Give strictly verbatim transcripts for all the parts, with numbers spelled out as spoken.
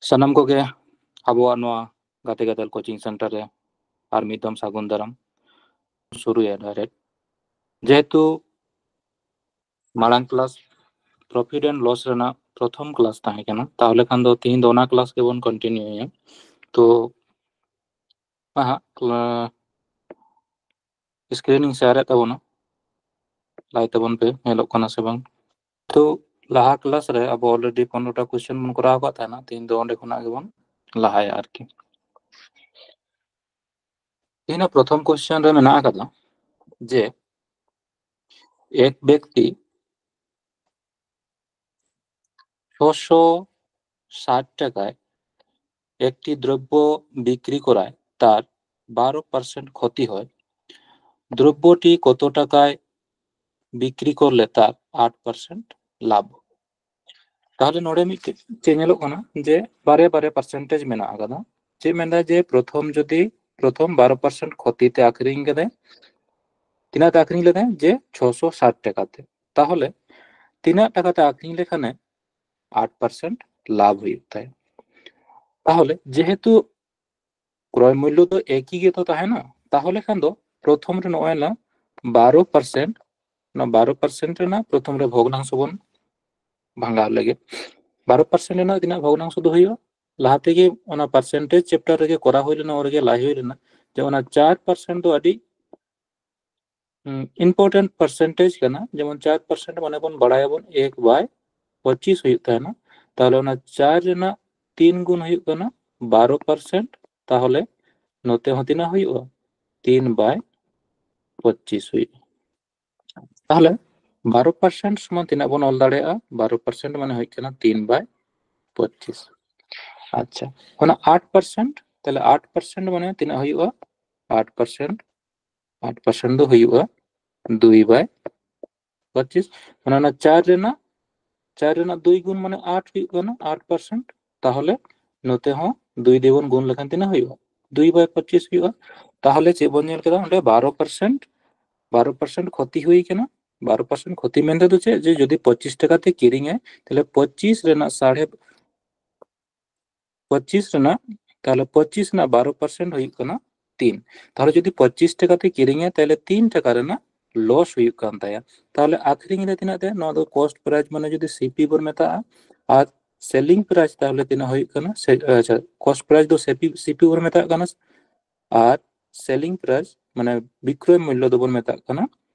ᱥᱟᱱᱟᱢ ᱠᱚᱜᱮ ᱟᱵᱚᱣᱟᱜ ᱱᱚᱣᱟ ᱜᱟᱛᱮ ᱜᱟᱫᱮᱞ ᱠᱳᱪᱤᱝ ᱥᱮᱱᱴᱟᱨ ᱨᱮ ᱟᱨ ᱢᱤᱫ ᱫᱚᱢ ᱥᱟᱹᱜᱩᱱ ᱫᱟᱨᱟᱢ᱾ ᱥᱩᱨᱩᱭᱟ ᱰᱟᱭᱨᱮᱠᱴ᱾ ᱡᱮᱦᱮᱛᱩ ᱢᱟᱲᱟᱝ ᱠᱞᱟᱥ ᱯᱨᱚᱯᱷᱤᱴ ᱮᱱᱰ ᱞᱚᱥ ᱨᱮᱱᱟᱜ ᱯᱨᱚᱛᱷᱚᱢ ᱠᱞᱟᱥ ᱛᱟᱦᱮᱸ ᱠᱟᱱᱟ, ᱛᱟᱦᱚᱞᱮ ᱠᱷᱟᱱ ᱫᱚ ᱛᱤᱦᱤᱧ ᱫᱚ ᱚᱱᱟ ᱠᱞᱟᱥ ᱜᱮᱵᱚᱱ ᱠᱚᱱᱴᱤᱱᱤᱭᱩᱭᱟ᱾ ᱛᱚ ᱦᱟᱸᱜ ᱥᱠᱨᱤᱱ ᱤᱧ ᱥᱮᱭᱟᱨᱮᱫ ᱛᱟᱵᱚᱱᱟ, ᱞᱟᱹᱭ ᱛᱟᱵᱚᱱ ᱯᱮ ᱧᱮᱞᱚᱜ ᱠᱟᱱᱟ ᱥᱮ ᱵᱟᱝ᱾ ᱛᱚ ᱞᱟᱦᱟ ᱠᱞᱟᱥ ᱨᱮ ᱟᱵᱚ ᱚᱞᱨᱮᱰᱤ ᱯᱚᱱᱨᱚᱴᱟ ᱠᱚᱥᱪᱮᱱ ᱵᱚᱱ ᱠᱚᱨᱟᱣ ᱟᱠᱟᱫ ᱛᱟᱦᱮᱱᱟ, ᱛᱮᱦᱮᱧ ᱫᱚ ᱚᱸᱰᱮ ᱠᱷᱚᱱᱟᱜ ᱜᱮᱵᱚᱱ ᱞᱟᱦᱟᱭᱟ ᱟᱨᱠᱤ᱾ ᱛᱮᱦᱮᱧᱟᱜ ᱯᱨᱚᱛᱷᱚᱢ ᱠᱚᱥᱪᱮᱱ ᱨᱮ ᱢᱮᱱᱟᱜ ᱟᱠᱟᱫᱟ ᱡᱮ ᱮᱠ ᱵᱮᱠᱛᱤ ᱪᱷᱚᱥᱚ ষাট টাকায় একটি দ্রব্য বিক্রি করায় তার বারো পার্সেন্ট ক্ষতি হয়, দ্রব্যটি কত টাকায় বিক্রি করলে তার আট পার্সেন্ট লাভ? তাহলে ᱱᱚᱰᱮ ᱢᱤᱫᱴᱮᱡ ᱪᱮᱫ ᱧᱮᱞᱚᱜ ᱠᱟᱱᱟ ᱡᱮ ᱵᱟᱨᱭᱟ ᱵᱟᱨᱭᱟ ᱯᱟᱨᱥᱮᱱᱴᱮᱡᱽ ᱢᱮᱱᱟᱜ ᱟᱠᱟᱫᱟ᱾ ᱪᱮᱫ ᱢᱮᱱᱫᱟ ᱡᱮ ᱯᱨᱚᱛᱷᱚᱢ ᱡᱩᱫᱤ ᱯᱨᱚᱛᱷᱚᱢ ᱵᱟᱨᱚ ᱯᱟᱨᱥᱮᱱᱴ ᱠᱷᱚᱛᱤ ᱛᱮ ᱟᱠᱷᱨᱤᱧ ᱠᱟᱫᱟᱭ, ᱛᱤᱱᱟᱹᱜ ᱛᱮ ᱟᱠᱷᱨᱤᱧ ᱞᱮᱫᱟᱭ? ᱡᱮ ᱪᱷᱚᱥᱚ ᱥᱟᱴ ᱴᱟᱠᱟ ᱛᱮ᱾ ᱛᱟᱦᱚᱞᱮ ᱛᱤᱱᱟᱹᱜ ᱴᱟᱠᱟ ᱛᱮ ᱟᱠᱷᱨᱤᱧ ᱞᱮᱠᱷᱟᱱᱮ ᱟᱴ ᱯᱟᱨᱥᱮᱱᱴ ᱞᱟᱵᱷ ᱦᱩᱭᱩᱜ ᱛᱟᱭᱟ? ᱛᱟᱦᱚᱞᱮ ᱡᱮᱦᱮᱛᱩ ᱠᱨᱚᱭ ᱢᱩᱞᱞᱚ ᱫᱚ ᱮᱠᱤ ᱜᱮᱛᱚ ᱛᱟᱦᱮᱱᱟ, ᱛᱟᱦᱚᱞᱮ ᱠᱷᱟᱱ ᱫᱚ ᱯᱨᱚᱛᱷᱚᱢ ᱨᱮ ᱱᱚᱜᱼᱚᱭ ᱱᱟ ᱵᱟᱨᱚ ᱯᱟᱨᱥᱮᱱᱴ, ᱚᱱᱟ ᱵᱟᱨᱚ ᱯᱟᱨᱥᱮᱱᱴ ᱨᱮᱱᱟᱜ ᱯᱨᱚᱛᱷᱚᱢ ᱨᱮ ᱵᱷᱚᱜᱽᱱᱟᱝᱥᱚ ᱵᱚᱱ ᱵᱷᱟᱜᱟᱣ ᱞᱮᱜᱮ᱾ ᱵᱟᱨᱚ ᱯᱟᱨᱥᱮᱱᱴ ᱨᱮᱱᱟᱜ ᱛᱤᱱᱟᱹᱜ ᱵᱷᱚᱜᱽᱱᱟᱝᱥᱚ ᱫᱚ ᱦᱩᱭᱩᱜᱼᱟ? ᱞᱟᱦᱟ ᱛᱮᱜᱮ ᱚᱱᱟ ᱯᱟᱨᱥᱮᱱᱴᱮᱡᱽ ᱪᱮᱯᱴᱟᱨ ᱨᱮᱜᱮ ᱠᱚᱨᱟᱣ ᱦᱩᱭ ᱞᱮᱱᱟ, ᱚᱸᱰᱮ ᱜᱮ ᱞᱟᱹᱭ ᱦᱩᱭ ᱞᱮᱱᱟ ᱡᱮ ᱚᱱᱟ ᱪᱟᱨ ᱯᱟᱨᱥᱮᱱᱴ ᱫᱚ ᱟᱹᱰᱤ ᱤᱢᱯᱚᱨᱴᱮᱱᱴ ᱯᱟᱨᱥᱮᱱᱴᱮᱡᱽ ᱠᱟᱱᱟ᱾ ᱡᱮᱢᱚᱱ ᱪᱟᱨ ᱯᱟᱨᱥᱮᱱᱴ ᱢᱟᱱᱮ ᱵᱚᱱ ᱵᱟᱲᱟᱭᱟᱵᱚᱱ ᱮᱠ ᱵᱟᱭ ᱯᱚᱸᱪᱤᱥ ᱦᱩᱭᱩᱜ ᱛᱟᱦᱮᱱᱟ᱾ ᱛᱟᱦᱚᱞᱮ ᱚᱱᱟ ᱪᱟᱨ ᱨᱮᱱᱟᱜ ᱛᱤᱱ ᱜᱩᱱ ᱦᱩᱭᱩᱜ ᱠᱟᱱᱟ ᱵᱟᱨᱚ ᱯᱟᱨᱥᱮᱱᱴ᱾ ᱛᱟᱦᱚᱞᱮ ᱱᱚᱛᱮ ᱦᱚᱸ ᱛᱤᱱᱟᱹᱜ ᱦᱩᱭᱩᱜᱼᱟ? ᱛᱤᱱ ᱵᱟᱭ ᱯᱚᱸᱪᱤᱥ ᱦᱩᱭᱩᱜᱼᱟ᱾ ᱛᱟᱦᱚᱞᱮ ᱵᱟᱨᱚ ᱯᱟᱨᱥᱮᱱᱴ ᱥᱚᱢᱟᱱ ᱛᱤᱱᱟᱹᱜ ᱵᱚᱱ ᱚᱞ ᱫᱟᱲᱮᱭᱟᱜᱼᱟ? ᱵᱟᱨᱚ ᱯᱟᱨᱥᱮᱱᱴ ᱢᱟᱱᱮ ᱦᱩᱭᱩᱜ ᱠᱟᱱᱟ ᱛᱤᱱ ᱵᱟᱭ ᱯᱚᱸᱪᱤᱥ᱾ ᱟᱪᱪᱷᱟ, ᱚᱱᱟ ᱟᱴ ᱯᱟᱨᱥᱮᱱᱴ, ᱛᱟᱦᱚᱞᱮ ᱟᱴ ᱯᱟᱨᱥᱮᱱᱴ ᱢᱟᱱᱮ ᱛᱤᱱᱟᱹᱜ ᱦᱩᱭᱩᱜᱼᱟ? ᱟᱴ ᱯᱟᱨᱥᱮᱱᱴ, ᱟᱴ ᱯᱟᱨᱥᱮᱱᱴ ᱫᱚ ᱦᱩᱭᱩᱜᱼᱟ ᱫᱩᱭ ᱵᱟᱭ ᱯᱚᱸᱪᱤᱥ᱾ ᱢᱟᱱᱮ ᱚᱱᱟ ᱪᱟᱨ ᱨᱮᱱᱟᱜ, ᱪᱟᱨ ᱨᱮᱱᱟᱜ ᱫᱩᱭ ᱜᱩᱱ ᱢᱟᱱᱮ ᱟᱴ ᱦᱩᱭᱩᱜ ᱠᱟᱱᱟ, ᱟᱴ ᱯᱟᱨᱥᱮᱱᱴ᱾ ᱛᱟᱦᱚᱞᱮ ᱱᱚᱛᱮ ᱦᱚᱸ ᱫᱩᱭ ᱫᱤᱭᱮ ᱵᱚᱱ ᱜᱩᱱ ᱞᱮᱠᱷᱟᱱ ᱛᱤᱱᱟᱹᱜ ᱦᱩᱭᱩᱜᱼᱟ? ᱫᱩᱭ ᱵᱟᱭ ᱯᱚᱸᱪᱤᱥ ᱦᱩᱭᱩᱜᱼᱟ᱾ ᱛᱟᱦᱚᱞᱮ ᱪᱮᱫ ᱵᱚᱱ ᱧᱮᱞ ᱠᱮᱫᱟ ᱚᱸᱰᱮ? ᱵᱟᱨᱚ ᱯᱟᱨᱥᱮᱱᱴ, ᱵᱟᱨᱚ ᱯᱟᱨᱥᱮᱱᱴ ᱠᱷᱚᱛᱤ ᱦᱩᱭ ᱠᱟᱱᱟ᱾ ᱵᱟᱨᱚ ᱯᱟᱨᱥᱮᱱᱴ ᱠᱷᱚᱛᱤ ᱢᱮᱱᱛᱮ ᱫᱚ ᱪᱮᱫ? ᱡᱮ ᱡᱩᱫᱤ ᱯᱚᱸᱪᱤᱥ ᱴᱟᱠᱟ ᱛᱮ ᱠᱤᱨᱤᱧᱟᱭ, ᱛᱟᱦᱚᱞᱮ ᱯᱚᱸᱪᱤᱥ ᱨᱮᱱᱟᱜ ᱥᱟᱲᱮ ᱯᱚᱸᱪᱤᱥ ᱨᱮᱱᱟᱜ, ᱛᱟᱦᱚᱞᱮ ᱯᱚᱸᱪᱤᱥ ᱨᱮᱱᱟᱜ ᱵᱟᱨᱚ ᱯᱟᱨᱥᱮᱱᱴ ᱦᱩᱭᱩᱜ ᱠᱟᱱᱟ ᱛᱤᱱ᱾ ᱛᱟᱦᱚᱞᱮ ᱡᱩᱫᱤ ᱯᱚᱸᱪᱤᱥ ᱴᱟᱠᱟ ᱛᱮ ᱠᱤᱨᱤᱧᱟ, ᱛᱟᱦᱚᱞᱮ ᱛᱤᱱ ᱴᱟᱠᱟ ᱨᱮᱱᱟᱜ ᱞᱚᱥ ᱦᱩᱭᱩᱜ ᱠᱟᱱ ᱛᱟᱭᱟ᱾ ᱛᱟᱦᱚᱞᱮ ᱟᱠᱷᱨᱤᱧ ᱨᱮ ᱛᱤᱱᱟᱹᱜ ᱛᱮ? ᱱᱚᱣᱟ ᱫᱚ ᱠᱚᱥᱴ ᱯᱨᱟᱭᱤᱥ ᱢᱟᱱᱮ ᱡᱩᱫᱤ ᱥᱤᱯᱤ ᱵᱚᱱ ᱢᱮᱛᱟᱜᱼᱟ, ᱟᱨ ᱥᱮᱞᱤᱝ ᱯᱨᱟᱭᱤᱥ ᱛᱟᱦᱚᱞᱮ ᱛᱤᱱᱟᱹᱜ ᱦᱩᱭᱩᱜ ᱠᱟᱱᱟ? ᱥᱮ, ᱟᱪᱪᱷᱟ, ᱠᱚᱥᱴ ᱯᱨᱟᱭᱤᱥ ᱫᱚ ᱥᱤᱯᱤ, ᱥᱤᱯᱤ ᱵᱚᱱ ᱢᱮᱛᱟᱜ ᱠᱟᱱᱟ, ᱟᱨ ᱥᱮᱞᱤᱝ ᱯᱨᱟᱭᱤᱥ ᱢᱟᱱᱮ ᱵᱤᱠᱨᱚᱭ ᱢᱩᱞᱞᱚ ᱫᱚᱵᱚᱱ ᱢᱮᱛᱟᱜ ᱠᱟᱱᱟ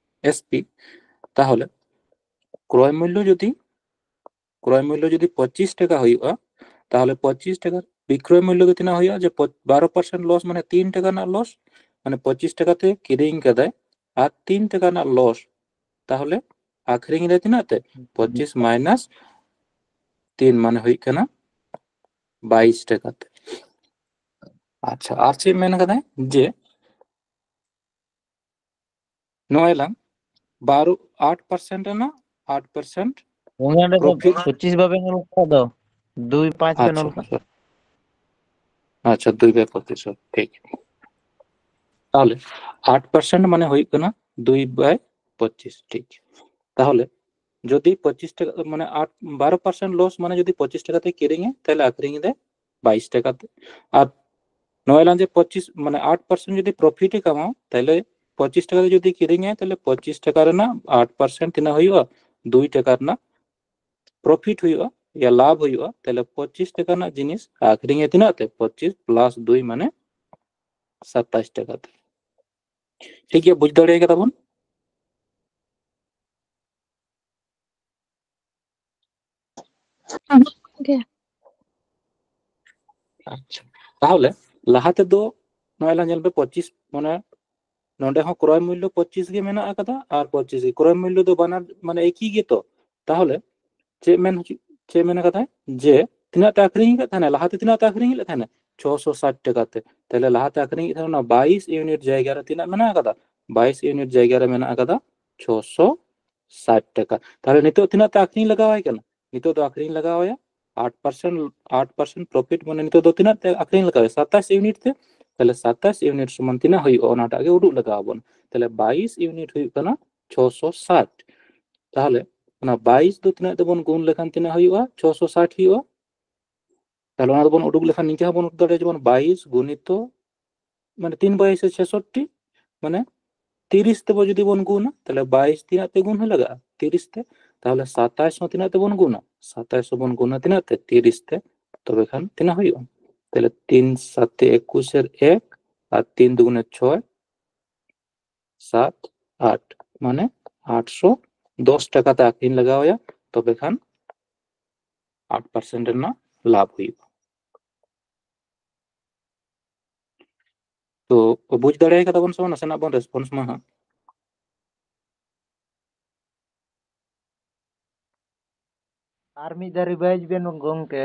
ᱮᱥᱯᱤ᱾ ᱛᱟᱦᱚᱞᱮ ᱠᱨᱚᱭ ᱢᱩᱞᱞᱚ ᱡᱩᱫᱤ, ᱠᱨᱚᱭ ᱢᱩᱞᱞᱚ ᱡᱩᱫᱤ ᱯᱚᱸᱪᱤᱥ ᱴᱟᱠᱟ ᱦᱩᱭᱩᱜᱼᱟ, ᱛᱟᱦᱚᱞᱮ ᱯᱚᱸᱪᱤᱥ ᱴᱟᱠᱟ ᱵᱤᱠᱨᱚᱭ ᱢᱩᱞᱞᱚ ᱫᱚ ᱛᱤᱱᱟᱹᱜ ᱦᱩᱭᱩᱜᱼᱟ? ᱡᱮ ᱯᱚ-, ᱵᱟᱨᱚ ᱯᱟᱨᱥᱮᱱᱴ ᱞᱚᱥ, ᱢᱟᱱᱮ ᱛᱤᱱ ᱴᱟᱠᱟ ᱨᱮᱱᱟᱜ ᱞᱚᱥ, ᱢᱟᱱᱮ ᱯᱚᱸᱪᱤᱥ ᱴᱟᱠᱟ ᱛᱮ ᱠᱤᱨᱤᱧ ᱠᱟᱫᱟᱭ ᱟᱨ ᱛᱤᱱ ᱴᱟᱠᱟ ᱨᱮᱱᱟᱜ ᱞᱚᱥ, ᱛᱟᱦᱚᱞᱮ ᱟᱠᱷᱨᱤᱧ ᱨᱮ ᱛᱤᱱᱟᱹᱜ ᱛᱮ? ᱯᱚᱸᱪᱤᱥ ᱢᱟᱭᱱᱟᱥ ᱛᱤᱱ, ᱢᱟᱱᱮ ᱦᱩᱭᱩᱜ ᱠᱟᱱᱟ ᱵᱟᱭᱤᱥ ᱴᱟᱠᱟ ᱛᱮ᱾ ᱟᱪᱪᱷᱟ, ᱟᱨ ᱪᱮᱫ ᱢᱮᱱ ᱠᱟᱫᱟᱭ? ᱡᱮ ᱱᱚᱜᱼᱚᱭ ᱞᱟᱝ ᱵᱟᱨᱚ, ᱟᱴ ᱯᱟᱨᱥᱮᱱᱴ ᱨᱮᱱᱟᱜ ᱟᱴ ᱯᱟᱨᱥᱮᱱᱴ ᱜᱚᱝᱠᱮ, ᱚᱸᱰᱮ ᱫᱚ profit᱾ ᱯᱚᱸᱪᱤᱥ ᱵᱟᱵᱮᱱ ᱚᱞ ᱠᱟᱜ ᱫᱚ, ᱫᱩᱭ ᱯᱟᱸᱪ ᱵᱮᱱ ᱟᱪᱪᱷᱟ, ᱚᱞ ᱠᱟᱜ᱾ ᱟᱪᱪᱷᱟ, ᱟᱪᱪᱷᱟ, ᱫᱩᱭ ᱵᱟᱭ ᱯᱚᱸᱪᱤᱥ, ᱴᱷᱤᱠ᱾ ᱛᱟᱦᱚᱞᱮ ᱟᱴ ᱯᱟᱨᱥᱮᱱᱴ ᱢᱟᱱᱮ ᱦᱩᱭᱩᱜ ᱠᱟᱱᱟ ᱫᱩᱭ ᱵᱟᱭ ᱯᱚᱸᱪᱤᱥ, ᱴᱷᱤᱠ᱾ ᱛᱟᱦᱚᱞᱮ ᱡᱩᱫᱤ ᱯᱚᱸᱪᱤᱥ ᱴᱟᱠᱟ, ᱢᱟᱱᱮ ᱟᱴ, ᱵᱟᱨᱚ ᱯᱟᱨᱥᱮᱱᱴ ᱞᱚᱥ, ᱢᱟᱱᱮ ᱡᱩᱫᱤ ᱯᱚᱸᱪᱤᱥ ᱴᱟᱠᱟ ᱛᱮ ᱠᱤᱨᱤᱧᱟ, ᱛᱟᱦᱚᱞᱮ ᱟᱠᱷᱨᱤᱧ ᱮᱫᱟᱭ ᱵᱟᱭᱤᱥ ᱴᱟᱠᱟ ᱛᱮ᱾ ᱟᱨ ᱱᱚᱜᱼᱚᱭ ᱞᱟᱝ ᱡᱮ ᱯᱚᱸᱪᱤᱥ, ᱢᱟᱱᱮ ᱟᱴ ᱯᱟᱨᱥᱮᱱᱴ ᱡᱩᱫᱤ ᱯᱨᱚᱯᱷᱤᱴ ᱮ ᱠᱟᱢᱟᱣᱟ, ᱛᱟᱦᱚᱞᱮ ᱯᱚᱸᱪᱤᱥ ᱴᱟᱠᱟ ᱛᱮ ᱡᱩᱫᱤ ᱠᱤᱨᱤᱧᱟᱭ, ᱛᱟᱦᱚᱞᱮ ᱯᱚᱸᱪᱤᱥ ᱴᱟᱠᱟ ᱨᱮᱱᱟᱜ ᱟᱴ ᱯᱟᱨᱥᱮᱱᱴ ᱛᱤᱱᱟᱹᱜ ᱦᱩᱭᱩᱜᱼᱟ? ᱫᱩᱭ ᱴᱟᱠᱟ ᱨᱮᱱᱟᱜ ᱯᱨᱚᱯᱷᱤᱴ ᱦᱩᱭᱩᱜᱼᱟ, ᱭᱟ ᱞᱟᱵᱷ ᱦᱩᱭᱩᱜᱼᱟ᱾ ᱛᱟᱦᱚᱞᱮ ᱯᱚᱸᱪᱤᱥ ᱴᱟᱠᱟ ᱨᱮᱱᱟᱜ ᱡᱤᱱᱤᱥ ᱟᱠᱷᱨᱤᱧ ᱮ ᱛᱤᱱᱟᱹᱜ ᱛᱮ? ᱯᱚᱸᱪᱤᱥ ᱯᱞᱟᱥ ᱫᱩᱭ ᱢᱟᱱᱮ ᱥᱟᱛᱟᱥ ᱴᱟᱠᱟ ᱛᱮ᱾ ᱴᱷᱤᱠ ᱜᱮᱭᱟ, ᱵᱩᱡᱽ ᱫᱟᱲᱮ ᱠᱟᱫᱟ ᱵᱚᱱ? ᱜᱮ᱾ ᱟᱪᱪᱷᱟ, ᱛᱟᱦᱚᱞᱮ ᱞᱟᱦᱟ ᱛᱮᱫᱚ ᱱᱚᱜᱼᱚᱭ ᱞᱟᱝ ᱧᱮᱞ ᱯᱮ, ᱯᱚᱸᱪᱤᱥ, ᱢᱟᱱᱮ ᱱᱚᱰᱮ ᱦᱚᱸ ᱠᱨᱚᱭ ᱢᱩᱞᱞᱚ ᱯᱚᱸᱪᱤᱥ ᱜᱮ ᱢᱮᱱᱟᱜ ᱟᱠᱟᱫᱟ, ᱟᱨ ᱯᱚᱸᱪᱤᱥ ᱜᱮ, ᱠᱨᱚᱭ ᱢᱩᱞᱞᱚ ᱫᱚ ᱵᱟᱱᱟᱨ ᱢᱟᱱᱮ ᱮᱠᱤ ᱜᱮᱛᱚ᱾ ᱛᱟᱦᱚᱞᱮ ᱪᱮᱫ ᱢᱮᱱ ᱦᱚᱪᱚ-, ᱪᱮᱫ ᱢᱮᱱ ᱟᱠᱟᱫᱟᱭ? ᱡᱮ ᱛᱤᱱᱟᱹᱜ ᱴᱟ ᱟᱠᱷᱨᱤᱧ ᱟᱠᱟᱫ ᱛᱟᱦᱮᱱᱟ, ᱞᱟᱦᱟᱛᱮ ᱛᱤᱱᱟᱹᱜ ᱴᱟ ᱟᱠᱷᱨᱤᱧ ᱞᱮᱫ ᱛᱟᱦᱮᱱᱟ? ᱪᱷᱚᱥᱚ ᱥᱟᱴ ᱴᱟᱠᱟ ᱛᱮ᱾ ᱛᱟᱦᱞᱮ ᱞᱟᱦᱟᱛᱮ ᱟᱠᱷᱨᱤᱧ ᱮᱫ ᱛᱟᱦᱮᱱᱟ, ᱚᱱᱟ ᱵᱟᱭᱤᱥ ᱤᱭᱩᱱᱤᱴ ᱡᱟᱭᱜᱟ ᱨᱮ ᱛᱤᱱᱟᱹᱜ ᱢᱮᱱᱟᱜ ᱟᱠᱟᱫᱟ? ᱵᱟᱭᱤᱥ ᱤᱭᱩᱱᱤᱴ ᱡᱟᱭᱜᱟ ᱨᱮ ᱢᱮᱱᱟᱜ ᱟᱠᱟᱫᱟ ᱪᱷᱚᱥᱚ ᱥᱟᱴ ᱴᱟᱠᱟ᱾ ᱛᱟᱦᱞᱮ ᱱᱤᱛᱚᱜ ᱛᱤᱱᱟᱹᱜ ᱛᱮ ᱟᱠᱷᱨᱤᱧ ᱞᱟᱜᱟᱣ ᱟᱭ ᱠᱟᱱᱟ? ᱱᱤᱛᱚᱜ ᱫᱚ ᱟᱠᱷᱨᱤᱧ ᱞᱟᱜᱟᱣ ᱟᱭᱟ ᱟᱴ ᱯᱟᱨᱥᱮᱱᱴ, ᱟᱴ ᱯᱟᱨᱥᱮᱱᱴ ᱯᱨᱚᱯᱷᱤᱴ, ᱢᱟᱱᱮ ᱱᱤᱛᱚᱜ ᱫᱚ ᱛᱤᱱᱟᱹᱜ ᱛᱮ ᱟᱠᱷᱨᱤᱧ ᱞᱟᱜᱟᱣ ᱟᱭᱟ? ᱥᱟᱛᱟᱥ ᱤᱭᱩᱱᱤᱴ ᱛᱮ᱾ ᱛᱟᱦᱞᱮ ᱥᱟᱛᱟᱥ ᱤᱭᱩᱱᱤᱴ ᱥᱚᱢᱟᱱ ᱛᱤᱱᱟᱹᱜ ᱦᱩᱭᱩᱜᱼᱟ? ᱚᱱᱟᱴᱟᱜ ᱜᱮ ᱩᱰᱩᱠ ᱞᱟᱜᱟᱣ ᱟᱵᱚᱱᱟ᱾ ᱛᱟᱦᱞᱮ ᱵᱟᱭᱤᱥ ᱤᱭᱩᱱᱤᱴ ᱦᱩᱭᱩᱜ ᱠᱟᱱᱟ ᱪᱷᱚᱥᱚ ᱥᱟᱴ᱾ ᱛᱟᱦᱞᱮ ᱚᱱᱟ ᱵᱟᱭᱤᱥ ᱫᱚ ᱛᱤᱱᱟᱹᱜ ᱛᱮᱵᱚᱱ ᱜᱩᱱ ᱞᱮᱠᱷᱟᱱ ᱛᱤᱱᱟᱹᱜ ᱦᱩᱭᱩᱜᱼᱟ? ᱪᱷᱚᱥᱚ ᱥᱟᱴ ᱦᱩᱭᱩᱜᱼᱟ᱾ ᱛᱟᱦᱞᱮ ᱚᱱᱟ ᱫᱚᱵᱚᱱ ᱩᱰᱩᱠ ᱞᱮᱠᱷᱟᱱ ᱱᱤᱝᱠᱟᱹ ᱦᱚᱸᱵᱚᱱ ᱩᱰᱩᱠ ᱫᱟᱲᱮᱭᱟᱜᱼᱟ, ᱡᱮᱢᱚᱱ ᱵᱟᱭᱤᱥ ᱜᱩᱱᱤᱛᱚ, ᱢᱟᱱᱮ ᱛᱤᱱ ᱵᱟᱭᱤᱥᱮ ᱪᱷᱮᱥᱚᱴᱴᱤ, ᱢᱟᱱᱮ ᱛᱤᱨᱤᱥ ᱛᱮᱵᱚ ᱡᱩᱫᱤ ᱵᱚᱱ ᱜᱩᱱᱟ, ᱛᱟᱦᱞᱮ ᱵᱟᱭᱤᱥ ᱛᱤᱱᱟᱹᱜ ᱛᱮ ᱜᱩᱱ ᱦᱚᱸ ᱞᱟᱜᱟᱜᱼᱟ? ᱛᱤᱨᱤᱥ ᱛᱮ᱾ ᱛᱟᱦᱞᱮ ᱥᱟᱛᱟᱭᱤᱥ ᱦᱚᱸ ᱛᱤᱱᱟᱹᱜ ᱛᱮᱵᱚᱱ ᱜᱩᱱᱟ? ᱥᱟᱛᱟᱭᱤᱥ ᱦᱚᱸᱵᱚᱱ ᱜᱩᱱᱟ ᱛᱤᱱᱟᱹᱜ ᱛᱮ? ᱛᱤᱨᱤᱥ ᱛᱮ᱾ ᱛᱚᱵᱮ ᱠᱷᱟᱱ ᱛᱤᱱᱟᱹᱜ ᱦᱩᱭᱩᱜᱼᱟ? ᱛᱟᱦᱞᱮ ᱛᱤᱱ ᱥᱟᱛᱮ ᱮᱠᱩᱥ ᱮᱨ ᱮᱠ, ᱟᱨ ᱛᱤᱱ ᱫᱩᱜᱩᱱᱮ ᱪᱷᱚᱭ, ᱥᱟᱛ, ᱟᱴ, ᱢᱟᱱᱮ ᱟᱴᱥᱚ ᱫᱚᱥ ᱴᱟᱠᱟ ᱛᱮ ᱟᱹᱠᱷᱨᱤᱧ ᱞᱟᱜᱟᱣ ᱟᱭᱟ, ᱛᱚᱵᱮ ᱠᱷᱟᱱ ᱟᱴ ᱯᱟᱨᱥᱮᱱᱴ ᱨᱮᱱᱟᱜ ᱞᱟᱵᱷ ᱦᱩᱭᱩᱜᱼᱟ᱾ ᱛᱚ, ᱵᱩᱡᱽ ᱫᱟᱲᱮ ᱠᱟᱫᱟ ᱵᱚᱱ ᱥᱮ ᱵᱟᱝ? ᱱᱟᱥᱮᱱᱟᱜ ᱵᱚᱱ ᱨᱮᱥᱯᱚᱱᱥ ᱢᱟ ᱦᱟᱸᱜ᱾ ᱟᱨ ᱢᱤᱫ ᱫᱷᱟᱣ ᱨᱤᱵᱷᱟᱭᱤᱡᱽ ᱵᱮᱱ ᱜᱚᱢᱠᱮ᱾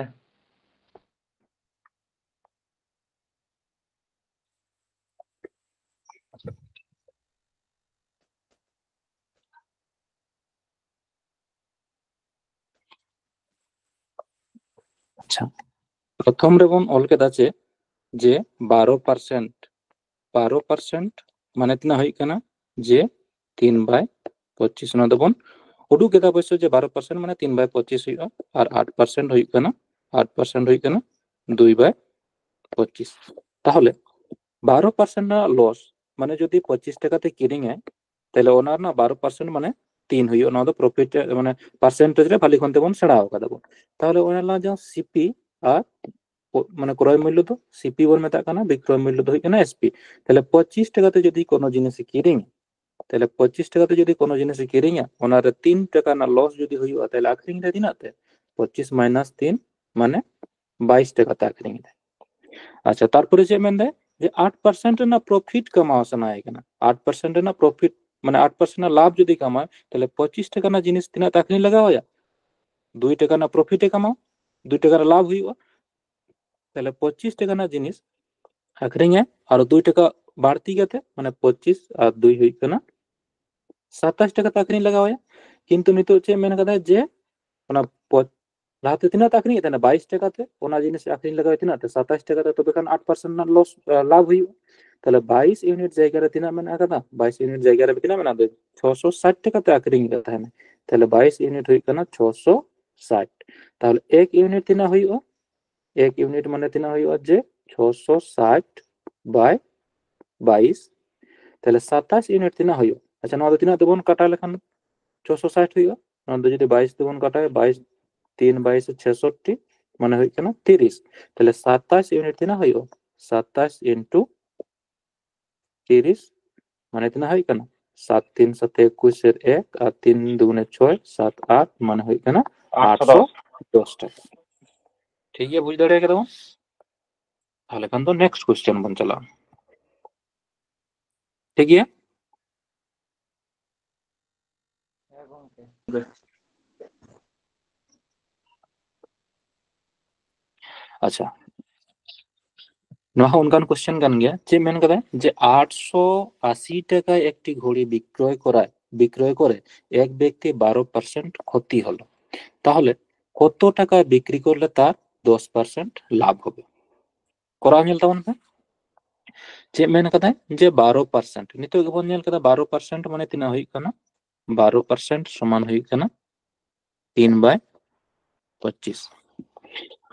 ᱟᱪᱪᱷᱟ, ᱯᱨᱚᱛᱷᱚᱢ ᱨᱮᱵᱚᱱ ᱚᱞ ᱠᱮᱫᱟ ᱪᱮᱫ? ᱡᱮ ᱵᱟᱨᱚ ᱯᱟᱨᱥᱮᱱᱴ, ᱵᱟᱨᱚ ᱯᱟᱨᱥᱮᱱᱴ ᱢᱟᱱᱮ ᱛᱤᱱᱟᱹᱜ ᱦᱩᱭᱩᱜ ᱠᱟᱱᱟ? ᱡᱮ ᱛᱤᱱ ᱵᱟᱭ ᱯᱚᱸᱪᱤᱥ᱾ ᱚᱱᱟ ᱫᱚᱵᱚᱱ ᱩᱰᱩᱠ ᱠᱮᱫᱟ ᱚᱵᱚᱥᱥᱚ ᱡᱮ ᱵᱟᱨᱚ ᱯᱟᱨᱥᱮᱱᱴ ᱢᱟᱱᱮ ᱛᱤᱱ ᱵᱟᱭ ᱯᱚᱸᱪᱤᱥ ᱦᱩᱭᱩᱜᱼᱟ, ᱟᱨ ᱟᱴ ᱯᱟᱨᱥᱮᱱᱴ ᱦᱩᱭᱩᱜ ᱠᱟᱱᱟ, ᱟᱴ ᱯᱟᱨᱥᱮᱱᱴ ᱦᱩᱭᱩᱜ ᱠᱟᱱᱟ ᱫᱩᱭ ᱵᱟᱭ ᱯᱚᱸᱪᱤᱥ᱾ ᱛᱟᱦᱚᱞᱮ ᱵᱟᱨᱚ ᱯᱟᱨᱥᱮᱱᱴ ᱨᱮᱱᱟᱜ ᱞᱚᱥ, ᱢᱟᱱᱮ ᱡᱩᱫᱤ ᱯᱚᱸᱪᱤᱥ ᱴᱟᱠᱟ ᱛᱮ ᱠᱤᱨᱤᱧᱟᱭ, ᱛᱟᱦᱞᱮ ᱚᱱᱟ ᱨᱮᱱᱟᱜ ᱵᱟᱨᱚ ᱯᱟᱨᱥᱮᱱᱴ ᱢᱟᱱᱮ ᱛᱤᱱ ᱦᱩᱭᱩᱜᱼᱟ᱾ ᱱᱚᱣᱟ ᱫᱚ ᱯᱨᱚᱯᱷᱤᱴ, ᱢᱟᱱᱮ ᱯᱟᱨᱥᱮᱱᱴᱮᱡᱽ ᱨᱮ ᱵᱷᱟᱞᱤ ᱠᱷᱚᱱ ᱛᱮᱵᱚᱱ ᱥᱮᱬᱟ ᱟᱠᱟᱫᱟ ᱵᱚᱱ᱾ ᱛᱟᱦᱞᱮ ᱚᱱᱟ ᱨᱮᱱᱟᱜ ᱡᱟᱦᱟᱸ ᱥᱤᱯᱤ ᱟᱨ ᱯᱚ-, ᱢᱟᱱᱮ ᱠᱨᱚᱭ ᱢᱩᱞᱞᱚ ᱫᱚ ᱥᱤᱯᱤ ᱵᱚᱱ ᱢᱮᱛᱟᱜ ᱠᱟᱱᱟ, ᱵᱤᱠᱨᱚᱭ ᱢᱩᱞᱞᱚ ᱫᱚ ᱦᱩᱭᱩᱜ ᱠᱟᱱᱟ ᱮᱥᱯᱤ᱾ ᱛᱟᱦᱞᱮ ᱯᱚᱸᱪᱤᱥ ᱴᱟᱠᱟ ᱛᱮ ᱡᱩᱫᱤ ᱠᱳᱱᱳ ᱡᱤᱱᱤᱥ ᱮ ᱠᱤᱨᱤᱧᱟ, ᱛᱟᱦᱞᱮ ᱯᱚᱸᱪᱤᱥ ᱴᱟᱠᱟ ᱛᱮ ᱡᱩᱫᱤ ᱠᱳᱱᱳ ᱡᱤᱱᱤᱥ ᱮ ᱠᱤᱨᱤᱧᱟ, ᱚᱱᱟ ᱨᱮ ᱛᱤᱱ ᱴᱟᱠᱟ ᱨᱮᱱᱟᱜ ᱞᱚᱥ ᱡᱩᱫᱤ ᱦᱩᱭᱩᱜᱼᱟ, ᱛᱟᱦᱞᱮ ᱟᱠᱷᱨᱤᱧ ᱨᱮ ᱛᱤᱱᱟᱹᱜ ᱛᱮ? ᱯᱚᱸᱪᱤᱥ ᱢᱟᱭᱱᱟᱥ ᱛᱤᱱ, ᱢᱟᱱᱮ ᱵᱟᱭᱤᱥ ᱴᱟᱠᱟ ᱛᱮ ᱟᱠᱷᱨᱤᱧ ᱮᱫᱟᱭ᱾ ᱟᱪᱪᱷᱟ, ᱛᱟᱨᱯᱚᱨᱮ ᱪᱮᱫ ᱢᱮᱱᱫᱟᱭ? ᱡᱮ ᱟᱴ ᱯᱟᱨᱥᱮᱱᱴ ᱨᱮᱱᱟᱜ ᱯᱨᱚᱯᱷᱤᱴ ᱠᱟᱢᱟᱣ ᱥᱟᱱᱟᱭᱮ ᱠᱟᱱᱟ᱾ ᱟᱴ ᱯᱟᱨᱥᱮᱱᱴ ᱨᱮᱱᱟᱜ ᱯᱨᱚᱯᱷᱤᱴ, ᱢᱟᱱᱮ ᱟᱴ ᱯᱟᱨᱥᱮᱱᱴ ᱨᱮᱱᱟᱜ ᱞᱟᱵᱷ ᱡᱩᱫᱤ ᱠᱟᱢᱟᱣ, ᱛᱟᱦᱞᱮ ᱯᱚᱸᱪᱤᱥ ᱴᱟᱠᱟ ᱨᱮᱱᱟᱜ ᱡᱤᱱᱤᱥ ᱛᱤᱱᱟᱹᱜ ᱛᱮ ᱟᱠᱷᱨᱤᱧ ᱞᱟᱜᱟᱣ ᱟᱭᱟ? ᱫᱩᱭ ᱴᱟᱠᱟ ᱨᱮᱱᱟᱜ ᱯᱨᱚᱯᱷᱤᱴ ᱮ ᱠᱟᱢᱟᱣ, ᱫᱩᱭ ᱴᱟᱠᱟ ᱨᱮᱱᱟᱜ ᱞᱟᱵᱷ ᱦᱩᱭᱩᱜᱼᱟ᱾ ᱛᱟᱦᱞᱮ ᱯᱚᱸᱪᱤᱥ ᱴᱟᱠᱟ ᱨᱮᱱᱟᱜ ᱡᱤᱱᱤᱥ ᱟᱠᱷᱨᱤᱧᱟᱭ, ᱟᱨ ᱫᱩᱭ ᱴᱟᱠᱟ ᱵᱟᱹᱲᱛᱤ ᱠᱟᱛᱮ, ᱢᱟᱱᱮ ᱯᱚᱸᱪᱤᱥ ᱟᱨ ᱫᱩᱭ ᱦᱩᱭᱩᱜ ᱠᱟᱱᱟ ᱥᱟᱛᱟᱥ ᱴᱟᱠᱟ ᱛᱮ ᱟᱠᱷᱨᱤᱧ ᱞᱟᱜᱟᱣ ᱟᱭᱟ᱾ ᱠᱤᱱᱛᱩ ᱱᱤᱛᱚᱜ ᱪᱮᱫ ᱢᱮᱱ ᱠᱟᱫᱟᱭ? ᱡᱮ ᱚᱱᱟ ᱯᱚ-, ᱞᱟᱦᱟᱛᱮ ᱛᱤᱱᱟᱹᱜ ᱛᱮ ᱟᱠᱷᱨᱤᱧ ᱮᱫ ᱛᱟᱦᱮᱱᱟ? ᱵᱟᱭᱤᱥ ᱴᱟᱠᱟ ᱛᱮ᱾ ᱚᱱᱟ ᱡᱤᱱᱤᱥ ᱟᱠᱷᱨᱤᱧ ᱞᱟᱜᱟᱣ ᱛᱤᱱᱟᱹᱜ ᱛᱮ? ᱥᱟᱛᱟᱥ ᱴᱟᱠᱟ ᱛᱮ᱾ ᱛᱚᱵᱮ ᱠᱷᱟᱱ ᱟᱴ ᱯᱟᱨᱥᱮᱱᱴ ᱨᱮᱱᱟᱜ ᱞᱚᱥ, ᱞᱟᱵᱷ ᱦᱩᱭᱩᱜᱼᱟ᱾ ᱛᱟᱦᱞᱮ ᱵᱟᱭᱤᱥ ᱤᱭᱩᱱᱤᱴ ᱡᱟᱭᱜᱟ ᱨᱮ ᱛᱤᱱᱟᱹᱜ ᱢᱮᱱᱟᱜ ᱟᱠᱟᱫᱟ? ᱵᱟᱭᱤᱥ ᱤᱭᱩᱱᱤᱴ ᱡᱟᱭᱜᱟ ᱨᱮ ᱛᱤᱱᱟᱹᱜ ᱢᱮᱱᱟᱜᱼᱟ? ᱪᱷᱚᱥᱚ ᱥᱟᱴ ᱴᱟᱠᱟ ᱛᱮ ᱟᱠᱷᱨᱤᱧ ᱮᱫ ᱛᱟᱦᱮᱱᱟ᱾ ᱛᱟᱦᱞᱮ ᱵᱟᱭᱤᱥ ᱤᱭᱩᱱᱤᱴ ᱦᱩᱭᱩᱜ ᱠᱟᱱᱟ ᱪᱷᱚᱥᱚ ᱥᱟᱴ᱾ ᱛᱟᱦᱞᱮ ᱮᱠ ᱤᱭᱩᱱᱤᱴ ᱛᱤᱱᱟᱹᱜ ᱦᱩᱭᱩᱜᱼᱟ? ᱮᱠ ᱤᱭᱩᱱᱤᱴ ᱢᱟᱱᱮ ᱛᱤᱱᱟᱹᱜ ᱦᱩᱭᱩᱜᱼᱟ? ᱡᱮ ᱪᱷᱚᱥᱚ ᱥᱟᱴ ᱵᱟᱭ ᱵᱟᱭᱤᱥ, ᱛᱟᱦᱞᱮ ᱥᱟᱛᱟᱥ ᱤᱭᱩᱱᱤᱴ ᱛᱤᱱᱟᱹᱜ ᱦᱩᱭᱩᱜᱼᱟ? ᱟᱪᱪᱷᱟ, ᱱᱚᱣᱟ ᱫᱚ ᱛᱤᱱᱟᱹᱜ ᱛᱮᱵᱚᱱ ᱠᱟᱴᱟᱣ ᱞᱮᱠᱷᱟᱱ ᱪᱷᱚᱥᱚ ᱥᱟᱴ ᱦᱩᱭᱩᱜᱼᱟ? ᱱᱚᱣᱟ ᱫᱚ ᱡᱩᱫᱤ ᱵᱟᱭᱤᱥ ᱛᱮᱵᱚᱱ ᱠᱟᱴᱟᱣᱟ, ᱵᱟᱭᱤᱥ ᱛᱤᱱ ᱵᱟᱭᱤᱥ ᱪᱷᱮᱥᱚᱴᱴᱤ, ᱢᱟᱱᱮ ᱦᱩᱭᱩᱜ ᱠᱟᱱᱟ ᱛᱤᱨᱤᱥ᱾ ᱛᱟᱦᱞᱮ ᱥᱟᱛᱟᱥ ᱤᱭᱩᱱᱤᱴ ᱛᱤᱱᱟᱹᱜ ᱦᱩᱭᱩᱜᱼᱟ? ᱥᱟᱛᱟᱥ ᱤᱱᱴᱩ ᱛᱤᱨᱤᱥ, ᱢᱟᱱᱮ ᱛᱤᱱᱟᱹᱜ ᱦᱩᱭᱩᱜ ᱠᱟᱱᱟ? ᱥᱟᱛ ᱛᱤᱱ ᱥᱟᱛᱮ ᱮᱠᱩᱥ ᱮᱨ ᱮᱠ ᱟᱨ ᱛᱤᱱ ᱫᱩᱜᱩᱱᱮ ᱪᱷᱚᱭ, ᱥᱟᱛ ᱟᱴ, ᱢᱟᱱᱮ ᱦᱩᱭᱩᱜ ᱠᱟᱱᱟ ᱟᱴᱥᱚ ᱫᱚᱥ ᱴᱟᱠᱟ᱾ ᱴᱷᱤᱠ ᱜᱮᱭᱟ, ᱵᱩᱡᱽ ᱫᱟᱲᱮ ᱠᱟᱫᱟ ᱵᱚᱱ? ᱛᱟᱦᱞᱮ ᱠᱷᱟᱱ ᱫᱚ ᱱᱮᱠᱥᱴ ᱠᱚᱥᱪᱮᱱ ᱵᱚᱱ ᱪᱟᱞᱟᱜᱼᱟ᱾ ᱴᱷᱤᱠ ᱜᱮᱭᱟ? ᱟᱪᱪᱷᱟ, ᱱᱚᱣᱟ ᱦᱚᱸ ᱚᱱᱠᱟᱱ ᱠᱚᱥᱪᱮᱱ ᱠᱟᱱ ᱜᱮᱭᱟ᱾ ᱪᱮᱫ ᱢᱮᱱ ᱠᱟᱫᱟᱭ? ᱡᱮ ᱟᱴᱥᱚ ᱟᱥᱤ ᱴᱟᱠᱟয় একটি ঘড়ি বিক্রয় করায়, বিক্রয় করে এক ব্যক্তি বারো পার্সেন্ট ক্ষতি হলো, তাহলে কত টাকায় বিক্রি করলে তার দশ পার্সেন্ট লাভ হবে? ᱠᱚᱨᱟᱣ ᱧᱮᱞ ᱛᱟᱵᱚᱱ ᱯᱮ᱾ ᱪᱮᱫ ᱢᱮᱱ ᱠᱟᱫᱟᱭ? ᱡᱮ ᱵᱟᱨᱚ ᱯᱟᱨᱥᱮᱱᱴ᱾ ᱱᱤᱛᱚᱜ ᱜᱮᱵᱚᱱ ᱧᱮᱞ ᱠᱮᱫᱟ ᱵᱟᱨᱚ ᱯᱟᱨᱥᱮᱱᱴ ᱢᱟᱱᱮ ᱛᱤᱱᱟᱹᱜ ᱦᱩᱭᱩᱜ ᱠᱟᱱᱟ? ᱵᱟᱨᱚ ᱯᱟᱨᱥᱮᱱᱴ ᱥᱚᱢᱟᱱ ᱦᱩᱭᱩᱜ ᱠᱟᱱᱟ ᱛᱤᱱ ᱵᱟᱭ ᱯᱚᱸᱪᱤᱥ᱾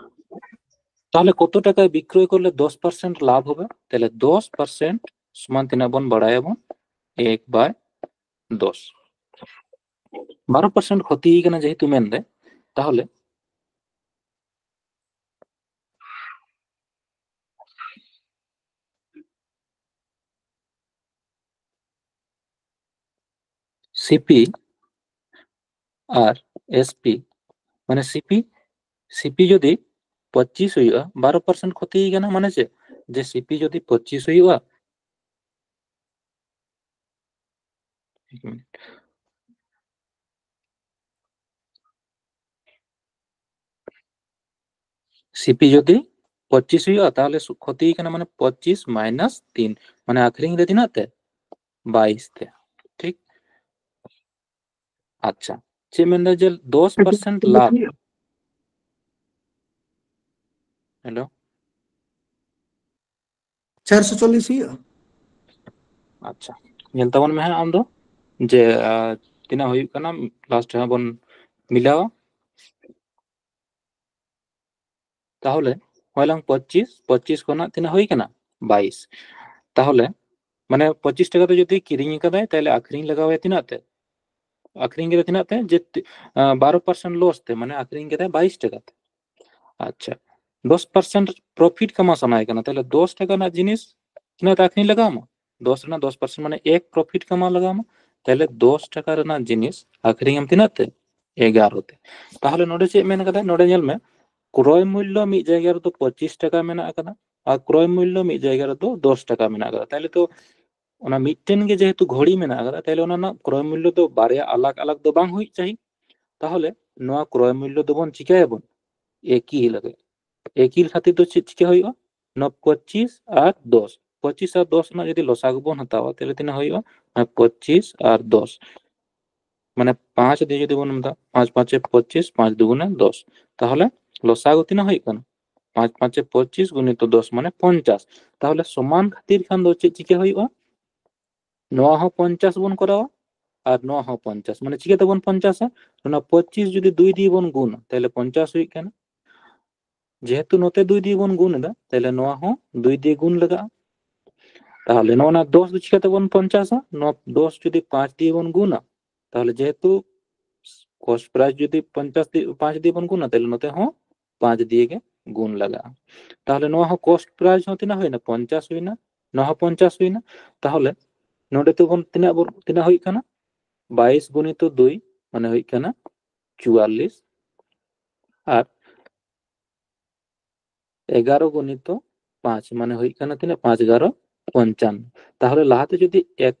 ᱛᱟᱦᱞᱮ ᱠᱚᱛᱚ ᱴᱟᱠᱟᱭ ᱵᱤᱠᱨᱚᱭ ᱠᱚᱨᱞᱮ ᱫᱚᱥ ᱯᱟᱨᱥᱮᱱᱴ ᱞᱟᱵᱷ ᱦᱚᱵᱮ? ᱛᱟᱦᱞᱮ ᱫᱚᱥ ᱯᱟᱨᱥᱮᱱᱴ ᱥᱚᱢᱟᱱ ᱛᱤᱱᱟᱹᱜ ᱵᱚᱱ ᱵᱟᱲᱟᱭᱟᱵᱚᱱ? ᱮᱠ ᱵᱟᱭ ᱫᱚᱥ᱾ ᱵᱟᱨᱚ ᱯᱟᱨᱥᱮᱱᱴ ᱠᱷᱚᱛᱤ ᱠᱟᱱᱟ ᱡᱮᱦᱮᱛᱩ ᱢᱮᱱᱫᱟᱭ, ᱛᱟᱦᱞᱮ ᱥᱤᱯᱤ ᱟᱨ ᱮᱥᱯᱤ, ᱢᱟᱱᱮ ᱥᱤᱯᱤ, ᱥᱤᱯᱤ ᱡᱩᱫᱤ ᱯᱚᱸᱪᱤᱥ ᱦᱩᱭᱩᱜᱼᱟ, ᱵᱟᱨᱚ ᱯᱟᱨᱥᱮᱱᱴ ᱠᱷᱚᱛᱤ ᱠᱟᱱᱟ, ᱢᱟᱱᱮ ᱪᱮᱫ? ᱡᱮ ᱥᱤᱯᱤ ᱡᱩᱫᱤ ᱯᱚᱸᱪᱤᱥ ᱦᱩᱭᱩᱜᱼᱟ, ᱮᱠ ᱢᱤᱱᱤᱴ᱾ ᱥᱤᱯᱤ ᱡᱩᱫᱤ ᱯᱚᱸᱪᱤᱥ ᱦᱩᱭᱩᱜᱼᱟ, ᱛᱟᱦᱞᱮ ᱥᱩ-, ᱠᱷᱚᱛᱤ ᱠᱟᱱᱟ, ᱢᱟᱱᱮ ᱯᱚᱸᱪᱤᱥ ᱢᱟᱭᱱᱟᱥ ᱛᱤᱱ, ᱢᱟᱱᱮ ᱟᱠᱷᱨᱤᱧ ᱨᱮ ᱛᱤᱱᱟᱹᱜ ᱛᱮ? ᱵᱟᱭᱤᱥ ᱛᱮ᱾ ᱴᱷᱤᱠ? ᱟᱪᱪᱷᱟ, ᱪᱮᱫ ᱢᱮᱱᱫᱟ ᱡᱮ ᱫᱚᱥ ᱯᱟᱨᱥᱮᱱᱴ ᱞᱟᱵᱷ? ᱦᱮᱞᱳ? ᱪᱟᱨᱥᱚ ᱪᱚᱞᱞᱤᱥ ᱦᱩᱭᱩᱜᱼᱟ᱾ ᱟᱪᱪᱷᱟ, ᱧᱮᱞ ᱛᱟᱵᱚᱱ ᱢᱮ ᱦᱟᱸᱜ ᱟᱢ ᱫᱚ ᱡᱮ, ᱟᱸ, ᱛᱤᱱᱟᱹᱜ ᱦᱩᱭᱩᱜ ᱠᱟᱱᱟ, ᱞᱟᱥᱴ ᱨᱮᱦᱚᱸ ᱵᱚᱱ ᱢᱤᱞᱟᱣᱟ᱾ ᱛᱟᱦᱚᱞᱮ ᱦᱚᱭᱞᱟᱝ ᱯᱚᱸᱪᱤᱥ, ᱯᱚᱸᱪᱤᱥ ᱠᱷᱚᱱᱟᱜ ᱛᱤᱱᱟᱹᱜ ᱦᱩᱭ ᱠᱟᱱᱟ? ᱵᱟᱭᱤᱥ᱾ ᱛᱟᱦᱚᱞᱮ ᱢᱟᱱᱮ ᱯᱚᱸᱪᱤᱥ ᱴᱟᱠᱟ ᱛᱮ ᱡᱩᱫᱤ ᱠᱤᱨᱤᱧ ᱟᱠᱟᱫᱟᱭ, ᱛᱟᱦᱚᱞᱮ ᱟᱠᱷᱨᱤᱧ ᱞᱟᱜᱟᱣ ᱟᱭᱟ ᱛᱤᱱᱟᱹᱜ ᱛᱮ? ᱟᱠᱷᱨᱤᱧ ᱠᱮᱫᱟ ᱛᱤᱱᱟᱹᱜ ᱛᱮ? ᱡᱮ ᱵᱟᱨᱚ ᱯᱟᱨᱥᱮᱱᱴ ᱞᱚᱥ ᱛᱮ, ᱢᱟᱱᱮ ᱟᱠᱷᱨᱤᱧ ᱠᱮᱫᱟᱭ ᱵᱟᱭᱤᱥ ᱴᱟᱠᱟ ᱛᱮ᱾ ᱟᱪᱪᱷᱟ, ᱫᱚᱥ ᱯᱟᱨᱥᱮᱱᱴ ᱯᱨᱚᱯᱷᱤᱴ ᱠᱟᱢᱟᱣ ᱥᱟᱱᱟᱭᱮ ᱠᱟᱱᱟ, ᱛᱟᱦᱚᱞᱮ ᱫᱚᱥ ᱴᱟᱠᱟ ᱨᱮᱱᱟᱜ ᱡᱤᱱᱤᱥ ᱛᱤᱱᱟᱹᱜ ᱛᱮ ᱟᱠᱷᱨᱤᱧ ᱞᱟᱜᱟᱣ ᱟᱢᱟ? ᱫᱚᱥ ᱨᱮᱱᱟᱜ ᱫᱚᱥ ᱯᱟᱨᱥᱮᱱᱴ ᱢᱟᱱᱮ ᱮᱠ ᱯᱨᱚᱯᱷᱤᱴ ᱠᱟᱢᱟᱣ ᱞᱟᱜᱟᱣ ᱟᱢᱟ᱾ ᱛᱟᱦᱚᱞᱮ ᱫᱚᱥ ᱴᱟᱠᱟ ᱨᱮᱱᱟᱜ ᱡᱤᱱᱤᱥ ᱟᱠᱷᱨᱤᱧ ᱟᱢ ᱛᱤᱱᱟᱹᱜ ᱛᱮ? ᱮᱜᱟᱨᱚ ᱛᱮ᱾ ᱛᱟᱦᱚᱞᱮ ᱱᱚᱰᱮ ᱪᱮᱫ ᱢᱮᱱ ᱠᱟᱫᱟ? ᱱᱚᱰᱮ ᱧᱮᱞ ᱢᱮ, ᱠᱨᱚᱭ ᱢᱩᱞᱞᱚ ᱢᱤᱫ ᱡᱟᱭᱜᱟ ᱨᱮᱫᱚ ᱯᱚᱸᱪᱤᱥ ᱴᱟᱠᱟ ᱢᱮᱱᱟᱜ ᱟᱠᱟᱫᱟ ᱟᱨ ᱠᱨᱚᱭ ᱢᱩᱞᱞᱚ ᱢᱤᱫ ᱡᱟᱭᱜᱟ ᱨᱮᱫᱚ ᱫᱚᱥ ᱴᱟᱠᱟ ᱢᱮᱱᱟᱜ ᱟᱠᱟᱫᱟ᱾ ᱛᱟᱦᱚᱞᱮ ᱛᱚ ᱚᱱᱟ ᱢᱤᱫᱴᱮᱱ ᱜᱮ ᱡᱮᱦᱮᱛᱩ ᱜᱷᱚᱲᱤ ᱢᱮᱱᱟᱜ ᱟᱠᱟᱫᱟ, ᱛᱟᱦᱚᱞᱮ ᱚᱱᱟ ᱨᱮᱱᱟᱜ ᱠᱨᱚᱭ ᱢᱩᱞᱞᱚ ᱫᱚ ᱵᱟᱨᱭᱟ ᱟᱞᱟᱜᱽ ᱟᱞᱟᱜᱽ ᱫᱚ ᱵᱟᱝ ᱦᱩᱭ ᱪᱟᱹᱦᱤ᱾ ᱛᱟᱦᱚᱞᱮ ᱱᱚᱣᱟ ᱠᱨᱚᱭ ᱢᱩᱞᱞᱚ ᱫᱚᱵᱚᱱ ᱪᱤᱠᱟᱹᱭᱟᱵᱚᱱ? ᱮᱠᱤ ᱞᱟᱹᱜᱤᱫ᱾ ᱮᱠᱤ ᱠᱷᱟᱹᱛᱤᱨ ᱫᱚ ᱪᱮᱫ ᱪᱤᱠᱟᱹ ᱦᱩᱭᱩᱜᱼᱟ? ᱱᱚᱣᱟ ᱯᱚᱸᱪᱤᱥ ᱟᱨ ᱫᱚᱥ, ᱯᱚᱸᱪᱤᱥ ᱟᱨ ᱫᱚᱥ ᱨᱮᱱᱟᱜ ᱡᱩᱫᱤ ᱞᱚᱥᱟᱜᱩ ᱵᱚᱱ ᱦᱟᱛᱟᱣᱟ, ᱛᱟᱦᱚᱞᱮ ᱛᱤᱱᱟᱹᱜ ᱦᱩᱭᱩᱜᱼᱟ? ᱯᱚᱸᱪᱤᱥ ᱟᱨ ᱫᱚᱥ, ᱢᱟᱱᱮ ᱯᱟᱸᱪ ᱫᱤᱭᱮ ᱡᱩᱫᱤ ᱵᱚᱱ ᱮᱢ ᱮᱫᱟ, ᱯᱟᱸᱪ ᱯᱟᱸᱪᱮ ᱯᱚᱸᱪᱤᱥ, ᱯᱟᱸᱪ ᱫᱩᱜᱩᱱᱮ ᱫᱚᱥ, ᱛᱟᱦᱚᱞᱮ ᱞᱚᱥᱟᱜᱩ ᱛᱤᱱᱟᱹᱜ ᱦᱩᱭᱩᱜ ᱠᱟᱱᱟ? ᱯᱟᱸᱪ ᱯᱟᱸᱪᱮ ᱯᱚᱸᱪᱤᱥ ᱜᱩᱱᱤᱛᱚ ᱫᱚᱥ ᱢᱟᱱᱮ ᱯᱚᱧᱪᱟᱥ᱾ ᱛᱟᱦᱚᱞᱮ ᱥᱚᱢᱟᱱ ᱠᱷᱟᱹᱛᱤᱨ ᱠᱷᱟᱱ ᱫᱚ ᱪᱮᱫ ᱪᱤᱠᱟᱹ ᱦᱩᱭᱩᱜᱼᱟ? ᱱᱚᱣᱟ ᱦᱚᱸ ᱯᱚᱧᱪᱟᱥ ᱵᱚᱱ ᱠᱚᱨᱟᱣᱟ ᱟᱨ ᱱᱚᱣᱟ ᱦᱚᱸ ᱯᱚᱧᱪᱟᱥ, ᱢᱟᱱᱮ ᱪᱤᱠᱟᱹ ᱛᱮᱵᱚᱱ ᱯᱚᱧᱪᱟᱥᱟ? ᱚᱱᱟ ᱯᱚᱸᱪᱤᱥ ᱡᱩᱫᱤ ᱫᱩᱭ ᱫᱤᱭᱮ ᱵᱚᱱ ᱜᱩᱱᱟ, ᱛᱟᱦᱚᱞᱮ ᱯᱚᱧᱪᱟᱥ ᱦᱩᱭᱩᱜ ᱠᱟᱱᱟ᱾ ᱡᱮᱦᱮᱛᱩ ᱱᱚᱛᱮ ᱫᱩᱭ ᱫᱤᱭᱮ ᱵᱚᱱ ᱜᱩᱱ ᱮᱫᱟ, ᱛᱟᱦᱚᱞᱮ ᱱᱚᱣᱟ ᱦᱚᱸ ᱫᱩᱭ ᱫᱤᱭᱮ ᱜᱩᱱ ᱞᱟᱜᱟᱜᱼᱟ᱾ ᱛᱟᱦᱚᱞᱮ ᱱᱚᱣᱟ ᱫᱚᱥ ᱫᱚ ᱪᱤᱠᱟᱹ ᱛᱮᱵᱚᱱ ᱯᱚᱧᱪᱟᱥᱟ? ᱱᱚᱣᱟ ᱫᱚᱥ ᱡᱩᱫᱤ ᱯᱟᱸᱪ ᱫᱤᱭᱮ ᱵᱚᱱ ᱜᱩᱱᱟ, ᱛᱟᱦᱚᱞᱮ ᱡᱮᱦᱮᱛᱩ ᱠᱚᱥᱴ ᱯᱨᱟᱭᱤᱥ ᱡᱩᱫᱤ ᱯᱚᱧᱪᱟᱥ ᱫᱤᱭᱮ, ᱯᱟᱸᱪ ᱫᱤᱭᱮ ᱵᱚᱱ ᱜᱩᱱᱟ, ᱛᱟᱦᱚᱞᱮ ᱱᱚᱛᱮ ᱦᱚᱸ ᱯᱟᱸᱪ ᱫᱤᱭᱮ ᱜᱮ ᱜᱩᱱ ᱞᱟᱜᱟᱜᱼᱟ᱾ ᱛᱟᱦᱚᱞᱮ ᱱᱚᱣᱟ ᱦᱚᱸ ᱠᱚᱥᱴ ᱯᱨᱟᱭᱤᱥ ᱦᱚᱸ ᱛᱤᱱᱟᱹᱜ ᱦᱩᱭᱱᱟ? ᱯᱚᱧᱪᱟᱥ ᱦᱩᱭᱱᱟ, ᱱᱚᱣᱟ ᱦᱚᱸ ᱯᱚᱧᱪᱟᱥ ᱦᱩᱭᱱᱟ᱾ ᱛᱟᱦᱚᱞᱮ ᱱᱚᱰᱮ ᱛᱮᱵᱚᱱ ᱛᱤᱱᱟᱹᱜ ᱵᱚᱱ, ᱛᱤᱱᱟᱹᱜ ᱦᱩᱭᱩᱜ ᱠᱟᱱᱟ? ᱵᱟᱭᱤᱥ ᱜᱩᱱᱤᱛᱚ ᱫᱩᱭ, ᱢᱟᱱᱮ ᱦᱩᱭᱩᱜ ᱠᱟᱱᱟ ᱪᱩᱣᱟᱞᱞᱤᱥ, ᱟᱨ ᱮᱜᱟᱨᱚ ᱜᱩᱱᱤᱛᱚ ᱯᱟᱸᱪ, ᱢᱟᱱᱮ ᱦᱩᱭᱩᱜ ᱠᱟᱱᱟ ᱛᱤᱱᱟᱹᱜ? ᱯᱟᱸᱪ ᱮᱜᱟᱨᱚ ᱯᱚᱧᱪᱟᱱᱱᱚ᱾ ᱛᱟᱦᱚᱞᱮ ᱞᱟᱦᱟᱛᱮ ᱡᱩᱫᱤ ᱮᱠ,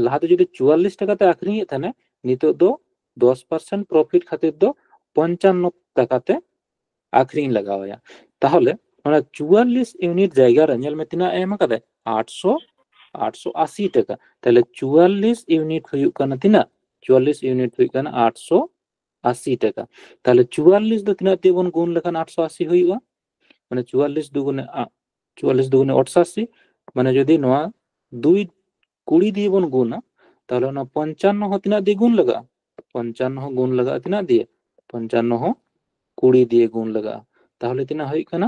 ᱞᱟᱦᱟᱛᱮ ᱡᱩᱫᱤ ᱪᱩᱣᱟᱞᱞᱤᱥ ᱴᱟᱠᱟ ᱛᱮ ᱟᱠᱷᱨᱤᱧᱮᱫ ᱛᱟᱦᱮᱱᱟ, ᱱᱤᱛᱚᱜ ᱫᱚ ᱫᱚᱥ ᱯᱟᱨᱥᱮᱱᱴ ᱯᱨᱚᱯᱷᱤᱴ ᱠᱷᱟᱹᱛᱤᱨ ᱫᱚ ᱯᱚᱧᱪᱟᱱᱱᱚ ᱴᱟᱠᱟ ᱛᱮ ᱟᱠᱷᱨᱤᱧ ᱞᱟᱜᱟᱣ ᱟᱭᱟ᱾ ᱛᱟᱦᱚᱞᱮ ᱚᱱᱟ ᱪᱩᱣᱟᱞᱞᱤᱥ ᱤᱭᱩᱱᱤᱴ ᱡᱟᱭᱜᱟ ᱨᱮ ᱧᱮᱞ ᱢᱮ ᱛᱤᱱᱟᱹᱜ ᱮ ᱮᱢ ᱟᱠᱟᱫᱟᱭ? ᱟᱴᱥᱚ, ᱟᱴᱥᱚ ᱟᱥᱤ ᱴᱟᱠᱟ᱾ ᱛᱟᱦᱚᱞᱮ ᱪᱩᱣᱟᱞᱞᱤᱥ ᱤᱭᱩᱱᱤᱴ ᱦᱩᱭᱩᱜ ᱠᱟᱱᱟ ᱛᱤᱱᱟᱹᱜ? ᱪᱩᱣᱟᱞᱞᱤᱥ ᱤᱭᱩᱱᱤᱴ ᱦᱩᱭᱩᱜ ᱠᱟᱱᱟ ᱟᱴᱥᱚ ᱟᱥᱤ ᱴᱟᱠᱟ᱾ ᱛᱟᱦᱚᱞᱮ ᱪᱩᱣᱟᱞᱞᱤᱥ ᱫᱚ ᱛᱤᱱᱟᱹᱜ ᱛᱮᱵᱚᱱ ᱜᱩᱱ ᱞᱮᱠᱷᱟᱱ ᱟᱴᱥᱚ ᱟᱥᱤ ᱦᱩᱭᱩᱜᱼᱟ? ᱢᱟᱱᱮ ᱪᱩᱣᱟᱞᱞᱤᱥ ᱫᱩᱜᱩᱱᱮ ᱟ-, ᱪᱩᱣᱟᱞᱞᱤᱥ ᱫᱩᱜᱩᱱᱮ ᱚᱴᱥᱟᱥᱤ, ᱢᱟᱱᱮ ᱡᱩᱫᱤ ᱱᱚᱣᱟ ᱫᱩᱭ ᱠᱩᱲᱤ ᱫᱤᱭᱮ ᱵᱚᱱ ᱜᱩᱱᱟ, ᱛᱟᱦᱚᱞᱮ ᱚᱱᱟ ᱯᱚᱧᱪᱟᱱᱱᱚ ᱦᱚᱸ ᱛᱤᱱᱟᱹᱜ ᱫᱤᱭᱮ ᱜᱩᱱ ᱞᱟᱜᱟᱜᱼᱟ? ᱯᱚᱧᱪᱟᱱᱱᱚ ᱦᱚᱸ ᱜᱩᱱ ᱞᱟᱜᱟᱜᱼᱟ ᱛᱤᱱᱟᱹᱜ ᱫᱤᱭᱮ? ᱯᱚᱧᱪᱟᱱᱱᱚ ᱦᱚᱸ ᱠᱩᱲᱤ ᱫᱤᱭᱮ ᱜᱩᱱ ᱞᱟᱜᱟᱜᱼᱟ᱾ ᱛᱟᱦᱚᱞᱮ ᱛᱤᱱᱟᱹᱜ ᱦᱩᱭᱩᱜ ᱠᱟᱱᱟ?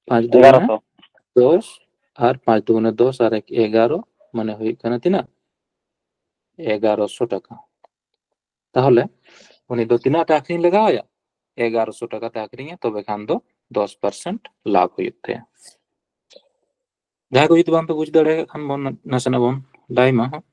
ᱯᱟᱸᱪ ᱫᱩᱜᱩᱱᱮ ᱮᱜᱟᱨᱚᱥᱚ᱾ ᱫᱚᱥ ᱟᱨ ᱯᱟᱸᱪ ᱫᱩᱜᱩᱱᱮ ᱫᱚᱥ ᱟᱨ ᱮᱠ ᱮᱜᱟᱨᱚ, ᱢᱟᱱᱮ ᱦᱩᱭᱩᱜ ᱠᱟᱱᱟ ᱛᱤᱱᱟᱹᱜ? ᱮᱜᱟᱨᱚᱥᱚ ᱴᱟᱠᱟ᱾ ᱛᱟᱦᱚᱞᱮ ᱩᱱᱤ ᱫᱚ ᱛᱤᱱᱟᱹᱜ ᱴᱟᱠᱟ ᱟᱹᱠᱷᱨᱤᱧ ᱞᱟᱜᱟᱣ ᱟᱭᱟ? ᱮᱜᱟᱨᱚᱥᱚ ᱴᱟᱠᱟ ᱛᱮ ᱟᱹᱠᱷᱨᱤᱧᱟ, ᱛᱚᱵᱮ ᱠᱷᱟᱱ ᱫᱚ ᱫᱚᱥ ᱯᱟᱨᱥᱮᱱᱴ ᱞᱟᱵᱷ ᱦᱩᱭᱩᱜ ᱛᱟᱭᱟ᱾ ᱡᱟᱦᱟᱸᱭ ᱠᱚ ᱡᱩᱫᱤ ᱵᱟᱝᱯᱮ ᱵᱩᱡᱽ ᱫᱟᱲᱮᱭᱟᱜ ᱠᱷᱟᱱ ᱵᱚᱱ ᱱᱟᱥᱮᱱᱟᱜ ᱵᱚᱱ ᱞᱟᱹᱭ ᱢᱟ ᱦᱟᱸᱜ᱾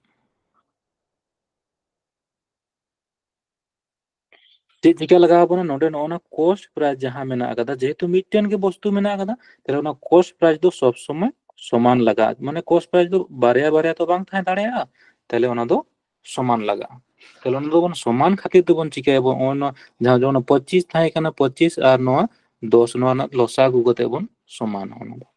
ᱪᱮᱫ ᱪᱤᱠᱟ ᱞᱟᱜᱟᱣ ᱟᱵᱚᱱᱟ? ᱱᱚᱰᱮ ᱱᱚᱜᱼᱚ ᱱᱟ ᱠᱚᱥᱴ ᱯᱨᱟᱭᱤᱥ ᱡᱟᱦᱟᱸ ᱢᱮᱱᱟᱜ ᱟᱠᱟᱫᱟ, ᱡᱮᱦᱮᱛᱩ ᱢᱤᱫᱴᱮᱱ ᱜᱮ ᱵᱚᱥᱛᱩ ᱢᱮᱱᱟᱜ ᱟᱠᱟᱫᱟ, ᱛᱟᱦᱞᱮ ᱚᱱᱟ ᱠᱚᱥᱴ ᱯᱨᱟᱭᱤᱥ ᱫᱚ ᱥᱚᱵ ᱥᱚᱢᱚᱭ ᱥᱚᱢᱟᱱ ᱞᱟᱜᱟᱜᱼᱟ᱾ ᱢᱟᱱᱮ ᱠᱚᱥᱴ ᱯᱨᱟᱭᱤᱥ ᱫᱚ ᱵᱟᱨᱭᱟ ᱵᱟᱨᱭᱟ ᱛᱚ ᱵᱟᱝ ᱛᱟᱦᱮᱸ ᱫᱟᱲᱮᱭᱟᱜᱼᱟ, ᱛᱟᱦᱞᱮ ᱚᱱᱟ ᱫᱚ ᱥᱚᱢᱟᱱ ᱞᱟᱜᱟᱜᱼᱟ᱾ ᱛᱟᱦᱞᱮ ᱚᱱᱟ ᱫᱚᱵᱚᱱ ᱥᱚᱢᱟᱱ ᱠᱷᱟᱹᱛᱤᱨ ᱫᱚᱵᱚᱱ ᱪᱤᱠᱟᱹᱭᱟᱵᱚᱱ? ᱱᱚᱜᱼᱚᱭ ᱱᱚᱣᱟ ᱡᱟᱦᱟᱸ ᱡᱮᱢᱚᱱ ᱯᱚᱸᱪᱤᱥ ᱛᱟᱦᱮᱸ ᱠᱟᱱᱟ, ᱯᱚᱸᱪᱤᱥ ᱟᱨ ᱱᱚᱣᱟ ᱫᱚᱥ, ᱱᱚᱣᱟ ᱨᱮᱱᱟᱜ ᱞᱚᱥᱟ ᱟᱹᱜᱩ ᱠᱟᱛᱮ ᱵᱚᱱ ᱥᱚᱢᱟᱱᱟ ᱚᱱᱟ ᱫᱚ᱾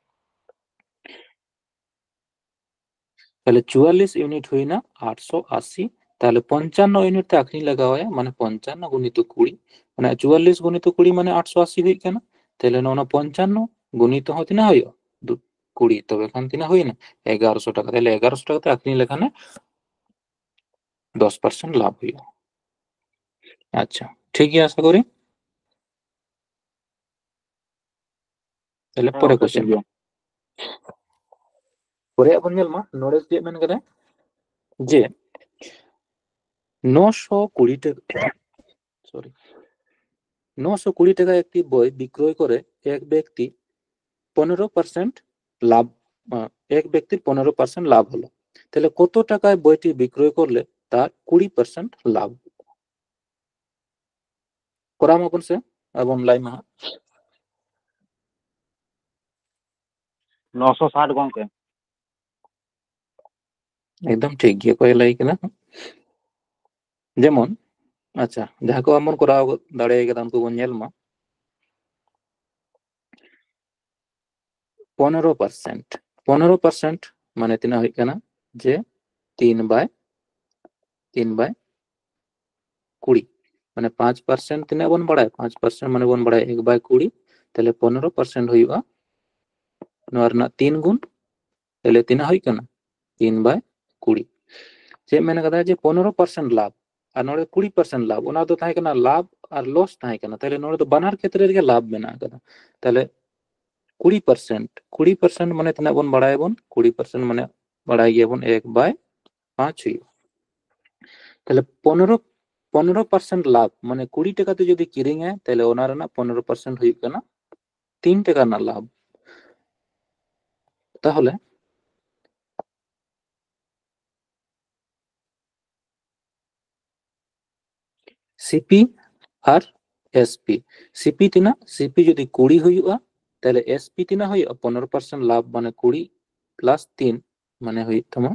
ᱛᱟᱦᱞᱮ ᱪᱩᱣᱟᱞᱞᱤᱥ ᱤᱭᱩᱱᱤᱴ ᱦᱩᱭᱱᱟ ᱟᱴᱥᱚ ᱟᱥᱤ, ᱛᱟᱦᱞᱮ ᱯᱚᱧᱪᱟᱱᱱᱚ ᱤᱭᱩᱱᱤᱴ ᱛᱮ ᱟᱹᱠᱷᱨᱤᱧ ᱞᱟᱜᱟᱣ ᱟᱭᱟ, ᱢᱟᱱᱮ ᱯᱚᱧᱪᱟᱱᱱᱚ ᱜᱩᱱᱤᱛᱚ ᱠᱩᱲᱤ, ᱢᱟᱱᱮ ᱪᱩᱣᱟᱞᱞᱤᱥ ᱜᱩᱱᱤᱛᱚ ᱠᱩᱲᱤ ᱢᱟᱱᱮ ᱟᱴᱥᱚ ᱟᱥᱤ ᱦᱩᱭᱩᱜ ᱠᱟᱱᱟ᱾ ᱛᱟᱦᱞᱮ ᱱᱚᱣᱟ ᱯᱚᱧᱪᱟᱱᱱᱚ ᱜᱩᱱᱤᱛᱚ ᱦᱚᱸ ᱛᱤᱱᱟᱹᱜ ᱦᱩᱭᱩᱜᱼᱟ? ᱫᱩ-, ᱠᱩᱲᱤ᱾ ᱛᱚᱵᱮ ᱠᱷᱟᱱ ᱛᱤᱱᱟᱹᱜ ᱦᱩᱭᱱᱟ? ᱮᱜᱟᱨᱚᱥᱚ ᱴᱟᱠᱟ᱾ ᱛᱟᱦᱞᱮ ᱮᱜᱟᱨᱚᱥᱚ ᱴᱟᱠᱟ ᱛᱮ ᱟᱹᱠᱷᱨᱤᱧ ᱞᱮᱠᱷᱟᱱ ᱫᱚᱥ ᱯᱟᱨᱥᱮᱱᱴ ᱞᱟᱵᱷ ᱦᱩᱭᱩᱜᱼᱟ᱾ ᱟᱪᱪᱷᱟ, ᱴᱷᱤᱠ ᱜᱮᱭᱟ, ᱟᱥᱟ ᱠᱚᱨᱤ᱾ ᱛᱟᱦᱞᱮ ᱦᱮᱸ ᱯᱚᱨᱮ ᱜᱚᱝᱠᱮ, ᱴᱷᱤᱠ question᱾ ᱜᱮᱭᱟ᱾ ᱯᱚᱨᱮᱭᱟᱜ ᱵᱚᱱ ᱧᱮᱞ ᱢᱟ, ᱱᱚᱰᱮ ᱪᱮᱫ ᱢᱮᱱ ᱠᱟᱫᱟ ᱡᱮ ᱱᱚᱥᱚ ᱠᱩᱲᱤ ᱴᱟᱠᱟ, sorry, ᱱᱚᱥᱚ ᱠᱩᱲᱤ টাকা একটি বই বিক্রয় করে এক ব্যক্তি পনেরো পার্সেন্ট লাভ, আহ, এক ব্যক্তির পনেরো পার্সেন্ট লাভ হলো। তাহলে কত টাকায় বইটি বিক্রয় করলে তার কুড়ি পার্সেন্ট লাভ? ᱠᱚᱨᱟᱣ ᱢᱟᱵᱚᱱ ᱥᱮ, ᱟᱵᱚᱱ ᱞᱟᱹᱭ ᱢᱟ ᱦᱟᱸᱜ᱾ ᱱᱚᱥᱚ ᱥᱟᱴ ᱜᱚᱝᱠᱮ᱾ ᱮᱠᱫᱚᱢ ᱴᱷᱤᱠ ᱜᱮ, ᱚᱠᱚᱭᱮ ᱞᱟᱹᱭ ᱠᱮᱫᱟ? ᱡᱮᱢᱚᱱ, ᱟᱪᱪᱷᱟ, ᱡᱟᱦᱟᱸ ᱠᱚ ᱟᱢ ᱵᱚᱱ ᱠᱚᱨᱟᱣ ᱫᱟᱲᱮ ᱠᱟᱫᱟ, ᱩᱱᱠᱩ ᱵᱚᱱ ᱧᱮᱞ ᱢᱟ᱾ ᱯᱚᱱᱮᱨᱚ ᱯᱟᱨᱥᱮᱱᱴ, ᱯᱚᱱᱮᱨᱚ ᱯᱟᱨᱥᱮᱱᱴ ᱢᱟᱱᱮ ᱛᱤᱱᱟᱹᱜ ᱦᱩᱭᱩᱜ ᱠᱟᱱᱟ? ᱡᱮ ᱛᱤᱱ by, ᱛᱤᱱ by ᱠᱩᱲᱤ, ᱢᱟᱱᱮ ᱯᱟᱸᱪ ᱯᱟᱨᱥᱮᱱᱴ ᱛᱤᱱᱟᱹᱜ ᱵᱚᱱ ᱵᱟᱲᱟᱭᱟ? ᱯᱟᱸᱪ ᱯᱟᱨᱥᱮᱱᱴ ᱢᱟᱱᱮ ᱵᱚᱱ ᱵᱟᱲᱟᱭᱟ ᱮᱠ by ᱠᱩᱲᱤ, ᱛᱟᱦᱞᱮ ᱯᱚᱱᱮᱨᱚ ᱯᱟᱨᱥᱮᱱᱴ ᱦᱩᱭᱩᱜᱼᱟ ᱱᱚᱣᱟ ᱨᱮᱱᱟᱜ ᱛᱤᱱ ᱜᱩᱱ, ᱛᱟᱦᱞᱮ ᱛᱤᱱᱟᱹᱜ ᱦᱩᱭᱩᱜ ᱠᱟᱱᱟ? ᱛᱤᱱ by ᱠᱩᱲᱤ᱾ ᱪᱮᱫ ᱢᱮᱱ ᱠᱟᱫᱟ? ᱡᱮ ᱯᱚᱱᱮᱨᱚ ᱯᱟᱨᱥᱮᱱᱴ ᱞᱟᱵᱷ, ᱟᱨ ᱱᱚᱰᱮ ᱠᱩᱲᱤ ᱯᱟᱨᱥᱮᱱᱴ ᱞᱟᱵᱷ, ᱚᱱᱟ ᱫᱚ ᱛᱟᱦᱮᱸ ᱠᱟᱱᱟ ᱞᱟᱵᱷ ᱟᱨ ᱞᱚᱥ ᱛᱟᱦᱮᱸ ᱠᱟᱱᱟ᱾ ᱛᱟᱦᱞᱮ ᱱᱚᱰᱮ ᱫᱚ ᱵᱟᱱᱟᱨ ᱠᱷᱮᱛᱨᱮ ᱨᱮᱜᱮ ᱞᱟᱵᱷ ᱢᱮᱱᱟᱜ ᱟᱠᱟᱫᱟ᱾ ᱛᱟᱦᱞᱮ ᱠᱩᱲᱤ ᱯᱟᱨᱥᱮᱱᱴ, ᱠᱩᱲᱤ ᱯᱟᱨᱥᱮᱱᱴ ᱢᱟᱱᱮ ᱛᱤᱱᱟᱹᱜ ᱵᱚᱱ ᱵᱟᱲᱟᱭᱟᱵᱚᱱ? ᱠᱩᱲᱤ ᱯᱟᱨᱥᱮᱱᱴ ᱢᱟᱱᱮ ᱵᱟᱲᱟᱭ ᱜᱮᱭᱟᱵᱚᱱ ᱮᱠ ᱵᱟᱭ ᱯᱟᱸᱪ ᱦᱩᱭᱩᱜᱼᱟ᱾ ᱛᱟᱦᱞᱮ ᱯᱚᱱᱨᱚ, ᱯᱚᱱᱨᱚ ᱯᱟᱨᱥᱮᱱᱴ ᱞᱟᱵᱷ, ᱢᱟᱱᱮ ᱠᱩᱲᱤ ᱴᱟᱠᱟ ᱛᱮ ᱡᱩᱫᱤ ᱠᱤᱨᱤᱧᱟᱭ, ᱛᱟᱦᱞᱮ ᱚᱱᱟ ᱨᱮᱱᱟᱜ ᱯᱚᱱᱨᱚ ᱯᱟᱨᱥᱮᱱᱴ ᱦᱩᱭᱩᱜ ᱠᱟᱱᱟ ᱛᱤᱱ ᱴᱟᱠᱟ ᱨᱮᱱᱟᱜ ᱞᱟᱵᱷ᱾ ᱛᱟᱦᱚᱞᱮ ᱥᱤᱯᱤ ᱟᱨ ᱮᱥᱯᱤ, ᱥᱤᱯᱤ ᱛᱤᱱᱟᱹᱜ? ᱥᱤᱯᱤ ᱡᱩᱫᱤ ᱠᱩᱲᱤ ᱦᱩᱭᱩᱜᱼᱟ, ᱛᱟᱦᱞᱮ ᱮᱥᱯᱤ ᱛᱤᱱᱟᱹᱜ ᱦᱩᱭᱩᱜᱼᱟ? ᱯᱚᱱᱨᱚ ᱯᱟᱨᱥᱮᱱᱴ ᱞᱟᱵᱷ, ᱢᱟᱱᱮ ᱠᱩᱲᱤ ᱯᱞᱟᱥ ᱛᱤᱱ, ᱢᱟᱱᱮ ᱦᱩᱭᱩᱜ ᱛᱟᱢᱟ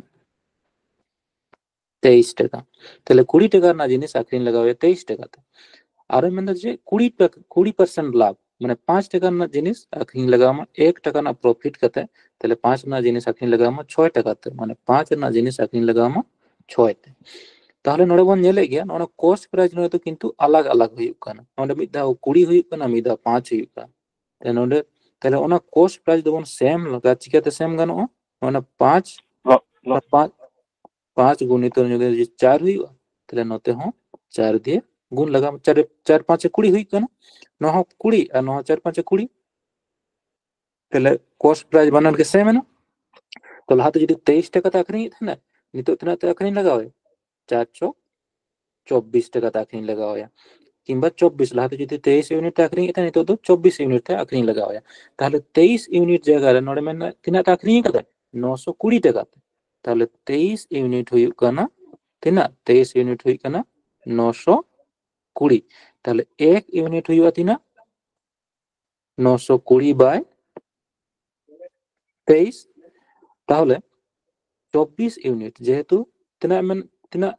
ᱛᱮᱭᱤᱥ ᱴᱟᱠᱟ᱾ ᱛᱟᱦᱞᱮ ᱠᱩᱲᱤ ᱴᱟᱠᱟ ᱨᱮᱱᱟᱜ ᱡᱤᱱᱤᱥ ᱟᱹᱠᱷᱨᱤᱧ ᱞᱟᱜᱟᱣ ᱮᱭᱟ ᱛᱮᱭᱤᱥ ᱴᱟᱠᱟ ᱛᱮ᱾ ᱟᱨᱚ ᱢᱮᱱᱫᱟ ᱡᱮ ᱠᱩᱲᱤ ᱴᱟᱠᱟ, ᱠᱩᱲᱤ ᱯᱟᱨᱥᱮᱱᱴ ᱞᱟᱵᱷ, ᱢᱟᱱᱮ ᱯᱟᱸᱪ ᱴᱟᱠᱟ ᱨᱮᱱᱟᱜ ᱡᱤᱱᱤᱥ ᱟᱹᱠᱷᱨᱤᱧ ᱞᱟᱜᱟᱣ ᱟᱢᱟ ᱮᱠ ᱴᱟᱠᱟ ᱨᱮᱱᱟᱜ ᱯᱨᱚᱯᱷᱤᱴ ᱠᱟᱛᱮ, ᱛᱟᱦᱞᱮ ᱯᱟᱸᱪ ᱨᱮᱱᱟᱜ ᱡᱤᱱᱤᱥ ᱟᱹᱠᱷᱨᱤᱧ ᱞᱟᱜᱟᱣ ᱟᱢᱟ ᱪᱷᱚᱭ ᱴᱟᱠᱟ ᱛᱮ, ᱢᱟᱱᱮ ᱯᱟᱸᱪ ᱨᱮᱱᱟᱜ ᱡᱤᱱᱤᱥ ᱟᱹᱠᱷᱨᱤᱧ ᱞᱟᱜᱟᱣ ᱟᱢᱟ ᱪᱷᱚᱭ ᱛᱮ᱾ ᱛᱟᱦᱞᱮ ᱱᱚᱰᱮ ᱵᱚᱱ ᱧᱮᱞᱮᱫ ᱜᱮᱭᱟ, ᱱᱚᱰᱮ ᱠᱚᱥᱴ ᱯᱨᱟᱭᱤᱥ ᱱᱚᱰᱮ ᱫᱚ ᱠᱤᱱᱛᱩ ᱟᱞᱟᱜᱽ ᱟᱞᱟᱜᱽ ᱦᱩᱭᱩᱜ ᱠᱟᱱᱟ᱾ ᱱᱚᱰᱮ ᱢᱤᱫ ᱫᱷᱟᱣ ᱠᱩᱲᱤ ᱦᱩᱭᱩᱜ ᱠᱟᱱᱟ, ᱢᱤᱫ ᱫᱷᱟᱣ ᱯᱟᱸᱪ ᱦᱩᱭᱩᱜ ᱠᱟᱱᱟ᱾ ᱛᱟᱦᱞᱮ ᱱᱚᱰᱮ, ᱛᱟᱦᱞᱮ ᱚᱱᱟ ᱠᱚᱥᱴ ᱯᱨᱟᱭᱤᱥ ᱫᱚᱵᱚᱱ ᱥᱮᱢ ᱞᱮᱠᱟ ᱪᱤᱠᱟᱹᱛᱮ ᱥᱮᱢ ᱜᱟᱱᱚᱜᱼᱟ? ᱚᱱᱟ ᱯᱟᱸᱪ, ᱞᱚ-, ᱞᱚ-, ᱯᱟᱸᱪ, ᱯᱟᱸᱪ ᱜᱩᱱᱤᱛᱚ ᱡᱩᱫᱤ ᱪᱟᱨ ᱦᱩᱭᱩᱜᱼᱟ, ᱛᱟᱦᱞᱮ ᱱᱚᱛᱮ ᱦᱚᱸ ᱪᱟᱨ ᱫᱤᱭᱮ ᱜᱩᱱ ᱞᱟᱜᱟᱣ, ᱪᱟᱨ, ᱪᱟᱨ ᱯᱟᱸᱪᱮ ᱠᱩᱲᱤ ᱦᱩᱭᱩᱜ ᱠᱟᱱᱟ, ᱱᱚᱣᱟ ᱦᱚᱸ ᱠᱩᱲᱤ ᱟᱨ ᱱᱚᱣᱟ ᱦᱚᱸ ᱪᱟᱨ ᱯᱟᱸᱪᱮ ᱠᱩᱲᱤ᱾ ᱛᱟᱦᱞᱮ ᱠᱚᱥᱴ ᱯᱨᱟᱭᱤᱥ ᱵᱟᱱᱟᱨ ᱜᱮ ᱥᱮᱢ ᱮᱱᱟ᱾ ᱛᱚ ᱞᱟᱦᱟᱛᱮ ᱡᱩᱫᱤ ᱛᱮᱭᱤᱥ ᱴᱟᱠᱟ ᱛᱮ ᱟᱹᱠᱷᱨᱤᱧᱮᱫ ᱛᱟᱦᱮᱱᱟ, ᱱᱤᱛᱚᱜ ᱛᱤᱱᱟᱹᱜ ᱛᱮ ᱟᱹᱠᱷᱨᱤᱧ ᱞᱟᱜᱟᱣ ᱟᱭᱟ? ᱪᱟᱨ ᱪᱚᱠ ᱪᱚᱵᱵᱤᱥ ᱴᱟᱠᱟ ᱛᱮ ᱟᱹᱠᱷᱨᱤᱧ ᱞᱟᱜᱟᱣ ᱟᱭᱟ, ᱠᱤᱝᱵᱟ ᱪᱚᱵᱵᱤᱥ, ᱞᱟᱦᱟᱛᱮ ᱡᱩᱫᱤ ᱛᱮᱭᱤᱥ ᱤᱭᱩᱱᱤᱴ ᱛᱮ ᱟᱹᱠᱷᱨᱤᱧᱮᱫ ᱛᱟᱦᱮᱸ, ᱱᱤᱛᱚᱜ ᱫᱚ ᱪᱚᱵᱵᱤᱥ ᱤᱭᱩᱱᱤᱴ ᱛᱮ ᱟᱹᱠᱷᱨᱤᱧ ᱞᱟᱜᱟᱣ ᱟᱭᱟ᱾ ᱛᱟᱦᱞᱮ ᱛᱮᱭᱤᱥ ᱤᱭᱩᱱᱤᱴ ᱡᱟᱭᱜᱟ ᱨᱮ ᱱᱚᱰᱮ ᱢᱮᱱᱟᱜ, ᱛᱤᱱᱟᱹᱜ ᱛᱮ ᱟᱹᱠᱷᱨᱤᱧ ᱟᱠᱟᱫᱟᱭ? ᱱᱚᱥᱚ ᱠᱩᱲᱤ ᱴᱟᱠᱟ ᱛᱮ᱾ ᱛᱟᱦᱞᱮ ᱛᱮᱭᱤᱥ ᱤᱭᱩᱱᱤᱴ ᱦᱩᱭᱩᱜ ᱠᱟᱱᱟ ᱛᱤᱱᱟᱹᱜ? ᱛᱮᱭᱤᱥ ᱤᱭᱩᱱᱤᱴ ᱦᱩᱭᱩᱜ ᱠᱟᱱᱟ ᱱᱚᱥᱚ ᱠᱩᱲᱤ᱾ ᱛᱟᱦᱞᱮ ᱮᱠ ᱤᱭᱩᱱᱤᱴ ᱦᱩᱭᱩᱜᱼᱟ ᱛᱤᱱᱟᱹᱜ? ᱱᱚᱥᱚ ᱠᱩᱲᱤ by ᱛᱮᱭᱤᱥ᱾ ᱛᱟᱦᱞᱮ ᱪᱚᱵᱵᱤᱥ ᱤᱭᱩᱱᱤᱴ, ᱡᱮᱦᱮᱛᱩ ᱛᱤᱱᱟᱹᱜ ᱢᱮᱱ, ᱛᱤᱱᱟᱹᱜ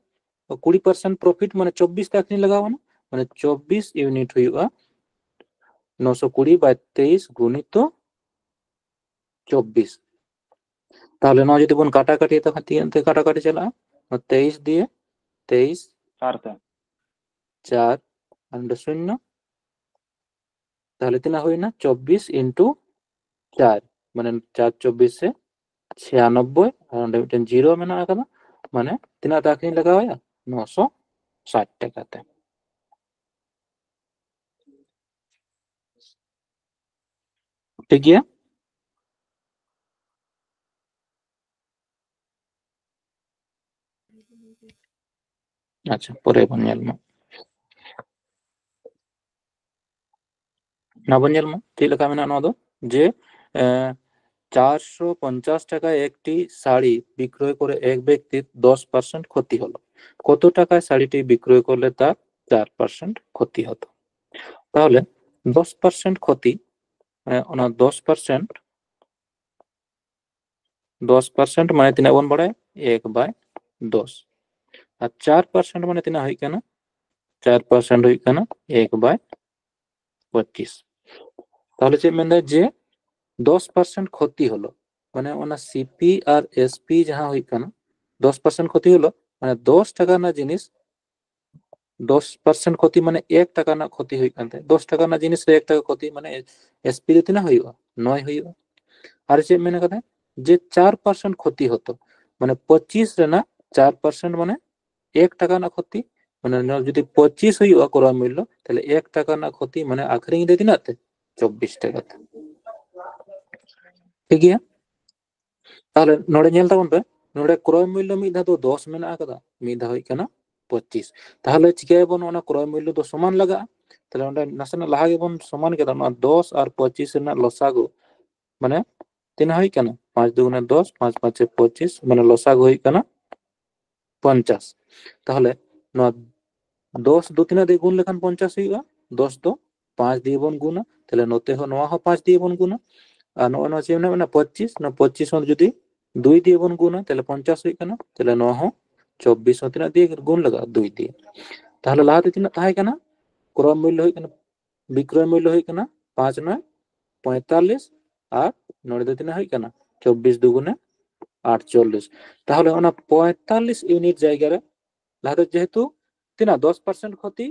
ᱠᱩᱲᱤ ᱯᱟᱨᱥᱮᱱᱴ ᱯᱨᱚᱯᱷᱤᱴ, ᱢᱟᱱᱮ ᱪᱚᱵᱵᱤᱥ ᱛᱮ ᱟᱹᱠᱷᱨᱤᱧ ᱞᱟᱜᱟᱣ ᱵᱚᱱᱟ, ᱢᱟᱱᱮ ᱪᱚᱵᱵᱤᱥ ᱤᱭᱩᱱᱤᱴ ᱦᱩᱭᱩᱜᱼᱟ ᱱᱚᱥᱚ ᱠᱩᱲᱤ by ᱛᱮᱭᱤᱥ ᱜᱩᱱᱤᱛᱚ ᱪᱚᱵᱵᱤᱥ᱾ ᱛᱟᱦᱞᱮ ᱱᱚᱣᱟ ᱡᱩᱫᱤ ᱵᱚᱱ ᱠᱟᱴᱟᱠᱟᱴᱤ, ᱛᱚᱠᱷᱚᱱ ᱛᱤᱱᱟᱹᱜ ᱛᱮ ᱠᱟᱴᱟᱠᱟᱴᱤ ᱪᱟᱞᱟᱜᱼᱟ? ᱱᱚᱣᱟ ᱛᱮᱭᱤᱥ ᱫᱤᱭᱮ ᱛᱮᱭᱤᱥ ᱪᱟᱨ ᱛᱮ᱾ ᱪᱟᱨ ᱟᱨ ᱱᱚᱰᱮ ᱥᱩᱱᱱᱚ, ᱛᱟᱦᱞᱮ ᱛᱤᱱᱟᱹᱜ ᱦᱩᱭᱱᱟ? ᱪᱚᱵᱵᱤᱥ into ᱪᱟᱨ, ᱢᱟᱱᱮ ᱪᱟᱨ ᱪᱚᱵᱵᱤᱥ ᱮ ᱪᱷᱤᱭᱟᱱᱚᱵᱵᱳᱭ, ᱟᱨ ᱚᱸᱰᱮ ᱢᱤᱫᱴᱮᱱ ᱡᱤᱨᱳ ᱢᱮᱱᱟᱜ ᱟᱠᱟᱫᱟ, ᱢᱟᱱᱮ ᱛᱤᱱᱟᱹᱜ ᱛᱮ ᱟᱹᱠᱷᱨᱤᱧ ᱞᱟᱜᱟᱣ ᱟᱭᱟ? ᱱᱚᱥᱚ ᱥᱟᱴ ᱴᱟᱠᱟ ᱛᱮ᱾ ᱴᱷᱤᱠ ᱜᱮᱭᱟ᱾ ᱟᱪᱪᱷᱟ, ᱯᱚᱨᱮ ᱵᱚᱱ ᱧᱮᱞ ᱢᱟ᱾ ᱱᱚᱣᱟ ᱵᱚᱱ ᱧᱮᱞ ᱢᱟ ᱪᱮᱫ ᱞᱮᱠᱟ ᱢᱮᱱᱟᱜᱼᱟ ᱱᱚᱣᱟ ᱫᱚ, ᱡᱮ ᱮ, চারশো পঞ্চাশ টাকায় একটি শাড়ি বিক্রয় করে এক ব্যক্তির দশ পার্সেন্ট ক্ষতি হলো। কত টাকায় শাড়িটি বিক্রয় করলে তার চার পার্সেন্ট ক্ষতি হতো? তাহলে দশ পার্সেন্ট ক্ষতি, ᱮ, ᱚᱱᱟ ᱫᱚᱥ ᱯᱟᱨᱥᱮᱱᱴ, ᱫᱚᱥ ᱯᱟᱨᱥᱮᱱᱴ ᱢᱟᱱᱮ ᱛᱤᱱᱟᱹᱜ ᱵᱚᱱ ᱵᱟᱲᱟᱭᱟ? ᱮᱠ ᱵᱟᱭ ᱫᱚᱥ᱾ ᱟᱨ ᱪᱟᱨ ᱯᱟᱨᱥᱮᱱᱴ ᱢᱟᱱᱮ ᱛᱤᱱᱟᱹᱜ ᱦᱩᱭᱩᱜ ᱠᱟᱱᱟ? ᱪᱟᱨ ᱯᱟᱨᱥᱮᱱᱴ ᱦᱩᱭᱩᱜ ᱠᱟᱱᱟ ᱮᱠ ᱵᱟᱭ ᱯᱚᱸᱪᱤᱥ᱾ ᱛᱟᱦᱚᱞᱮ ᱪᱮᱫ ᱢᱮᱱᱫᱟ? ᱡᱮ ᱫᱚᱥ ᱯᱟᱨᱥᱮᱱᱴ ᱠᱷᱚᱛᱤ ᱦᱚᱞᱚ, ᱢᱟᱱᱮ ᱚᱱᱟ ᱥᱤᱯᱤ ᱟᱨ ᱮᱥᱯᱤ ᱡᱟᱦᱟᱸ ᱦᱩᱭᱩᱜ ᱠᱟᱱᱟ, ᱫᱚᱥ ᱯᱟᱨᱥᱮᱱᱴ ᱠᱷᱚᱛᱤ ᱦᱚᱞᱚ, ᱢᱟᱱᱮ ᱫᱚᱥ ᱴᱟᱠᱟ ᱨᱮᱱᱟᱜ ᱡᱤᱱᱤᱥ ᱫᱚᱥ ᱯᱟᱨᱥᱮᱱᱴ ᱠᱷᱚᱛᱤ ᱢᱟᱱᱮ ᱮᱠ ᱴᱟᱠᱟ ᱨᱮᱱᱟᱜ ᱠᱷᱚᱛᱤ ᱦᱩᱭᱩᱜ ᱠᱟᱱ ᱛᱟᱭᱟ᱾ ᱫᱚᱥ ᱴᱟᱠᱟ ᱨᱮᱱᱟᱜ ᱡᱤᱱᱤᱥ ᱨᱮ ᱮᱠ ᱴᱟᱠᱟ ᱠᱷᱚᱛᱤ ᱢᱟᱱᱮ ᱮᱥᱯᱤ ᱫᱚ ᱛᱤᱱᱟᱹᱜ ᱦᱩᱭᱩᱜᱼᱟ? ᱱᱚᱭ ᱦᱩᱭᱩᱜᱼᱟ᱾ ᱟᱨ ᱪᱮᱫ ᱢᱮᱱ ᱠᱟᱫᱟ? ᱡᱮ ᱪᱟᱨ ᱯᱟᱨᱥᱮᱱᱴ ᱠᱷᱚᱛᱤ ᱦᱚᱛᱚ, ᱢᱟᱱᱮ ᱯᱚᱸᱪᱤᱥ ᱨᱮᱱᱟᱜ ᱪᱟᱨ ᱯᱟᱨᱥᱮᱱᱴ ᱢᱟᱱᱮ ᱮᱠ ᱴᱟᱠᱟ ᱨᱮᱱᱟᱜ ᱠᱷᱚᱛᱤ, ᱢᱟᱱᱮ ᱱᱚᱣᱟ ᱡᱩᱫᱤ ᱯᱚᱸᱪᱤᱥ ᱦᱩᱭᱩᱜᱼᱟ ᱠᱨᱚᱭ ᱢᱩᱞᱞᱚ, ᱛᱟᱦᱞᱮ ᱮᱠ ᱴᱟᱠᱟ ᱨᱮᱱᱟᱜ ᱠᱷᱚᱛᱤ ᱢᱟᱱᱮ ᱟᱠᱷᱨᱤᱧ ᱨᱮ ᱛᱤᱱᱟᱹᱜ ᱛᱮ? ᱪᱚᱵᱵᱤᱥ ᱴᱟᱠᱟ ᱛᱮ᱾ ᱴᱷᱤᱠ ᱜᱮᱭᱟ᱾ ᱛᱟᱦᱞᱮ ᱱᱚᱰᱮ ᱧᱮᱞ ᱛᱟᱵᱚᱱ ᱯᱮ, ᱱᱚᱰᱮ ᱠᱨᱚᱭ ᱢᱩᱞᱞᱚ ᱢᱤᱫ ᱫᱷᱟᱣ ᱫᱚ ᱫᱚᱥ ᱢᱮᱱᱟᱜ ᱟᱠᱟᱫᱟ, ᱢᱤᱫ ᱫᱷᱟᱣ ᱦᱩᱭᱩᱜ ᱠᱟᱱᱟ ᱯᱚᱸᱪᱤᱥ᱾ ᱛᱟᱦᱞᱮ ᱪᱤᱠᱟᱹᱭᱟᱵᱚᱱ? ᱚᱱᱟ ᱠᱨᱚᱭ ᱢᱩᱞᱞᱚ ᱫᱚ ᱥᱚᱢᱟᱱ ᱞᱟᱜᱟᱜᱼᱟ᱾ ᱛᱟᱦᱞᱮ ᱚᱸᱰᱮ ᱱᱟᱥᱮᱱᱟᱜ ᱞᱟᱦᱟ ᱜᱮᱵᱚᱱ ᱥᱚᱢᱟᱱ ᱠᱮᱫᱟ, ᱱᱚᱣᱟ ᱫᱚᱥ ᱟᱨ ᱯᱚᱸᱪᱤᱥ ᱨᱮᱱᱟᱜ ᱞᱚᱥᱟᱜᱩ, ᱢᱟᱱᱮ ᱛᱤᱱᱟᱹᱜ ᱦᱩᱭᱩᱜ ᱠᱟᱱᱟ? ᱯᱟᱸᱪ ᱫᱩᱜᱩᱱᱮ ᱫᱚᱥ, ᱯᱟᱸᱪ ᱯᱟᱸᱪᱮ ᱯᱚᱸᱪᱤᱥ, ᱢᱟᱱᱮ ᱞᱚᱥᱟᱜᱩ ᱦᱩᱭᱩᱜ ᱠᱟᱱᱟ ᱯᱚᱧᱪᱟᱥ᱾ ᱛᱟᱦᱞᱮ ᱱᱚᱣᱟ ᱫᱚᱥ ᱫᱚ ᱛᱤᱱᱟᱹᱜ ᱫᱤᱭᱮ ᱜᱩᱱ ᱞᱮᱠᱷᱟᱱ ᱯᱚᱧᱪᱟᱥ ᱦᱩᱭᱩᱜᱼᱟ? ᱫᱚᱥ ᱫᱚ ᱯᱟᱸᱪ ᱫᱤᱭᱮ ᱵᱚᱱ ᱜᱩᱱᱟ, ᱛᱟᱦᱞᱮ ᱱᱚᱛᱮ ᱦᱚᱸ, ᱱᱚᱣᱟ ᱦᱚᱸ ᱯᱟᱸᱪ ᱫᱤᱭᱮ ᱵᱚᱱ ᱜᱩᱱᱟ᱾ ᱟᱨ ᱱᱚᱜᱼᱚᱭ ᱱᱚᱣᱟ ᱪᱮᱫ ᱢᱮᱱᱟᱜᱼᱟ? ᱯᱚᱸᱪᱤᱥ᱾ ᱱᱚᱣᱟ ᱯᱚᱸᱪᱤᱥ ᱦᱚᱸ ᱡᱩᱫᱤ ᱫᱩᱭ ᱫᱤᱭᱮ ᱵᱚᱱ ᱜᱩᱱᱟ, ᱛᱟᱦᱞᱮ ᱯᱚᱧᱪᱟᱥ ᱦᱩᱭᱩᱜ ᱠᱟᱱᱟ᱾ ᱛᱟᱦᱞᱮ ᱱᱚᱣᱟ ᱦᱚᱸ ᱪᱚᱵᱵᱤᱥ ᱦᱚᱸ ᱛᱤᱱᱟᱹᱜ ᱫᱤᱭᱮ ᱜᱩᱱ ᱞᱟᱜᱟᱜᱼᱟ? ᱫᱩᱭ ᱫᱤᱭᱮ᱾ ᱛᱟᱦᱞᱮ ᱞᱟᱦᱟᱛᱮ ᱛᱤᱱᱟᱹᱜ ᱛᱟᱦᱮᱸ ᱠᱟᱱᱟ? ᱠᱨᱚᱭ ᱢᱩᱞᱞᱚ ᱦᱩᱭᱩᱜ ᱠᱟᱱᱟ, ᱵᱤᱠᱨᱚᱭ ᱢᱩᱞᱞᱚ ᱦᱩᱭᱩᱜ ᱠᱟᱱᱟ ᱯᱟᱸᱪ ᱱᱚᱭ ᱯᱚᱸᱭᱛᱟᱞᱞᱤᱥ, ᱟᱨ ᱱᱚᱰᱮ ᱫᱚ ᱛᱤᱱᱟᱹᱜ ᱦᱩᱭᱩᱜ ᱠᱟᱱᱟ? ᱪᱚᱵᱵᱤᱥ ᱫᱩᱜᱩᱱᱮ ᱟᱴᱪᱚᱞᱞᱤᱥ᱾ ᱛᱟᱦᱞᱮ ᱚᱱᱟ ᱯᱚᱸᱭᱛᱟᱞᱞᱤᱥ ᱤᱭᱩᱱᱤᱴ ᱡᱟᱭᱜᱟ ᱨᱮ ᱞᱟᱦᱟᱛᱮ ᱡᱮᱦᱮᱛᱩ ᱛᱤᱱᱟᱹᱜ? ᱫᱚᱥ ᱯᱟᱨᱥᱮᱱᱴ ᱠᱷᱚᱛᱤ᱾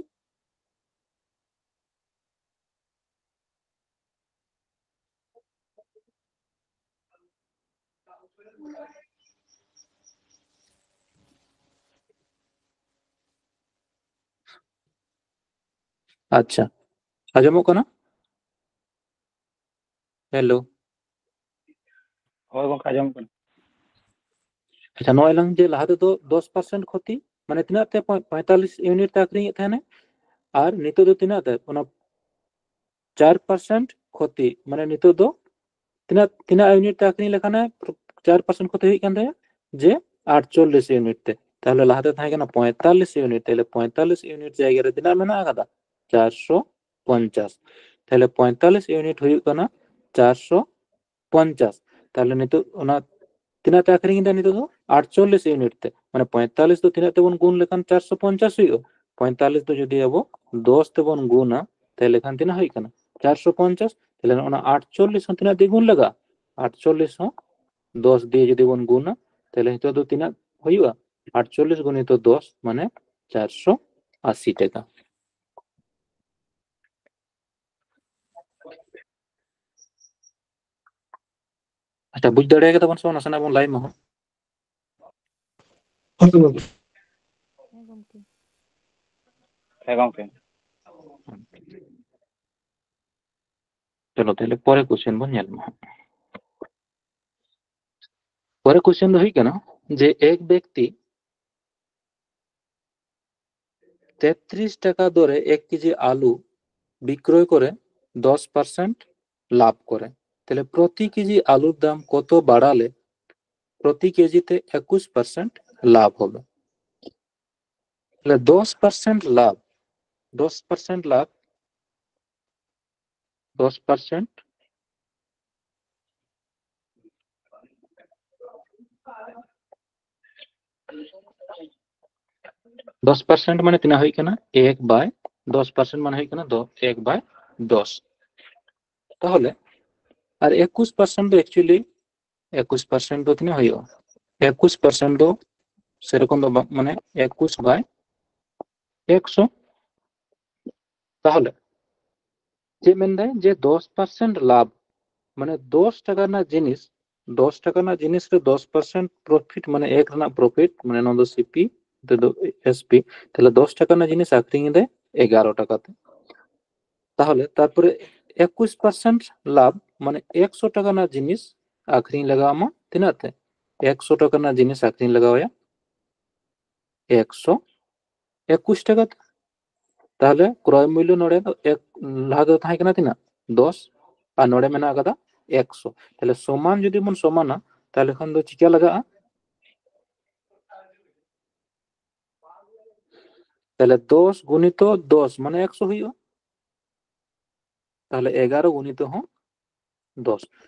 ᱟᱪᱪᱷᱟ, ᱟᱸᱡᱚᱢᱚᱜ ᱠᱟᱱᱟ? ᱦᱮᱞᱳ᱾ ᱦᱳᱭ ᱜᱚᱝᱠᱮ, ᱟᱸᱡᱚᱢᱚᱜ ᱠᱟᱱᱟ᱾ ᱟᱪᱪᱷᱟ, ᱱᱚᱜᱼᱚᱭ ᱞᱟᱝ ᱡᱮ ᱞᱟᱦᱟ ᱛᱮᱫᱚ ᱫᱚᱥ ᱯᱟᱨᱥᱮᱱᱴ ᱠᱷᱚᱛᱤ, ᱢᱟᱱᱮ ᱛᱤᱱᱟᱹᱜ ᱛᱮ ᱯᱚᱸᱭ- ᱯᱚᱸᱭᱛᱟᱞᱤᱥ ᱤᱭᱩᱱᱤᱴ ᱛᱮ ᱟᱠᱷᱨᱤᱧᱮᱫ ᱛᱟᱦᱮᱱᱟ, ᱟᱨ ᱱᱤᱛᱚᱜ ᱫᱚ ᱛᱤᱱᱟᱹᱜ ᱛᱮ? ᱚᱱᱟ ᱪᱟᱨ ᱯᱟᱨᱥᱮᱱᱴ ᱠᱷᱚᱛᱤ, ᱢᱟᱱᱮ ᱱᱤᱛᱚᱜ ᱫᱚ ᱛᱤᱱᱟᱹᱜ, ᱛᱤᱱᱟᱹᱜ ᱤᱭᱩᱱᱤᱴ ᱛᱮ ᱟᱠᱷᱨᱤᱧ ᱞᱮᱠᱷᱟᱱ ᱪᱟᱨ ᱯᱟᱨᱥᱮᱱᱴ ᱠᱷᱚᱛᱤ ᱦᱩᱭᱩᱜ ᱠᱟᱱ ᱛᱟᱭᱟ? ᱡᱮ ᱟᱴᱪᱚᱞᱞᱤᱥ ᱤᱭᱩᱱᱤᱴ ᱛᱮ᱾ ᱛᱟᱦᱞᱮ ᱞᱟᱦᱟᱛᱮ ᱛᱟᱦᱮᱸ ᱠᱟᱱᱟ ᱯᱚᱸᱭᱛᱟᱞᱤᱥ ᱤᱭᱩᱱᱤᱴ, ᱛᱟᱦᱞᱮ ᱯᱚᱸᱭᱛᱟᱞᱤᱥ ᱤᱭᱩᱱᱤᱴ ᱡᱟᱭᱜᱟ ᱨᱮ ᱛᱤᱱᱟᱹᱜ ᱢᱮᱱᱟᱜ ᱟᱠᱟᱫᱟ? ᱪᱟᱨᱥᱚ ᱯᱚᱧᱪᱟᱥ᱾ ᱛᱟᱦᱞᱮ ᱯᱚᱸᱭᱛᱟᱞᱤᱥ ᱤᱭᱩᱱᱤᱴ ᱦᱩᱭᱩᱜ ᱠᱟᱱᱟ ᱪᱟᱨᱥᱚ ᱯᱚᱧᱪᱟᱥ᱾ ᱛᱟᱦᱞᱮ ᱱᱤᱛᱚᱜ ᱚᱱᱟ ᱛᱤᱱᱟᱹᱜ ᱛᱮ ᱟᱠᱷᱨᱤᱧ ᱮᱫᱟ ᱱᱤᱛᱚᱜ ᱫᱚ? ᱟᱴᱪᱚᱞᱞᱤᱥ ᱤᱭᱩᱱᱤᱴ ᱛᱮ᱾ ᱢᱟᱱᱮ ᱯᱚᱸᱭᱛᱟᱞᱤᱥ ᱫᱚ ᱛᱤᱱᱟᱹᱜ ᱛᱮᱵᱚᱱ ᱜᱩᱱ ᱞᱮᱠᱷᱟᱱ ᱪᱟᱨᱥᱚ ᱯᱚᱧᱪᱟᱥ ᱦᱩᱭᱩᱜᱼᱟ? ᱯᱚᱸᱭᱛᱟᱞᱤᱥ ᱫᱚ ᱡᱩᱫᱤ ᱟᱵᱚ ᱫᱚᱥ ᱛᱮᱵᱚᱱ ᱜᱩᱱᱟ, ᱛᱟᱦᱞᱮ ᱠᱷᱟᱱ ᱛᱤᱱᱟᱹᱜ ᱦᱩᱭᱩᱜ ᱠᱟᱱᱟ? ᱪᱟᱨᱥᱚ ᱯᱚᱧᱪᱟᱥ᱾ ᱛᱟᱦᱞᱮ ᱚᱱᱟ ᱟᱴᱪᱚᱞᱞᱤᱥ ᱦᱚᱸ ᱛᱤᱱᱟᱹᱜ ᱛᱮ ᱜᱩᱱ ᱞᱟᱜᱟᱜᱼᱟ? ᱟᱴᱪᱚᱞᱞᱤᱥ ᱦᱚᱸ ᱫᱚᱥ ᱫᱤᱭᱮ ᱡᱩᱫᱤ ᱵᱚᱱ ᱜᱩᱱᱟ, ᱛᱟᱦᱞᱮ ᱱᱤᱛᱚᱜ ᱫᱚ ᱛᱤᱱᱟᱹᱜ ᱦᱩᱭᱩᱜᱼᱟ? ᱟᱴᱪᱚᱞᱞᱤᱥ ᱜᱩᱱᱤᱛᱚ ᱫᱚᱥ, ᱢᱟᱱᱮ ᱪᱟᱨᱥᱚ ᱟᱥᱤ ᱴᱟᱠᱟ᱾ ᱟᱪᱪᱷᱟ, ᱵᱩᱡᱽ ᱫᱟᱲᱮ ᱠᱟᱫᱟ ᱵᱚᱱ ᱥᱮ ᱵᱟᱝ? ᱱᱟᱥᱮᱱᱟᱜ ᱵᱚᱱ ᱞᱟᱹᱭ ᱢᱟ ᱦᱟᱸᱜ᱾ ᱦᱳᱭ ᱜᱚᱢᱠᱮ᱾ ᱦᱮᱸ ᱜᱚᱢᱠᱮ᱾ ᱦᱮᱸ ᱜᱚᱢᱠᱮ᱾ ᱪᱚᱞᱚ ᱛᱟᱦᱞᱮ ᱯᱚᱨᱮ ᱠᱚᱥᱪᱮᱱ ᱵᱚᱱ ᱧᱮᱞ ᱢᱟ ᱦᱟᱸᱜ᱾ ᱯᱚᱨᱮ ᱠᱚᱥᱪᱮᱱ ᱫᱚ ᱦᱩᱭᱩᱜ ᱠᱟᱱᱟ ᱡᱮ ᱮᱠ ᱵᱮᱠᱛᱤ ᱛᱮᱛᱨᱤᱥ ᱴᱟᱠᱟ ᱫᱚᱨᱮ ᱮᱠ ᱠᱮᱡᱤ ᱟᱞᱩ ᱵᱤᱠᱨᱚᱭ ᱠᱚᱨᱮ ᱫᱚᱥ ᱯᱟᱨᱥᱮᱱᱴ ᱞᱟᱵᱷ ᱠᱚᱨᱮ, ᱛᱟᱦᱞᱮ ᱯᱨᱚᱛᱤ ᱠᱮᱡᱤ ᱟᱞᱩᱨ ᱫᱟᱢ ᱠᱚᱛᱚ ᱵᱟᱲᱟᱞᱮ ᱯᱨᱚᱛᱤ ᱠᱮᱡᱤ ᱛᱮ ᱮᱠᱩᱥ ᱯᱟᱨᱥᱮᱱᱴ ᱞᱟᱵᱷ হবে? ᱛᱟᱦᱞᱮ ᱫᱚᱥ ᱯᱟᱨᱥᱮᱱᱴ ᱞᱟᱵᱷ, ᱫᱚᱥ ᱯᱟᱨᱥᱮᱱᱴ ᱞᱟᱵᱷ, ᱫᱚᱥ ᱯᱟᱨᱥᱮᱱᱴ ᱫᱚᱥ ᱯᱟᱨᱥᱮᱱᱴ ᱢᱟᱱᱮ ᱛᱤᱱᱟᱹᱜ ᱦᱩᱭᱩᱜ ᱠᱟᱱᱟ? ᱮᱠ ᱵᱟᱭ ᱫᱚᱥ ᱯᱟᱨᱥᱮᱱᱴ ᱢᱟᱱᱮ ᱦᱩᱭᱩᱜ ᱠᱟᱱᱟ ᱫᱚ ᱮᱠ ᱵᱟᱭ ᱫᱚᱥ᱾ ᱛᱟᱦᱚᱞᱮ ᱟᱨ ᱮᱠᱩᱥ ᱯᱟᱨᱥᱮᱱᱴ ᱫᱚ actually ᱮᱠᱩᱥ ᱯᱟᱨᱥᱮᱱᱴ ᱫᱚ ᱛᱤᱱᱟᱹᱜ ᱦᱩᱭᱩᱜᱼᱟ? ᱮᱠᱩᱥ ᱯᱟᱨᱥᱮᱱᱴ ᱫᱚ ᱥᱮᱨᱚᱠᱚᱢ ᱫᱚ ᱵᱟᱝ, ᱢᱟᱱᱮ ᱮᱠᱩᱥ ᱵᱟᱭ ᱮᱠᱥᱚ᱾ ᱛᱟᱦᱚᱞᱮ ᱪᱮᱫ ᱢᱮᱱᱫᱟᱭ ᱡᱮ ᱫᱚᱥ ᱯᱟᱨᱥᱮᱱᱴ ᱞᱟᱵᱷ, ᱢᱟᱱᱮ ᱫᱚᱥ ᱴᱟᱠᱟ ᱨᱮᱱᱟᱜ ᱡᱤᱱᱤᱥ, ᱫᱚᱥ ᱴᱟᱠᱟ ᱨᱮᱱᱟᱜ ᱡᱤᱱᱤᱥ ᱨᱮ ᱫᱚᱥ ᱯᱟᱨᱥᱮᱱᱴ ᱯᱨᱚᱯᱷᱤᱴ, ᱢᱟᱱᱮ ᱮᱠ ᱨᱮᱱᱟᱜ ᱯᱨᱚᱯᱷᱤᱴ, ᱢᱟᱱᱮ ᱱᱚᱣᱟ ᱫᱚ ᱥᱤᱯᱤ, ᱱᱚᱛᱮ ᱫᱚ ᱮᱥᱯᱤ᱾ ᱛᱟᱦᱚᱞᱮ ᱫᱚᱥ ᱴᱟᱠᱟ ᱨᱮᱱᱟᱜ ᱡᱤᱱᱤᱥ ᱟᱠᱷᱨᱤᱧ ᱮᱫᱟᱭ ᱮᱜᱟᱨᱚ ᱴᱟᱠᱟ ᱛᱮ᱾ ᱛᱟᱦᱚᱞᱮ ᱛᱟᱨᱯᱚᱨᱮ ᱮᱠᱩᱥ ᱯᱟᱨᱥᱮᱱᱴ ᱞᱟᱵᱷ, ᱢᱟᱱᱮ ᱮᱠᱥᱚ ᱴᱟᱠᱟ ᱨᱮᱱᱟᱜ ᱡᱤᱱᱤᱥ ᱟᱠᱷᱨᱤᱧ ᱞᱟᱜᱟᱣ ᱟᱢᱟ ᱛᱤᱱᱟᱹᱜ ᱛᱮ? ᱮᱠᱥᱚ ᱴᱟᱠᱟ ᱨᱮᱱᱟᱜ ᱡᱤᱱᱤᱥ ᱟᱠᱷᱨᱤᱧ ᱞᱟᱜᱟᱣ ᱟᱭᱟ ᱮᱠᱥᱚ ᱮᱠᱩᱥ ᱴᱟᱠᱟ ᱛᱮ᱾ ᱛᱟᱦᱚᱞᱮ ᱠᱨᱚᱭ ᱢᱩᱞᱞᱚ ᱱᱚᱰᱮ ᱫᱚ ᱮᱠ, ᱞᱟᱦᱟ ᱫᱚ ᱛᱟᱦᱮᱸ ᱠᱟᱱᱟ ᱛᱤᱱᱟᱹᱜ? ᱫᱚᱥ, ᱟᱨ ᱱᱚᱰᱮ ᱢᱮᱱᱟᱜ ᱟᱠᱟᱫᱟ ᱮᱠᱥᱚ᱾ ᱛᱟᱦᱚᱞᱮ ᱥᱚᱢᱟᱱ ᱡᱩᱫᱤ ᱵᱚᱱ ᱥᱚᱢᱟᱱᱟ, ᱛᱟᱦᱚᱞᱮ ᱠᱷᱟᱱ ᱫᱚ ᱪᱤᱠᱟ ᱞᱟᱜᱟᱜᱼᱟ? ᱛᱟᱦᱚᱞᱮ ᱫᱚᱥ ᱜᱩᱱᱤᱛᱚ ᱫᱚᱥ ᱢᱟᱱᱮ ᱮᱠᱥᱚ ᱦᱩᱭᱩᱜᱼᱟ᱾ ᱛᱟᱦᱚᱞᱮ ᱮᱜᱟᱨᱚ ᱜᱩᱱᱤᱛᱚ ᱦᱚᱸ ᱫᱚᱥ᱾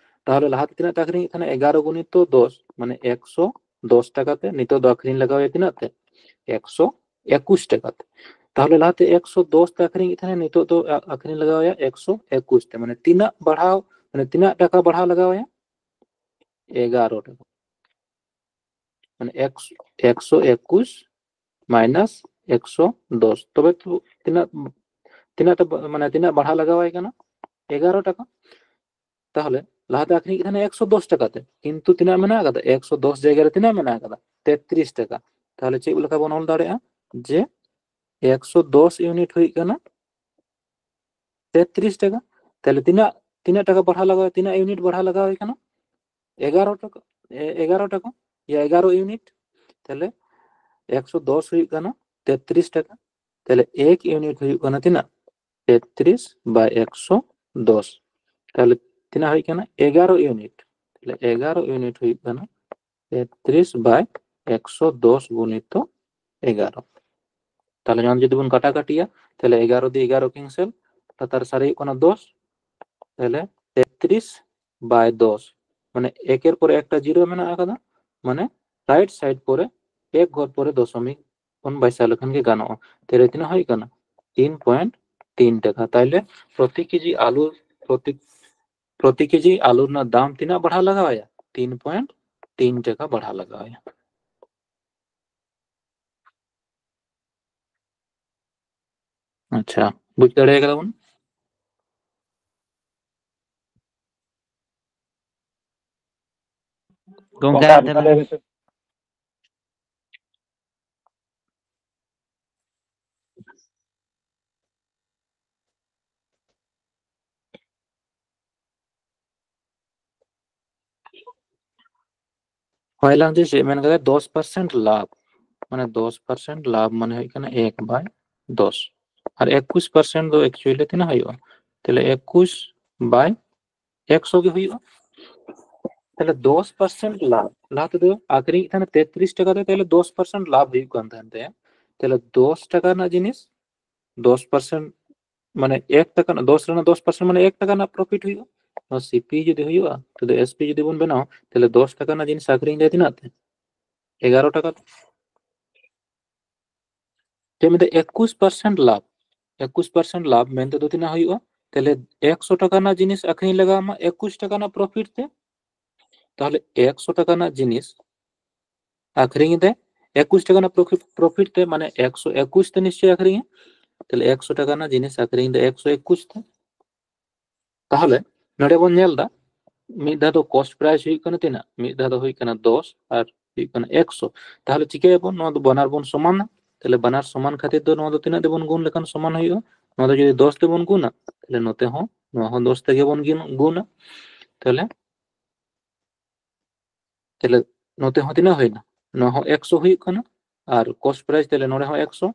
ᱛᱟᱦᱚᱞᱮ ᱞᱟᱦᱟᱛᱮ ᱛᱤᱱᱟᱹᱜ ᱛᱮ ᱟᱠᱷᱨᱤᱧᱮᱫ ᱛᱟᱦᱮᱱᱟ? ᱮᱜᱟᱨᱚ ᱜᱩᱱᱤᱛᱚ ᱫᱚᱥ, ᱢᱟᱱᱮ ᱮᱠᱥᱚ ᱫᱚᱥ ᱴᱟᱠᱟ ᱛᱮ᱾ ᱱᱤᱛᱚᱜ ᱫᱚ ᱟᱠᱷᱨᱤᱧ ᱞᱟᱜᱟᱣ ᱮᱭᱟ ᱛᱤᱱᱟᱹᱜ ᱛᱮ? ᱮᱠᱥᱚ ᱮᱠᱩᱥ ᱴᱟᱠᱟ ᱛᱮ᱾ ᱛᱟᱦᱚᱞᱮ ᱞᱟᱦᱟᱛᱮ ᱮᱠᱥᱚ ᱫᱚᱥ ᱛᱮ ᱟᱠᱷᱨᱤᱧᱮᱫ ᱛᱟᱦᱮᱱᱟ, ᱱᱤᱛᱚᱜ ᱫᱚ ᱟ-, ᱟᱠᱷᱨᱤᱧ ᱞᱟᱜᱟᱣ ᱮᱭᱟ ᱮᱠᱥᱚ ᱮᱠᱩᱥ ᱛᱮ᱾ ᱢᱟᱱᱮ ᱛᱤᱱᱟᱹᱜ ᱵᱟᱲᱦᱟᱣ, ᱢᱟᱱᱮ ᱛᱤᱱᱟᱹᱜ ᱴᱟᱠᱟ ᱵᱟᱲᱦᱟᱣ ᱞᱟᱜᱟᱣ ᱮᱭᱟ? ᱮᱜᱟᱨᱚ ᱴᱟᱠᱟ᱾ ᱢᱟᱱᱮ ᱮᱠᱥᱚ ᱮᱠᱩᱥ ᱢᱟᱭᱱᱟᱥ ᱮᱠᱥᱚ ᱫᱚᱥ, ᱛᱚᱵᱮ ᱛᱚ ᱛᱤᱱᱟᱹᱜ, ᱛᱤᱱᱟᱹᱜ ᱴᱟ ᱵᱟ-, ᱢᱟᱱᱮ ᱛᱤᱱᱟᱹᱜ ᱵᱟᱲᱦᱟᱣ ᱞᱟᱜᱟᱣ ᱟᱭ ᱠᱟᱱᱟ? ᱮᱜᱟᱨᱚ ᱴᱟᱠᱟ᱾ ᱛᱟᱦᱚᱞᱮ ᱞᱟᱦᱟᱛᱮ ᱟᱠᱷᱨᱤᱧ ᱠᱟᱱᱟ ᱮᱠᱥᱚ ᱫᱚᱥ ᱴᱟᱠᱟ ᱛᱮ, ᱠᱤᱱᱛᱩ ᱛᱤᱱᱟᱹᱜ ᱢᱮᱱᱟᱜ ᱟᱠᱟᱫᱟ? ᱮᱠᱥᱚ ᱫᱚᱥ ᱡᱟᱭᱜᱟ ᱨᱮ ᱛᱤᱱᱟᱹᱜ ᱢᱮᱱᱟᱜ ᱟᱠᱟᱫᱟ? ᱛᱮᱛᱨᱤᱥ ᱴᱟᱠᱟ᱾ ᱛᱟᱦᱚᱞᱮ ᱪᱮᱫ ᱞᱮᱠᱟ ᱵᱚᱱ ᱚᱞ ᱫᱟᱲᱮᱭᱟᱜᱼᱟ? ᱡᱮ ᱮᱠᱥᱚ ᱫᱚᱥ ᱤᱭᱩᱱᱤᱴ ᱦᱩᱭᱩᱜ ᱠᱟᱱᱟ ᱛᱮᱛᱨᱤᱥ ᱴᱟᱠᱟ᱾ ᱛᱟᱦᱚᱞᱮ ᱛᱤᱱᱟᱹᱜ, ᱛᱤᱱᱟᱹᱜ ᱴᱟᱠᱟ ᱵᱟᱲᱦᱟᱣ ᱞᱟᱜᱟᱣ, ᱛᱤᱱᱟᱹᱜ ᱤᱭᱩᱱᱤᱴ ᱵᱟᱲᱦᱟᱣ ᱞᱟᱜᱟᱣ ᱟᱭ ᱠᱟᱱᱟ? ᱮᱜᱟᱨᱚ ᱴᱟᱠᱟ, ᱮ-, ᱮᱜᱟᱨᱚ ᱴᱟᱠᱟ, ᱭᱟ ᱮᱜᱟᱨᱚ ᱤᱭᱩᱱᱤᱴ᱾ ᱛᱟᱦᱚᱞᱮ ᱮᱠᱥᱚ ᱫᱚᱥ ᱦᱩᱭᱩᱜ ᱠᱟᱱᱟ ᱛᱮᱛᱨᱤᱥ ᱴᱟᱠᱟ᱾ ᱛᱟᱦᱚᱞᱮ ᱮᱠ ᱤᱭᱩᱱᱤᱴ ᱦᱩᱭᱩᱜ ᱠᱟᱱᱟ ᱛᱤᱱᱟᱹᱜ? ᱛᱮᱛᱨᱤᱥ ᱵᱟᱭ ᱮᱠᱥᱚ ᱫᱚᱥ᱾ ᱛᱟᱦᱚᱞᱮ ᱛᱤᱱᱟᱹᱜ ᱦᱩᱭᱩᱜ ᱠᱟᱱᱟ? ᱮᱜᱟᱨᱚ ᱤᱭᱩᱱᱤᱴ᱾ ᱛᱟᱦᱚᱞᱮ ᱮᱜᱟᱨᱚ ᱤᱭᱩᱱᱤᱴ ᱦᱩᱭᱩᱜ ᱠᱟᱱᱟ ᱛᱮᱛᱨᱤᱥ ᱵᱟᱭ ᱮᱠᱥᱚ ᱫᱚᱥ ᱜᱩᱱᱤᱛᱚ ᱮᱜᱟᱨᱚ᱾ ᱛᱟᱦᱚᱞᱮ ᱱᱚᱣᱟ ᱡᱩᱫᱤ ᱵᱚᱱ ᱠᱟᱴᱟ ᱠᱟᱴᱤᱭᱟ, ᱛᱟᱦᱚᱞᱮ ᱮᱜᱟᱨᱚ ᱫᱤᱭᱮ ᱮᱜᱟᱨᱚ ᱠᱮᱱᱥᱮᱞ, ᱞᱟᱛᱟᱨ ᱥᱟᱨᱮ ᱦᱩᱭᱩᱜ ᱠᱟᱱᱟ ᱫᱚᱥ, ᱛᱟᱦᱚᱞᱮ ᱛᱮᱛᱨᱤᱥ ᱵᱟᱭ ᱫᱚᱥ, ᱢᱟᱱᱮ ᱮᱠᱮᱨ ᱯᱚᱨᱮ ᱮᱠᱴᱟ ᱡᱤᱨᱳ ᱢᱮᱱᱟᱜ ᱟᱠᱟᱫᱟ, ᱢᱟᱱᱮ ᱨᱟᱭᱤᱴ ᱥᱟᱭᱤᱰ ᱯᱚᱨᱮ ᱮᱠ ᱜᱷᱚᱨ ᱯᱚᱨᱮ ᱫᱚᱥᱚᱢᱤᱠ ᱵᱚᱱ ᱵᱟᱭᱥᱟᱣ ᱞᱮᱠᱷᱟᱱ ᱜᱮ ᱜᱟᱱᱚᱜᱼᱟ᱾ ᱛᱟᱦᱚᱞᱮ ᱛᱤᱱᱟᱹᱜ ᱦᱩᱭᱩᱜ ᱠᱟᱱᱟ? ᱛᱤᱱ ᱯᱚᱭᱮᱱᱴ ᱛᱤᱱ ᱴᱟᱠᱟ᱾ ᱛᱟᱦᱚᱞᱮ ᱯᱨᱚᱛᱤ ᱠᱮᱡᱤ ᱟᱞᱩ, ᱯᱨᱚᱛᱤ, ᱯᱨᱚᱛᱤ ᱠᱮᱡᱤ ᱟᱞᱩ ᱨᱮᱱᱟᱜ ᱫᱟᱢ ᱛᱤᱱᱟᱹᱜ ᱵᱟᱲᱦᱟᱣ ᱞᱟᱜᱟᱣ ᱟᱭᱟ? ᱛᱤᱱ ᱯᱚᱭᱮᱱᱴ ᱛᱤᱱ ᱴᱟᱠᱟ ᱵᱟᱲᱦᱟᱣ ᱞᱟᱜᱟᱣ ᱟᱭᱟ᱾ ᱟᱪᱪᱷᱟ, ᱵᱩᱡᱽ ᱫᱟᱲᱮ ᱠᱟᱫᱟ ᱵᱚᱱ? ᱜᱚᱝᱠᱮ, ᱜᱚᱝᱠᱮ, ᱟᱨ ᱟᱨ ᱢᱤᱫ ᱫᱷᱟᱣ ᱞᱟᱹᱭ ᱞᱟᱹᱭ ᱵᱤᱱ ᱥᱮ᱾ ᱦᱳᱭ ᱞᱟᱝ ᱡᱮ ᱪᱮᱫ ᱢᱮᱱ ᱠᱟᱫᱟ, ᱫᱚᱥ ᱯᱟᱨᱥᱮᱱᱴ ᱞᱟᱵᱷ, ᱢᱟᱱᱮ ᱫᱚᱥ ᱯᱟᱨᱥᱮᱱᱴ ᱞᱟᱵᱷ ᱢᱟᱱᱮ ᱦᱩᱭᱩᱜ ᱠᱟᱱᱟ ᱮᱠ ᱵᱟᱭ ᱫᱚᱥ, ᱟᱨ ᱮᱠᱩᱥ ᱯᱟᱨᱥᱮᱱᱴ ᱫᱚ ᱮᱠᱪᱩᱭᱮᱞᱤ ᱛᱤᱱᱟᱹᱜ ᱦᱩᱭᱩᱜᱼᱟ? ᱛᱟᱦᱞᱮ ᱮᱠᱩᱥ ᱵᱟᱭ ᱮᱠᱥᱚ ᱜᱮ ᱦᱩᱭᱩᱜᱼᱟ᱾ ᱛᱟᱦᱞᱮ ᱫᱚᱥ ᱯᱟᱨᱥᱮᱱᱴ ᱞᱟᱵᱷ, ᱞᱟᱦᱟ ᱛᱮᱫᱚ ᱟᱠᱷᱨᱤᱧ ᱛᱟᱦᱮᱱᱟ ᱛᱮᱛᱨᱤᱥ ᱴᱟᱠᱟ ᱛᱮ, ᱛᱟᱦᱞᱮ ᱫᱚᱥ ᱯᱟᱨᱥᱮᱱᱴ ᱞᱟᱵᱷ ᱦᱩᱭᱩᱜ ᱠᱟᱱ ᱛᱟᱦᱮᱱ ᱛᱟᱭᱟ᱾ ᱛᱟᱦᱞᱮ ᱫᱚᱥ ᱴᱟᱠᱟ ᱨᱮᱱᱟᱜ ᱡᱤᱱᱤᱥ ᱫᱚᱥ ᱯᱟᱨᱥᱮᱱᱴ, ᱢᱟᱱᱮ ᱮᱠ ᱴᱟᱠᱟ ᱨᱮᱱᱟᱜ, ᱫᱚᱥ ᱨᱮᱱᱟᱜ ᱫᱚᱥ ᱯᱟᱨᱥᱮᱱᱴ ᱢᱟᱱᱮ ᱮᱠ ᱴᱟᱠᱟ ᱨᱮᱱᱟᱜ ᱯᱨᱚᱯᱷᱤᱴ ᱦᱩᱭᱩᱜᱼᱟ᱾ ᱱᱚᱣᱟ ᱥᱤᱯᱤ ᱡᱩᱫᱤ ᱦᱩᱭᱩᱜᱼᱟ, ᱛᱟᱦᱞᱮ ᱮᱥᱯᱤ ᱡᱩᱫᱤ ᱵᱚᱱ ᱵᱮᱱᱟᱣᱟ, ᱛᱟᱦᱞᱮ ᱫᱚᱥ ᱴᱟᱠᱟ ᱨᱮᱱᱟᱜ ᱡᱤᱱᱤᱥ ᱟᱠᱷᱨᱤᱧ ᱨᱮ ᱛᱤᱱᱟᱹᱜ ᱛᱮ? ᱮᱜᱟᱨᱚ ᱴᱟᱠᱟ ᱛᱮ᱾ ᱪᱮᱫ ᱢᱮᱱᱫᱟ? ᱮᱠᱩᱥ ᱯᱟᱨᱥᱮᱱᱴ ᱞᱟᱵᱷ, ᱮᱠᱩᱥ ᱯᱟᱨᱥᱮᱱᱴ ᱞᱟᱵᱷ ᱢᱮᱱᱛᱮ ᱫᱚ ᱛᱤᱱᱟᱹᱜ ᱦᱩᱭᱩᱜᱼᱟ? ᱛᱟᱦᱞᱮ ᱮᱠᱥᱚ ᱴᱟᱠᱟ ᱨᱮᱱᱟᱜ ᱡᱤᱱᱤᱥ ᱟᱠᱷᱨᱤᱧ ᱞᱟᱜᱟᱣ ᱟᱢᱟ ᱮᱠᱩᱥ ᱴᱟᱠᱟ ᱨᱮᱱᱟᱜ ᱯᱨᱚᱯᱷᱤᱴ ᱛᱮ᱾ ᱛᱟᱦᱞᱮ ᱮᱠᱥᱚ ᱴᱟᱠᱟ ᱨᱮᱱᱟᱜ ᱡᱤᱱᱤᱥ ᱟᱠᱷᱨᱤᱧ ᱮᱫᱟᱭ ᱮᱠᱩᱥ ᱴᱟᱠᱟ ᱨᱮᱱᱟᱜ ᱯᱨᱚᱯᱷᱤᱴ, ᱯᱨᱚᱯᱷᱤᱴ ᱛᱮ, ᱢᱟᱱᱮ ᱮᱠᱥᱚ ᱮᱠᱩᱥ ᱛᱮ ᱱᱤᱥᱪᱚᱭ ᱟᱠᱷᱨᱤᱧᱟ᱾ ᱛᱟᱦᱞᱮ ᱮᱠᱥᱚ ᱴᱟᱠᱟ ᱨᱮᱱᱟᱜ ᱡᱤᱱᱤᱥ ᱟᱠᱷᱨᱤᱧ ᱮᱫᱟ ᱮᱠᱥᱚ ᱮᱠᱩᱥ ᱛᱮ᱾ ᱛᱟᱦᱞᱮ ᱱᱚᱰᱮ ᱵᱚᱱ ᱧᱮᱞ ᱮᱫᱟ, ᱢᱤᱫ ᱫᱷᱟᱣ ᱫᱚ ᱠᱚᱥᱴ ᱯᱨᱟᱭᱤᱥ ᱦᱩᱭᱩᱜ ᱠᱟᱱᱟ ᱛᱤᱱᱟᱹᱜ? ᱢᱤᱫ ᱫᱷᱟᱣ ᱫᱚ ᱦᱩᱭᱩᱜ ᱠᱟᱱᱟ ᱫᱚᱥ ᱟᱨ ᱦᱩᱭᱩᱜ ᱠᱟᱱᱟ ᱮᱠᱥᱚ᱾ ᱛᱟᱦᱞᱮ ᱪᱤᱠᱟᱹᱭᱟᱵᱚᱱ? ᱱᱚᱣᱟ ᱫᱚ ᱵᱟᱱᱟᱨ ᱵᱚᱱ ᱥᱚᱢᱟᱱᱟ᱾ ᱛᱟᱦᱞᱮ ᱵᱟᱱᱟᱨ ᱥᱚᱢᱟᱱ ᱠᱷᱟᱹᱛᱤᱨ ᱫᱚ ᱱᱚᱣᱟ ᱫᱚ ᱛᱤᱱᱟᱹᱜ ᱛᱮᱵᱚᱱ ᱜᱩᱱ ᱞᱮᱠᱷᱟᱱ ᱥᱚᱢᱟᱱ ᱦᱩᱭᱩᱜᱼᱟ? ᱱᱚᱣᱟ ᱫᱚ ᱡᱩᱫᱤ ᱫᱚᱥ ᱛᱮᱵᱚᱱ ᱜᱩᱱᱟ, ᱛᱟᱦᱞᱮ ᱱᱚᱛᱮ ᱦᱚᱸ, ᱱᱚᱣᱟ ᱦᱚᱸ ᱫᱚᱥ ᱛᱮᱜᱮ ᱵᱚᱱ ᱜᱩᱱ-, ᱜᱩᱱᱟ᱾ ᱛᱟᱦᱞᱮ, ᱛᱟᱦᱞᱮ ᱱᱚᱛᱮ ᱦᱚᱸ ᱛᱤᱱᱟᱹᱜ ᱦᱩᱭᱱᱟ? ᱱᱚᱣᱟ ᱦᱚᱸ ᱮᱠᱥᱚ ᱦᱩᱭᱩᱜ ᱠᱟᱱᱟ᱾ ᱟᱨ ᱠᱚᱥᱴ ᱯᱨᱟᱭᱤᱥ, ᱛᱟᱦᱞᱮ ᱱᱚᱰᱮ ᱦᱚᱸ ᱮᱠᱥᱚ᱾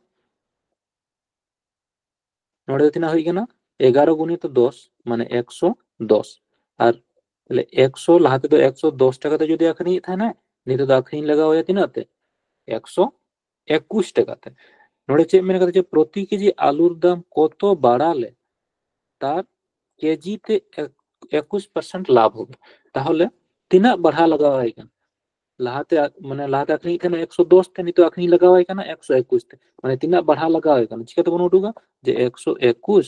ᱱᱚᱰᱮ ᱫᱚ ᱛᱤᱱᱟᱹᱜ ᱦᱩᱭ ᱠᱟᱱᱟ? ᱮᱜᱟᱨᱚ ᱜᱩᱱᱤᱛᱚ ᱫᱚᱥ, ᱢᱟᱱᱮ ᱮᱠᱥᱚ ᱫᱚᱥ᱾ ᱟᱨ ᱛᱟᱦᱞᱮ ᱮᱠᱥᱚ, ᱞᱟᱦᱟ ᱛᱮᱫᱚ ᱮᱠᱥᱚ ᱫᱚᱥ ᱴᱟᱠᱟ ᱛᱮ ᱡᱩᱫᱤ ᱟᱠᱷᱨᱤᱧᱮᱫ ᱛᱟᱦᱮᱱᱟᱭ, ᱱᱤᱛᱚᱜ ᱫᱚ ᱟᱠᱷᱨᱤᱧ ᱞᱟᱜᱟᱣ ᱟᱭᱟ ᱛᱤᱱᱟᱹᱜ ᱛᱮ? ᱮᱠᱥᱚ ᱮᱠᱩᱥ ᱴᱟᱠᱟ ᱛᱮ᱾ ᱱᱚᱰᱮ ᱪᱮᱫ ᱢᱮᱱ ᱠᱟᱫᱟ? ᱡᱮ ᱯᱨᱚᱛᱤ ᱠᱮᱡᱤ ᱟᱞᱩᱨ ᱫᱟᱢ ᱠᱚᱛᱚ ᱵᱟᱲᱟᱞᱮ ᱛᱟᱨ ᱠᱮᱡᱤ ᱛᱮ ᱮᱠ-, ᱮᱠᱩᱥ ᱯᱟᱨᱥᱮᱱᱴ ᱞᱟᱵᱷ ᱦᱩᱭᱩᱜᱼᱟ᱾ ᱛᱟᱦᱚᱞᱮ ᱛᱤᱱᱟᱹᱜ ᱵᱟᱲᱦᱟᱣ ᱞᱟᱜᱟᱣ ᱟᱭ ᱠᱟᱱᱟ? ᱞᱟᱦᱟᱛᱮ ᱟ-, ᱢᱟᱱᱮ ᱞᱟᱦᱟᱛᱮ ᱟᱠᱷᱨᱤᱧ ᱛᱟᱦᱮᱱᱟ ᱮᱠᱥᱚ ᱫᱚᱥ ᱛᱮ, ᱱᱤᱛᱚᱜ ᱟᱠᱷᱨᱤᱧ ᱞᱟᱜᱟᱣ ᱟᱭ ᱠᱟᱱᱟ ᱮᱠᱥᱚ ᱮᱠᱩᱥ ᱛᱮ᱾ ᱢᱟᱱᱮ ᱛᱤᱱᱟᱹᱜ ᱵᱟᱲᱦᱟᱣ ᱞᱟᱜᱟᱣ ᱟᱭ ᱠᱟᱱᱟ? ᱪᱤᱠᱟᱹ ᱛᱮᱵᱚᱱ ᱩᱰᱩᱠᱟ? ᱡᱮ ᱮᱠᱥᱚ ᱮᱠᱩᱥ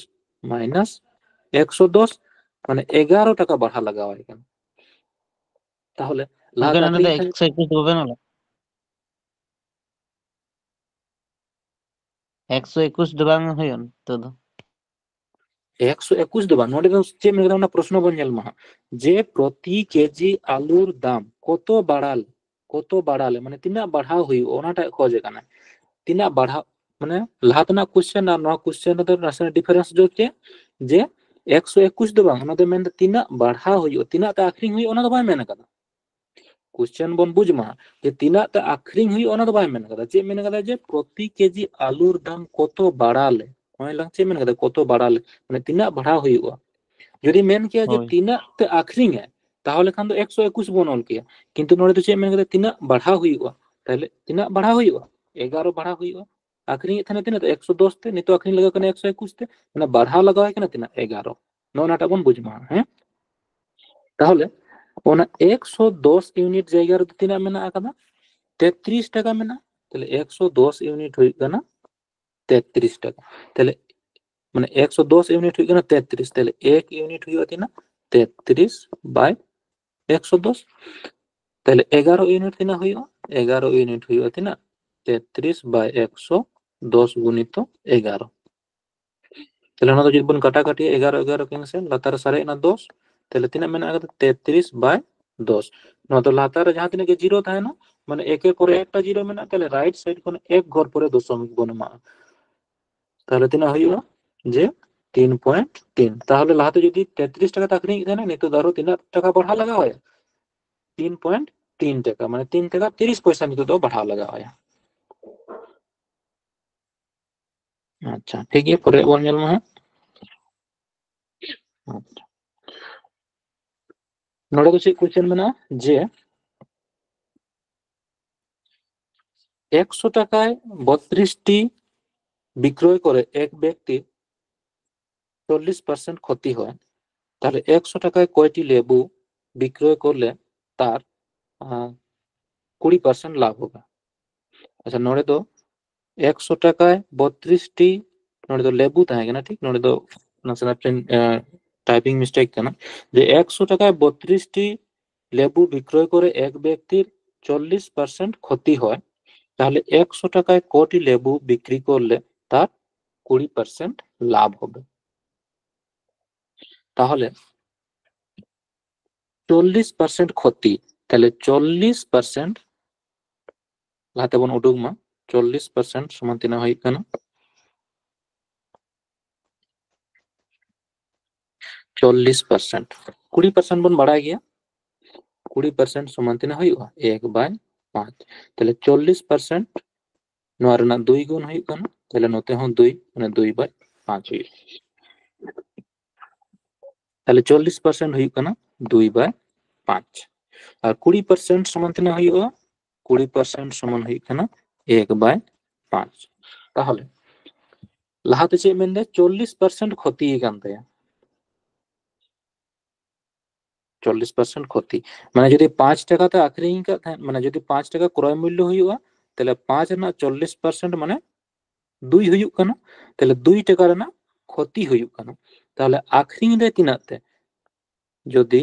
ᱢᱟᱭᱱᱟᱥ ᱮᱠᱥᱚ ᱫᱚᱥ, ᱢᱟᱱᱮ ᱮᱜᱟᱨᱚ ᱴᱟᱠᱟ ᱵᱟᱲᱦᱟᱣ ᱞᱟᱜᱟᱣ ᱟᱭ ᱠᱟᱱᱟ᱾ ᱛᱟᱦᱚᱞᱮ ᱜᱚᱝᱠᱮ, ᱞᱟᱦᱟᱛᱮ ᱱᱚᱰᱮ ᱫᱚ ᱟᱠᱷᱨᱤᱧ ᱛᱟᱦᱮᱸ ᱮᱠᱥᱚ ᱮᱠᱩᱥ ᱫᱚ ᱵᱟᱵᱮᱱ ᱚᱞᱟ? ᱮᱠᱥᱚ ᱮᱠᱩᱥ ᱫᱚ ᱵᱟᱝ ᱦᱩᱭᱩᱜᱼᱟ ᱱᱤᱛᱚᱜ ᱫᱚ᱾ ᱮᱠᱥᱚ ᱮᱠᱩᱥ ᱫᱚ ᱵᱟᱝ, ᱱᱚᱰᱮ ᱫᱚ ᱪᱮᱫ ᱢᱮᱱ ᱠᱟᱫᱟ, ᱚᱱᱟ ᱯᱨᱚᱥᱱᱚ ᱵᱚᱱ ᱧᱮᱞ ᱢᱟ ᱦᱟᱸᱜ, ᱡᱮ ᱯᱨᱚᱛᱤ ᱠᱮᱡᱤ ᱟᱞᱩᱨ ᱫᱟᱢ ᱠᱚᱛᱚ ᱵᱟᱲᱟᱞ, ᱠᱚᱛᱚ ᱵᱟᱲᱟᱞ, ᱢᱟᱱᱮ ᱛᱤᱱᱟᱹᱜ ᱵᱟᱲᱦᱟᱣ ᱦᱩᱭᱩᱜᱼᱟ, ᱚᱱᱟᱴᱟᱜ ᱠᱷᱚᱡᱮ ᱠᱟᱱᱟ᱾ ᱛᱤᱱᱟᱹᱜ ᱵᱟᱲᱦᱟᱣ, ᱢᱟᱱᱮ ᱞᱟᱦᱟ ᱛᱮᱱᱟᱜ ᱠᱚᱥᱪᱮᱱ ᱟᱨ ᱱᱚᱣᱟ ᱠᱚᱥᱪᱮᱱ ᱨᱮᱫᱚ ᱱᱟᱥᱮᱱᱟᱜ ᱰᱤᱯᱷᱟᱨᱮᱱᱥ ᱫᱚ ᱪᱮᱫ, ᱡᱮ ᱮᱠᱥᱚ ᱮᱠᱩᱥ ᱫᱚ ᱵᱟᱝ, ᱚᱱᱟ ᱫᱚ ᱢᱮᱱᱫᱟ ᱛᱤᱱᱟᱹᱜ ᱵᱟᱲᱦᱟᱣ ᱦᱩᱭᱩᱜᱼᱟ, ᱛᱤᱱᱟᱹᱜ ᱛᱮ ᱟᱠᱷᱨᱤᱧ ᱦᱩᱭᱩᱜᱼᱟ, ᱚᱱᱟ ᱫᱚ ᱵᱟᱭ ᱢᱮᱱ ᱠᱟᱫᱟ᱾ ᱠᱚᱥᱪᱮᱱ ᱵᱚᱱ ᱵᱩᱡᱽ ᱢᱟ ᱡᱮ ᱛᱤᱱᱟᱹᱜ ᱛᱮ ᱟᱠᱷᱨᱤᱧ ᱦᱩᱭᱩᱜᱼᱟ, ᱚᱱᱟ ᱫᱚ ᱵᱟᱭ ᱢᱮᱱ ᱠᱟᱫᱟ᱾ ᱪᱮᱫ ᱢᱮᱱ ᱠᱟᱫᱟ? ᱡᱮ ᱯᱨᱚᱛᱤ ᱠᱮᱡᱤ ᱟᱞᱩᱨ ᱫᱟᱢ ᱠᱚᱛᱚ ᱵᱟᱲᱟ ᱞᱮ, ᱱᱚᱜᱼᱚᱭ ᱞᱟᱝ ᱪᱮᱫ ᱢᱮᱱ ᱠᱟᱫᱟ, ᱠᱚᱛᱚ ᱵᱟᱲᱟ ᱞᱮ, ᱢᱟᱱᱮ ᱛᱤᱱᱟᱹᱜ ᱵᱟᱲᱦᱟᱣ ᱦᱩᱭᱩᱜᱼᱟ᱾ ᱡᱩᱫᱤ ᱢᱮᱱ ᱠᱮᱭᱟ ᱡᱮ ᱦᱳᱭ᱾ ᱛᱤᱱᱟᱹᱜ ᱛᱮ ᱟᱠᱷᱨᱤᱧᱟ, ᱛᱟᱦᱚᱞᱮ ᱠᱷᱟᱱ ᱫᱚ ᱮᱠᱥᱚ ᱮᱠᱩᱥ ᱵᱚᱱ ᱚᱞ ᱠᱮᱭᱟ, ᱠᱤᱱᱛᱩ ᱱᱚᱰᱮ ᱫᱚ ᱪᱮᱫ ᱢᱮᱱ ᱠᱟᱫᱟ? ᱛᱤᱱᱟᱹᱜ ᱵᱟᱲᱦᱟᱣ ᱦᱩᱭᱩᱜᱼᱟ᱾ ᱛᱟᱦᱞᱮ ᱛᱤᱱᱟᱹᱜ ᱵᱟᱲᱦᱟᱣ ᱦᱩᱭᱩᱜᱼᱟ? ᱮᱜᱟᱨᱚ ᱵᱟᱲᱦᱟᱣ ᱦᱩᱭᱩᱜᱼᱟ᱾ ᱟᱠᱷᱨᱤᱧᱮᱫ ᱛᱟᱦᱮᱱᱟ ᱛᱤᱱᱟᱹᱜ? ᱮᱠᱥᱚ ᱫᱚᱥ ᱛᱮ, ᱱᱤᱛᱚᱜ ᱟᱠᱷᱨᱤᱧ ᱞᱟᱜᱟᱣ ᱠᱟᱱᱟ ᱮᱠᱥᱚ ᱮᱠᱩᱥ ᱛᱮ, ᱢᱟᱱᱮ ᱵᱟᱲᱦᱟᱣ ᱞᱟᱜᱟᱣ ᱠᱟᱱᱟ ᱛᱤᱱᱟᱹᱜ? ᱮᱜᱟᱨᱚ᱾ ᱱᱚᱜᱼᱚ ᱱᱟᱴᱟᱜ ᱵᱚᱱ ᱵᱩᱡᱽ ᱢᱟ, ᱦᱮᱸ? ᱛᱟᱦᱚᱞᱮ ᱚᱱᱟ ᱮᱠᱥᱚ ᱫᱚᱥ ᱤᱭᱩᱱᱤᱴ ᱡᱟᱭᱜᱟ ᱨᱮᱫᱚ ᱛᱤᱱᱟᱹᱜ ᱢᱮᱱᱟᱜ ᱟᱠᱟᱫᱟ? ᱛᱮᱛᱨᱤᱥ ᱴᱟᱠᱟ ᱢᱮᱱᱟᱜᱼᱟ᱾ ᱛᱟᱦᱞᱮ ᱮᱠᱥᱚ ᱫᱚᱥ ᱤᱭᱩᱱᱤᱴ ᱦᱩᱭᱩᱜ ᱠᱟᱱᱟ ᱛᱮᱛᱨᱤᱥ ᱴᱟᱠᱟ᱾ ᱛᱟᱦᱞᱮ ᱢᱟᱱᱮ ᱮᱠᱥᱚ ᱫᱚᱥ ᱤᱭᱩᱱᱤᱴ ᱦᱩᱭᱩᱜ ᱠᱟᱱᱟ ᱛᱮᱛᱨᱤᱥ᱾ ᱛᱟᱦᱞᱮ ᱮᱠ ᱤᱭᱩᱱᱤᱴ ᱦᱩᱭᱩᱜᱼᱟ ᱛᱤᱱᱟᱹᱜ? ᱛᱮᱛᱨᱤᱥ ᱵᱟᱭ ᱮᱠᱥᱚ ᱫᱚᱥ᱾ ᱛᱟᱦᱞᱮ ᱮᱜᱟᱨᱚ ᱤᱭᱩᱱᱤᱴ ᱛᱤᱱᱟᱹᱜ ᱦᱩᱭᱩᱜᱼᱟ? ᱮᱜᱟᱨᱚ ᱤᱭᱩᱱᱤᱴ ᱦᱩᱭᱩᱜᱼᱟ ᱛᱤᱱᱟᱹᱜ? ᱛᱮᱛᱨᱤᱥ ᱵᱟᱭ ᱮᱠᱥᱚ ᱫᱚᱥ ᱜᱩᱱᱤᱛᱚ ᱮᱜᱟᱨᱚ᱾ ᱛᱟᱦᱞᱮ ᱚᱱᱟ ᱫᱚ ᱡᱩᱫᱤ ᱵᱚᱱ ᱠᱟᱴᱟ ᱠᱟᱴᱤᱭᱟ, ᱮᱜᱟᱨᱚ ᱮᱜᱟᱨᱚ cancel, ᱞᱟᱛᱟᱨ ᱨᱮ ᱥᱟᱨᱮᱡ ᱮᱱᱟ ᱫᱚᱥ᱾ ᱛᱟᱦᱞᱮ ᱛᱤᱱᱟᱹᱜ ᱢᱮᱱᱟᱜ ᱟᱠᱟᱫᱟ? ᱛᱮᱛᱨᱤᱥ ᱵᱟᱭ ᱫᱚᱥ᱾ ᱱᱚᱣᱟ ᱫᱚ ᱞᱟᱛᱟᱨ ᱨᱮ ᱡᱟᱦᱟᱸ ᱛᱤᱱᱟᱹᱜ ᱜᱮ ᱡᱤᱨᱳ ᱛᱟᱦᱮᱱᱟ, ᱢᱟᱱᱮ ᱮᱠᱮ ᱯᱚᱨᱮ ᱮᱠᱴᱟ ᱡᱤᱨᱳ ᱢᱮᱱᱟᱜᱼᱟ, ᱛᱟᱦᱞᱮ ᱨᱟᱭᱤᱴ ᱥᱟᱭᱤᱰ ᱠᱷᱚᱱ ᱮᱠ ᱜᱷᱚᱨ ᱯᱚᱨᱮ ᱫᱚᱥᱚᱢᱤᱠ ᱵᱚᱱ ᱮᱢᱟᱜᱼᱟ᱾ ᱛᱟᱦᱞᱮ ᱛᱤᱱᱟᱹᱜ ᱦᱩᱭᱩᱜᱼᱟ? ᱡᱮ ᱛᱤᱱ ᱯᱚᱭᱮᱱᱴ ᱛᱤᱱ᱾ ᱛᱟᱦᱞᱮ ᱞᱟᱦᱟᱛᱮ ᱡᱩᱫᱤ ᱛᱮᱛᱨᱤᱥ ᱴᱟᱠᱟ ᱛᱮ ᱟᱠᱷᱨᱤᱧᱮᱫ ᱛᱟᱦᱮᱱᱟ, ᱱᱤᱛᱚᱜ ᱫᱚ ᱟᱨᱚ ᱛᱤᱱᱟᱹᱜ ᱴᱟᱠᱟ ᱵᱟᱲᱦᱟᱣ ᱞᱟᱜᱟᱣ ᱟᱭᱟ? ᱛᱤᱱ ᱯᱚᱭᱮᱱᱴ ᱛᱤᱱ ᱴᱟᱠᱟ, ᱢᱟᱱᱮ ᱛᱤᱱ ᱴᱟᱠᱟ ᱛᱤᱨᱤᱥ ᱯᱚᱭᱥᱟ ᱱᱤᱛᱚᱜ ᱫᱚ ᱵᱟᱲᱦᱟᱣ ᱞᱟᱜᱟᱣ ᱟᱭᱟ᱾ ᱟᱪᱪᱷᱟ, ᱴᱷᱤᱠ ᱜᱮᱭᱟ, ᱯᱚᱨᱮ ᱵᱚᱱ ᱧᱮᱞ ᱢᱟ ᱦᱟᱸᱜ᱾ ᱟᱪᱪᱷᱟ, ᱱᱚᱰᱮ ᱫᱚ ᱪᱮᱫ ᱠᱚᱥᱪᱮᱱ ᱢᱮᱱᱟᱜᱼᱟ? ᱡᱮ ᱮᱠᱥᱚ ᱴᱟᱠᱟয় ᱵᱚᱛᱨᱤশ টি বিক্রয় করে এক ব্যক্তি চল্লিশ পার্সেন্ট ক্ষতি হয়, তাহলে একশো টাকায় কয়টি লেবু বিক্রয় করলে তার আহ, কুড়ি পার্সেন্ট লাভ হবে? আচ্ছা, ᱱᱚᱰᱮ ᱫᱚ ᱮᱠᱥᱚ ᱴᱟᱠᱟয় ᱵᱚᱛᱨᱤশ টি, ᱱᱚᱰᱮ ᱫᱚ লেবু ᱛᱟᱦᱮᱸ ᱠᱟᱱᱟ, ᱴᱷᱤᱠ? ᱱᱚᱰᱮ ᱫᱚ ᱱᱟᱥᱮᱱᱟᱜ ᱴᱟᱭᱯᱤᱝ ᱢᱤᱥᱴᱮᱠ ᱠᱟᱱᱟ᱾ ᱡᱮ ᱮᱠᱥᱚ ᱴᱟᱠᱟয় ᱵᱚᱛᱨᱤশ টি লেবু বিক্রয় করে এক ব্যক্তির চল্লিশ পার্সেন্ট ক্ষতি হয়, তাহলে একশো টাকায় কটি লেবু বিক্রি করলে তার কুড়ি পার্সেন্ট লাভ হবে? তাহলে চল্লিশ পার্সেন্ট ক্ষতি, তাহলে চল্লিশ পার্সেন্ট, ᱞᱟᱦᱟᱛᱮ ᱵᱚᱱ ᱩᱰᱩᱠ ᱢᱟ, ᱪᱚᱞᱞᱤᱥ ᱯᱟᱨᱥᱮᱱᱴ ᱥᱚᱢᱟᱱ ᱛᱤᱱᱟᱹᱜ ᱦᱩᱭᱩᱜ ᱠᱟᱱᱟ? ᱪᱚᱞᱞᱤᱥ ᱯᱟᱨᱥᱮᱱᱴ᱾ ᱠᱩᱲᱤ ᱯᱟᱨᱥᱮᱱᱴ ᱵᱚᱱ ᱵᱟᱲᱟᱭ ᱜᱮᱭᱟ, ᱠᱩᱲᱤ ᱯᱟᱨᱥᱮᱱᱴ ᱥᱚᱢᱟᱱ ᱛᱤᱱᱟᱹᱜ ᱦᱩᱭᱩᱜᱼᱟ? ᱮᱠ ᱵᱟᱭ ᱯᱟᱸᱪ᱾ ᱛᱟᱦᱞᱮ ᱪᱚᱞᱞᱤᱥ ᱯᱟᱨᱥᱮᱱᱴ ᱱᱚᱣᱟ ᱨᱮᱱᱟᱜ ᱫᱩᱭ ᱜᱩᱱ ᱦᱩᱭᱩᱜ ᱠᱟᱱᱟ, ᱛᱟᱦᱞᱮ ᱱᱚᱛᱮ ᱦᱚᱸ ᱫᱩᱭ, ᱢᱟᱱᱮ ᱫᱩᱭ ᱵᱟᱭ ᱯᱟᱸᱪ ᱦᱩᱭᱩᱜᱼᱟ᱾ ᱛᱟᱦᱞᱮ ᱪᱚᱞᱞᱤᱥ ᱯᱟᱨᱥᱮᱱᱴ ᱦᱩᱭᱩᱜ ᱠᱟᱱᱟ ᱫᱩᱭ ᱵᱟᱭ ᱯᱟᱸᱪ, ᱟᱨ ᱠᱩᱲᱤ ᱯᱟᱨᱥᱮᱱᱴ ᱥᱚᱢᱟᱱ ᱛᱤᱱᱟᱹᱜ ᱦᱩᱭᱩᱜᱼᱟ? ᱠᱩᱲᱤ ᱯᱟᱨᱥᱮᱱᱴ ᱥᱚᱢᱟᱱ ᱦᱩᱭᱩᱜ ᱠᱟᱱᱟ ᱮᱠ ᱵᱟᱭ ᱯᱟᱸᱪ᱾ ᱛᱟᱦᱚᱞᱮ ᱞᱟᱦᱟᱛᱮ ᱪᱮᱫ ᱢᱮᱱᱫᱟ? ᱪᱚᱞᱞᱤᱥ ᱯᱟᱨᱥᱮᱱᱴ ᱠᱷᱚᱛᱤ ᱟᱠᱟᱱ ᱛᱟᱭᱟ, ᱪᱚᱞᱞᱤᱥ ᱯᱟᱨᱥᱮᱱᱴ ᱠᱷᱚᱛᱤ᱾ ᱢᱟᱱᱮ ᱡᱩᱫᱤ ᱯᱟᱸᱪ ᱴᱟᱠᱟ ᱛᱮ ᱟᱠᱷᱨᱤᱧ ᱟᱠᱟᱫ ᱛᱟᱦᱮᱸᱫ, ᱢᱟᱱᱮ ᱡᱩᱫᱤ ᱯᱟᱸᱪ ᱴᱟᱠᱟ ᱠᱨᱚᱭ ᱢᱩᱞᱞᱚ ᱦᱩᱭᱩᱜᱼᱟ, ᱛᱟᱦᱞᱮ ᱯᱟᱸᱪ ᱨᱮᱱᱟᱜ ᱪᱚᱞᱞᱤᱥ ᱯᱟᱨᱥᱮᱱᱴ ᱢᱟᱱᱮ ᱫᱩᱭ ᱦᱩᱭᱩᱜ ᱠᱟᱱᱟ, ᱛᱟᱦᱞᱮ ᱫᱩᱭ ᱴᱟᱠᱟ ᱨᱮᱱᱟᱜ ᱠᱷᱚᱛᱤ ᱦᱩᱭᱩᱜ ᱠᱟᱱᱟ᱾ ᱛᱟᱦᱞᱮ ᱟᱠᱷᱨᱤᱧ ᱨᱮ ᱛᱤᱱᱟᱹᱜ ᱛᱮ? ᱡᱩᱫᱤ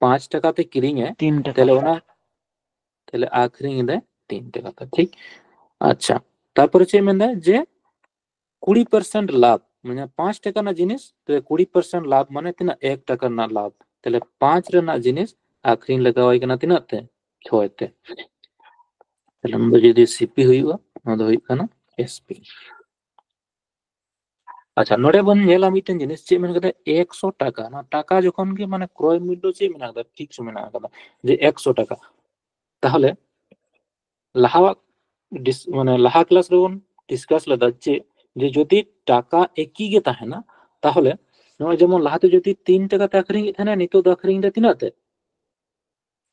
ᱯᱟᱸᱪ ᱴᱟᱠᱟ ᱛᱮ ᱠᱤᱨᱤᱧᱟᱭ, ᱛᱤᱱ ᱴᱟᱠᱟ᱾ ᱛᱟᱦᱞᱮ ᱚᱱᱟ, ᱛᱟᱦᱞᱮ ᱟᱠᱷᱨᱤᱧ ᱮᱫᱟᱭ ᱛᱤᱱ ᱴᱟᱠᱟ ᱛᱮ, ᱴᱷᱤᱠ? ᱟᱪᱪᱷᱟ, ᱛᱟᱨᱯᱚᱨᱮ ᱪᱮᱫ ᱢᱮᱱᱫᱟ? ᱡᱮ ᱠᱩᱲᱤ ᱯᱟᱨᱥᱮᱱᱴ ᱞᱟᱵᱷ, ᱢᱟᱱᱮ ᱯᱟᱸᱪ ᱴᱟᱠᱟ ᱨᱮᱱᱟᱜ ᱡᱤᱱᱤᱥ ᱛᱚᱵᱮ ᱠᱩᱲᱤ ᱯᱟᱨᱥᱮᱱᱴ ᱞᱟᱵᱷ, ᱢᱟᱱᱮ ᱛᱤᱱᱟᱹᱜ? ᱮᱠ ᱴᱟᱠᱟ ᱨᱮᱱᱟᱜ ᱞᱟᱵᱷ᱾ ᱛᱟᱦᱞᱮ ᱯᱟᱸᱪ ᱨᱮᱱᱟᱜ ᱡᱤᱱᱤᱥ ᱟᱠᱷᱨᱤᱧ ᱞᱟᱜᱟᱣᱟᱭ ᱠᱟᱱᱟ ᱛᱤᱱᱟᱹᱜ ᱛᱮ? ᱪᱷᱚᱭ ᱛᱮ᱾ ᱛᱟᱦᱞᱮ ᱱᱚᱣᱟ ᱫᱚ ᱡᱩᱫᱤ ᱥᱤᱯᱤ ᱦᱩᱭᱩᱜᱼᱟ, ᱱᱚᱣᱟ ᱫᱚ ᱦᱩᱭᱩᱜ ᱠᱟᱱᱟ ᱮᱥᱯᱤ᱾ ᱟᱪᱪᱷᱟ, ᱱᱚᱰᱮ ᱵᱚᱱ ᱧᱮᱞᱟ ᱢᱤᱫᱴᱮᱱ ᱡᱤᱱᱤᱥ, ᱪᱮᱫ ᱢᱮᱱ ᱠᱟᱫᱟ? ᱮᱠᱥᱚ ᱴᱟᱠᱟ᱾ ᱱᱚᱣᱟ ᱴᱟᱠᱟ ᱡᱚᱠᱷᱚᱱ ᱜᱮ, ᱢᱟᱱᱮ ᱠᱨᱚᱭ ᱢᱩᱞᱞᱚ ᱪᱮᱫ ᱢᱮᱱᱟᱜ ᱠᱟᱫᱟ? ᱯᱷᱤᱠᱥ ᱢᱮᱱᱟᱜ ᱠᱟᱫᱟ ᱡᱮ ᱮᱠᱥᱚ ᱴᱟᱠᱟ᱾ ᱛᱟᱦᱚᱞᱮ ᱞᱟᱦᱟᱣᱟᱜ ᱰᱤᱥ-, ᱢᱟᱱᱮ ᱞᱟᱦᱟ ᱠᱞᱟᱥ ᱨᱮᱵᱚᱱ ᱰᱤᱥᱠᱟᱥ ᱞᱮᱫᱟ ᱡᱮ, ᱡᱮ ᱡᱩᱫᱤ ᱴᱟᱠᱟ ᱮᱠᱤ ᱜᱮ ᱛᱟᱦᱮᱱᱟ, ᱛᱟᱦᱚᱞᱮ ᱱᱚᱜᱼᱚᱭ ᱡᱮᱢᱚᱱ ᱞᱟᱦᱟᱛᱮ ᱡᱩᱫᱤ ᱛᱤᱱ ᱴᱟᱠᱟ ᱛᱮ ᱟᱠᱷᱨᱤᱧᱮᱫ ᱛᱟᱦᱮᱱᱟ, ᱱᱤᱛᱚᱜ ᱫᱚ ᱟᱠᱷᱨᱤᱧ ᱫᱟ ᱛᱤᱱᱟᱹᱜ ᱛᱮ?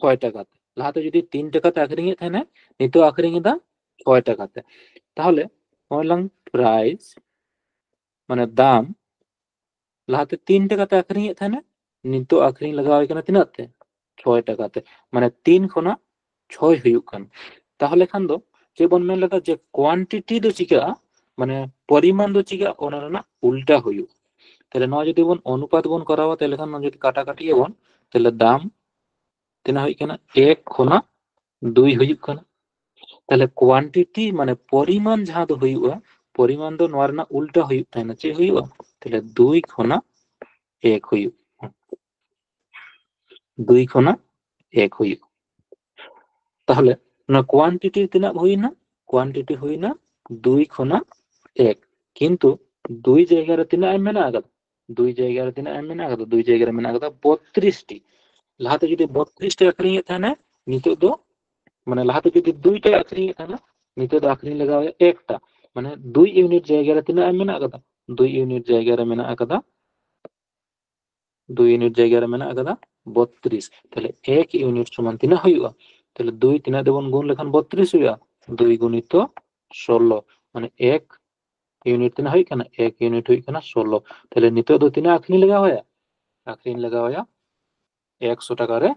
ᱪᱷᱚᱭ ᱴᱟᱠᱟ ᱛᱮ᱾ ᱞᱟᱦᱟᱛᱮ ᱡᱩᱫᱤ ᱛᱤᱱ ᱴᱟᱠᱟ ᱛᱮ ᱟᱠᱷᱨᱤᱧᱮᱫ ᱛᱟᱦᱮᱱᱟ, ᱱᱤᱛᱚᱜ ᱟᱠᱷᱨᱤᱧ ᱮᱫᱟ ᱪᱷᱚᱭ ᱴᱟᱠᱟ ᱛᱮ᱾ ᱛᱟᱦᱚᱞᱮ ᱱᱚᱜᱼᱚᱭ ᱞᱟᱝ ᱯᱨᱟᱭᱥ, ᱢᱟᱱᱮ ᱫᱟᱢ, ᱞᱟᱦᱟᱛᱮ ᱛᱤᱱ ᱴᱟᱠᱟ ᱛᱮ ᱟᱠᱷᱨᱤᱧᱮᱫ ᱛᱟᱦᱮᱱᱟ, ᱱᱤᱛᱚᱜ ᱟᱠᱷᱨᱤᱧ ᱞᱟᱜᱟᱣ ᱟᱭ ᱠᱟᱱᱟ ᱛᱤᱱᱟᱹᱜ ᱛᱮ? ᱪᱷᱚᱭ ᱴᱟᱠᱟ ᱛᱮ᱾ ᱢᱟᱱᱮ ᱛᱤᱱ ᱠᱷᱚᱱᱟᱜ ᱪᱷᱚᱭ ᱦᱩᱭᱩᱜ ᱠᱟᱱᱟ᱾ ᱛᱟᱦᱚᱞᱮ ᱠᱷᱟᱱ ᱫᱚ ᱪᱮᱫ ᱵᱚᱱ ᱢᱮᱱ ᱞᱮᱫᱟ? ᱡᱮ ᱠᱳᱣᱟᱱᱴᱤᱴᱤ ᱫᱚ ᱪᱤᱠᱟᱹᱜᱼᱟ, ᱢᱟᱱᱮ ᱯᱚᱨᱤᱢᱟᱱ ᱫᱚ ᱪᱤᱠᱟᱹᱜᱼᱟ, ᱚᱱᱟ ᱨᱮᱱᱟᱜ ᱩᱞᱴᱟ ᱦᱩᱭᱩᱜᱼᱟ᱾ ᱛᱟᱦᱞᱮ ᱱᱚᱣᱟ ᱡᱩᱫᱤ ᱵᱚᱱ ᱚᱱᱩᱯᱟᱛ ᱵᱚᱱ ᱠᱚᱨᱟᱣᱟ, ᱛᱟᱦᱞᱮ ᱠᱷᱟᱱ ᱱᱚᱣᱟ ᱡᱩᱫᱤ ᱠᱟᱴᱟᱠᱟᱴᱤ ᱟᱵᱚᱱ, ᱛᱟᱦᱞᱮ ᱫᱟᱢ ᱛᱤᱱᱟᱹᱜ ᱦᱩᱭᱩᱜ ᱠᱟᱱᱟ? ᱮᱠ ᱠᱷᱚᱱᱟᱜ ᱫᱩᱭ ᱦᱩᱭᱩᱜ ᱠᱟᱱᱟ᱾ ᱛᱟᱦᱞᱮ ᱠᱳᱣᱟᱱᱴᱤᱴᱤ ᱢᱟᱱᱮ ᱯᱚᱨᱤᱢᱟᱱ ᱡᱟᱦᱟᱸ ᱫᱚ ᱦᱩᱭᱩᱜᱼᱟ, ᱯᱚᱨᱤᱢᱟᱱ ᱫᱚ ᱱᱚᱣᱟ ᱨᱮᱱᱟᱜ ᱩᱞᱴᱟ ᱦᱩᱭᱩᱜ ᱛᱟᱦᱮᱱᱟ᱾ ᱪᱮᱫ ᱦᱩᱭᱩᱜᱼᱟ? ᱛᱟᱦᱞᱮ ᱫᱩᱭ ᱠᱷᱚᱱᱟᱜ ᱮᱠ ᱦᱩᱭᱩᱜᱼᱟ, ᱫᱩᱭ ᱠᱷᱚᱱᱟᱜ ᱮᱠ ᱦᱩᱭᱩᱜᱼᱟ᱾ ᱛᱟᱦᱞᱮ ᱚᱱᱟ ᱠᱳᱣᱟᱱᱴᱤᱴᱤ ᱛᱤᱱᱟᱹᱜ ᱦᱩᱭᱱᱟ? ᱠᱳᱣᱟᱱᱴᱤᱴᱤ ᱦᱩᱭᱱᱟ ᱫᱩᱭ ᱠᱷᱚᱱᱟᱜ ᱮᱠ, ᱠᱤᱱᱛᱩ ᱫᱩᱭ ᱡᱟᱭᱜᱟ ᱨᱮ ᱛᱤᱱᱟᱹᱜ ᱮᱢ ᱢᱮᱱᱟᱜ ᱟᱠᱟᱫᱟ? ᱫᱩᱭ ᱡᱟᱭᱜᱟ ᱨᱮ ᱛᱤᱱᱟᱹᱜ ᱮᱢ ᱢᱮᱱᱟᱜ ᱟᱠᱟᱫᱟ? ᱫᱩᱭ ᱡᱟᱭᱜᱟ ᱨᱮ ᱢᱮᱱᱟᱜ ᱟᱠᱟᱫᱟ ᱵᱚᱛᱨᱤᱥ ᱴᱤ᱾ ᱞᱟᱦᱟᱛᱮ ᱡᱩᱫᱤ ᱵᱚᱛᱨᱤᱥ ᱴᱟ ᱟᱹᱠᱷᱨᱤᱧᱮᱫ ᱛᱟᱦᱮᱱᱟ, ᱱᱤᱛᱚᱜ ᱫᱚ ᱢᱟᱱᱮ ᱞᱟᱦᱟᱛᱮ ᱡᱩᱫᱤ ᱫᱩᱭ ᱴᱟ ᱟᱹᱠᱷᱨᱤᱧᱮᱫ ᱛᱟᱦᱮᱱᱟ, ᱱᱤᱛᱚᱜ ᱫᱚ ᱟᱹᱠᱷᱨᱤᱧ ᱞᱟᱜᱟᱣ ᱮᱭᱟ ᱮᱠᱴᱟ᱾ ᱢᱟᱱᱮ ᱫᱩᱭ ᱤᱭᱩᱱᱤᱴ ᱡᱟᱭᱜᱟ ᱨᱮ ᱛᱤᱱᱟᱹᱜ ᱢᱮᱱᱟᱜ ᱟᱠᱟᱫᱟ? ᱫᱩᱭ ᱤᱭᱩᱱᱤᱴ ᱡᱟᱭᱜᱟ ᱨᱮ ᱢᱮᱱᱟᱜ ᱟᱠᱟᱫᱟ, ᱫᱩᱭ ᱤᱭᱩᱱᱤᱴ ᱡᱟᱭᱜᱟ ᱨᱮ ᱢᱮᱱᱟᱜ ᱟᱠᱟᱫᱟ ᱵᱚᱛᱨᱤᱥ᱾ ᱛᱟᱦᱞᱮ ᱮᱠ ᱤᱭᱩᱱᱤᱴ ᱥᱚᱢᱟᱱ ᱛᱤᱱᱟᱹᱜ ᱦᱩᱭᱩᱜᱼᱟ? ᱛᱟᱦᱞᱮ ᱫᱩᱭ ᱛᱤᱱᱟᱹᱜ ᱛᱮᱵᱚᱱ ᱜᱩᱱ ᱞᱮᱠᱷᱟᱱ ᱵᱚᱛᱨᱤᱥ ᱦᱩᱭᱩᱜᱼᱟ? ᱫᱩᱭ ᱜᱩᱱᱤᱛᱚ ᱥᱳᱞᱳ, ᱢᱟᱱᱮ ᱮᱠ ᱤᱭᱩᱱᱤᱴ ᱛᱤᱱᱟᱹᱜ ᱦᱩᱭᱩᱜ ᱠᱟᱱᱟ? ᱮᱠ ᱤᱭᱩᱱᱤᱴ ᱦᱩᱭᱩᱜ ᱠᱟᱱᱟ ᱥᱳᱞᱳ᱾ ᱛᱟᱦᱞᱮ ᱱᱤᱛᱚᱜ ᱫᱚ ᱛᱤᱱᱟᱹᱜ ᱟᱹᱠᱷᱨᱤᱧ ᱞᱟᱜᱟᱣ ᱟᱭᱟ? ᱟᱹᱠᱷᱨᱤᱧ ᱞᱟᱜᱟᱣ ᱟᱭᱟ ᱮᱠᱥᱚ ᱴᱟᱠᱟ ᱨᱮ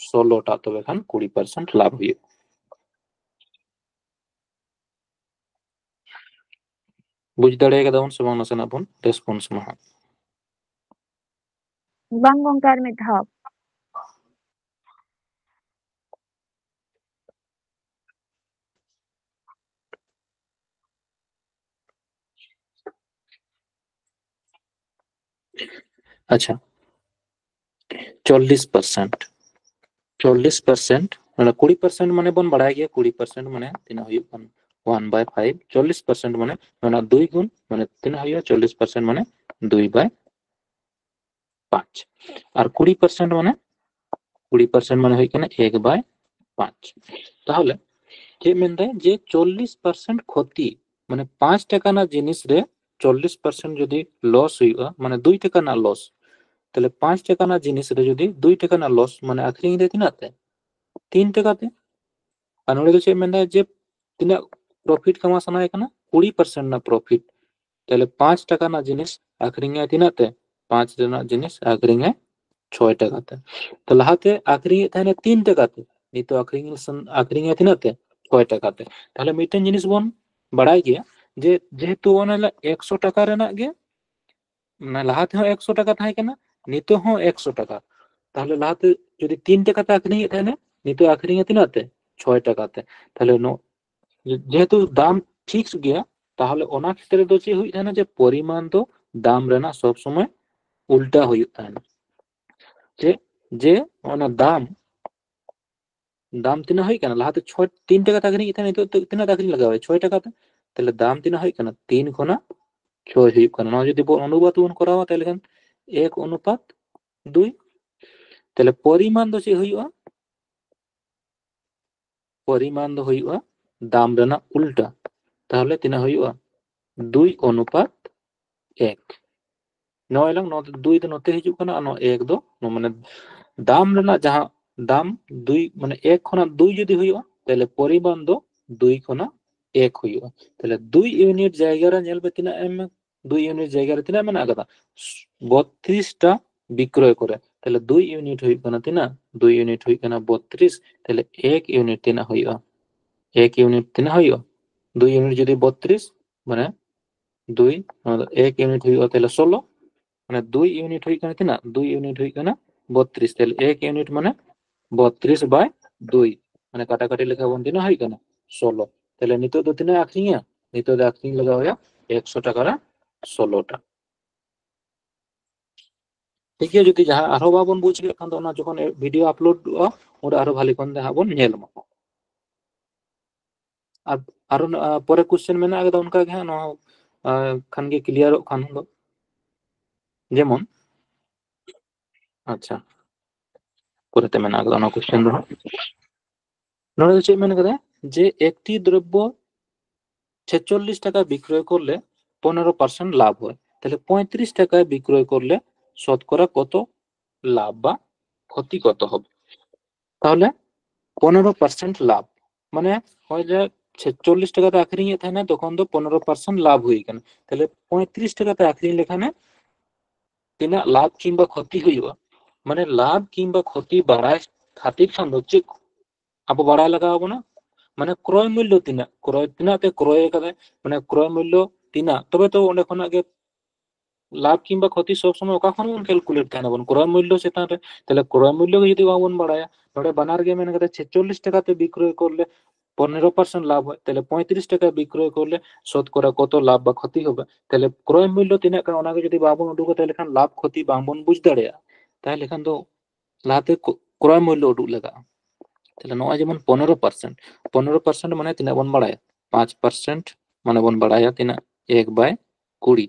ᱥᱳᱞᱳ ᱴᱟ, ᱛᱚᱵᱮ ᱠᱷᱟᱱ ᱠᱩᱲᱤ ᱯᱟᱨᱥᱮᱱᱴ ᱞᱟᱵᱷ ᱦᱩᱭᱩᱜᱼᱟ᱾ ᱵᱩᱡᱽ ᱫᱟᱲᱮ ᱠᱟᱫᱟ ᱵᱚᱱ ᱥᱮ ᱵᱟᱝ? ᱱᱟᱥᱮᱱᱟᱜ ᱵᱚᱱ ᱨᱮᱥᱯᱚᱱᱥ ᱢᱟ ᱦᱟᱸᱜ᱾ ᱵᱟᱝ ᱜᱚᱝᱠᱮ, ᱟᱨ ᱢᱤᱫ ᱫᱷᱟᱣ᱾ ᱟᱪᱪᱷᱟ, ᱪᱚᱞᱞᱤᱥ ᱯᱟᱨᱥᱮᱱᱴ, ᱪᱚᱞᱞᱤᱥ ᱯᱟᱨᱥᱮᱱᱴ, ᱢᱟᱱᱮ ᱠᱩᱲᱤ ᱯᱟᱨᱥᱮᱱᱴ ᱢᱟᱱᱮ ᱵᱚᱱ ᱵᱟᱲᱟᱭ ᱜᱮᱭᱟ, ᱠᱩᱲᱤ ᱯᱟᱨᱥᱮᱱᱴ ᱢᱟᱱᱮ ᱛᱤᱱᱟᱹᱜ ᱦᱩᱭᱩᱜ ᱠᱟᱱᱟ? ᱳᱣᱟᱱ ᱵᱟᱭ ᱯᱷᱟᱭᱤᱵᱷ᱾ ᱪᱚᱞᱞᱤᱥ ᱯᱟᱨᱥᱮᱱᱴ ᱢᱟᱱᱮ ᱚᱱᱟ ᱫᱩᱭ ᱜᱩᱱ, ᱢᱟᱱᱮ ᱛᱤᱱᱟᱹᱜ ᱦᱩᱭᱩᱜᱼᱟ? ᱪᱚᱞᱞᱤᱥ ᱯᱟᱨᱥᱮᱱᱴ ᱢᱟᱱᱮ ᱫᱩᱭ ᱵᱟᱭ ᱯᱟᱸᱪ᱾ ᱟᱨ ᱠᱩᱲᱤ ᱯᱟᱨᱥᱮᱱᱴ ᱢᱟᱱᱮ, ᱠᱩᱲᱤ ᱯᱟᱨᱥᱮᱱᱴ ᱢᱟᱱᱮ ᱦᱩᱭᱩᱜ ᱠᱟᱱᱟ ᱮᱠ ᱵᱟᱭ ᱯᱟᱸᱪ᱾ ᱛᱟᱦᱚᱞᱮ ᱪᱮᱫ ᱢᱮᱱᱫᱟᱭ? ᱡᱮ ᱪᱚᱞᱞᱤᱥ ᱯᱟᱨᱥᱮᱱᱴ ᱠᱷᱚᱛᱤ, ᱢᱟᱱᱮ ᱯᱟᱸᱪ ᱴᱟᱠᱟ ᱨᱮᱱᱟᱜ ᱡᱤᱱᱤᱥ ᱨᱮ ᱪᱚᱞᱞᱤᱥ ᱯᱟᱨᱥᱮᱱᱴ ᱡᱩᱫᱤ ᱞᱚᱥ ᱦᱩᱭᱩᱜᱼᱟ, ᱢᱟᱱᱮ ᱫᱩᱭ ᱴᱟᱠᱟ ᱨᱮᱱᱟᱜ ᱞᱚᱥ, ᱛᱟᱦᱞᱮ ᱯᱟᱸᱪ ᱴᱟᱠᱟ ᱨᱮᱱᱟᱜ ᱡᱤᱱᱤᱥ ᱨᱮ ᱡᱩᱫᱤ ᱫᱩᱭ ᱴᱟᱠᱟ ᱨᱮᱱᱟᱜ ᱞᱚᱥ, ᱢᱟᱱᱮ ᱟᱹᱠᱷᱨᱤᱧ ᱨᱮ ᱛᱤᱱᱟᱹᱜ ᱛᱮ? ᱛᱤᱱ ᱴᱟᱠᱟ ᱛᱮ᱾ ᱟᱨ ᱱᱚᱰᱮ ᱫᱚ ᱪᱮᱫ ᱢᱮᱱᱫᱟᱭ? ᱡᱮ ᱛᱤᱱᱟᱹᱜ ᱯᱨᱚᱯᱷᱤᱴ ᱠᱟᱢᱟᱣ ᱥᱟᱱᱟᱭᱮ ᱠᱟᱱᱟ? ᱠᱩᱲᱤ ᱯᱟᱨᱥᱮᱱᱴ ᱨᱮᱱᱟᱜ ᱯᱨᱚᱯᱷᱤᱴ᱾ ᱛᱟᱦᱞᱮ ᱯᱟᱸᱪ ᱴᱟᱠᱟ ᱨᱮᱱᱟᱜ ᱡᱤᱱᱤᱥ ᱟᱹᱠᱷᱨᱤᱧᱟᱭ ᱛᱤᱱᱟᱹᱜ ᱛᱮ? ᱯᱟᱸᱪ ᱨᱮᱱᱟᱜ ᱡᱤᱱᱤᱥ ᱟᱹᱠᱷᱨᱤᱧᱟᱭ ᱪᱷᱚᱭ ᱴᱟᱠᱟ ᱛᱮ᱾ ᱛᱚ ᱞᱟᱦᱟᱛᱮ ᱟᱹᱠᱷᱨᱤᱧᱮᱫ ᱛᱟᱦᱮᱱᱟ ᱛᱤᱱ ᱴᱟᱠᱟ ᱛᱮ, ᱱᱤᱛᱚᱜ ᱟᱹᱠᱷᱨᱤᱧ ᱥᱟᱱ-, ᱟᱹᱠᱷᱨᱤᱧᱟᱭ ᱛᱤᱱᱟᱹᱜ ᱛᱮ? ᱪᱷᱚᱭ ᱴᱟᱠᱟ ᱛᱮ᱾ ᱛᱟᱦᱞᱮ ᱢᱤᱫᱴᱮᱱ ᱡᱤᱱᱤᱥ ᱵᱚᱱ ᱵᱟᱲᱟᱭ ᱜᱮᱭᱟ ᱡᱮ ᱡᱮᱦᱮᱛᱩ ᱚᱱᱟ ᱮᱠᱥᱚ ᱴᱟᱠᱟ ᱨᱮᱱᱟᱜ ᱜᱮ, ᱢᱟᱱᱮ ᱞᱟᱦᱟ ᱛᱮᱦᱚᱸ ᱮᱠᱥᱚ ᱴᱟᱠᱟ ᱛᱟᱦᱮᱸ ᱠᱟᱱᱟ, ᱱᱤᱛᱚᱜ ᱦᱚᱸ ᱮᱠᱥᱚ ᱴᱟᱠᱟ᱾ ᱛᱟᱦᱞᱮ ᱞᱟᱦᱟᱛᱮ ᱡᱩᱫᱤ ᱛᱤᱱ ᱴᱟᱠᱟ ᱛᱮ ᱟᱹᱠᱷᱨᱤᱧᱮᱫ ᱛᱟᱦᱮᱱᱟ, ᱱᱤᱛᱚᱜ ᱟᱹᱠᱷᱨᱤᱧᱟ ᱛᱤᱱᱟᱹᱜ ᱛᱮ? ᱪᱷᱚᱭ ᱴᱟᱠᱟ ᱛᱮ᱾ ᱛᱟᱦᱞᱮ ᱱᱚ-, ᱡᱮᱦᱮᱛᱩ ᱫᱟᱢ ᱯᱷᱤᱠᱥ ᱜᱮᱭᱟ, ᱛᱟᱦᱞᱮ ᱚᱱᱟ ᱠᱷᱮᱛᱨᱮ ᱫᱚ ᱪᱮᱫ ᱦᱩᱭᱩᱜ ᱛᱟᱦᱮᱱᱟ? ᱡᱮ ᱯᱚᱨᱤᱢᱟᱱ ᱫᱚ ᱫᱟᱢ ᱨᱮᱱᱟᱜ ᱥᱚᱵ ᱥᱚᱢᱚᱭ ᱩᱞᱴᱟ ᱦᱩᱭᱩᱜ ᱛᱟᱦᱮᱱᱟ᱾ ᱪᱮᱫ? ᱡᱮ ᱚᱱᱟ ᱫᱟᱢ, ᱫᱟᱢ ᱛᱤᱱᱟᱹᱜ ᱦᱩᱭᱩᱜ ᱠᱟᱱᱟ? ᱞᱟᱦᱟᱛᱮ ᱪᱷᱚᱭ, ᱛᱤᱱ ᱴᱟᱠᱟ ᱛᱮ ᱟᱹᱠᱷᱨᱤᱧᱮᱫ ᱛᱟᱦᱮᱱᱟ, ᱱᱤᱛᱚᱜ ᱛᱤᱱᱟᱹᱜ ᱛᱮ ᱟᱹᱠᱷᱨᱤᱧ ᱞᱟᱜᱟᱣ ᱟᱭᱟ? ᱪᱷᱚᱭ ᱴᱟᱠᱟ ᱛᱮ᱾ ᱛᱟᱦᱞᱮ ᱫᱟᱢ ᱛᱤᱱᱟᱹᱜ ᱦᱩᱭᱩᱜ ᱠᱟᱱᱟ? ᱛᱤᱱ ᱠᱷᱚᱱᱟᱜ ᱪᱷᱚᱭ ᱦᱩᱭᱩᱜ ᱠᱟᱱᱟ᱾ ᱱᱚᱣᱟ ᱡᱩᱫᱤ ᱵᱚᱱ ᱚᱱᱩᱯᱟᱛ ᱵᱚᱱ ᱠᱚᱨᱟᱣᱟ, ᱛᱟᱦᱞᱮ ᱠᱷᱟᱱ ᱮᱠ ᱚᱱᱩᱯᱟᱛ ᱫᱩᱭ᱾ ᱛᱟᱦᱞᱮ ᱯᱚᱨᱤᱢᱟᱱ ᱫᱚ ᱪᱮᱫ ᱦᱩᱭᱩᱜᱼᱟ? ᱯᱚᱨᱤᱢᱟᱱ ᱫᱚ ᱦᱩᱭᱩᱜᱼᱟ ᱫᱟᱢ ᱨᱮᱱᱟᱜ ᱩᱞᱴᱟ᱾ ᱛᱟᱦᱞᱮ ᱛᱤᱱᱟᱹᱜ ᱦᱩᱭᱩᱜᱼᱟ? ᱫᱩᱭ ᱚᱱᱩᱯᱟᱛ ᱮᱠ᱾ ᱱᱚᱣᱟ ᱮᱞᱟᱝ, ᱱᱚᱣᱟ ᱫᱚ ᱫᱩᱭ ᱫᱚ ᱱᱚᱛᱮ ᱦᱤᱡᱩᱜ ᱠᱟᱱᱟ, ᱟᱨ ᱱᱚᱣᱟ ᱮᱠ ᱫᱚ ᱱᱚᱣᱟ ᱢᱟᱱᱮ ᱫᱟᱢ ᱨᱮᱱᱟᱜ ᱡᱟᱦᱟᱸ ᱫᱟᱢ ᱫᱩᱭ, ᱢᱟᱱᱮ ᱮᱠ ᱠᱷᱚᱱᱟᱜ ᱫᱩᱭ ᱡᱩᱫᱤ ᱦᱩᱭᱩᱜᱼᱟ, ᱛᱟᱦᱞᱮ ᱯᱚᱨᱤᱢᱟᱱ ᱫᱚ ᱫᱩᱭ ᱠᱷᱚᱱᱟᱜ ᱮᱠ ᱦᱩᱭᱩᱜᱼᱟ᱾ ᱛᱟᱦᱞᱮ ᱫᱩᱭ ᱤᱭᱩᱱᱤᱴ ᱡᱟᱭᱜᱟ ᱨᱮ ᱧᱮᱞ ᱯᱮ ᱛᱤᱱᱟᱹᱜ ᱮᱢ, ᱫᱩᱭ ᱤᱭᱩᱱᱤᱴ ᱡᱟᱭᱜᱟ ᱨᱮ ᱛᱤᱱᱟᱹᱜ ᱢᱮᱱᱟᱜ ᱟᱠᱟᱫᱟ? ᱵᱚᱛᱨᱤᱥ ᱴᱟ ᱵᱤᱠᱨᱚᱭ ᱠᱚᱨᱮ᱾ ᱛᱟᱦᱞᱮ ᱫᱩᱭ ᱤᱭᱩᱱᱤᱴ ᱦᱩᱭᱩᱜ ᱠᱟᱱᱟ ᱛᱤᱱᱟᱹᱜ? ᱫᱩᱭ ᱤᱭᱩᱱᱤᱴ ᱦᱩᱭᱩᱜ ᱠᱟᱱᱟ ᱵᱚᱛᱨᱤᱥ᱾ ᱛᱟᱦᱞᱮ ᱮᱠ ᱤᱭᱩᱱᱤᱴ ᱛᱤᱱᱟᱹᱜ ᱦᱩᱭᱩᱜᱼᱟ? ᱮᱠ ᱤᱭᱩᱱᱤᱴ ᱛᱤᱱᱟᱹᱜ ᱦᱩᱭᱩᱜᱼᱟ? ᱫᱩᱭ ᱤᱭᱩᱱᱤᱴ ᱡᱩᱫᱤ ᱵᱚᱛᱨᱤᱥ, ᱢᱟᱱᱮ ᱫᱩᱭ, ᱱᱚᱣᱟ ᱫᱚ ᱮᱠ ᱤᱭᱩᱱᱤᱴ ᱦᱩᱭᱩᱜᱼᱟ, ᱛᱟᱦᱞᱮ ᱥᱳᱞᱳ᱾ ᱢᱟᱱᱮ ᱫᱩᱭ ᱤᱭᱩᱱᱤᱴ ᱦᱩᱭᱩᱜ ᱠᱟᱱᱟ ᱛᱤᱱᱟᱹᱜ? ᱫᱩᱭ ᱤᱭᱩᱱᱤᱴ ᱦᱩᱭᱩᱜ ᱠᱟᱱᱟ ᱵᱚᱛᱨᱤᱥ᱾ ᱛᱟᱦᱞᱮ ᱮᱠ ᱤᱭᱩᱱᱤᱴ ᱢᱟᱱᱮ ᱵᱚᱛᱨᱤᱥ ᱵᱟᱭ ᱫᱩᱭ, ᱢᱟᱱᱮ ᱠᱟᱴᱟᱠᱟᱴᱤ ᱞᱮᱠᱷᱟᱱ ᱵᱚᱱ ᱛᱤᱱᱟᱹᱜ ᱦᱩᱭᱩᱜ ᱠᱟᱱᱟ? ᱥᱳᱞᱳ᱾ ᱛᱟᱦᱞᱮ ᱱᱤᱛᱚᱜ ᱫᱚ ᱛᱤᱱᱟᱹᱜ ᱟᱹᱠᱷᱨᱤᱧᱟ? ᱱᱤᱛᱚᱜ ᱫᱚ ᱟᱹᱠᱷᱨᱤᱧ ᱞᱟᱜᱟᱣ ᱦᱩᱭᱩᱜᱼᱟ ᱮᱠᱥᱚ ᱴᱟᱠᱟ ᱨᱮ ᱥᱳᱞᱳ ᱴᱟ᱾ ᱴᱷᱤᱠ ᱜᱮᱭᱟ, ᱡᱩᱫᱤ ᱡᱟᱦᱟᱸ ᱟᱨᱦᱚᱸ ᱵᱟᱵᱚᱱ ᱵᱩᱡᱽ ᱠᱮᱫ ᱠᱷᱟᱱ ᱫᱚ ᱚᱱᱟ ᱡᱚᱠᱷᱚᱱ ᱵᱷᱤᱰᱤᱭᱳ ᱟᱯᱞᱳᱰᱚᱜᱼᱟ ᱩᱱᱨᱮ ᱟᱨᱦᱚᱸ ᱵᱷᱟᱞᱮ ᱠᱚᱱ ᱛᱮ ᱦᱟᱸᱜ ᱵᱚᱱ ᱧᱮᱞ ᱢᱟ᱾ ᱟᱨ ᱟᱨᱚ ᱱᱟ-, ᱯᱚᱨᱮ ᱠᱚᱥᱪᱮᱱ ᱢᱮᱱᱟᱜ ᱟᱠᱟᱫᱟ ᱚᱱᱠᱟ ᱜᱮ ᱦᱟᱸᱜ, ᱱᱚᱣᱟ ᱟᱨ ᱠᱷᱟᱱ ᱜᱮ ᱠᱞᱤᱭᱟᱨᱚᱜ ᱠᱷᱟᱱ ᱫᱚ᱾ ᱡᱮᱢᱚᱱ, ᱟᱪᱪᱷᱟ, ᱯᱚᱨᱮᱛᱮ ᱢᱮᱱᱟᱜ ᱟᱠᱟᱫᱟ ᱚᱱᱟ ᱠᱚᱥᱪᱮᱱ ᱫᱚ ᱦᱟᱸᱜ᱾ ᱱᱚᱰᱮ ᱫᱚ ᱪᱮᱫ ᱢᱮᱱ ᱠᱟᱫᱟ? ᱡᱮ ᱮᱠᱴᱤ ᱫᱨᱚᱵᱽᱵᱚ ছেচল্লিশ টাকা বিক্রয় করলে পনেরো পার্সেন্ট লাভ হয়, তাহলে পঁয়ত্রিশ টাকায় বিক্রয় করলে শতকরা কত লাভ বা ক্ষতি কত হবে? তাহলে পনেরো পার্সেন্ট লাভ, মানে হয় যে ছেচল্লিশ টাকাতে আখরিᱧᱮᱫ ᱛᱟᱦᱮᱱᱟ, ᱛᱚᱠᱷᱚᱱ ᱫᱚ ᱯᱚᱱᱮᱨᱚ ᱯᱟᱨᱥᱮᱱᱴ ᱞᱟᱵᱷ ᱦᱩᱭ ᱠᱟᱱᱟ, ᱛᱟᱦᱞᱮ ᱯᱚᱸᱭᱛᱨᱤᱥ ᱴᱟᱠᱟᱛᱮ ᱟᱠᱷᱨᱤᱧ ᱞᱮᱠᱷᱟᱱᱮ ᱛᱤᱱᱟᱹᱜ ᱞᱟᱵᱷ ᱠᱤᱝᱵᱟ ᱠᱷᱚᱛᱤ ᱦᱩᱭᱩᱜᱼᱟ? ᱢᱟᱱᱮ ᱞᱟᱵᱷ ᱠᱤᱝᱵᱟ ᱠᱷᱚᱛᱤ ᱵᱟᱲᱟᱭ ᱠᱷᱟᱹᱛᱤᱨ ᱠᱷᱟᱱ ᱫᱚ ᱪᱮᱫ ᱟᱵᱚ ᱵᱟᱲᱟᱭ ᱞᱟᱜᱟᱣ ᱵᱚᱱᱟ? ᱢᱟᱱᱮ ᱠᱨᱚᱭ ᱢᱩᱞᱞᱚ ᱛᱤᱱᱟᱹᱜ, ᱠᱨᱚᱭ ᱛᱤᱱᱟᱹᱜ ᱛᱮ ᱠᱨᱚᱭ ᱟᱠᱟᱫᱟᱭ, ᱢᱟᱱᱮ ᱠᱨᱚᱭ ᱢᱩᱞᱞᱚ ᱛᱤᱱᱟᱹᱜ, ᱛᱚᱵᱮ ᱛᱚ ᱚᱸᱰᱮ ᱠᱷᱚᱱᱟᱜ ᱜᱮ ᱞᱟᱵᱷ ᱠᱤᱝᱵᱟ ᱠᱷᱚᱛᱤ ᱥᱚᱵ ᱥᱚᱢᱚᱭ ᱚᱠᱟ ᱠᱷᱚᱱ ᱵᱚᱱ ᱠᱮᱞᱠᱩᱞᱮᱴ ᱛᱟᱦᱮᱱᱟ ᱵᱚᱱ? ᱠᱨᱚᱭ ᱢᱩᱞᱞᱚ ᱪᱮᱛᱟᱱ ᱨᱮ᱾ ᱛᱟᱦᱞᱮ ᱠᱨᱚᱭ ᱢᱩᱞᱞᱚ ᱜᱮ ᱡᱩᱫᱤ ᱵᱟᱵᱚᱱ ᱵᱟᱲᱟᱭᱟ, ᱱᱚᱰᱮ ᱵᱟᱱᱟᱨ ᱜᱮ ᱢᱮᱱ ᱠᱟᱫᱟ ছেচল্লিশ টাকাতে বিক্রয় করলে পনেরো পার্সেন্ট লাভ হয়, তাহলে পঁয়ত্রিশ টাকায় বিক্রয় করলে শতকরা কত লাভ বা ক্ষতি হবে? তাহলে ক্রয় মূল্য ᱛᱤᱱᱟᱹᱜ ᱠᱟᱱᱟ ᱚᱱᱟ ᱜᱮ ᱡᱩᱫᱤ ᱵᱟᱵᱚᱱ ᱩᱰᱩᱠᱟ, ᱛᱟᱦᱞᱮ ᱠᱷᱟᱱ ᱞᱟᱵᱷ ᱠᱷᱚᱛᱤ ᱵᱟᱝᱵᱚᱱ ᱵᱩᱡᱽ ᱫᱟᱲᱮᱭᱟᱜᱼᱟ᱾ ᱛᱟᱦᱞᱮ ᱠᱷᱟᱱ ᱫᱚ ᱞᱟᱦᱟᱛᱮ ᱠᱚ-, ᱠᱨᱚᱭ ᱢᱩᱞᱞᱚ ᱩᱰᱩᱠ ᱞᱟᱜᱟᱜᱼᱟ᱾ ᱛᱟᱦᱞᱮ ᱱᱚᱜᱼᱚᱭ ᱡᱮᱢᱚᱱ ᱯᱚᱱᱮᱨᱚ ᱯᱟᱨᱥᱮᱱᱴ, ᱯᱚᱱᱮᱨᱚ ᱯᱟᱨᱥᱮᱱᱴ ᱢᱟᱱᱮ ᱛᱤᱱᱟᱹᱜ ᱵᱚᱱ ᱵᱟᱲᱟᱭᱟ? ᱯᱟᱸᱪ ᱯᱟᱨᱥᱮᱱᱴ ᱢᱟᱱᱮ ᱵᱚᱱ ᱵᱟᱲᱟᱭᱟ ᱛᱤᱱᱟᱹᱜ? ᱮᱠ ᱵᱟᱭ ᱠᱩᱲᱤ᱾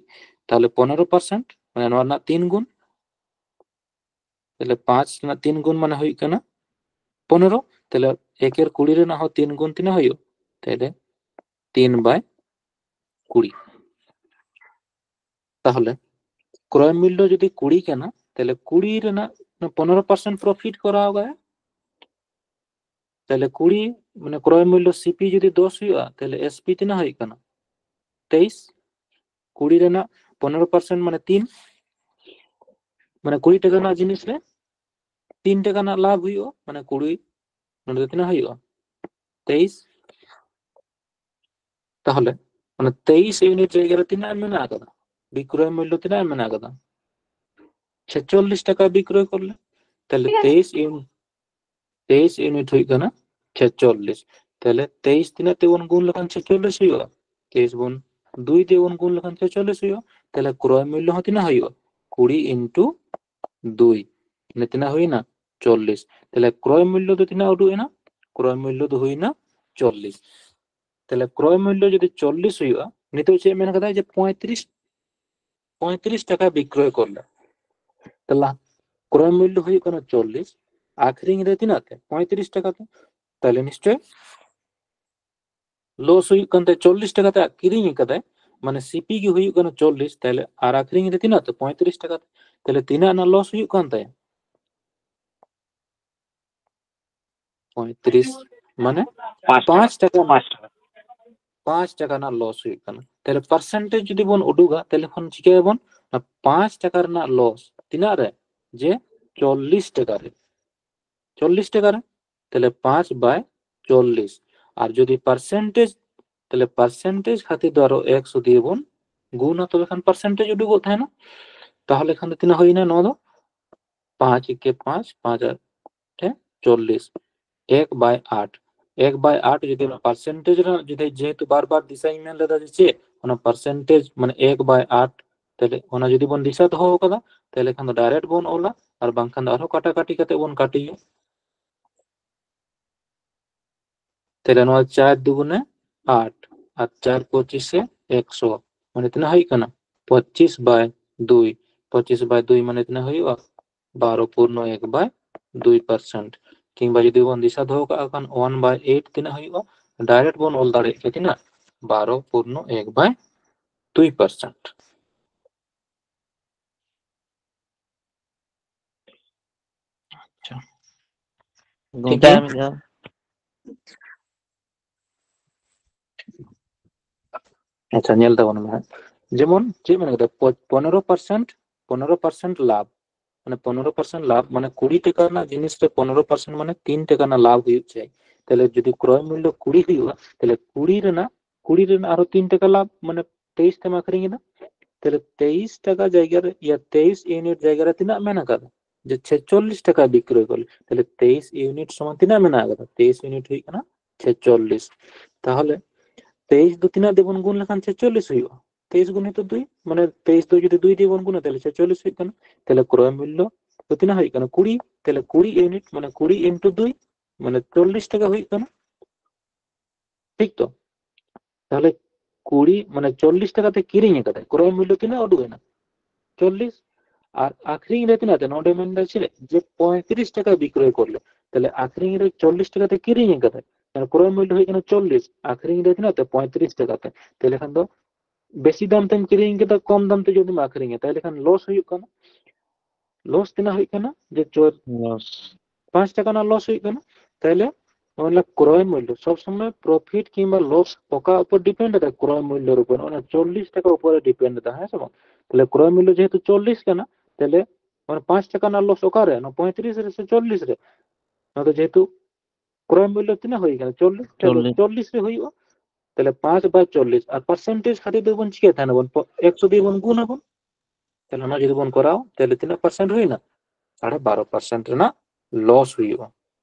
ᱛᱟᱦᱞᱮ ᱯᱚᱱᱮᱨᱚ ᱯᱟᱨᱥᱮᱱᱴ ᱢᱟᱱᱮ ᱱᱚᱣᱟ ᱨᱮᱱᱟᱜ ᱛᱤᱱ ᱜᱩᱱ, ᱛᱟᱦᱞᱮ ᱯᱟᱸᱪ ᱨᱮᱱᱟᱜ ᱛᱤᱱ ᱜᱩᱱ ᱢᱟᱱᱮ ᱦᱩᱭᱩᱜ ᱠᱟᱱᱟ ᱯᱚᱱᱮᱨᱚ᱾ ᱛᱟᱦᱞᱮ ᱮᱠᱮᱨ ᱠᱩᱲᱤ ᱨᱮᱱᱟᱜ ᱦᱚᱸ ᱛᱤᱱ ᱜᱩᱱ ᱛᱤᱱᱟᱹᱜ ᱦᱩᱭᱩᱜᱼᱟ? ᱛᱟᱦᱞᱮ ᱛᱤᱱ ᱵᱟᱭ ᱠᱩᱲᱤ᱾ ᱛᱟᱦᱞᱮ ᱠᱨᱚᱭ ᱢᱩᱞᱞᱚ ᱡᱩᱫᱤ ᱠᱩᱲᱤ ᱠᱟᱱᱟ, ᱛᱟᱦᱞᱮ ᱠᱩᱲᱤ ᱨᱮᱱᱟᱜ ᱯᱚᱱᱮᱨᱚ ᱯᱟᱨᱥᱮᱱᱴ ᱯᱨᱚᱯᱷᱤᱴ ᱠᱚ ᱨᱟᱣ ᱠᱟᱜᱼᱟ᱾ ᱛᱟᱦᱞᱮ ᱠᱩᱲᱤ ᱢᱟᱱᱮ ᱠᱨᱚᱭ ᱢᱩᱞᱞᱚ ᱥᱤᱯᱤ ᱡᱩᱫᱤ ᱫᱚᱥ ᱦᱩᱭᱩᱜᱼᱟ, ᱛᱟᱦᱞᱮ ᱮᱥᱯᱤ ᱛᱤᱱᱟᱹᱜ ᱦᱩᱭᱩᱜ ᱠᱟᱱᱟ? ᱛᱮᱭᱤᱥ᱾ ᱠᱩᱲᱤ ᱨᱮᱱᱟᱜ ᱯᱚᱱᱮᱨᱚ ᱯᱟᱨᱥᱮᱱᱴ ᱢᱟᱱᱮ ᱛᱤᱱ, ᱢᱟᱱᱮ ᱠᱩᱲᱤ ᱴᱟᱠᱟ ᱨᱮᱱᱟᱜ ᱡᱤᱱᱤᱥ ᱨᱮ ᱛᱤᱱ ᱴᱟᱠᱟ ᱨᱮᱱᱟᱜ ᱞᱟᱵᱷ ᱦᱩᱭᱩᱜᱼᱟ, ᱢᱟᱱᱮ ᱠᱩᱲᱤ ᱱᱚᱰᱮ ᱫᱚ ᱛᱤᱱᱟᱹᱜ ᱦᱩᱭᱩᱜᱼᱟ? ᱛᱮᱭᱤᱥ᱾ ᱛᱟᱦᱞᱮ ᱚᱱᱟ ᱛᱮᱭᱤᱥ ᱤᱭᱩᱱᱤᱴ ᱡᱟᱭᱜᱟ ᱨᱮ ᱛᱤᱱᱟᱹᱜ ᱮᱢ ᱢᱮᱱᱟᱜ ᱟᱠᱟᱫᱟ? ᱵᱤᱠᱨᱚᱭ ᱢᱩᱞᱞᱚ ᱛᱤᱱᱟᱹᱜ ᱮᱢ ᱢᱮᱱᱟᱜ ᱟᱠᱟᱫᱟ? ᱪᱷᱮᱪᱚᱞᱞᱤᱥ ᱴᱟᱠᱟ ᱵᱤᱠᱨᱚᱭ ᱠᱚᱨᱞᱮ᱾ ᱛᱟᱦᱞᱮ ᱴᱷᱤᱠ ᱟᱪᱷᱮ᱾ ᱛᱮᱭᱤᱥ ᱤᱭᱩᱱᱤᱴ, ᱛᱮᱭᱤᱥ ᱤᱭᱩᱱᱤᱴ ᱦᱩᱭᱩᱜ ᱠᱟᱱᱟ ᱪᱷᱮᱪᱚᱞᱞᱤᱥ᱾ ᱛᱟᱦᱞᱮ ᱛᱮᱭᱤᱥ ᱛᱤᱱᱟᱹᱜ ᱛᱮᱵᱚᱱ ᱜᱩᱱ ᱞᱮᱠᱷᱟᱱ ᱪᱷᱮᱪᱚᱞᱞᱤᱥ ᱦᱩᱭᱩᱜᱼᱟ? ᱛᱮᱭᱤᱥ ᱵᱚᱱ ᱫᱩᱭ ᱛᱮᱵᱚᱱ ᱜᱩᱱ ᱞᱮᱠᱷᱟᱱ ᱪᱷᱮᱪᱚᱞᱞᱤᱥ ᱦᱩᱭᱩᱜᱼᱟ᱾ ᱛᱟᱦᱞᱮ ᱠᱨᱚᱭ ᱢᱩᱞᱞᱚ ᱦᱚᱸ ᱛᱤᱱᱟᱹᱜ ᱦᱩᱭᱩᱜᱼᱟ? ᱠᱩᱲᱤ ᱤᱱᱴᱩ ᱫᱩᱭ᱾ ᱢᱟᱱᱮ ᱛᱤᱱᱟᱹᱜ ᱦᱩᱭᱱᱟ? ᱪᱚᱞᱞᱤᱥ᱾ ᱛᱟᱦᱞᱮ ᱠᱨᱚᱭ ᱢᱩᱞᱞᱚ ᱫᱚ ᱛᱤᱱᱟᱹᱜ ᱩᱰᱩᱠ ᱮᱱᱟ? ᱠᱨᱚᱭ ᱢᱩᱞᱞᱚ ᱫᱚ ᱦᱩᱭᱱᱟ ᱪᱚᱞᱞᱤᱥ᱾ ᱛᱟᱦᱞᱮ ᱠᱨᱚᱭ ᱢᱩᱞᱞᱚ ᱡᱩᱫᱤ ᱪᱚᱞᱞᱤᱥ ᱦᱩᱭᱩᱜᱼᱟ, ᱱᱤᱛᱚᱜ ᱪᱮᱫ ᱢᱮᱱ ᱠᱟᱫᱟᱭ ᱡᱮ ᱯᱚᱸᱭᱛᱨᱤᱥ, ᱯᱚᱸᱭᱛᱨᱤᱥ ᱴᱟᱠᱟ ᱵᱤᱠᱨᱚᱭ ᱠᱚᱨᱞᱮ᱾ ᱛᱟᱦᱞᱮ ᱠᱨᱚᱭ ᱢᱩᱞᱞᱚ ᱦᱩᱭᱩᱜ ᱠᱟᱱᱟ ᱪᱚᱞᱞᱤᱥ, ᱟᱠᱷᱨᱤᱧ ᱨᱮ ᱛᱤᱱᱟᱹᱜ ᱛᱮ? ᱯᱚᱸᱭᱛᱨᱤᱥ ᱴᱟᱠᱟ ᱛᱮ᱾ ᱛᱟᱦᱞᱮ ᱱᱤᱥᱪᱚᱭ ᱞᱚᱥ ᱦᱩᱭᱩᱜ ᱠᱟᱱ ᱛᱟᱭᱟ᱾ ᱪᱚᱞᱞᱤᱥ ᱴᱟᱠᱟ ᱛᱮ ᱠᱤᱨᱤᱧ ᱠᱟᱫᱟᱭ, ᱢᱟᱱᱮ ᱥᱤᱯᱤ ᱜᱮ ᱦᱩᱭᱩᱜ ᱠᱟᱱᱟ ᱪᱚᱞᱞᱤᱥ, ᱛᱟᱦᱞᱮ ᱟᱨ ᱟᱠᱷᱨᱤᱧ ᱨᱮ ᱛᱤᱱᱟᱹᱜ ᱛᱮ? ᱯᱚᱸᱭᱛᱨᱤᱥ ᱴᱟᱠᱟ ᱛᱮ᱾ ᱛᱟᱦᱞᱮ ᱛᱤᱱᱟᱹᱜ ᱨᱮᱱᱟᱜ ᱞᱚᱥ ᱦᱩᱭᱩᱜ ᱠᱟᱱ ᱛᱟᱭᱟ? ᱯᱚᱸᱭᱛᱨᱤᱥ, ᱢᱟᱱᱮ ᱯᱟᱸᱪ ᱴᱟᱠᱟ᱾ ᱯᱟᱸᱪ ᱴᱟᱠᱟ᱾ ᱯᱟᱸᱪ ᱴᱟᱠᱟ᱾ ᱯᱟᱸᱪ ᱴᱟᱠᱟ ᱨᱮᱱᱟᱜ ᱞᱚᱥ ᱦᱩᱭᱩᱜ ᱠᱟᱱᱟ᱾ ᱛᱟᱦᱞᱮ ᱯᱟᱨᱥᱮᱱᱴᱮᱡᱽ ᱡᱩᱫᱤ ᱵᱚᱱ ᱩᱰᱩᱠᱟ, ᱛᱟᱦᱞᱮ ᱠᱷᱟᱱ ᱪᱤᱠᱟᱹᱭᱟᱵᱚᱱ? ᱚᱱᱟ ᱯᱟᱸᱪ ᱴᱟᱠᱟ ᱨᱮᱱᱟᱜ ᱞᱚᱥ ᱛᱤᱱᱟᱹᱜ ᱨᱮ? ᱡᱮ ᱪᱚᱞᱞᱤᱥ ᱴᱟᱠᱟ ᱨᱮ᱾ ᱪᱚᱞᱞᱤᱥ ᱴᱟᱠᱟ ᱨᱮ, ᱛᱟᱦᱞᱮ ᱯᱟᱸᱪ ᱵᱟᱭ ᱪᱚᱞᱞᱤᱥ᱾ ᱟᱨ ᱡᱩᱫᱤ ᱯᱟᱨᱥᱮᱱᱴᱮᱡᱽ, ᱛᱟᱦᱞᱮ ᱯᱟᱨᱥᱮᱱᱴᱮᱡᱽ ᱠᱷᱟᱹᱛᱤᱨ ᱫᱚ ᱟᱨᱚ ᱮᱠᱥᱚ ᱫᱤᱭᱮ ᱵᱚᱱ ᱜᱩᱱᱟ, ᱛᱚᱵᱮ ᱠᱷᱟᱱ ᱯᱟᱨᱥᱮᱱᱴᱮᱡᱽ ᱩᱰᱩᱠᱚᱜ ᱛᱟᱦᱮᱱᱟ᱾ ᱛᱟᱦᱞᱮ ᱠᱷᱟᱱ ᱫᱚ ᱛᱤᱱᱟᱹᱜ ᱦᱩᱭᱱᱟ ᱱᱚᱣᱟ ᱫᱚ? ᱯᱟᱸᱪ ᱮᱠᱮ ᱯᱟᱸᱪ, ᱯᱟᱸᱪ ᱟᱴᱮ ᱪᱚᱞᱞᱤᱥ, ᱮᱠ ᱵᱟᱭ ᱟᱴ᱾ ᱮᱠ ᱵᱟᱭ ᱟᱴ ᱡᱩᱫᱤ ᱚᱱᱟ ᱯᱟᱨᱥᱮᱱᱴᱮᱡᱽ ᱨᱮᱱᱟᱜ, ᱡᱩᱫᱤ ᱡᱮᱦᱮᱛᱩ ᱵᱟᱨ ᱵᱟᱨ ᱫᱤᱥᱟᱹᱧ ᱢᱮᱱ ᱞᱮᱫᱟ ᱡᱮ ᱪᱮᱫ, ᱚᱱᱟ ᱯᱟᱨᱥᱮᱱᱴᱮᱡᱽ ᱢᱟᱱᱮ ᱮᱠ ᱵᱟᱭ ᱟᱴ, ᱛᱟᱦᱞᱮ ᱚᱱᱟ ᱡᱩᱫᱤ ᱵᱚᱱ ᱫᱤᱥᱟᱹ ᱫᱚᱦᱚ ᱠᱟᱫᱟ, ᱛᱟᱦᱞᱮ ᱠᱷᱟᱱ ᱫᱚ ᱰᱟᱭᱨᱮᱠᱴ ᱵᱚᱱ ᱚᱞᱟ, ᱟᱨ ᱵᱟᱝᱠᱷᱟᱱ ᱫᱚ ᱟᱨᱦᱚᱸ ᱠᱟᱴᱟᱠᱟᱴᱤ ᱠᱟᱛᱮ ᱵᱚᱱ ᱠᱟᱹᱴᱤᱭᱟ᱾ ᱛᱟᱦᱞᱮ ᱱᱚᱣᱟ ᱪᱟᱨ ᱫᱩᱜᱩᱱᱮ ᱟᱴ ᱟᱨ ᱪᱟᱨ ᱯᱚᱸᱪᱤᱥᱮ ᱮᱠᱥᱚ, ᱢᱟᱱᱮ ᱛᱤᱱᱟᱹᱜ ᱦᱩᱭᱩᱜ ᱠᱟᱱᱟ? ᱯᱚᱸᱪᱤᱥ ᱵᱟᱭ ᱫᱩᱭ᱾ ᱯᱚᱸᱪᱤᱥ ᱵᱟᱭ ᱫᱩᱭ ᱢᱟᱱᱮ ᱛᱤᱱᱟᱹᱜ ᱦᱩᱭᱩᱜᱼᱟ? ᱵᱟᱨᱚ ᱯᱩᱨᱱᱚ ᱮᱠ ᱵᱟᱭ ᱫᱩᱭ ᱯᱟᱨᱥᱮᱱᱴ᱾ ᱠᱤᱝᱵᱟ ᱡᱩᱫᱤ ᱵᱚᱱ ᱫᱤᱥᱟᱹ ᱫᱚᱦᱚ ᱠᱟᱜᱼᱟ ᱠᱷᱟᱱ ᱳᱣᱟᱱ ᱵᱟᱭ ᱮᱭᱤᱴ ᱛᱤᱱᱟᱹᱜ ᱦᱩᱭᱩᱜᱼᱟ? ᱰᱟᱭᱨᱮᱠᱴ ᱵᱚᱱ ᱚᱞ ᱫᱟᱲᱮᱭᱟᱜ ᱠᱮᱭᱟ ᱛᱤᱱᱟᱹᱜ? ᱵᱟᱨᱚ ᱯᱩᱨᱱᱚ ᱮᱠ ᱵᱟᱭ ᱫᱩᱭ ᱯᱟᱨᱥᱮᱱᱴ᱾ ᱟᱪᱪᱷᱟ᱾ ᱜᱚᱝᱠᱮ, ᱴᱷᱤᱠ ᱜᱮᱭᱟ᱾ ᱟᱨ ᱢᱤᱫ ᱫᱷᱟᱣ᱾ ᱟᱪᱪᱷᱟ, ᱧᱮᱞ ᱛᱟᱵᱚᱱ ᱢᱮ ᱦᱟᱸᱜ᱾ ᱡᱮᱢᱚᱱ ᱪᱮᱫ ᱢᱮᱱ ᱠᱮᱫᱟ? ᱯᱚ-, ᱯᱚᱱᱮᱨᱚ ᱯᱟᱨᱥᱮᱱᱴ, ᱯᱚᱱᱮᱨᱚ ᱯᱟᱨᱥᱮᱱᱴ ᱞᱟᱵᱷ᱾ ᱢᱟᱱᱮ ᱯᱚᱱᱮᱨᱚ ᱯᱟᱨᱥᱮᱱᱴ ᱞᱟᱵᱷ, ᱢᱟᱱᱮ ᱠᱩᱲᱤ ᱴᱟᱠᱟ ᱨᱮᱱᱟᱜ ᱡᱤᱱᱤᱥ ᱨᱮ ᱯᱚᱱᱮᱨᱚ ᱯᱟᱨᱥᱮᱱᱴ ᱢᱟᱱᱮ ᱛᱤᱱ ᱴᱟᱠᱟ ᱨᱮᱱᱟᱜ ᱞᱟᱵᱷ ᱦᱩᱭᱩᱜ ᱪᱟᱭ᱾ ᱛᱟᱦᱞᱮ ᱡᱩᱫᱤ ᱠᱨᱚᱭ ᱢᱩᱞᱞᱚ ᱠᱩᱲᱤ ᱦᱩᱭᱩᱜᱼᱟ, ᱛᱟᱦᱞᱮ ᱠᱩᱲᱤ ᱨᱮᱱᱟᱜ, ᱠᱩᱲᱤ ᱨᱮᱱᱟᱜ ᱟᱨᱦᱚᱸ ᱛᱤᱱ ᱴᱟᱠᱟ ᱞᱟᱵᱷ, ᱢᱟᱱᱮ ᱛᱮᱭᱤᱥ ᱛᱮᱢ ᱟᱹᱠᱷᱨᱤᱧ ᱮᱫᱟ, ᱛᱟᱦᱞᱮ ᱛᱮᱭᱤᱥ ᱴᱟᱠᱟ ᱡᱟᱭᱜᱟ ᱨᱮ, ᱤᱭᱟ, ᱛᱮᱭᱤᱥ ᱤᱭᱩᱱᱤᱴ ᱡᱟᱭᱜᱟ ᱨᱮ ᱛᱤᱱᱟᱹᱜ ᱢᱮᱱᱟᱜ ᱟᱠᱟᱫᱟ? ᱡᱮ ᱪᱷᱮᱪᱚᱞᱞᱤᱥ ᱴᱟᱠᱟ ᱵᱤᱠᱨᱚᱭ ᱠᱚ ᱞᱟᱹᱭ᱾ ᱛᱟᱦᱞᱮ ᱛᱮᱭᱤᱥ ᱤᱭᱩᱱᱤᱴ ᱥᱚᱢᱟᱱ ᱛᱤᱱᱟᱹᱜ ᱢᱮᱱᱟᱜ ᱟᱠᱟᱫᱟ? ᱛᱮᱭᱤᱥ ᱤᱭᱩᱱᱤᱴ ᱦᱩᱭᱩᱜ ᱠᱟᱱᱟ ᱪᱷᱮᱪᱚᱞᱞᱤᱥ᱾ ᱛᱟᱦᱚᱞᱮ ᱛᱮᱭᱤᱥ ᱫᱚ ᱛᱤᱱᱟᱹᱜ ᱛᱮᱵᱚᱱ ᱜᱩᱱ ᱞᱮᱠᱷᱟᱱ ᱪᱷᱮᱪᱚᱞᱞᱤᱥ ᱦᱩᱭᱩᱜᱼᱟ? ᱛᱮᱭᱤᱥ ᱜᱩᱱᱤᱛᱚ ᱫᱩᱭ, ᱢᱟᱱᱮ ᱛᱮᱭᱤᱥ ᱫᱚ ᱡᱩᱫᱤ ᱫᱩᱭ ᱛᱮᱵᱚᱱ ᱜᱩᱱᱟ, ᱛᱟᱦᱞᱮ ᱪᱷᱮᱪᱚᱞᱞᱤᱥ ᱦᱩᱭᱩᱜ ᱠᱟᱱᱟ᱾ ᱛᱟᱦᱞᱮ ᱠᱨᱚᱭ ᱢᱩᱞᱞᱚ ᱫᱚ ᱛᱤᱱᱟᱹᱜ ᱦᱩᱭᱩᱜ ᱠᱟᱱᱟ? ᱠᱩᱲᱤ᱾ ᱛᱟᱦᱞᱮ ᱠᱩᱲᱤ ᱤᱭᱩᱱᱤᱴ, ᱢᱟᱱᱮ ᱠᱩᱲᱤ ᱤᱱᱴᱩ ᱫᱩᱭ, ᱢᱟᱱᱮ ᱪᱚᱞᱞᱤᱥ ᱴᱟᱠᱟ ᱦᱩᱭᱩᱜ ᱠᱟᱱᱟ᱾ ᱴᱷᱤᱠ ᱛᱚ? ᱛᱟᱦᱞᱮ ᱠᱩᱲᱤ, ᱢᱟᱱᱮ ᱪᱚᱞᱞᱤᱥ ᱴᱟᱠᱟ ᱛᱮ ᱠᱤᱨᱤᱧ ᱟᱠᱟᱫᱟᱭ, ᱠᱨᱚᱭ ᱢᱩᱞᱞᱚ ᱛᱤᱱᱟᱹᱜ ᱩᱰᱩᱠ ᱮᱱᱟ? ᱪᱚᱞᱞᱤᱥ᱾ ᱟᱨ ᱟᱠᱷᱨᱤᱧ ᱨᱮ ᱛᱤᱱᱟᱹᱜ ᱛᱮ? ᱱᱚᱰᱮ ᱢᱮᱱᱫᱟ ᱪᱮᱫ? ᱡᱮ ᱯᱚᱸᱭᱛᱨᱤᱥ ᱴᱟᱠᱟ ᱵᱤᱠᱨᱚᱭ ᱠᱚᱨᱞᱮ᱾ ᱛᱟᱦᱞᱮ ᱟᱠᱷᱨᱤᱧ ᱨᱮ ᱪᱚᱞᱞᱤᱥ ᱴᱟᱠᱟ ᱛᱮ ᱠᱤᱨᱤᱧ ᱟᱠᱟᱫᱟᱭ, ᱛᱟᱦᱞᱮ ᱠᱨᱚᱭ ᱢᱩᱞᱞᱚ ᱦᱩᱭᱩᱜ ᱠᱟᱱᱟ ᱪᱚᱞᱞᱤᱥ, ᱟᱠᱷᱨᱤᱧ ᱨᱮ ᱛᱤᱱᱟᱹᱜ ᱛᱮ? ᱯᱚᱸᱭᱛᱨᱤᱥ ᱴᱟᱠᱟ ᱛᱮ᱾ ᱛᱟᱦᱞᱮ ᱠᱷᱟᱱ ᱫᱚ ᱵᱮᱥᱤ ᱫᱟᱢ ᱛᱮᱢ ᱠᱤᱨᱤᱧ ᱠᱮᱫᱟ, ᱠᱚᱢ ᱫᱟᱢ ᱛᱮ ᱡᱩᱫᱤᱢ ᱟᱠᱷᱨᱤᱧᱟ, ᱛᱟᱦᱞᱮ ᱠᱷᱟᱱ ᱞᱚᱥ ᱦᱩᱭᱩᱜ ᱠᱟᱱᱟ᱾ ᱞᱚᱥ ᱛᱤᱱᱟᱹᱜ ᱦᱩᱭᱩᱜ ᱠᱟᱱᱟ? ᱡᱮ ᱪᱚ-, ᱞᱚᱥ᱾ ᱯᱟᱸᱪ ᱴᱟᱠᱟ ᱨᱮᱱᱟᱜ ᱞᱚᱥ ᱦᱩᱭᱩᱜ ᱠᱟᱱᱟ᱾ ᱛᱟᱦᱞᱮ ᱚᱱᱟ ᱠᱨᱚᱭ ᱢᱩᱞᱞᱚ, ᱥᱚᱵ ᱥᱚᱢᱚᱭ ᱯᱨᱚᱯᱷᱤᱴ ᱠᱤᱝᱵᱟ ᱞᱚᱥ ᱚᱠᱟ ᱩᱯᱚᱨ ᱰᱤᱯᱮᱱᱰ ᱮᱫᱟ? ᱠᱨᱚᱭ ᱢᱩᱞᱞᱚ ᱩᱯᱚᱨ᱾ ᱚᱱᱟ ᱪᱚᱞᱞᱤᱥ ᱴᱟᱠᱟ ᱩᱯᱚᱨᱮ ᱰᱤᱯᱮᱱᱰ ᱮᱫᱟ, ᱦᱮᱸ ᱥᱮ ᱵᱟᱝ? ᱛᱟᱦᱞᱮ ᱠᱨᱚᱭ ᱢᱩᱞᱞᱚ ᱡᱮᱦᱮᱛᱩ ᱪᱚᱞᱞᱤᱥ ᱠᱟᱱᱟ, ᱛᱟᱦᱞᱮ ᱚᱱᱟ ᱯᱟᱸᱪ ᱴᱟᱠᱟ ᱨᱮᱱᱟᱜ ᱞᱚᱥ ᱚᱠᱟᱨᱮ? ᱚᱱᱟ ᱯᱚᱸᱭᱛᱨᱤᱥ ᱨᱮ ᱥᱮ ᱪᱚᱞᱞᱤᱥ ᱨᱮ? ᱚᱱᱟ ᱫᱚ ᱡᱮᱦᱮᱛᱩ ᱠᱨᱚᱭ ᱢᱩᱞᱞᱚ ᱛᱤᱱᱟᱹᱜ ᱦᱩᱭ ᱠᱟᱱᱟ? ᱪᱚᱞᱞᱤᱥ᱾ ᱛᱟᱦᱞᱮ ᱪᱚᱞᱞᱤᱥ᱾ ᱪᱚᱞᱞᱤᱥ ᱨᱮ ᱦᱩᱭᱩᱜᱼᱟ᱾ ᱛᱟᱦᱞᱮ ᱯᱟᱸᱪ ᱵᱟᱭ ᱪᱚᱞᱞᱤᱥ, ᱟᱨ ᱯᱟᱨᱥᱮᱱᱴᱮᱡᱽ ᱠᱷᱟᱹᱛᱤᱨ ᱫᱚᱵᱚᱱ ᱪᱤᱠᱟᱹᱭ ᱛᱟᱦᱮᱱᱟᱵᱚᱱ? ᱯᱚ-, ᱮᱠᱥᱚ ᱫᱤᱭᱮ ᱵᱚᱱ ᱜᱩᱱ ᱟᱵᱚᱱ᱾ ᱛᱟᱦᱞᱮ ᱚᱱᱟ ᱡᱩᱫᱤ ᱵᱚᱱ ᱠᱚᱨᱟᱣ, ᱛᱟᱦᱞᱮ ᱛᱤᱱᱟᱹᱜ ᱯᱟᱨᱥᱮᱱᱴ ᱦᱩᱭᱱᱟ? ᱥᱟᱲᱮ ᱵᱟᱨᱚ ᱯᱟᱨᱥᱮᱱᱴ ᱨᱮᱱᱟᱜ ᱞᱚᱥ ᱦᱩᱭᱩᱜᱼᱟ,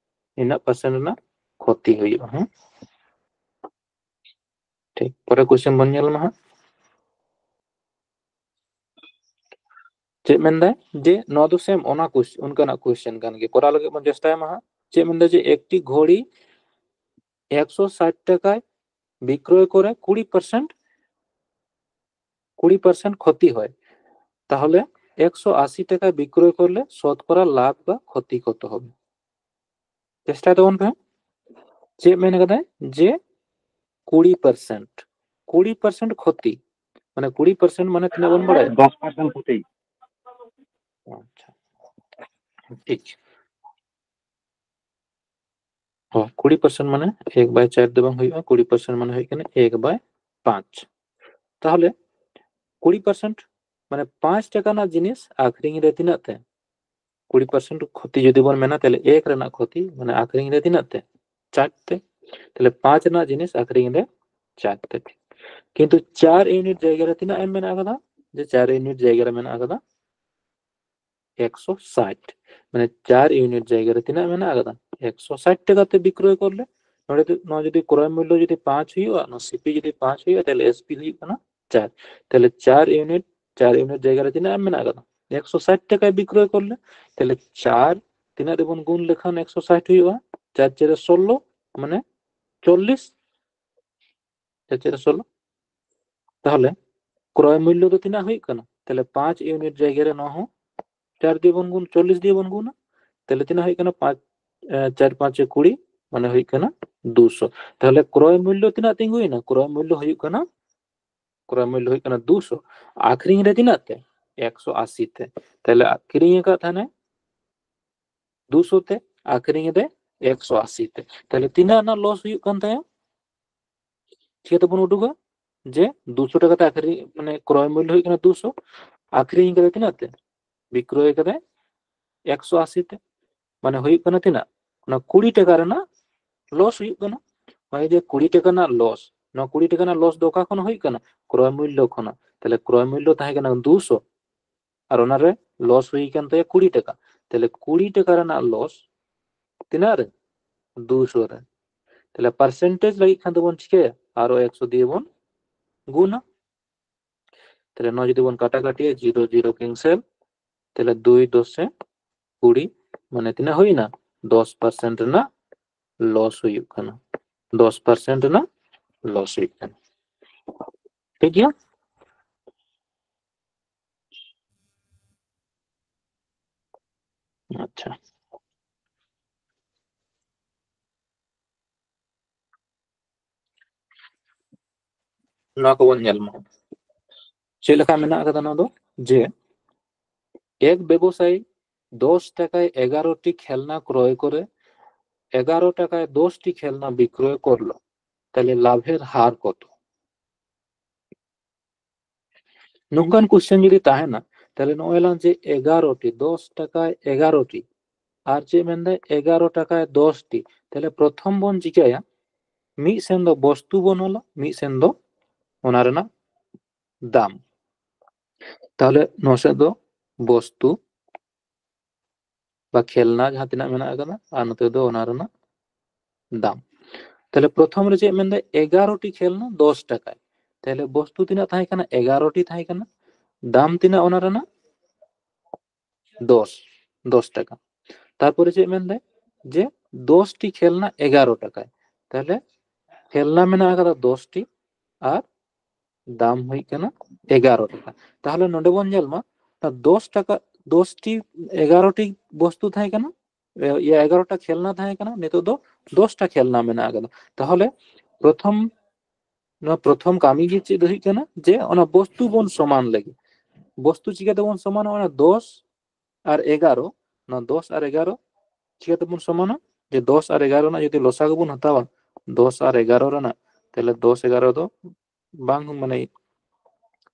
ᱱᱤᱱᱟᱹᱜ ᱯᱟᱨᱥᱮᱱᱴ ᱨᱮᱱᱟᱜ ᱠᱷᱚᱛᱤ ᱦᱩᱭᱩᱜᱼᱟ᱾ ᱦᱮᱸ, ᱴᱷᱤᱠ, ᱯᱚᱨᱮ ᱠᱚᱥᱪᱮᱱ ᱵᱚᱱ ᱧᱮᱞ ᱢᱟ ᱦᱟᱸᱜ᱾ ᱪᱮᱫ ᱢᱮᱱᱫᱟᱭ? ᱡᱮ ᱱᱚᱣᱟ ᱫᱚ ᱥᱮᱢ ᱚᱱᱟ ᱠᱚᱥ-, ᱚᱱᱠᱟᱱᱟᱜ ᱠᱚᱥᱪᱮᱱ ᱠᱟᱱ ᱜᱮᱭᱟ, ᱠᱚᱨᱟᱣ ᱞᱟᱹᱜᱤᱫ ᱵᱚᱱ ᱪᱮᱥᱴᱟᱭ ᱢᱟ ᱦᱟᱸᱜ᱾ ᱪᱮᱫ ᱢᱮᱱᱫᱟᱭ? ᱡᱮ ᱮᱠᱴᱤ ᱜᱷᱚᱲᱤ ᱮᱠᱥᱚ ᱥᱟᱴ ᱴᱟᱠᱟᱭ ᱵᱤᱠᱨᱚᱭ ᱠᱚᱨᱮ ᱠᱩᱲᱤ ᱯᱟᱨᱥᱮᱱᱴ, ᱠᱩᱲᱤ ᱯᱟᱨᱥᱮᱱᱴ ᱠᱷᱚᱛᱤ ᱦᱚᱭ, ᱛᱟᱦᱚᱞᱮ একশো আশি টাকায় বিক্রয় করলে শতকরা লাভ বা ক্ষতি কত হবে? চেষ্টা ᱛᱟᱵᱚᱱ ᱯᱮ᱾ ᱪᱮᱫ ᱢᱮᱱ ᱠᱟᱫᱟᱭ? ᱡᱮ ᱠᱩᱲᱤ ᱯᱟᱨᱥᱮᱱᱴ, ᱠᱩᱲᱤ ᱯᱟᱨᱥᱮᱱᱴ ᱠᱷᱚᱛᱤ, ᱢᱟᱱᱮ ᱠᱩᱲᱤ ᱯᱟᱨᱥᱮᱱᱴ ᱢᱟᱱᱮ ᱛᱤᱱᱟᱹᱜ ᱵᱚᱱ ᱵᱟᱲᱟᱭᱟ? ᱫᱚᱥ ᱯᱟᱨᱥᱮᱱᱴ ᱠᱷᱚᱛᱤ᱾ ᱟᱪᱪᱷᱟ, ᱴᱷᱤᱠ᱾ ᱦᱚᱸ, ᱠᱩᱲᱤ ᱯᱟᱨᱥᱮᱱᱴ ᱢᱟᱱᱮ ᱮᱠ ᱵᱟᱭ ᱪᱟᱨ ᱫᱚ ᱵᱟᱝ ᱦᱩᱭᱩᱜᱼᱟ, ᱠᱩᱲᱤ ᱯᱟᱨᱥᱮᱱᱴ ᱢᱟᱱᱮ ᱦᱩᱭᱩᱜ ᱠᱟᱱᱟ ᱮᱠ ᱵᱟᱭ ᱯᱟᱸᱪ᱾ ᱛᱟᱦᱚᱞᱮ ᱠᱩᱲᱤ ᱯᱟᱨᱥᱮᱱᱴ ᱢᱟᱱᱮ ᱯᱟᱸᱪ ᱴᱟᱠᱟ ᱨᱮᱱᱟᱜ ᱡᱤᱱᱤᱥ ᱟᱠᱷᱨᱤᱧ ᱨᱮ ᱛᱤᱱᱟᱹᱜ ᱛᱮ? ᱠᱩᱲᱤ ᱯᱟᱨᱥᱮᱱᱴ ᱠᱷᱚᱛᱤ ᱡᱩᱫᱤ ᱵᱚᱱ ᱢᱮᱱᱟ, ᱛᱟᱦᱚᱞᱮ ᱮᱠ ᱨᱮᱱᱟᱜ ᱠᱷᱚᱛᱤ ᱢᱟᱱᱮ ᱟᱠᱷᱨᱤᱧ ᱨᱮ ᱛᱤᱱᱟᱹᱜ ᱛᱮ? ᱪᱟᱨ ᱛᱮ᱾ ᱛᱟᱦᱚᱞᱮ ᱯᱟᱸᱪ ᱨᱮᱱᱟᱜ ᱡᱤᱱᱤᱥ ᱟᱠᱷᱨᱤᱧ ᱨᱮ ᱪᱟᱨ ᱛᱮ᱾ ᱠᱤᱱᱛᱩ ᱪᱟᱨ ᱤᱭᱩᱱᱤᱴ ᱡᱟᱭᱜᱟ ᱨᱮ ᱛᱤᱱᱟᱹᱜ ᱮᱢ ᱢᱮᱱᱟᱜ ᱟᱠᱟᱫᱟ? ᱡᱮ ᱪᱟᱨ ᱤᱭᱩᱱᱤᱴ ᱡᱟᱭᱜᱟ ᱨᱮ ᱢᱮᱱᱟᱜ ᱟᱠᱟᱫᱟ ᱮᱠᱥᱚ ᱥᱟᱴ, ᱢᱟᱱᱮ ᱪᱟᱨ ᱤᱭᱩᱱᱤᱴ ᱡᱟᱭᱜᱟ ᱨᱮ ᱛᱤᱱᱟᱹᱜ ᱢᱮᱱᱟᱜ ᱟᱠᱟᱫᱟ? ᱮᱠᱥᱚ ᱥᱟᱴ ᱴᱟᱠᱟ ᱛᱮ ᱵᱤᱠᱨᱚᱭ ᱠᱚᱨᱞᱮ᱾ ᱱᱚᱰᱮ ᱫᱚ, ᱱᱚᱣᱟ ᱡᱩᱫᱤ ᱠᱨᱚᱭ ᱢᱩᱞᱞᱚ ᱡᱩᱫᱤ ᱯᱟᱸᱪ ᱦᱩᱭᱩᱜᱼᱟ, ᱱᱚᱣᱟ ᱥᱤᱯᱤ ᱡᱩᱫᱤ ᱯᱟᱸᱪ ᱦᱩᱭᱩᱜᱼᱟ, ᱛᱟᱦᱚᱞᱮ ᱮᱥᱯᱤ ᱦᱩᱭᱩᱜ ᱠᱟᱱᱟ ᱪᱟᱨ᱾ ᱛᱟᱦᱚᱞᱮ ᱪᱟᱨ ᱤᱭᱩᱱᱤᱴ, ᱪᱟᱨ ᱤᱭᱩᱱᱤᱴ ᱡᱟᱭᱜᱟ ᱨᱮ ᱛᱤᱱᱟᱹᱜ ᱮᱢ ᱢᱮᱱᱟᱜ ᱟᱠᱟᱫᱟ? ᱮᱠᱥᱚ ᱥᱟᱴ ᱴᱟᱠᱟᱭ ᱵᱤᱠᱨᱚᱭ ᱠᱚᱨᱞᱮ᱾ ᱛᱟᱦᱚᱞᱮ ᱪᱟᱨ ᱛᱤᱱᱟᱹᱜ ᱨᱮᱵᱚᱱ ᱜᱩᱱ ᱞᱮᱠᱷᱟᱱ ᱮᱠᱥᱚ ᱥᱟᱴ ᱦᱩᱭᱩᱜᱼᱟ? ᱪᱟᱨ ᱪᱟᱨᱮ ᱥᱳᱞᱞᱳ, ᱢᱟᱱᱮ ᱪᱚᱞᱞᱤᱥ᱾ ᱪᱟᱨ ᱪᱟᱨᱮ ᱥᱳᱞᱞᱳ᱾ ᱛᱟᱦᱚᱞᱮ ᱠᱨᱚᱭ ᱢᱩᱞᱞᱚ ᱫᱚ ᱛᱤᱱᱟᱹᱜ ᱦᱩᱭᱩᱜ ᱠᱟᱱᱟ? ᱛᱟᱦᱚᱞᱮ ᱯᱟᱸᱪ ᱤᱭᱩᱱᱤᱴ ᱡᱟᱭᱜᱟ ᱨᱮ ᱱᱚᱣᱟ ᱦᱚᱸ ᱪᱟᱨ ᱫᱤᱭᱮ ᱵᱚᱱ ᱜᱩᱱ, ᱪᱚᱞᱞᱤᱥ ᱫᱤᱭᱮ ᱵᱚᱱ ᱜᱩᱱᱟ᱾ ᱛᱟᱦᱚᱞᱮ ᱛᱤᱱᱟᱹᱜ ᱦᱩᱭᱩᱜ ᱠᱟᱱᱟ? ᱯᱟᱸᱪ, ᱮ, ᱪᱟᱨ ᱯᱟᱸᱪᱮ ᱠᱩᱲᱤ, ᱢᱟᱱᱮ ᱦᱩᱭᱩᱜ ᱠᱟᱱᱟ ᱫᱩᱥᱚ᱾ ᱛᱟᱦᱚᱞᱮ ᱠᱨᱚᱭ ᱢᱩᱞᱞᱚ ᱛᱤᱱᱟᱹᱜ ᱛᱤᱸᱜᱩᱭᱮᱱᱟ? ᱠᱨᱚᱭ ᱢᱩᱞᱞᱚ ᱦᱩᱭᱩᱜ ᱠᱟᱱᱟ, ᱠᱨᱚᱭ ᱢᱩᱞᱞᱚ ᱦᱩᱭᱩᱜ ᱠᱟᱱᱟ ᱫᱩᱥᱚ᱾ ᱟᱠᱷᱨᱤᱧ ᱨᱮ ᱛᱤᱱᱟᱹᱜ ᱛᱮ? ᱮᱠᱥᱚ ᱟᱥᱤ ᱛᱮ᱾ ᱛᱟᱦᱚᱞᱮ ᱟᱠᱷᱨᱤᱧ ᱟᱠᱟᱫ ᱛᱟᱦᱮᱱᱟᱭ ᱫᱩᱥᱚ ᱛᱮ, ᱟᱠᱷᱨᱤᱧ ᱮᱫᱟᱭ ᱮᱠᱥᱚ ᱟᱥᱤ ᱛᱮ᱾ ᱛᱟᱦᱚᱞᱮ ᱛᱤᱱᱟᱹᱜ ᱨᱮᱱᱟᱜ ᱞᱚᱥ ᱦᱩᱭᱩᱜ ᱠᱟᱱ ᱛᱟᱭᱟ? ᱪᱤᱠᱟᱹᱛᱮᱵᱚᱱ ᱩᱰᱩᱠᱟ? ᱡᱮ ᱫᱩᱥᱚ ᱴᱟᱠᱟ ᱛᱮ ᱟᱠᱷᱨᱤᱧ, ᱢᱟᱱᱮ ᱠᱨᱚᱭ ᱢᱩᱞᱞᱚ ᱦᱩᱭᱩᱜ ᱠᱟᱱᱟ ᱫᱩᱥᱚ, ᱟᱠᱷᱨᱤᱧ ᱠᱟᱫᱟᱭ ᱛᱤᱱᱟᱹᱜ ᱛᱮ? ᱵᱤᱠᱨᱚᱭ ᱠᱟᱫᱟᱭ ᱮᱠᱥᱚ ᱟᱥᱤ ᱛᱮ᱾ ᱢᱟᱱᱮ ᱦᱩᱭᱩᱜ ᱠᱟᱱᱟ ᱛᱤᱱᱟᱹᱜ? ᱚᱱᱟ ᱠᱩᱲᱤ ᱴᱟᱠᱟ ᱨᱮᱱᱟᱜ ᱞᱚᱥ ᱦᱩᱭᱩᱜ ᱠᱟᱱᱟ᱾ ᱱᱚᱜᱼᱚᱭ ᱡᱮ ᱠᱩᱲᱤ ᱴᱟᱠᱟ ᱨᱮᱱᱟᱜ ᱞᱚᱥ, ᱱᱚᱣᱟ ᱠᱩᱲᱤ ᱴᱟᱠᱟ ᱨᱮᱱᱟᱜ ᱞᱚᱥ ᱫᱚ ᱚᱠᱟ ᱠᱷᱚᱱ ᱦᱩᱭᱩᱜ ᱠᱟᱱᱟ? ᱠᱨᱚᱭ ᱢᱩᱞᱞᱚ ᱠᱷᱚᱱᱟᱜ᱾ ᱛᱟᱦᱞᱮ ᱠᱨᱚᱭ ᱢᱩᱞᱞᱚ ᱛᱟᱦᱮᱸ ᱠᱟᱱᱟ ᱫᱩᱥᱚ, ᱟᱨ ᱚᱱᱟᱨᱮ ᱞᱚᱥ ᱦᱩᱭ ᱠᱟᱱ ᱛᱟᱭᱟ ᱠᱩᱲᱤ ᱴᱟᱠᱟ᱾ ᱛᱟᱦᱞᱮ ᱠᱩᱲᱤ ᱴᱟᱠᱟ ᱨᱮᱱᱟᱜ ᱞᱚᱥ ᱛᱤᱱᱟᱹᱜ ᱨᱮ? ᱫᱩᱥᱚ ᱨᱮ᱾ ᱛᱟᱦᱞᱮ ᱯᱟᱨᱥᱮᱱᱴᱮᱡᱽ ᱞᱟᱹᱜᱤᱫ ᱠᱷᱟᱱ ᱫᱚᱵᱚᱱ ᱪᱤᱠᱟᱹᱭᱟ? ᱟᱨᱚ ᱮᱠᱥᱚ ᱫᱤᱭᱮ ᱵᱚᱱ ᱜᱩᱱᱟ᱾ ᱛᱟᱦᱞᱮ ᱱᱚᱣᱟ ᱡᱩᱫᱤ ᱵᱚᱱ ᱠᱟᱴᱟᱠᱟᱴᱤᱭᱟ, ᱡᱤᱨᱳ ᱡᱤᱨᱳ ᱠᱮᱱᱥᱮᱞ, ᱛᱟᱦᱞᱮ ᱫᱩᱭ ᱫᱚᱥᱮ ᱠᱩᱲᱤ, ᱢᱟᱱᱮ ᱛᱤᱱᱟᱹᱜ ᱦᱩᱭᱱᱟ? ᱫᱚᱥ ᱯᱟᱨᱥᱮᱱᱴ ᱨᱮᱱᱟᱜ ᱞᱚᱥ ᱦᱩᱭᱩᱜ ᱠᱟᱱᱟ, ᱫᱚᱥ ᱯᱟᱨᱥᱮᱱᱴ ᱨᱮᱱᱟᱜ ᱞᱚᱥ ᱦᱩᱭᱩᱜ ᱠᱟᱱᱟ᱾ ᱴᱷᱤᱠ ᱜᱮᱭᱟ? ᱟᱪᱪᱷᱟ, ᱱᱚᱣᱟ ᱠᱚᱵᱚᱱ ᱧᱮᱞ ᱢᱟ᱾ ᱪᱮᱫ ᱞᱮᱠᱟ ᱢᱮᱱᱟᱜ ᱟᱠᱟᱫᱟ ᱱᱚᱣᱟ ᱫᱚ, ᱡᱮ ᱮᱠ ᱵᱮᱵᱚᱥᱟᱭᱤ ᱫᱚᱥ ᱴᱟᱠᱟᱭ ᱮᱜᱟᱨᱚ ᱴᱤ ᱠᱷᱮᱞᱱᱟ ᱠᱨᱚᱭ ᱠᱚᱨᱮ ᱮᱜᱟᱨᱚ ᱴᱟᱠᱟᱭ ᱫᱚᱥ ᱴᱤ ᱠᱷᱮᱞᱱᱟ ᱵᱤᱠᱨᱚᱭ ᱠᱚᱨᱞᱚ, ᱛᱟᱦᱞᱮ ᱞᱟᱵᱷᱮᱨ ᱦᱟᱨ ᱠᱚᱛᱚ? ᱱᱚᱝᱠᱟᱱ ᱠᱚᱥᱪᱮᱱ ᱡᱩᱫᱤ ᱛᱟᱦᱮᱱᱟ, ᱛᱟᱦᱞᱮ ᱱᱚᱜᱼᱚᱭ ᱞᱟᱝ ᱡᱮ ᱮᱜᱟᱨᱚ ᱴᱤ, ᱫᱚᱥ ᱴᱟᱠᱟᱭ ᱮᱜᱟᱨᱚ ᱴᱤ, ᱟᱨ ᱪᱮᱫ ᱢᱮᱱᱫᱟᱭ ᱮᱜᱟᱨᱚ ᱴᱟᱠᱟᱭ ᱫᱚᱥ ᱴᱤ, ᱛᱟᱦᱞᱮ ᱯᱨᱚᱛᱷᱚᱢ ᱵᱚᱱ ᱪᱤᱠᱟᱹᱭᱟ, ᱢᱤᱫ ᱥᱮᱱ ᱫᱚ ᱵᱚᱥᱛᱩ ᱵᱚᱱ ᱚᱞᱟ, ᱢᱤᱫ ᱥᱮᱱ ᱫᱚ ᱚᱱᱟ ᱨᱮᱱᱟᱜ ᱫᱟᱢ᱾ ᱛᱟᱦᱞᱮ ᱱᱚᱣᱟ ᱥᱮᱫ ᱫᱚ ᱵᱚᱥᱛᱩ ᱵᱟ ᱠᱷᱮᱞᱱᱟ ᱡᱟᱦᱟᱸ ᱛᱤᱱᱟᱹᱜ ᱢᱮᱱᱟᱜ ᱟᱠᱟᱫᱟ, ᱟᱨ ᱱᱚᱛᱮ ᱫᱚ ᱚᱱᱟ ᱨᱮᱱᱟᱜ ᱫᱟᱢ᱾ ᱛᱟᱦᱞᱮ ᱯᱨᱚᱛᱷᱚᱢ ᱨᱮ ᱪᱮᱫ ᱢᱮᱱᱫᱟᱭ, ᱮᱜᱟᱨᱚ ᱴᱤ ᱠᱷᱮᱞᱱᱟ ᱫᱚᱥ ᱴᱟᱠᱟ᱾ ᱛᱟᱦᱞᱮ ᱵᱚᱥᱛᱩ ᱛᱤᱱᱟᱹᱜ ᱛᱟᱦᱮᱸ ᱠᱟᱱᱟ? ᱮᱜᱟᱨᱚ ᱴᱤ ᱛᱟᱦᱮᱸ ᱠᱟᱱᱟ᱾ ᱫᱟᱢ ᱛᱤᱱᱟᱹᱜ ᱚᱱᱟ ᱨᱮᱱᱟᱜ? ᱫᱚᱥ, ᱫᱚᱥ ᱴᱟᱠᱟ᱾ ᱛᱟᱨᱯᱚᱨᱮ ᱪᱮᱫ ᱢᱮᱱᱫᱟᱭ, ᱡᱮ ᱫᱚᱥ ᱴᱤ ᱠᱷᱮᱞᱱᱟ ᱮᱜᱟᱨᱚ ᱴᱟᱠᱟ᱾ ᱛᱟᱦᱞᱮ ᱠᱷᱮᱞᱱᱟ ᱢᱮᱱᱟᱜ ᱟᱠᱟᱫᱟ ᱫᱚᱥ ᱴᱤ, ᱟᱨ ᱫᱟᱢ ᱦᱩᱭᱩᱜ ᱠᱟᱱᱟ ᱮᱜᱟᱨᱚ ᱴᱟᱠᱟ᱾ ᱛᱟᱦᱞᱮ ᱱᱚᱰᱮ ᱵᱚᱱ ᱧᱮᱞ ᱢᱟ, ᱫᱚᱥ ᱴᱟᱠᱟ, ᱫᱚᱥ ᱴᱤ, ᱮᱜᱟᱨᱚ ᱴᱤ ᱵᱚᱥᱛᱩ ᱛᱟᱦᱮᱸ ᱠᱟᱱᱟ, ᱮ-, ᱮᱜᱟᱨᱚ ᱴᱟ ᱠᱷᱮᱞᱱᱟ ᱛᱟᱦᱮᱸ ᱠᱟᱱᱟ, ᱱᱤᱛᱚᱜ ᱫᱚ ᱫᱚᱥ ᱴᱟ ᱠᱷᱮᱞᱱᱟ ᱢᱮᱱᱟᱜ ᱟᱠᱟᱫᱟ᱾ ᱛᱟᱦᱞᱮ ᱯᱨᱚᱛᱷᱚᱢ, ᱱᱚᱣᱟ ᱯᱨᱚᱛᱷᱚᱢ ᱠᱟᱹᱢᱤ ᱜᱮ ᱪᱮᱫ ᱦᱩᱭᱩᱜ ᱠᱟᱱᱟ, ᱡᱮ ᱚᱱᱟ ᱵᱚᱥᱛᱩ ᱵᱚᱱ ᱥᱚᱢᱟᱱ ᱞᱟᱹᱜᱤᱫ᱾ ᱵᱚᱥᱛᱩ ᱪᱤᱠᱟᱹ ᱛᱮᱵᱚᱱ ᱥᱚᱢᱟᱱᱟ? ᱚᱱᱟ ᱫᱚᱥ ᱟᱨ ᱮᱜᱟᱨᱚ, ᱱᱚᱣᱟ ᱫᱚᱥ ᱟᱨ ᱮᱜᱟᱨᱚ ᱪᱤᱠᱟᱹ ᱛᱮᱵᱚᱱ ᱥᱚᱢᱟᱱᱟ? ᱡᱮ ᱫᱚᱥ ᱟᱨ ᱮᱜᱟᱨᱚ ᱨᱮᱱᱟᱜ ᱡᱩᱫᱤ ᱞᱚᱥᱟᱜᱩ ᱵᱚᱱ ᱦᱟᱛᱟᱣᱟ, ᱫᱚᱥ ᱟᱨ ᱮᱜᱟᱨᱚ ᱨᱮᱱᱟᱜ, ᱛᱟᱦᱞᱮ ᱫᱚᱥ ᱮᱜᱟᱨᱚ ᱫᱚ ᱵᱟᱝ, ᱢᱟᱱᱮ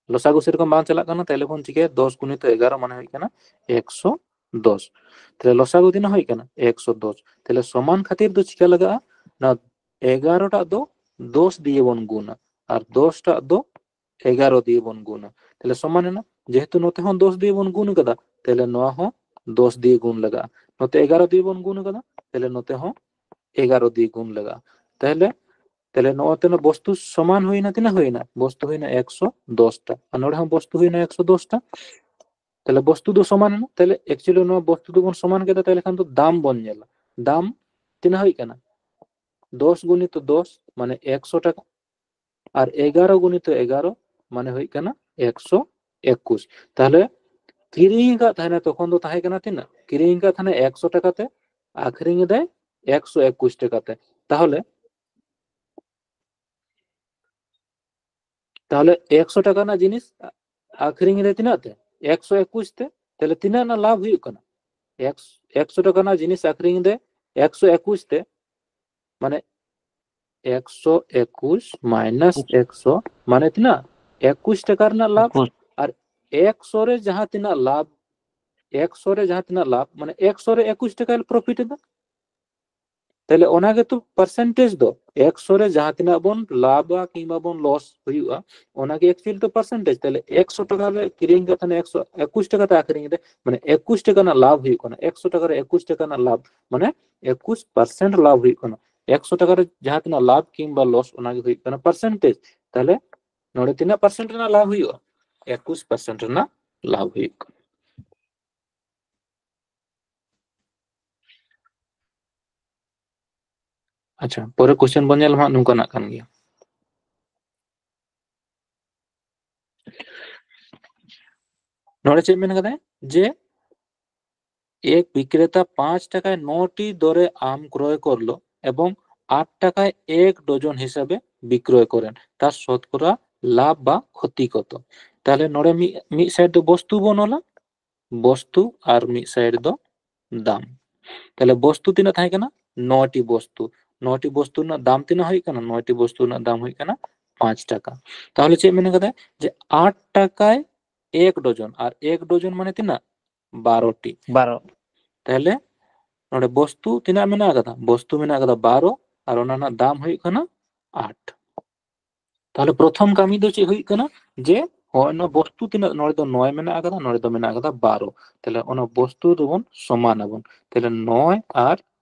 ᱞᱚᱥᱟᱜᱩ ᱥᱮᱨᱚᱠᱚᱢ ᱵᱟᱝ ᱪᱟᱞᱟᱜ ᱠᱟᱱᱟ, ᱛᱟᱦᱞᱮ ᱵᱚᱱ ᱪᱤᱠᱟᱹᱭᱟ, ᱫᱚᱥ ᱜᱩᱱᱤᱛᱚ ᱮᱜᱟᱨᱚ ᱢᱟᱱᱮ ᱦᱩᱭᱩᱜ ᱠᱟᱱᱟ ᱮᱠᱥᱚ ᱫᱚᱥ᱾ ᱛᱟᱦᱞᱮ ᱞᱚᱥᱟᱜᱩ ᱛᱤᱱᱟᱹᱜ ᱦᱩᱭᱩᱜ ᱠᱟᱱᱟ? ᱮᱠᱥᱚ ᱫᱚᱥ᱾ ᱛᱟᱦᱞᱮ ᱥᱚᱢᱟᱱ ᱠᱷᱟᱹᱛᱤᱨ ᱫᱚ ᱪᱤᱠᱟᱹ ᱞᱟᱜᱟᱜᱼᱟ? ᱱᱚᱣᱟ ᱮᱜᱟᱨᱚ ᱴᱟᱜ ᱫᱚ ᱫᱚᱥ ᱫᱤᱭᱮ ᱵᱚᱱ ᱜᱩᱱᱟ, ᱟᱨ ᱫᱚᱥ ᱴᱟᱜ ᱫᱚ ᱮᱜᱟᱨᱚ ᱫᱤᱭᱮ ᱵᱚᱱ ᱜᱩᱱᱟ᱾ ᱛᱟᱦᱞᱮ ᱥᱚᱢᱟᱱ ᱮᱱᱟ, ᱡᱮᱦᱮᱛᱩ ᱱᱚᱛᱮ ᱦᱚᱸ ᱫᱚᱥ ᱫᱤᱭᱮ ᱵᱚᱱ ᱜᱩᱱ ᱠᱟᱫᱟ, ᱛᱟᱦᱞᱮ ᱱᱚᱣᱟ ᱦᱚᱸ ᱫᱚᱥ ᱫᱤᱭᱮ ᱜᱩᱱ ᱞᱟᱜᱟᱜᱼᱟ᱾ ᱱᱚᱛᱮ ᱮᱜᱟᱨᱚ ᱫᱤᱭᱮ ᱵᱚᱱ ᱜᱩᱱ ᱠᱟᱫᱟ, ᱛᱟᱦᱞᱮ ᱱᱚᱛᱮ ᱦᱚᱸ ᱮᱜᱟᱨᱚ ᱫᱤᱭᱮ ᱜᱩᱱ ᱞᱟᱜᱟᱜᱼᱟ᱾ ᱛᱟᱦᱞᱮ, ᱛᱟᱦᱞᱮ ᱱᱚᱣᱟ ᱛᱤᱱᱟᱹᱜ ᱵᱚᱥᱛᱩ ᱥᱚᱢᱟᱱ ᱦᱩᱭᱱᱟ, ᱛᱤᱱᱟᱹᱜ ᱦᱩᱭᱱᱟ? ᱵᱚᱥᱛᱩ ᱦᱩᱭᱱᱟ ᱮᱠᱥᱚ ᱫᱚᱥ ᱴᱟ, ᱟᱨ ᱱᱚᱰᱮ ᱦᱚᱸ ᱵᱚᱥᱛᱩ ᱦᱩᱭᱱᱟ ᱮᱠᱥᱚ ᱫᱚᱥ ᱴᱟ᱾ ᱛᱟᱦᱞᱮ ᱵᱚᱥᱛᱩ ᱫᱚ ᱥᱚᱢᱟᱱ ᱮᱱᱟ᱾ ᱛᱟᱦᱞᱮ actually ᱱᱚᱣᱟ ᱵᱚᱥᱛᱩ ᱫᱚᱵᱚᱱ ᱥᱚᱢᱟᱱ ᱠᱮᱫᱟ, ᱛᱟᱦᱞᱮ ᱠᱷᱟᱱ ᱫᱚ ᱫᱟᱢ ᱵᱚᱱ ᱧᱮᱞᱟ᱾ ᱫᱟᱢ ᱛᱤᱱᱟᱹᱜ ᱦᱩᱭ ᱠᱟᱱᱟ? ᱫᱚᱥ ᱜᱩᱱᱤᱛᱚ ᱫᱚᱥ ᱢᱟᱱᱮ ᱮᱠᱥᱚ ᱴᱟᱠᱟ, ᱟᱨ ᱮᱜᱟᱨᱚ ᱜᱩᱱᱤᱛᱚ ᱮᱜᱟᱨᱚ ᱢᱟᱱᱮ ᱦᱩᱭᱩᱜ ᱠᱟᱱᱟ ᱮᱠᱥᱚ ᱮᱠᱩᱥ᱾ ᱛᱟᱦᱞᱮ ᱠᱤᱨᱤᱧ ᱟᱠᱟᱫ ᱛᱟᱦᱮᱱᱟ, ᱛᱚᱠᱷᱚᱱ ᱫᱚ ᱛᱟᱦᱮᱸ ᱠᱟᱱᱟ ᱛᱤᱱᱟᱹᱜ? ᱠᱤᱨᱤᱧ ᱟᱠᱟᱫ ᱛᱟᱦᱮᱱᱟ ᱮᱠᱥᱚ ᱴᱟᱠᱟ ᱛᱮ, ᱟᱠᱷᱨᱤᱧ ᱮᱫᱟᱭ ᱮᱠᱥᱚ ᱮᱠᱩᱥ ᱴᱟᱠᱟ ᱛᱮ᱾ ᱛᱟᱦᱚᱞᱮ ᱛᱟᱦᱚᱞᱮ ᱮᱠᱥᱚ ᱴᱟᱠᱟ ᱨᱮᱱᱟᱜ ᱡᱤᱱᱤᱥ ᱟᱠᱷᱨᱤᱧ ᱨᱮ ᱛᱤᱱᱟᱹᱜ ᱛᱮ? ᱮᱠᱥᱚ ᱮᱠᱩᱥ ᱛᱮ᱾ ᱛᱟᱦᱚᱞᱮ ᱛᱤᱱᱟᱹᱜ ᱨᱮᱱᱟᱜ ᱞᱟᱵᱷ ᱦᱩᱭᱩᱜ ᱠᱟᱱᱟ? ᱮᱠᱥᱚ ᱴᱟᱠᱟ ᱨᱮᱱᱟᱜ ᱡᱤᱱᱤᱥ ᱟᱠᱷᱨᱤᱧ ᱨᱮ ᱮᱠᱥᱚ ᱮᱠᱩᱥ ᱛᱮ, ᱢᱟᱱᱮ ᱮᱠᱥᱚ ᱮᱠᱩᱥ ᱢᱟᱭᱱᱟᱥ ᱮᱠᱥᱚ, ᱢᱟᱱᱮ ᱛᱤᱱᱟᱹᱜ? ᱮᱠᱩᱥ ᱴᱟᱠᱟ ᱨᱮᱱᱟᱜ ᱞᱟᱵᱷ᱾ ᱟᱨ ᱮᱠᱥᱚ ᱨᱮ ᱡᱟᱦᱟᱸ ᱛᱤᱱᱟᱹᱜ ᱞᱟᱵᱷ, ᱮᱠᱥᱚ ᱨᱮ ᱡᱟᱦᱟᱸ ᱛᱤᱱᱟᱹᱜ ᱞᱟᱵᱷ, ᱢᱟᱱᱮ ᱮᱠᱥᱚ ᱨᱮ ᱮᱠᱩᱥ ᱴᱟᱠᱟ ᱯᱨᱚᱯᱷᱤᱴ ᱮᱫᱟ᱾ ᱛᱟᱦᱞᱮ ᱚᱱᱟ ᱜᱮᱛᱚ ᱯᱟᱨᱥᱮᱱᱴᱮᱡᱽ ᱫᱚ, ᱮᱠᱥᱚ ᱨᱮ ᱡᱟᱦᱟᱸ ᱛᱤᱱᱟᱹᱜ ᱵᱚᱱ ᱞᱟᱵᱷᱟ ᱠᱤᱝᱵᱟ ᱵᱚᱱ ᱞᱚᱥ ᱦᱩᱭᱩᱜᱼᱟ, ᱚᱱᱟᱜᱮ ᱮᱠᱪᱩᱭᱮᱞ ᱫᱚ ᱯᱟᱨᱥᱮᱱᱴᱮᱡᱽ᱾ ᱛᱟᱦᱞᱮ ᱮᱠᱥᱚ ᱴᱟᱠᱟ ᱨᱮ ᱠᱤᱨᱤᱧ ᱠᱟᱛᱮ ᱮᱠᱥᱚ ᱮᱠᱩᱥ ᱴᱟᱠᱟ ᱛᱮ ᱟᱠᱷᱨᱤᱧ ᱨᱮ, ᱢᱟᱱᱮ ᱮᱠᱩᱥ ᱴᱟᱠᱟ ᱨᱮᱱᱟᱜ ᱞᱟᱵᱷ ᱦᱩᱭᱩᱜ ᱠᱟᱱᱟ, ᱮᱠᱥᱚ ᱴᱟᱠᱟ ᱨᱮ ᱮᱠᱩᱥ ᱴᱟᱠᱟ ᱨᱮᱱᱟᱜ ᱞᱟᱵᱷ, ᱢᱟᱱᱮ ᱮᱠᱩᱥ ᱯᱟᱨᱥᱮᱱᱴ ᱞᱟᱵᱷ ᱦᱩᱭᱩᱜ ᱠᱟᱱᱟ᱾ ᱮᱠᱥᱚ ᱴᱟᱠᱟ ᱨᱮ ᱡᱟᱦᱟᱸ ᱛᱤᱱᱟᱹᱜ ᱞᱟᱵᱷ ᱠᱤᱝᱵᱟ ᱞᱚᱥ, ᱚᱱᱟᱜᱮ ᱦᱩᱭᱩᱜ ᱠᱟᱱᱟ ᱯᱟᱨᱥᱮᱱᱴᱮᱡᱽ᱾ ᱛᱟᱦᱞᱮ ᱱᱚᱰᱮ ᱛᱤᱱᱟᱹᱜ ᱯᱟᱨᱥᱮᱱᱴ ᱨᱮᱱᱟᱜ ᱞᱟᱵᱷ ᱦᱩᱭᱩᱜᱼᱟ? ᱮᱠᱩᱥ ᱯᱟᱨᱥᱮᱱᱴ ᱨᱮᱱᱟᱜ ᱞᱟᱵᱷ ᱦᱩᱭᱩᱜ ᱠᱟᱱᱟ᱾ ᱟᱪᱪᱷᱟ, ᱯᱚᱨᱮ ᱠᱚᱥᱪᱮᱱ ᱵᱚᱱ ᱧᱮᱞ ᱢᱟ, ᱱᱚᱝᱠᱟᱱᱟᱜ ᱠᱟᱱ ᱜᱮᱭᱟ᱾ ᱱᱚᱰᱮ ᱪᱮᱫ ᱢᱮᱱ ᱠᱟᱫᱟᱭ? ᱡᱮ এক বিক্রেতা পাঁচ টাকায় নটি দরে আম ক্রয় করলো এবং আট টাকায় এক ডজন হিসাবে বিক্রয় করেন, তার শতকরা লাভ বা ক্ষতি কত? তাহলে ᱱᱚᱰᱮ ᱢᱤᱫ, ᱢᱤᱫ ᱥᱟᱭᱤᱰ ᱫᱚ ᱵᱚᱥᱛᱩ ᱵᱚᱱ ᱚᱞᱟ, ᱵᱚᱥᱛᱩ, ᱟᱨ ᱢᱤᱫ ᱥᱟᱭᱤᱰ ᱫᱚ ᱫᱟᱢ᱾ ᱛᱟᱦᱞᱮ ᱵᱚᱥᱛᱩ ᱛᱤᱱᱟᱹᱜ ᱛᱟᱦᱮᱸ ᱠᱟᱱᱟ? ᱱᱚᱭᱴᱤ ᱵᱚᱥᱛᱩ᱾ ᱱᱚᱭᱴᱤ ᱵᱚᱥᱛᱩ ᱨᱮᱱᱟᱜ ᱫᱟᱢ ᱛᱤᱱᱟᱹᱜ ᱦᱩᱭᱩᱜ ᱠᱟᱱᱟ? ᱱᱚᱭᱴᱤ ᱵᱚᱥᱛᱩ ᱨᱮᱱᱟᱜ ᱫᱟᱢ ᱦᱩᱭᱩᱜ ᱠᱟᱱᱟ ᱯᱟᱸᱪ ᱴᱟᱠᱟ᱾ ᱛᱟᱦᱞᱮ ᱪᱮᱫ ᱢᱮᱱ ᱠᱟᱫᱟ? ᱡᱮ ᱟᱴ ᱴᱟᱠᱟᱭ ᱮᱠ ᱰᱚᱡᱚᱱ, ᱟᱨ ᱮᱠ ᱰᱚᱡᱚᱱ ᱢᱟᱱᱮ ᱛᱤᱱᱟᱹᱜ? ᱵᱟᱨᱚ ᱴᱤ᱾ ᱵᱟᱨᱚ᱾ ᱛᱟᱦᱞᱮ ᱱᱚᱰᱮ ᱵᱚᱥᱛᱩ ᱛᱤᱱᱟᱹᱜ ᱢᱮᱱᱟᱜ ᱟᱠᱟᱫᱟ? ᱵᱚᱥᱛᱩ ᱢᱮᱱᱟᱜ ᱟᱠᱟᱫᱟ ᱵᱟᱨᱚ, ᱟᱨ ᱚᱱᱟ ᱨᱮᱱᱟᱜ ᱫᱟᱢ ᱦᱩᱭᱩᱜ ᱠᱟᱱᱟ ᱟᱴ᱾ ᱛᱟᱦᱞᱮ ᱯᱨᱚᱛᱷᱚᱢ ᱠᱟᱹᱢᱤ ᱫᱚ ᱪᱮᱫ ᱦᱩᱭᱩᱜ ᱠᱟᱱᱟ? ᱡᱮ ᱦᱚᱸᱜᱼᱚᱭ ᱱᱚᱣᱟ ᱵᱚᱥᱛᱩ ᱛᱤᱱᱟᱹᱜ ᱱᱚᱰᱮ ᱫᱚ ᱱᱚᱭ ᱢᱮᱱᱟᱜ ᱟᱠᱟᱫᱟ, ᱱᱚᱰᱮ ᱫᱚ ᱢᱮᱱᱟᱜ ᱟᱠᱟᱫᱟ ᱵᱟᱨᱚ᱾ ᱛᱟᱦᱞᱮ ᱚᱱᱟ ᱵᱚᱥᱛᱩ ᱫᱚᱵᱚᱱ ᱥᱚᱢᱟᱱ ᱟᱵᱚᱱ᱾ ᱛᱟᱦᱞᱮ ᱱᱚᱭ ᱟᱨ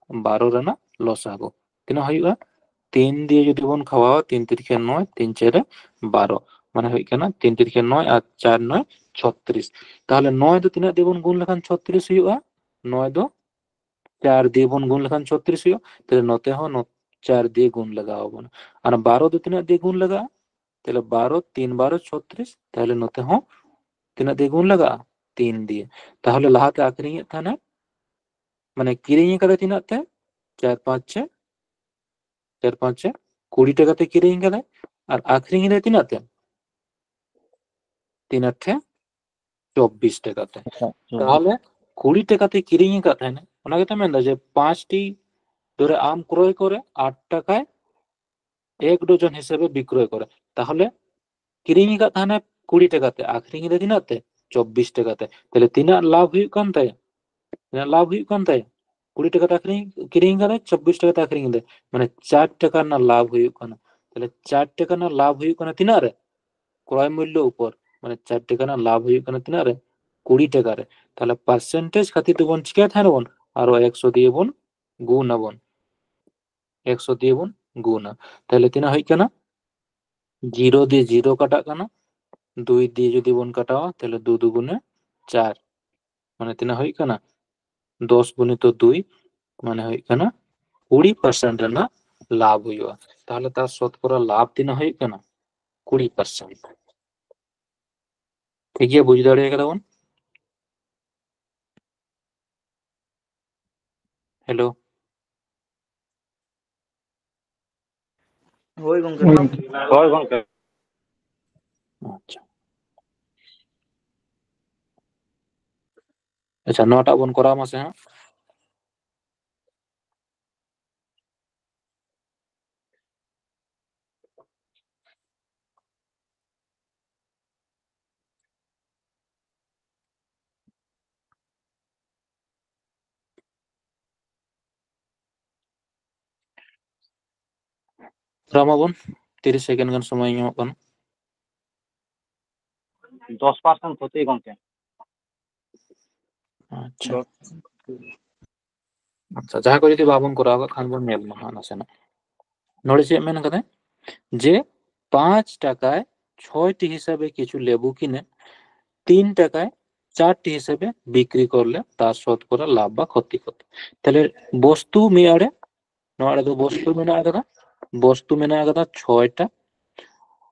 ᱵᱟᱨᱚ ᱨᱮᱱᱟᱜ ᱞᱚᱥᱟᱜᱩ ᱛᱤᱱᱟᱹᱜ ᱦᱩᱭᱩᱜᱼᱟ? ᱛᱤᱱ ᱫᱤᱭᱮ ᱡᱩᱫᱤ ᱵᱚᱱ ᱠᱷᱟᱣᱟᱣᱟ, ᱛᱤᱱ ᱛᱤᱨᱤᱠᱷᱮ ᱱᱚᱭ, ᱛᱤᱱ ᱪᱟᱨᱮ ᱵᱟᱨᱚ, ᱢᱟᱱᱮ ᱦᱩᱭᱩᱜ ᱠᱟᱱᱟ ᱛᱤᱱ ᱛᱤᱨᱤᱠᱷᱮ ᱱᱚᱭ ᱟᱨ ᱪᱟᱨ ᱱᱚᱭ ᱪᱷᱚᱛᱨᱤᱥ᱾ ᱛᱟᱦᱞᱮ ᱱᱚᱭ ᱫᱚ ᱛᱤᱱᱟᱹᱜ ᱫᱤᱭᱮ ᱵᱚᱱ ᱜᱩᱱ ᱞᱮᱠᱷᱟᱱ ᱪᱷᱚᱛᱨᱤᱥ ᱦᱩᱭᱩᱜᱼᱟ? ᱱᱚᱭ ᱫᱚ ᱪᱟᱨ ᱫᱤᱭᱮ ᱵᱚᱱ ᱜᱩᱱ ᱞᱮᱠᱷᱟᱱ ᱪᱷᱚᱛᱨᱤᱥ ᱦᱩᱭᱩᱜᱼᱟ᱾ ᱛᱟᱦᱞᱮ ᱱᱚᱛᱮ ᱦᱚᱸ ᱱᱚ-, ᱪᱟᱨ ᱫᱤᱭᱮ ᱜᱩᱱ ᱞᱟᱜᱟᱣ ᱟᱵᱚᱱᱟ᱾ ᱟᱨ ᱵᱟᱨᱚ ᱫᱚ ᱛᱤᱱᱟᱹᱜ ᱫᱤᱭᱮ ᱜᱩᱱ ᱞᱟᱜᱟᱜᱼᱟ? ᱛᱟᱦᱞᱮ ᱵᱟᱨᱚ ᱛᱤᱱ ᱵᱟᱨᱚ ᱪᱷᱚᱛᱨᱤᱥ᱾ ᱛᱟᱦᱞᱮ ᱱᱚᱛᱮ ᱦᱚᱸ ᱛᱤᱱᱟᱹᱜ ᱫᱤᱭᱮ ᱜᱩᱱ ᱞᱟᱜᱟᱜᱼᱟ? ᱛᱤᱱ ᱫᱤᱭᱮ᱾ ᱛᱟᱦᱚᱞᱮ ᱞᱟᱦᱟᱛᱮ ᱟᱠᱷᱨᱤᱧᱮᱫ ᱛᱟᱦᱮᱱᱟ, ᱢᱟᱱᱮ ᱠᱤᱨᱤᱧ ᱟᱠᱟᱫᱟᱭ ᱛᱤᱱᱟᱹᱜ ᱛᱮ? ᱪᱟᱨ ᱯᱟᱸᱪ ᱪᱮ ᱪᱟᱨ ᱯᱟᱸᱪ ᱪᱮ ᱠᱩᱲᱤ ᱴᱟᱠᱟ ᱛᱮ ᱠᱤᱨᱤᱧ ᱟᱠᱟᱫᱟᱭ, ᱟᱨ ᱟᱠᱷᱨᱤᱧ ᱮᱫᱟᱭ ᱛᱤᱱᱟᱹᱜ ᱛᱮ? ᱛᱤᱱ ᱟᱴᱷᱮ ᱪᱚᱵᱵᱤᱥ ᱴᱟᱠᱟ ᱛᱮ᱾ ᱟᱪᱪᱷᱟ, ᱪᱚᱵᱵᱤᱥ᱾ ᱛᱟᱦᱚᱞᱮ ᱠᱩᱲᱤ ᱴᱟᱠᱟ ᱛᱮ ᱠᱤᱨᱤᱧ ᱟᱠᱟᱫ ᱛᱟᱦᱮᱱᱟ, ᱚᱱᱟ ᱜᱮᱛᱚ ᱢᱮᱱᱫᱟ ᱡᱮ ᱯᱟᱸᱪᱴᱤ ᱫᱷᱚᱨᱮ ᱟᱢ ᱠᱨᱚᱭ ᱠᱚᱨᱮ ᱟᱴ ᱴᱟᱠᱟয় ᱮᱠ ᱰᱚᱡᱚᱱ ᱦᱤᱥᱟᱹᱵᱮ ᱵᱤᱠᱨᱚᱭ ᱠᱚᱨᱮ, ᱛᱟᱦᱚᱞᱮ ᱠᱤᱨᱤᱧ ᱟᱠᱟᱫ ᱛᱟᱦᱮᱱᱟᱭ ᱠᱩᱲᱤ ᱴᱟᱠᱟ ᱛᱮ, ᱟᱠᱷᱨᱤᱧ ᱮᱫᱟᱭ ᱛᱤᱱᱟᱹᱜ ᱛᱮ? ᱪᱚᱵᱵᱤᱥ ᱴᱟᱠᱟ ᱛᱮ᱾ ᱛᱟᱦᱞᱮ ᱛᱤᱱᱟᱹᱜ ᱞᱟᱵᱷ ᱦᱩᱭᱩᱜ ᱠᱟᱱ ᱛᱟᱭᱟ? ᱛᱤᱱᱟᱹᱜ ᱞᱟᱵᱷ ᱦᱩᱭᱩᱜ ᱠᱟᱱ ᱛᱟᱭᱟ? ᱠᱩᱲᱤ ᱴᱟᱠᱟ ᱛᱮ ᱟᱠᱷᱨᱤᱧ, ᱠᱤᱨᱤᱧ ᱠᱟᱫᱟᱭ, ᱪᱚᱵᱵᱤᱥ ᱴᱟᱠᱟ ᱛᱮ ᱟᱠᱷᱨᱤᱧ ᱮᱫᱟᱭ, ᱢᱟᱱᱮ ᱪᱟᱨ ᱴᱟᱠᱟ ᱨᱮᱱᱟᱜ ᱞᱟᱵᱷ ᱦᱩᱭᱩᱜ ᱠᱟᱱᱟ᱾ ᱛᱟᱦᱞᱮ ᱪᱟᱨ ᱴᱟᱠᱟ ᱨᱮᱱᱟᱜ ᱞᱟᱵᱷ ᱦᱩᱭᱩᱜ ᱠᱟᱱᱟ ᱛᱤᱱᱟᱹᱜ ᱨᱮ? ᱠᱨᱚᱭ ᱢᱩᱞᱞᱚ ᱩᱯᱚᱨ, ᱢᱟᱱᱮ ᱪᱟᱨ ᱴᱟᱠᱟ ᱨᱮᱱᱟᱜ ᱞᱟᱵᱷ ᱦᱩᱭᱩᱜ ᱠᱟᱱᱟ ᱛᱤᱱᱟᱹᱜ ᱨᱮ? ᱠᱩᱲᱤ ᱴᱟᱠᱟ ᱨᱮ᱾ ᱛᱟᱦᱞᱮ ᱯᱟᱨᱥᱮᱱᱴᱮᱡᱽ ᱠᱷᱟᱹᱛᱤᱨ ᱛᱮᱵᱚᱱ ᱪᱤᱠᱟᱹᱭ ᱛᱟᱦᱮᱱ ᱟᱵᱚᱱ? ᱟᱨᱚ ᱮᱠᱥᱚ ᱫᱤᱭᱮ ᱵᱚᱱ ᱜᱩᱱ ᱟᱵᱚᱱ, ᱮᱠᱥᱚ ᱫᱤᱭᱮ ᱵᱚᱱ ᱜᱩᱱᱟ᱾ ᱛᱟᱦᱞᱮ ᱛᱤᱱᱟᱹᱜ ᱦᱩᱭᱩᱜ ᱠᱟᱱᱟ? ᱡᱤᱨᱳ ᱫᱤᱭᱮ ᱡᱤᱨᱳ ᱠᱟᱴᱟᱜ ᱠᱟᱱᱟ, ᱫᱩᱭ ᱫᱤᱭᱮ ᱡᱩᱫᱤ ᱵᱚᱱ ᱠᱟᱴᱟᱣᱟ, ᱛᱟᱦᱞᱮ ᱫᱩ ᱫᱩᱜᱩᱱᱮ ᱪᱟᱨ, ᱢᱟᱱᱮ ᱛᱤᱱᱟᱹᱜ ᱦᱩᱭᱩᱜ ᱠᱟᱱᱟ? ᱫᱚᱥ ᱜᱩᱱᱤᱛᱚ ᱫᱩᱭ, ᱢᱟᱱᱮ ᱦᱩᱭᱩᱜ ᱠᱟᱱᱟ ᱠᱩᱲᱤ ᱯᱟᱨᱥᱮᱱᱴ ᱨᱮᱱᱟᱜ ᱞᱟᱵᱷ ᱦᱩᱭᱩᱜᱼᱟ᱾ ᱛᱟᱦᱞᱮ ᱛᱟᱨ ᱥᱚᱛᱠᱚᱨᱟ ᱞᱟᱵᱷ ᱛᱤᱱᱟᱹᱜ ᱦᱩᱭᱩᱜ ᱠᱟᱱᱟ? ᱠᱩᱲᱤ ᱯᱟᱨᱥᱮᱱᱴ᱾ ᱴᱷᱤᱠ ᱜᱮᱭᱟ, ᱵᱩᱡᱽ ᱫᱟᱲᱮ ᱠᱟᱫᱟ ᱵᱚᱱ? ᱦᱮᱞᱳ᱾ ᱦᱳᱭ ᱜᱚᱝᱠᱮ᱾ ᱦᱳᱭ ᱜᱚᱝᱠᱮ᱾ ᱟᱪᱪᱷᱟ᱾ ᱟᱪᱪᱷᱟ, ᱱᱚᱣᱟᱴᱟᱜ ᱵᱚᱱ ᱠᱚᱨᱟᱣ ᱢᱟᱥᱮ ᱦᱟᱸᱜ᱾ ᱠᱚᱨᱟᱣ ᱢᱟᱵᱚᱱ, ᱛᱤᱨᱤᱥ ᱥᱮᱠᱮᱱᱰ ᱜᱟᱱ ᱥᱚᱢᱚᱭ ᱧᱟᱢᱚᱜ ᱠᱟᱱᱟ᱾ ᱫᱚᱥ ᱯᱟᱨᱥᱮᱱᱴ ᱠᱷᱚᱛᱤ ᱜᱚᱝᱠᱮ᱾ ᱟᱪᱪᱷᱟ᱾ ᱫᱚᱥ᱾ ᱟᱪᱪᱷᱟ, ᱡᱟᱦᱟᱸ ᱠᱚ ᱡᱩᱫᱤ ᱵᱟᱵᱚᱱ ᱠᱚᱨᱟᱣ ᱠᱟᱜ ᱠᱷᱟᱱ ᱵᱚᱱ ᱧᱮᱞ ᱢᱟ ᱦᱟᱸᱜ ᱱᱟᱥᱮᱱᱟᱜ᱾ ᱱᱚᱰᱮ ᱪᱮᱫ ᱢᱮᱱ ᱠᱟᱫᱟᱭ? ᱡᱮ ᱯᱟᱸᱪ ᱴᱟᱠᱟয় ᱪᱷᱚᱭ ᱴᱤ ᱦᱤᱥᱟᱹᱵᱮ ᱠᱤᱪᱷᱩ লেবু কিনে তিন টাকায় চারটি হিসেবে বিক্রি করলে তার শতকরা লাভ বা ক্ষতি কত? তাহলে বস্তু ᱢᱤᱫ ᱟᱲᱮ, ᱱᱚᱣᱟ ᱟᱲᱮ ᱫᱚ ᱵᱚᱥᱛᱩ ᱢᱮᱱᱟᱜ ᱟᱠᱟᱫᱟ, ᱵᱚᱥᱛᱩ ᱢᱮᱱᱟᱜ ᱟᱠᱟᱫᱟ ᱪᱷᱚᱭᱴᱟ᱾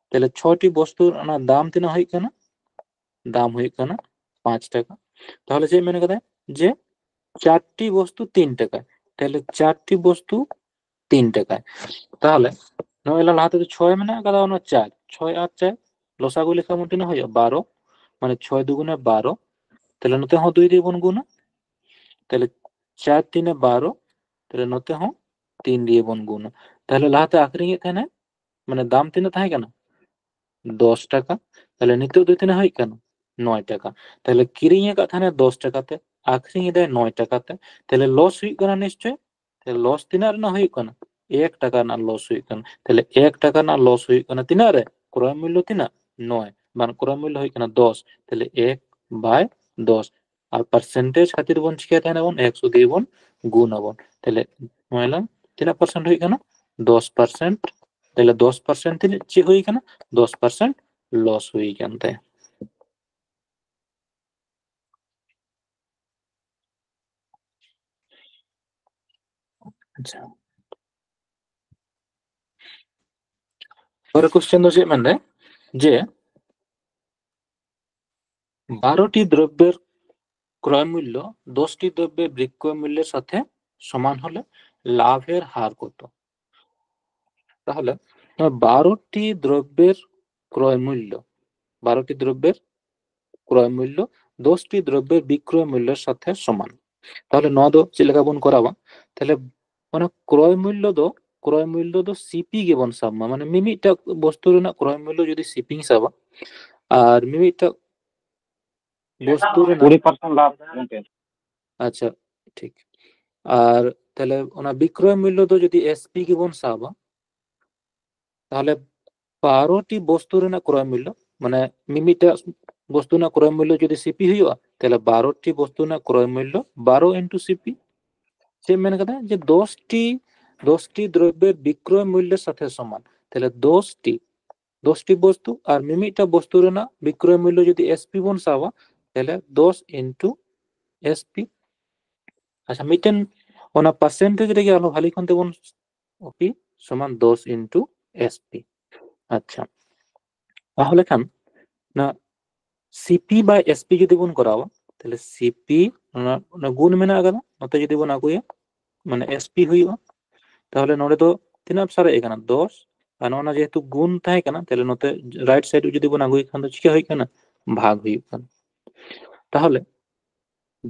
ᱛᱟᱦᱞᱮ ᱪᱷᱚᱭᱴᱤ ᱵᱚᱥᱛᱩ ᱚᱱᱟ ᱫᱟᱢ ᱛᱤᱱᱟᱹᱜ ᱦᱩᱭᱩᱜ ᱠᱟᱱᱟ? ᱫᱟᱢ ᱦᱩᱭᱩᱜ ᱠᱟᱱᱟ ᱯᱟᱸᱪ ᱴᱟᱠᱟ᱾ ᱛᱟᱦᱚᱞᱮ ᱪᱮᱫ ᱢᱮᱱ ᱠᱟᱫᱟᱭ? ᱡᱮ ᱪᱟᱨᱴᱤ ᱵᱚᱥᱛᱩ ᱛᱤᱱ ᱴᱟᱠᱟ᱾ ᱛᱟᱦᱚᱞᱮ ᱪᱟᱨᱴᱤ ᱵᱚᱥᱛᱩ ᱛᱤᱱ ᱴᱟᱠᱟ᱾ ᱛᱟᱦᱚᱞᱮ ᱱᱚᱜᱼᱚᱭ ᱞᱟᱦᱟ ᱛᱮᱫᱚ ᱪᱷᱚᱭ ᱢᱮᱱᱟᱜ ᱠᱟᱫᱟ, ᱚᱱᱟ ᱪᱟᱨ, ᱪᱷᱚᱭ ᱟᱨ ᱪᱟᱨ ᱞᱚᱥᱟᱜᱩ ᱞᱮᱠᱷᱟᱱ ᱵᱚᱱ ᱛᱤᱱᱟᱹᱜ ᱦᱩᱭᱩᱜᱼᱟ? ᱵᱟᱨᱚ᱾ ᱢᱟᱱᱮ ᱪᱷᱚᱭ ᱫᱩᱜᱩᱱᱮ ᱵᱟᱨᱚ᱾ ᱛᱟᱦᱚᱞᱮ ᱱᱚᱛᱮ ᱦᱚᱸ ᱫᱩᱭ ᱫᱤᱭᱮ ᱵᱚᱱ ᱜᱩᱱᱟ᱾ ᱛᱟᱦᱚᱞᱮ ᱪᱟᱨ ᱛᱤᱱᱮ ᱵᱟᱨᱚ᱾ ᱛᱟᱦᱚᱞᱮ ᱱᱚᱛᱮ ᱦᱚᱸ ᱛᱤᱱ ᱫᱤᱭᱮ ᱵᱚᱱ ᱜᱩᱱᱟ᱾ ᱛᱟᱦᱚᱞᱮ ᱞᱟᱦᱟᱛᱮ ᱟᱠᱷᱨᱤᱧᱮᱫ ᱛᱟᱦᱮᱱᱟᱭ, ᱢᱟᱱᱮ ᱫᱟᱢ ᱛᱤᱱᱟᱹᱜ ᱛᱟᱦᱮᱸ ᱠᱟᱱᱟ? ᱫᱚᱥ ᱴᱟᱠᱟ᱾ ᱛᱟᱦᱚᱞᱮ ᱱᱤᱛᱚᱜ ᱫᱚ ᱛᱤᱱᱟᱹᱜ ᱦᱩᱭᱩᱜ ᱠᱟᱱᱟ? ᱱᱚᱭ ᱴᱟᱠᱟ᱾ ᱛᱟᱦᱚᱞᱮ ᱠᱤᱨᱤᱧ ᱟᱠᱟᱫ ᱛᱟᱦᱮᱱᱟᱭ ᱫᱚᱥ ᱴᱟᱠᱟ ᱛᱮ, ᱟᱠᱷᱨᱤᱧ ᱮᱫᱟᱭ ᱱᱚᱭ ᱴᱟᱠᱟ ᱛᱮ᱾ ᱛᱟᱦᱚᱞᱮ ᱞᱚᱥ ᱦᱩᱭᱩᱜ ᱠᱟᱱᱟ ᱱᱤᱥᱪᱚᱭ᱾ ᱛᱟᱦᱚᱞᱮ ᱞᱚᱥ ᱛᱤᱱᱟᱹᱜ ᱨᱮᱱᱟᱜ ᱦᱩᱭᱩᱜ ᱠᱟᱱᱟ? ᱮᱠ ᱴᱟᱠᱟ ᱨᱮᱱᱟᱜ ᱞᱚᱥ ᱦᱩᱭᱩᱜ ᱠᱟᱱᱟ᱾ ᱛᱟᱦᱚᱞᱮ ᱮᱠ ᱴᱟᱠᱟ ᱨᱮᱱᱟᱜ ᱞᱚᱥ ᱦᱩᱭᱩᱜ ᱠᱟᱱᱟ ᱛᱤᱱᱟᱹᱜ ᱨᱮ? ᱠᱨᱚᱭ ᱢᱩᱞᱞᱚ ᱛᱤᱱᱟᱹᱜ? ᱱᱚᱭ᱾ ᱵᱟᱝ, ᱠᱨᱚᱭ ᱢᱩᱞᱞᱚ ᱦᱩᱭᱩᱜ ᱠᱟᱱᱟ ᱫᱚᱥ᱾ ᱛᱟᱦᱚᱞᱮ ᱮᱠ ᱵᱟᱭ ᱫᱚᱥ᱾ ᱟᱨ ᱯᱟᱨᱥᱮᱱᱴᱮᱡᱽ ᱠᱷᱟᱹᱛᱤᱨ ᱵᱚᱱ ᱪᱤᱠᱟᱹᱭ ᱛᱟᱦᱮᱱᱟ? ᱵᱚᱱ ᱮᱠᱥᱚ ᱫᱤᱭᱮ ᱵᱚᱱ ᱜᱩᱱ ᱟᱵᱚᱱ᱾ ᱛᱟᱦᱚᱞᱮ ᱱᱚᱭ ᱞᱟᱝ ᱛᱤᱱᱟᱹᱜ ᱯᱟᱨᱥᱮᱱᱴ ᱦᱩᱭᱩᱜ ᱠᱟᱱᱟ? ᱫᱚᱥ ᱯᱟᱨᱥᱮᱱᱴ᱾ ᱛᱟᱦᱚᱞᱮ ᱫᱚᱥ ᱯᱟᱨᱥᱮᱱᱴ ᱛᱤᱱᱟᱹᱜ ᱪᱮᱫ ᱦᱩᱭ ᱠᱟᱱᱟ? ᱫᱚᱥ ᱯᱟᱨᱥᱮᱱᱴ ᱞᱚᱥ ᱦᱩᱭ ᱠᱟᱱ ᱛᱟᱭᱟ᱾ ᱟᱪᱪᱷᱟ, ᱯᱚᱨᱮ ᱠᱚᱥᱪᱮᱱ ᱫᱚ ᱪᱮᱫ ᱢᱮᱱᱫᱟᱭ? ᱡᱮ ᱵᱟᱨᱚᱴᱤ ᱫᱨᱚᱵᱽযের ক্রয় মূল্য দশটি দ্রব্যের বিক্রয় মূল্যের সাথে সমান হলে লাভের হার কত? তাহলে ᱱᱚᱣᱟ ᱵᱟᱨᱚᱴᱤ ᱫᱨᱚᱵᱽযের ক্রয় মূল্য, ᱵᱟᱨᱚᱴᱤ ᱫᱨᱚᱵᱽযের ক্রয় মূল্য দশটি দ্রব্যের বিক্রয় মূল্যের সাথে সমান। তাহলে ᱱᱚᱣᱟ ᱫᱚ ᱪᱮᱫ ᱞᱮᱠᱟ ᱵᱚᱱ ᱠᱚᱨᱟᱣᱟ? ᱛᱟᱦᱚᱞᱮ ᱚᱱᱟ ᱠᱨᱚᱭ ᱢᱩᱞᱞᱚ ᱫᱚ, ᱠᱨᱚᱭ ᱢᱩᱞᱞᱚ ᱫᱚ ᱥᱤᱯᱤ ᱜᱮᱵᱚᱱ ᱥᱟᱵ ᱢᱟ, ᱢᱟᱱᱮ ᱢᱤᱢᱤᱫᱴᱟᱝ ᱵᱚᱥᱛᱩ ᱨᱮᱱᱟᱜ ᱠᱨᱚᱭ ᱢᱩᱞᱞᱚ ᱡᱩᱫᱤ ᱥᱤᱯᱤᱧ ᱥᱟᱵᱟ ᱟᱨ ᱢᱤᱢᱤᱫᱴᱟᱝ ᱵᱚᱥᱛᱩ ᱨᱮᱱᱟᱜ ᱠᱩᱲᱤ ᱯᱟᱨᱥᱮᱱᱴ ᱞᱟᱵᱷ ᱜᱚᱢᱠᱮ᱾ ᱟᱪᱪᱷᱟ, ᱴᱷᱤᱠ᱾ ᱟᱨ ᱛᱟᱦᱞᱮ ᱚᱱᱟ ᱵᱤᱠᱨᱚᱭ ᱢᱩᱞᱞᱚ ᱫᱚ ᱡᱩᱫᱤ ᱮᱥᱯᱤ ᱜᱮᱵᱚᱱ ᱥᱟᱵᱟ, ᱛᱟᱦᱞᱮ ᱵᱟᱨᱚᱴᱤ ᱵᱚᱥᱛᱩ ᱨᱮᱱᱟᱜ ᱠᱨᱚᱭ ᱢᱩᱞᱞᱚ, ᱢᱟᱱᱮ ᱢᱤᱢᱤᱫᱴᱟᱝ ᱵᱚᱥᱛᱩ ᱨᱮᱱᱟᱜ ᱠᱨᱚᱭ ᱢᱩᱞᱞᱚ ᱡᱩᱫᱤ ᱥᱤᱯᱤ ᱦᱩᱭᱩᱜᱼᱟ, ᱛᱟᱦᱞᱮ ᱵᱟᱨᱚᱴᱤ ᱵᱚᱥᱛᱩ ᱨᱮᱱᱟᱜ ᱠᱨᱚᱭ ᱢᱩᱞᱞᱚ ᱵᱟᱨᱚ into ᱥᱤᱯᱤ᱾ ᱪᱮᱫ ᱢᱮᱱ ᱠᱟᱫᱟ? ᱡᱮ ᱫᱚᱥᱴᱤ, ᱫᱚᱥᱴᱤ ᱫᱨᱚᱵᱽযের বিক্রয় মূল্যের সাথে সমান। ᱛᱟᱦᱞᱮ ᱫᱚᱥᱴᱤ, ᱫᱚᱥᱴᱤ ᱵᱚᱥᱛᱩ ᱟᱨ ᱢᱤᱢᱤᱫᱴᱟᱝ ᱵᱚᱥᱛᱩ ᱨᱮᱱᱟᱜ ᱵᱤᱠᱨᱚᱭ ᱢᱩᱞᱞᱚ ᱡᱩᱫᱤ ᱮᱥᱯᱤ ᱵᱚᱱ ᱥᱟᱵᱟ, ᱛᱟᱦᱞᱮ ᱫᱚᱥ into ᱮᱥᱯᱤ᱾ ᱟᱪᱪᱷᱟ, ᱢᱤᱫᱴᱮᱱ ᱚᱱᱟ ᱯᱟᱨᱥᱮᱱᱴᱮᱡᱽ ᱨᱮᱜᱮ ᱟᱨᱦᱚᱸ ᱵᱷᱟᱞᱤ ᱠᱷᱚᱱ ᱛᱮᱵᱚᱱ, ᱳᱯᱤ ᱥᱚᱢᱟᱱ ᱫᱚᱥ into ᱮᱥᱯᱤ᱾ ᱟᱪᱪᱷᱟ, ᱛᱟᱦᱚᱞᱮ ᱠᱷᱟᱱ ᱚᱱᱟ Cp by Sp ᱡᱩᱫᱤ ᱵᱚᱱ ᱠᱚᱨᱟᱣᱟ, ᱛᱟᱦᱚᱞᱮ Cp ᱚᱱᱟ, ᱚᱱᱟ ᱜᱩᱱ ᱢᱮᱱᱟᱜ ᱟᱠᱟᱫᱟ, ᱱᱚᱛᱮ ᱡᱩᱫᱤ ᱵᱚᱱ ᱟᱹᱜᱩᱭᱟ, ᱢᱟᱱᱮ Sp ᱦᱩᱭᱩᱜᱼᱟ᱾ ᱛᱟᱦᱚᱞᱮ ᱱᱚᱰᱮ ᱫᱚ ᱛᱤᱱᱟᱹᱜ ᱥᱟᱨᱮᱡ ᱟᱠᱟᱱᱟ? ᱫᱚᱥ᱾ ᱟᱨ ᱱᱚᱜᱼᱚ ᱱᱟ ᱡᱮᱦᱮᱛᱩ ᱜᱩᱱ ᱛᱟᱦᱮᱸ ᱠᱟᱱᱟ, ᱛᱟᱦᱚᱞᱮ ᱱᱚᱛᱮ ᱨᱟᱭᱤᱴ ᱥᱟᱭᱤᱰ ᱡᱩᱫᱤ ᱵᱚᱱ ᱟᱹᱜᱩᱭ ᱠᱷᱟᱱ ᱫᱚ ᱪᱤᱠᱟᱹ ᱦᱩᱭᱩᱜ ᱠᱟᱱᱟ? ᱵᱷᱟᱜᱽ ᱦᱩᱭᱩᱜ ᱠᱟᱱᱟ᱾ ᱛᱟᱦᱚᱞᱮ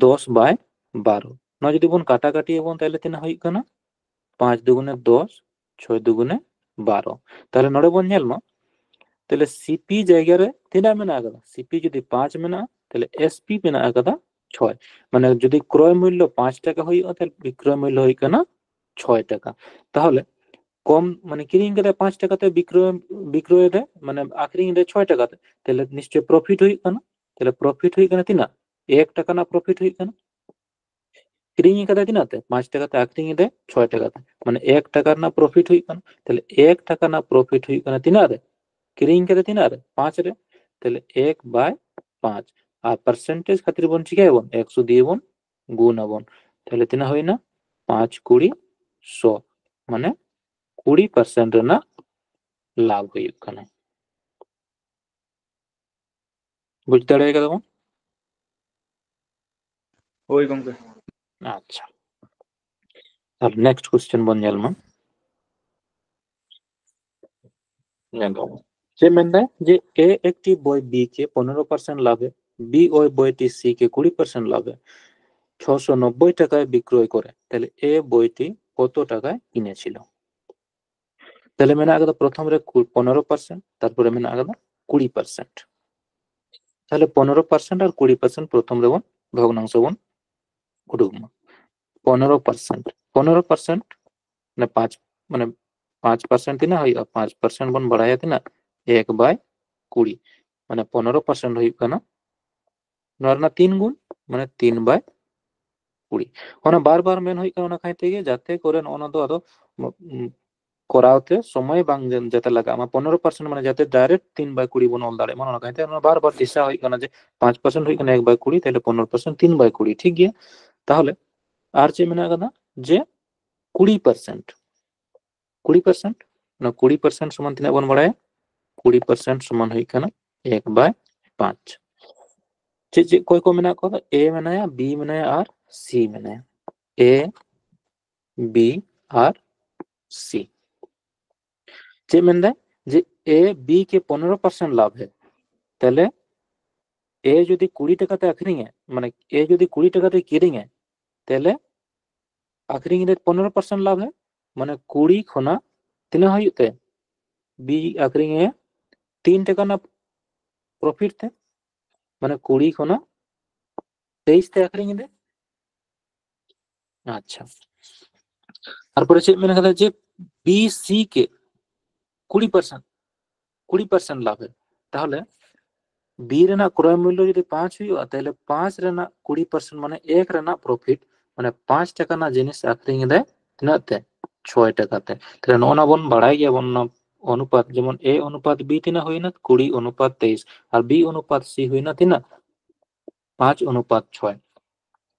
ᱫᱚᱥ by ᱵᱟᱨᱚ, ᱱᱚᱣᱟ ᱡᱩᱫᱤ ᱵᱚᱱ ᱠᱟᱴᱟ ᱠᱟᱴᱤ ᱟᱵᱚᱱ, ᱛᱟᱦᱚᱞᱮ ᱛᱤᱱᱟᱹᱜ ᱦᱩᱭᱩᱜ ᱠᱟᱱᱟ? ᱯᱟᱸᱪ ᱫᱩᱜᱩᱱᱮ ᱫᱚᱥ, ᱪᱷᱚᱭ ᱫᱩᱜᱩᱱᱮ ᱵᱟᱨᱚ᱾ ᱛᱟᱦᱚᱞᱮ ᱱᱚᱰᱮ ᱵᱚᱱ ᱧᱮᱞ ᱢᱟ, ᱛᱟᱦᱚᱞᱮ Cp ᱡᱟᱭᱜᱟ ᱨᱮ ᱛᱤᱱᱟᱹᱜ ᱢᱮᱱᱟᱜ ᱟᱠᱟᱫᱟ? Cp ᱡᱩᱫᱤ ᱯᱟᱸᱪ ᱢᱮᱱᱟᱜᱼᱟ, ᱛᱟᱦᱚᱞᱮ Sp ᱢᱮᱱᱟᱜ ᱟᱠᱟᱫᱟ ᱪᱷᱚᱭ᱾ ᱢᱟᱱᱮ ᱡᱩᱫᱤ ᱠᱨᱚᱭ ᱢᱩᱞᱞᱚ ᱯᱟᱸᱪ ᱴᱟᱠᱟ ᱦᱩᱭᱩᱜᱼᱟ, ᱛᱟᱦᱚᱞᱮ ᱵᱤᱠᱨᱚᱭ ᱢᱩᱞᱞᱚ ᱦᱩᱭᱩᱜ ᱠᱟᱱᱟ ᱪᱷᱚᱭ ᱴᱟᱠᱟ᱾ ᱛᱟᱦᱚᱞᱮ ᱠᱚᱢ, ᱢᱟᱱᱮ ᱠᱤᱨᱤᱧ ᱠᱟᱫᱟᱭ ᱯᱟᱸᱪ ᱴᱟᱠᱟ ᱛᱮ, ᱵᱤᱠᱨᱚᱭ, ᱵᱤᱠᱨᱚᱭ ᱫᱟᱭ, ᱢᱟᱱᱮ ᱟᱠᱷᱨᱤᱧ ᱫᱟᱭ ᱪᱷᱚᱭ ᱴᱟᱠᱟ ᱛᱮ, ᱛᱟᱦᱚᱞᱮ ᱱᱤᱥᱪᱚᱭ ᱯᱨᱚᱯᱷᱤᱴ ᱦᱩᱭᱩᱜ ᱠᱟᱱᱟ᱾ ᱛᱟᱦᱚᱞᱮ ᱯᱨᱚᱯᱷᱤᱴ ᱦᱩᱭᱩᱜ ᱠᱟᱱᱟ ᱛᱤᱱᱟᱹᱜ? ᱮᱠ ᱴᱟᱠᱟ ᱨᱮᱱᱟᱜ ᱯᱨᱚᱯᱷᱤᱴ ᱦᱩᱭᱩᱜ ᱠᱟᱱᱟ᱾ ᱠᱤᱨᱤᱧ ᱠᱟᱫᱟᱭ ᱛᱤᱱᱟᱹᱜ ᱛᱮ? ᱯᱟᱸᱪ ᱴᱟᱠᱟ ᱛᱮ, ᱟᱠᱷᱨᱤᱧ ᱮᱫᱟᱭ ᱪᱷᱚᱭ ᱴᱟᱠᱟ ᱛᱮ, ᱢᱟᱱᱮ ᱮᱠ ᱴᱟᱠᱟ ᱨᱮᱱᱟᱜ ᱯᱨᱚᱯᱷᱤᱴ ᱦᱩᱭᱩᱜ ᱠᱟᱱᱟ᱾ ᱛᱟᱦᱚᱞᱮ ᱮᱠ ᱴᱟᱠᱟ ᱨᱮᱱᱟᱜ ᱯᱨᱚᱯᱷᱤᱴ ᱦᱩᱭᱩᱜ ᱠᱟᱱᱟ ᱛᱤᱱᱟᱹᱜ ᱨᱮ? ᱠᱤᱨᱤᱧ ᱠᱟᱫᱟᱭ ᱛᱤᱱᱟᱹᱜ ᱨᱮ? ᱯᱟᱸᱪ ᱨᱮ᱾ ᱛᱟᱦᱚᱞᱮ ᱮᱠ ᱵᱟᱭ ᱯᱟᱸᱪ᱾ ᱟᱨ ᱯᱟᱨᱥᱮᱱᱴᱮᱡᱽ ᱠᱷᱟᱹᱛᱤᱨ ᱵᱚᱱ ᱪᱤᱠᱟᱹᱭᱟᱵᱚᱱ? ᱮᱠᱥᱚ ᱫᱤᱭᱮ ᱵᱚᱱ ᱜᱩᱱ ᱟᱵᱚᱱ᱾ ᱛᱟᱦᱚᱞᱮ ᱛᱤᱱᱟᱹᱜ ᱦᱩᱭᱱᱟ? ᱯᱟᱸᱪ ᱠᱩᱲᱤ ᱥᱚ, ᱢᱟᱱᱮ ᱠᱩᱲᱤ ᱯᱟᱨᱥᱮᱱᱴ ᱨᱮᱱᱟᱜ ᱞᱟᱵᱷ ᱦᱩᱭᱩᱜ ᱠᱟᱱᱟ᱾ ᱵᱩᱡᱽ ᱫᱟᱲᱮ ᱠᱟᱫᱟ ᱵᱚᱱ? ᱦᱳᱭ ᱜᱚᱝᱠᱮ᱾ ᱟᱪᱪᱷᱟ, ᱟᱨ ᱱᱮᱠᱥᱴ ᱠᱚᱥᱪᱮᱱ ᱵᱚᱱ ᱧᱮᱞ ᱢᱟ᱾ ᱧᱮᱞ ᱛᱟᱵᱚᱱ᱾ ᱪᱮᱫ ᱢᱮᱱᱫᱟᱭ ᱡᱮ A একটি বই B কে পনেরো পার্সেন্ট লাভে, B ওই বইটি C কে কুড়ি পার্সেন্ট লাভে ছশো নব্বই টাকায় বিক্রয় করে, তাহলে A বইটি কত টাকায় কিনেছিল? ᱛᱟᱦᱞᱮ ᱢᱮᱱᱟᱜ ᱟᱠᱟᱫᱟ ᱯᱨᱚᱛᱷᱚᱢ ᱨᱮ ᱠᱩ-, ᱯᱚᱱᱮᱨᱚ ᱯᱟᱨᱥᱮᱱᱴ, ᱛᱟᱨᱯᱚᱨᱮ ᱢᱮᱱᱟᱜ ᱟᱠᱟᱫᱟ ᱠᱩᱲᱤ ᱯᱟᱨᱥᱮᱱᱴ᱾ ᱛᱟᱦᱞᱮ ᱯᱚᱱᱮᱨᱚ ᱯᱟᱨᱥᱮᱱᱴ ᱟᱨ ᱠᱩᱲᱤ ᱯᱟᱨᱥᱮᱱᱴ ᱯᱨᱚᱛᱷᱚᱢ ᱨᱮᱵᱚᱱ ᱵᱷᱚᱜᱽᱱᱟᱝᱥᱚ ᱵᱚᱱ ᱩᱰᱩᱠ ᱢᱟ᱾ ᱯᱚᱱᱮᱨᱚ ᱯᱟᱨᱥᱮᱱᱴ, ᱯᱚᱱᱮᱨᱚ ᱯᱟᱨᱥᱮᱱᱴ ᱢᱟᱱᱮ ᱯᱟᱸᱪ, ᱢᱟᱱᱮ ᱯᱟᱸᱪ ᱯᱟᱨᱥᱮᱱᱴ ᱛᱤᱱᱟᱹᱜ ᱦᱩᱭᱩᱜᱼᱟ? ᱯᱟᱸᱪ ᱯᱟᱨᱥᱮᱱᱴ ᱵᱚᱱ ᱵᱟᱲᱟᱭᱟ ᱛᱤᱱᱟᱹᱜ? ᱮᱠ ᱵᱟᱭ ᱠᱩᱲᱤ᱾ ᱢᱟᱱᱮ ᱯᱚᱱᱮᱨᱚ ᱯᱟᱨᱥᱮᱱᱴ ᱦᱩᱭᱩᱜ ᱠᱟᱱᱟ ᱱᱚᱣᱟ ᱨᱮᱱᱟᱜ ᱛᱤᱱ ᱜᱩᱱ, ᱢᱟᱱᱮ ᱛᱤᱱ ᱵᱟᱭ ᱠᱩᱲᱤ᱾ ᱚᱱᱟ ᱵᱟᱨ ᱵᱟᱨ ᱢᱮᱱ ᱦᱩᱭᱩᱜ ᱠᱟᱱᱟ, ᱚᱱᱟ ᱠᱷᱟᱹᱛᱤᱨ ᱛᱮᱜᱮ ᱡᱟᱛᱮ ᱠᱚᱨᱮ ᱱᱚᱜᱼᱚ ᱱᱚᱣᱟ ᱫᱚ ᱟᱫᱚ, ᱩᱢ, ᱠᱚᱨᱟᱣ ᱛᱮ ᱥᱚᱢᱚᱭ ᱵᱟᱝ ᱡᱟ-, ᱡᱟᱛᱮ ᱞᱟᱜᱟᱜ ᱢᱟ᱾ ᱯᱚᱱᱮᱨᱚ ᱯᱟᱨᱥᱮᱱᱴ ᱢᱟᱱᱮ ᱡᱟᱛᱮ ᱰᱟᱭᱨᱮᱠᱴ ᱛᱤᱱ ᱵᱟᱭ ᱠᱩᱲᱤ ᱵᱚᱱ ᱚᱞ ᱫᱟᱲᱮᱭᱟᱜ ᱢᱟ, ᱚᱱᱟ ᱠᱷᱟᱹᱛᱤᱨ ᱛᱮ ᱚᱱᱟ ᱵᱟᱨ ᱵᱟᱨ ᱫᱤᱥᱟᱹ ᱦᱩᱭᱩᱜ ᱠᱟᱱᱟ ᱡᱮ ᱯᱟᱸᱪ ᱯᱟᱨᱥᱮᱱᱴ ᱦᱩᱭᱩᱜ ᱠᱟᱱᱟ ᱮᱠ ᱵᱟᱭ ᱠᱩᱲᱤ, ᱛᱟᱦᱞᱮ ᱯᱚᱱᱮᱨᱚ ᱯᱟᱨᱥᱮᱱᱴ ᱛᱤᱱ ᱵᱟᱭ ᱠᱩᱲᱤ, ᱴᱷᱤᱠ ᱜᱮᱭᱟ᱾ ᱛᱟᱦᱞᱮ ᱟᱨ ᱪᱮᱫ ᱢᱮᱱᱟᱜ ᱟᱠᱟᱫᱟ? ᱡᱮ ᱠᱩᱲᱤ ᱯᱟᱨᱥᱮᱱᱴ, ᱠᱩᱲᱤ ᱯᱟᱨᱥᱮᱱᱴ, ᱚᱱᱟ ᱠᱩᱲᱤ ᱯᱟᱨᱥᱮᱱᱴ ᱥᱚᱢᱟᱱ ᱛᱤᱱᱟᱹᱜ ᱵᱚᱱ ᱵᱟᱲᱟᱭᱟ? ᱠᱩᱲᱤ ᱯᱟᱨᱥᱮᱱᱴ ᱥᱚᱢᱟᱱ ᱦᱩᱭᱩᱜ ᱠᱟᱱᱟ ᱮᱠ ᱵᱟᱭ ᱯᱟᱸᱪ᱾ ᱪᱮᱫ ᱪᱮᱫ ᱚᱠᱚᱭ ᱠᱚ ᱢᱮᱱᱟᱜ ᱠᱚᱣᱟ? ᱮ ᱢᱮᱱᱟᱭᱟ, ᱵᱤ ᱢᱮᱱᱟᱭᱟ ᱟᱨ ᱥᱤ ᱢᱮᱱᱟᱭᱟ᱾ ᱮ, ᱵᱤ ᱟᱨ ᱥᱤ᱾ ᱪᱮᱫ ᱢᱮᱱᱫᱟᱭ? ᱡᱮ ᱮ ᱵᱤ ᱠᱮ ᱯᱚᱱᱮᱨᱚ ᱯᱟᱨᱥᱮᱱᱴ ᱞᱟᱵᱷ ᱦᱮ, ᱛᱟᱦᱞᱮ ᱮ ᱡᱩᱫᱤ ᱠᱩᱲᱤ ᱴᱟᱠᱟ ᱛᱮ ᱟᱠᱷᱨᱤᱧᱟᱭ, ᱢᱟᱱᱮ ᱮ ᱡᱩᱫᱤ ᱠᱩᱲᱤ ᱴᱟᱠᱟ ᱛᱮ ᱠᱤᱨᱤᱧᱟᱭ, ᱛᱟᱦᱞᱮ ᱟᱠᱷᱨᱤᱧ ᱨᱮ ᱯᱚᱱᱮᱨᱚ ᱯᱟᱨᱥᱮᱱᱴ ᱞᱟᱵᱷ ᱦᱮ, ᱢᱟᱱᱮ ᱠᱩᱲᱤ ᱠᱷᱚᱱᱟᱜ ᱛᱤᱱᱟᱹᱜ ᱦᱩᱭᱩᱜ ᱛᱮ? ᱵᱤ ᱟᱠᱷᱨᱤᱧ ᱮ ᱛᱤᱱ ᱴᱟᱠᱟ ᱨᱮᱱᱟᱜ ᱯᱨᱚᱯᱷᱤᱴ ᱛᱮ, ᱢᱟᱱᱮ ᱠᱩᱲᱤ ᱠᱷᱚᱱᱟᱜ ᱛᱮᱭᱤᱥ ᱛᱮ ᱟᱠᱷᱨᱤᱧ ᱮᱫᱟ᱾ ᱟᱪᱪᱷᱟ, ᱛᱟᱨᱯᱚᱨᱮ ᱪᱮᱫ ᱢᱮᱱ ᱠᱟᱫᱟ? ᱡᱮ ᱵᱤ ᱥᱤ ᱠᱮ ᱠᱩᱲᱤ ᱯᱟᱨᱥᱮᱱᱴ, ᱠᱩᱲᱤ ᱯᱟᱨᱥᱮᱱᱴ ᱞᱟᱵᱷ ᱮ, ᱛᱟᱦᱚᱞᱮ ᱵᱤ ᱨᱮᱱᱟᱜ ᱠᱨᱚᱭ ᱢᱩᱞᱞᱚ ᱡᱩᱫᱤ ᱯᱟᱸᱪ ᱦᱩᱭᱩᱜᱼᱟ, ᱛᱟᱦᱚᱞᱮ ᱯᱟᱸᱪ ᱨᱮᱱᱟᱜ ᱠᱩᱲᱤ ᱯᱟᱨᱥᱮᱱᱴ, ᱢᱟᱱᱮ ᱮᱠ ᱨᱮᱱᱟᱜ ᱯᱨᱚᱯᱷᱤᱴ, ᱢᱟᱱᱮ ᱯᱟᱸᱪ ᱴᱟᱠᱟ ᱨᱮᱱᱟᱜ ᱡᱤᱱᱤᱥ ᱟᱠᱷᱨᱤᱧ ᱮᱫᱟᱭ ᱛᱤᱱᱟᱹᱜ ᱛᱮ? ᱪᱷᱚᱭ ᱴᱟᱠᱟ ᱛᱮ᱾ ᱛᱟᱦᱞᱮ ᱱᱚᱜᱼᱚ ᱱᱟ ᱵᱚᱱ ᱵᱟᱲᱟᱭ ᱜᱮᱭᱟᱵᱚᱱ, ᱚᱱᱟ ᱚᱱᱩᱯᱟᱛ, ᱡᱮᱢᱚᱱ ᱮ ᱚᱱᱩᱯᱟᱛ ᱵᱤ ᱛᱤᱱᱟᱹᱜ ᱦᱩᱭᱱᱟ? ᱠᱩᱲᱤ ᱚᱱᱩᱯᱟᱛ ᱛᱮᱭᱤᱥ, ᱟᱨ ᱵᱤ ᱚᱱᱩᱯᱟᱛ ᱥᱤ ᱦᱩᱭᱱᱟ ᱛᱤᱱᱟᱹᱜ? ᱯᱟᱸᱪ ᱚᱱᱩᱯᱟᱛ ᱪᱷᱚᱭ᱾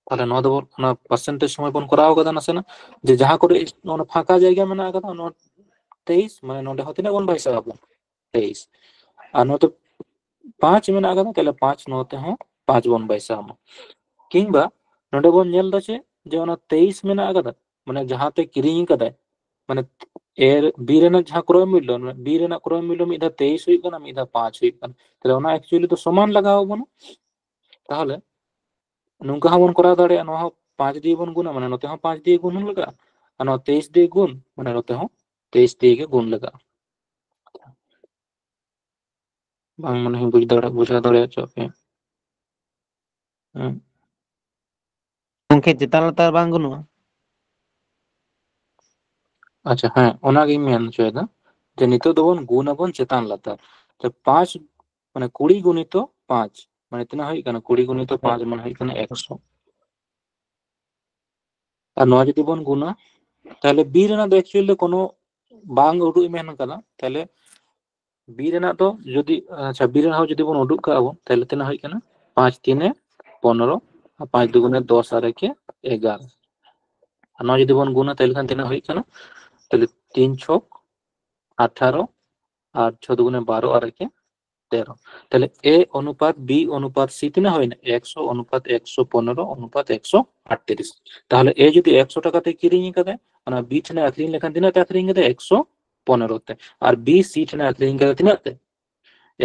ᱛᱟᱦᱞᱮ ᱱᱚᱣᱟ ᱫᱚ ᱚᱱᱟ ᱯᱟᱨᱥᱮᱱᱴᱮᱡᱽ ᱥᱚᱢᱚᱭ ᱵᱚᱱ ᱠᱚᱨᱟᱣ ᱠᱟᱫᱟ ᱱᱟᱥᱮᱱᱟᱜ, ᱡᱮ ᱡᱟᱦᱟᱸ ᱠᱚᱨᱮ ᱚᱱᱟ ᱯᱷᱟᱸᱠᱟ ᱡᱟᱭᱜᱟ ᱢᱮᱱᱟᱜ ᱟᱠᱟᱫᱟ, ᱚᱱᱟ ᱛᱮᱭᱤᱥ, ᱢᱟᱱᱮ ᱱᱚᱰᱮ ᱦᱚᱸ ᱛᱤᱱᱟᱹᱜ ᱵᱚᱱ ᱵᱟᱭᱥᱟᱣ ᱟᱵᱚᱱ? ᱛᱮᱭᱤᱥ᱾ ᱟᱨ ᱱᱚᱛᱮ ᱯᱟᱸᱪ ᱢᱮᱱᱟᱜ ᱟᱠᱟᱫᱟ, ᱛᱟᱦᱞᱮ ᱯᱟᱸᱪ ᱱᱚᱛᱮ ᱦᱚᱸ ᱯᱟᱸᱪ ᱵᱚᱱ ᱵᱟᱭᱥᱟᱣ ᱢᱟ᱾ ᱠᱤᱝᱵᱟ ᱱᱚᱰᱮ ᱵᱚᱱ ᱧᱮᱞ ᱫᱟ ᱪᱮᱫ, ᱡᱮ ᱚᱱᱟ ᱛᱮᱭᱤᱥ ᱢᱮᱱᱟᱜ ᱟᱠᱟᱫᱟ, ᱢᱟᱱᱮ ᱡᱟᱦᱟᱸᱛᱮ ᱠᱤᱨᱤᱧ ᱠᱟᱫᱟᱭ, ᱢᱟᱱᱮ ᱮ ᱵᱤ ᱨᱮᱱᱟᱜ ᱡᱟᱦᱟᱸ ᱠᱨᱚᱭ ᱢᱩᱞᱞᱚ, ᱵᱤ ᱨᱮᱱᱟᱜ ᱠᱨᱚᱭ ᱢᱩᱞᱞᱚ ᱢᱤᱫ ᱫᱷᱟᱣ ᱛᱮᱭᱤᱥ ᱦᱩᱭᱩᱜ ᱠᱟᱱᱟ, ᱢᱤᱫ ᱫᱷᱟᱣ ᱯᱟᱸᱪ ᱦᱩᱭᱩᱜ ᱠᱟᱱᱟ, ᱛᱟᱦᱞᱮ ᱚᱱᱟ ᱮᱠᱪᱩᱭᱮᱞᱤ ᱫᱚ ᱥᱚᱢᱟᱱ ᱞᱟᱜᱟᱣ ᱟᱵᱚᱱᱟ᱾ ᱛᱟᱦᱚᱞᱮ ᱱᱚᱝᱠᱟ ᱦᱚᱸᱵᱚᱱ ᱠᱚᱨᱟᱣ ᱫᱟᱲᱮᱭᱟᱜᱼᱟ, ᱱᱚᱣᱟ ᱦᱚᱸ ᱯᱟᱸᱪ ᱫᱤᱭᱮ ᱵᱚᱱ ᱜᱩᱱᱟ, ᱢᱟᱱᱮ ᱱᱚᱛᱮ ᱦᱚᱸ ᱯᱟᱸᱪ ᱫᱤᱭᱮ ᱜᱩᱱ ᱞᱟᱜᱟᱜᱼᱟ, ᱟᱨ ᱱᱚᱣᱟ ᱛᱮᱭᱤᱥ ᱫᱤᱭᱮ ᱜᱩᱱ, ᱢᱟᱱᱮ ᱱᱚᱛᱮ ᱦᱚᱸ ᱛᱮᱭᱤᱥ ᱫᱤᱭᱮ ᱜᱮ ᱜᱩᱱ ᱞᱟᱜᱟᱜᱼᱟ᱾ ᱵᱟᱝ ᱢᱚᱱᱮ ᱦᱚᱸ ᱵᱩᱡᱽ ᱫᱟᱲᱮ-, ᱵᱩᱡᱷᱟᱹᱣ ᱫᱟᱲᱮ ᱦᱚᱪᱚ ᱯᱮᱭᱟ᱾ ᱦᱮᱸ᱾ ᱜᱚᱝᱠᱮ, ᱪᱮᱛᱟᱱ ᱞᱟᱛᱟᱨ ᱵᱟᱝ ᱜᱟᱱᱚᱜᱼᱟ? ᱟᱪᱪᱷᱟ, ᱦᱮᱸ, ᱚᱱᱟᱜᱤᱧ ᱢᱮᱱ ᱦᱚᱪᱚᱭᱮᱫᱟ ᱡᱮ ᱱᱤᱛᱚᱜ ᱫᱚᱵᱚᱱ ᱜᱩᱱ ᱟᱵᱚᱱ ᱪᱮᱛᱟᱱ ᱞᱟᱛᱟᱨ᱾ ᱛᱚ, ᱯᱟᱸᱪ, ᱢᱟᱱᱮ, ᱠᱩᱲᱤ ᱜᱩᱱᱤᱛᱚ ᱯᱟᱸᱪ, ᱢᱟᱱᱮ, ᱛᱤᱱᱟᱹᱜ ᱦᱩᱭᱩᱜ ᱠᱟᱱᱟ? ᱠᱩᱲᱤ ᱜᱩᱱᱤᱛᱚ ᱯᱟᱸᱪ, ᱢᱟᱱᱮ, ᱦᱩᱭᱩᱜ ᱠᱟᱱᱟ ᱮᱠᱥᱚ᱾ ᱟᱨ ᱱᱚᱣᱟ ᱡᱩᱫᱤ ᱵᱚᱱ ᱜᱩᱱᱟ, ᱛᱟᱦᱞᱮ ᱵᱤ ᱨᱮᱱᱟᱜ ᱫᱚ actually ᱫᱚ ᱠᱳᱱᱳ ᱵᱟᱝ ᱩᱰᱩᱠ ᱢᱮᱱ ᱠᱟᱫᱟ, ᱛᱟᱦᱞᱮ ᱵᱤ ᱨᱮᱱᱟᱜ ᱫᱚ ᱡᱩᱫᱤ, ᱟᱪᱪᱷᱟ, ᱵᱤ ᱨᱮᱱᱟᱜ ᱦᱚᱸ ᱡᱩᱫᱤ ᱵᱚᱱ ᱩᱰᱩᱠ ᱠᱟᱜᱼᱟ ᱵᱚᱱ, ᱛᱟᱦᱞᱮ ᱛᱤᱱᱟᱹᱜ ᱦᱩᱭᱩᱜ ᱠᱟᱱᱟ? ᱯᱟᱸᱪ ᱛᱤᱱᱮ ᱯᱚᱱᱨᱚ, ᱟᱨ ᱯᱟᱸᱪ ᱫᱩᱜᱩᱱᱮ ᱫᱚᱥ, ᱟᱨ ᱮᱠᱮ ᱮᱜᱟᱨᱚ᱾ ᱟᱨ ᱱᱚᱣᱟ ᱡᱩᱫᱤ ᱵᱚᱱ ᱜᱩᱱᱟ, ᱛᱟᱦᱞᱮ ᱠᱷᱟᱱ ᱛᱤᱱᱟᱹᱜ ᱦᱩᱭᱩᱜ ᱠᱟᱱᱟ? ᱛᱟᱦᱞᱮ ᱛᱤᱱ ᱪᱷᱚᱠ ᱟᱴᱷᱟᱨᱚ, ᱟᱨ ᱪᱷᱚ ᱫᱩᱜᱩᱱᱮ ᱵᱟᱨᱚ, ᱟᱨ ᱮᱠᱮ ᱛᱮᱨᱚ᱾ ᱛᱟᱦᱞᱮ A ᱚᱱᱩᱯᱟᱛ B ᱚᱱᱩᱯᱟᱛ C ᱛᱤᱱᱟᱹᱜ ᱦᱩᱭᱱᱟ? ᱮᱠᱥᱚ ᱚᱱᱩᱯᱟᱛ ᱮᱠᱥᱚ ᱯᱚᱱᱮᱨᱚ ᱚᱱᱩᱯᱟᱛ ᱮᱠᱥᱚ ᱟᱴᱛᱨᱤᱥ᱾ ᱛᱟᱦᱞᱮ A ᱡᱩᱫᱤ ᱮᱠᱥᱚ ᱴᱟᱠᱟ ᱛᱮ ᱠᱤᱨᱤᱧ ᱠᱟᱫᱟᱭ, ᱚᱱᱟ B ᱴᱷᱮᱱᱮ ᱟᱹᱠᱷᱨᱤᱧ ᱞᱮᱠᱷᱟᱱ ᱛᱤᱱᱟᱹᱜ ᱛᱮ ᱟᱹᱠᱷᱨᱤᱧ ᱠᱟᱫᱟᱭ? ᱮᱠᱥᱚ ᱯᱚᱱᱮᱨᱚ ᱛᱮ᱾ ᱟᱨ B C ᱴᱷᱮᱱᱮ ᱟᱹᱠᱷᱨᱤᱧ ᱠᱟᱫᱟ ᱛᱤᱱᱟᱹᱜ ᱛᱮ?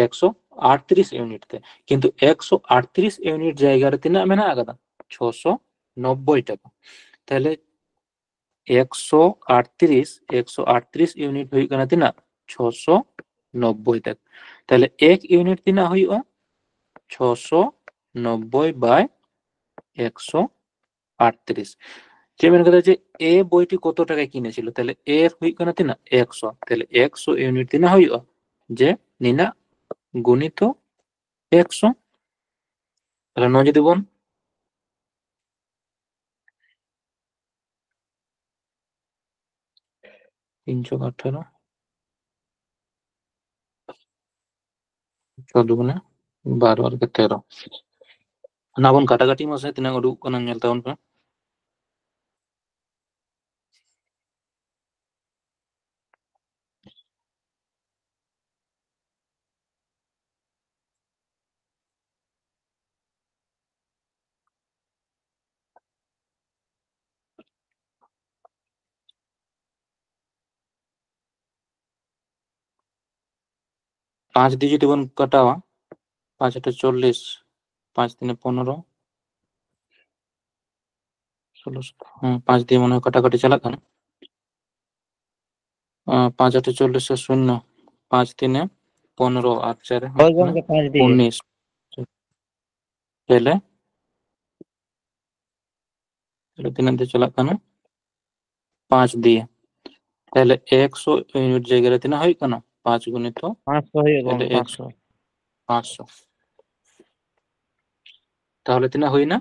ᱮᱠᱥᱚ ᱟᱴᱛᱨᱤᱥ ᱤᱭᱩᱱᱤᱴ ᱛᱮ᱾ ᱠᱤᱱᱛᱩ ᱮᱠᱥᱚ ᱟᱴᱛᱨᱤᱥ ᱤᱭᱩᱱᱤᱴ ᱡᱟᱭᱜᱟ ᱨᱮ ᱛᱤᱱᱟᱹᱜ ᱢᱮᱱᱟᱜ ᱟᱠᱟᱫᱟ? ᱪᱷᱚᱥᱚ ᱱᱚᱵᱵᱳᱭ ᱴᱟᱠᱟ᱾ ᱛᱟᱦᱞᱮ ᱮᱠᱥᱚ ᱟᱴᱛᱨᱤᱥ, ᱮᱠᱥᱚ ᱟᱴᱛᱨᱤᱥ ᱤᱭᱩᱱᱤᱴ ᱦᱩᱭᱩᱜ ᱠᱟᱱᱟ ᱛᱤᱱᱟᱹᱜ? ᱪᱷᱚᱥᱚ ᱱᱚᱵᱵᱳᱭ ᱴᱟᱠᱟ᱾ ᱛᱟᱦᱞᱮ ᱮᱠ ᱤᱭᱩᱱᱤᱴ ᱛᱤᱱᱟᱹᱜ ᱦᱩᱭᱩᱜᱼᱟ? ᱪᱷᱚᱥᱚ ᱱᱚᱵᱵᱳᱭ ᱵᱟᱭ ᱮᱠᱥᱚ ᱟᱴᱛᱨᱤᱥ᱾ ᱪᱮᱫ ᱢᱮᱱ ᱠᱟᱫᱟ ᱡᱮ A ᱵᱳᱭᱴᱤ ᱠᱚᱛᱚ ᱴᱟᱠᱟᱭ ᱠᱤᱱᱮ ছিল? ᱛᱟᱦᱞᱮ A ᱦᱩᱭᱩᱜ ᱠᱟᱱᱟ ᱛᱤᱱᱟᱹᱜ? ᱮᱠᱥᱚ᱾ ᱛᱟᱦᱞᱮ ᱮᱠᱥᱚ ᱤᱭᱩᱱᱤᱴ ᱛᱤᱱᱟᱹᱜ ᱦᱩᱭᱩᱜᱼᱟ? ᱡᱮ ᱱᱤᱱᱟᱹᱜ ᱜᱩᱱᱤᱛᱚ ᱮᱠᱥᱚ᱾ ᱛᱟᱦᱞᱮ ᱱᱚᱣᱟ ᱡᱩᱫᱤ ᱵᱚᱱ ᱛᱤᱱ ᱪᱚᱠ ᱟᱴᱷᱟᱨᱚ, ᱪᱚ ᱫᱩᱜᱩᱱᱮ ᱵᱟᱨᱚ ᱟᱨ ᱛᱮᱨᱚ᱾ ᱚᱱᱟ ᱵᱚᱱ ᱠᱟᱴᱟᱠᱟᱴᱤ ᱢᱟᱥᱮ, ᱛᱤᱱᱟᱹᱜ ᱩᱰᱩᱠ ᱠᱟᱱᱟ ᱧᱮᱞ ᱛᱟᱵᱚᱱ ᱯᱮ᱾ ᱯᱟᱸᱪ ᱫᱤᱭᱮ ᱡᱩᱫᱤ ᱵᱚᱱ ᱠᱟᱴᱟᱣᱟ, ᱯᱟᱸᱪ ᱟᱴᱮ ᱪᱚᱞᱞᱤᱥ, ᱯᱟᱸᱪ ᱛᱤᱱᱮ ᱯᱚᱱᱮᱨᱚ, ᱥᱳᱞᱳ ᱥᱚᱛᱨᱚ, ᱦᱮᱸ, ᱯᱟᱸᱪ ᱫᱤᱭᱮ ᱢᱚᱱᱮ ᱦᱚᱭ ᱠᱟᱴᱟᱠᱟᱴᱤ ᱪᱟᱞᱟᱜ ᱠᱟᱱᱟ᱾ ᱟᱸ, ᱯᱟᱸᱪ ᱟᱴᱮ ᱪᱚᱞᱞᱤᱥ ᱥᱮ ᱥᱩᱱᱱᱚ, ᱯᱟᱸᱪ ᱛᱤᱱᱮ ᱯᱚᱱᱮᱨᱚ, ᱟᱨ ᱪᱟᱨᱮ ᱦᱳᱭ ᱦᱩᱭᱩᱜ ᱠᱟᱱᱟ ᱜᱚᱝᱠᱮ, ᱯᱟᱸᱪ ᱫᱤᱭᱮ᱾ ᱩᱱᱤᱥ᱾ ᱛᱟᱦᱞᱮ ᱛᱟᱦᱞᱮ ᱛᱤᱱᱟᱹᱜ ᱫᱤᱭᱮ ᱪᱟᱞᱟᱜ ᱠᱟᱱᱟ? ᱯᱟᱸᱪ ᱫᱤᱭᱮ᱾ ᱛᱟᱦᱞᱮ ᱮᱠᱥᱚ ᱤᱭᱩᱱᱤᱴ ᱡᱟᱭᱜᱟ ᱨᱮ ᱛᱤᱱᱟᱹᱜ ᱦᱩᱭᱩᱜ ᱠᱟᱱᱟ? ᱯᱟᱸᱪ ᱜᱩᱱᱤᱛᱚ ᱯᱟᱸᱪᱥᱚ ᱦᱩᱭᱩᱜ ᱛᱟᱦᱞᱮ ᱠᱟᱱᱟ, ᱮᱠᱥᱚ, ᱯᱟᱸᱪᱥᱚ᱾ ᱯᱟᱸᱪᱥᱚ᱾ ᱛᱟᱦᱞᱮ ᱛᱤᱱᱟᱹᱜ ᱦᱩᱭᱱᱟ?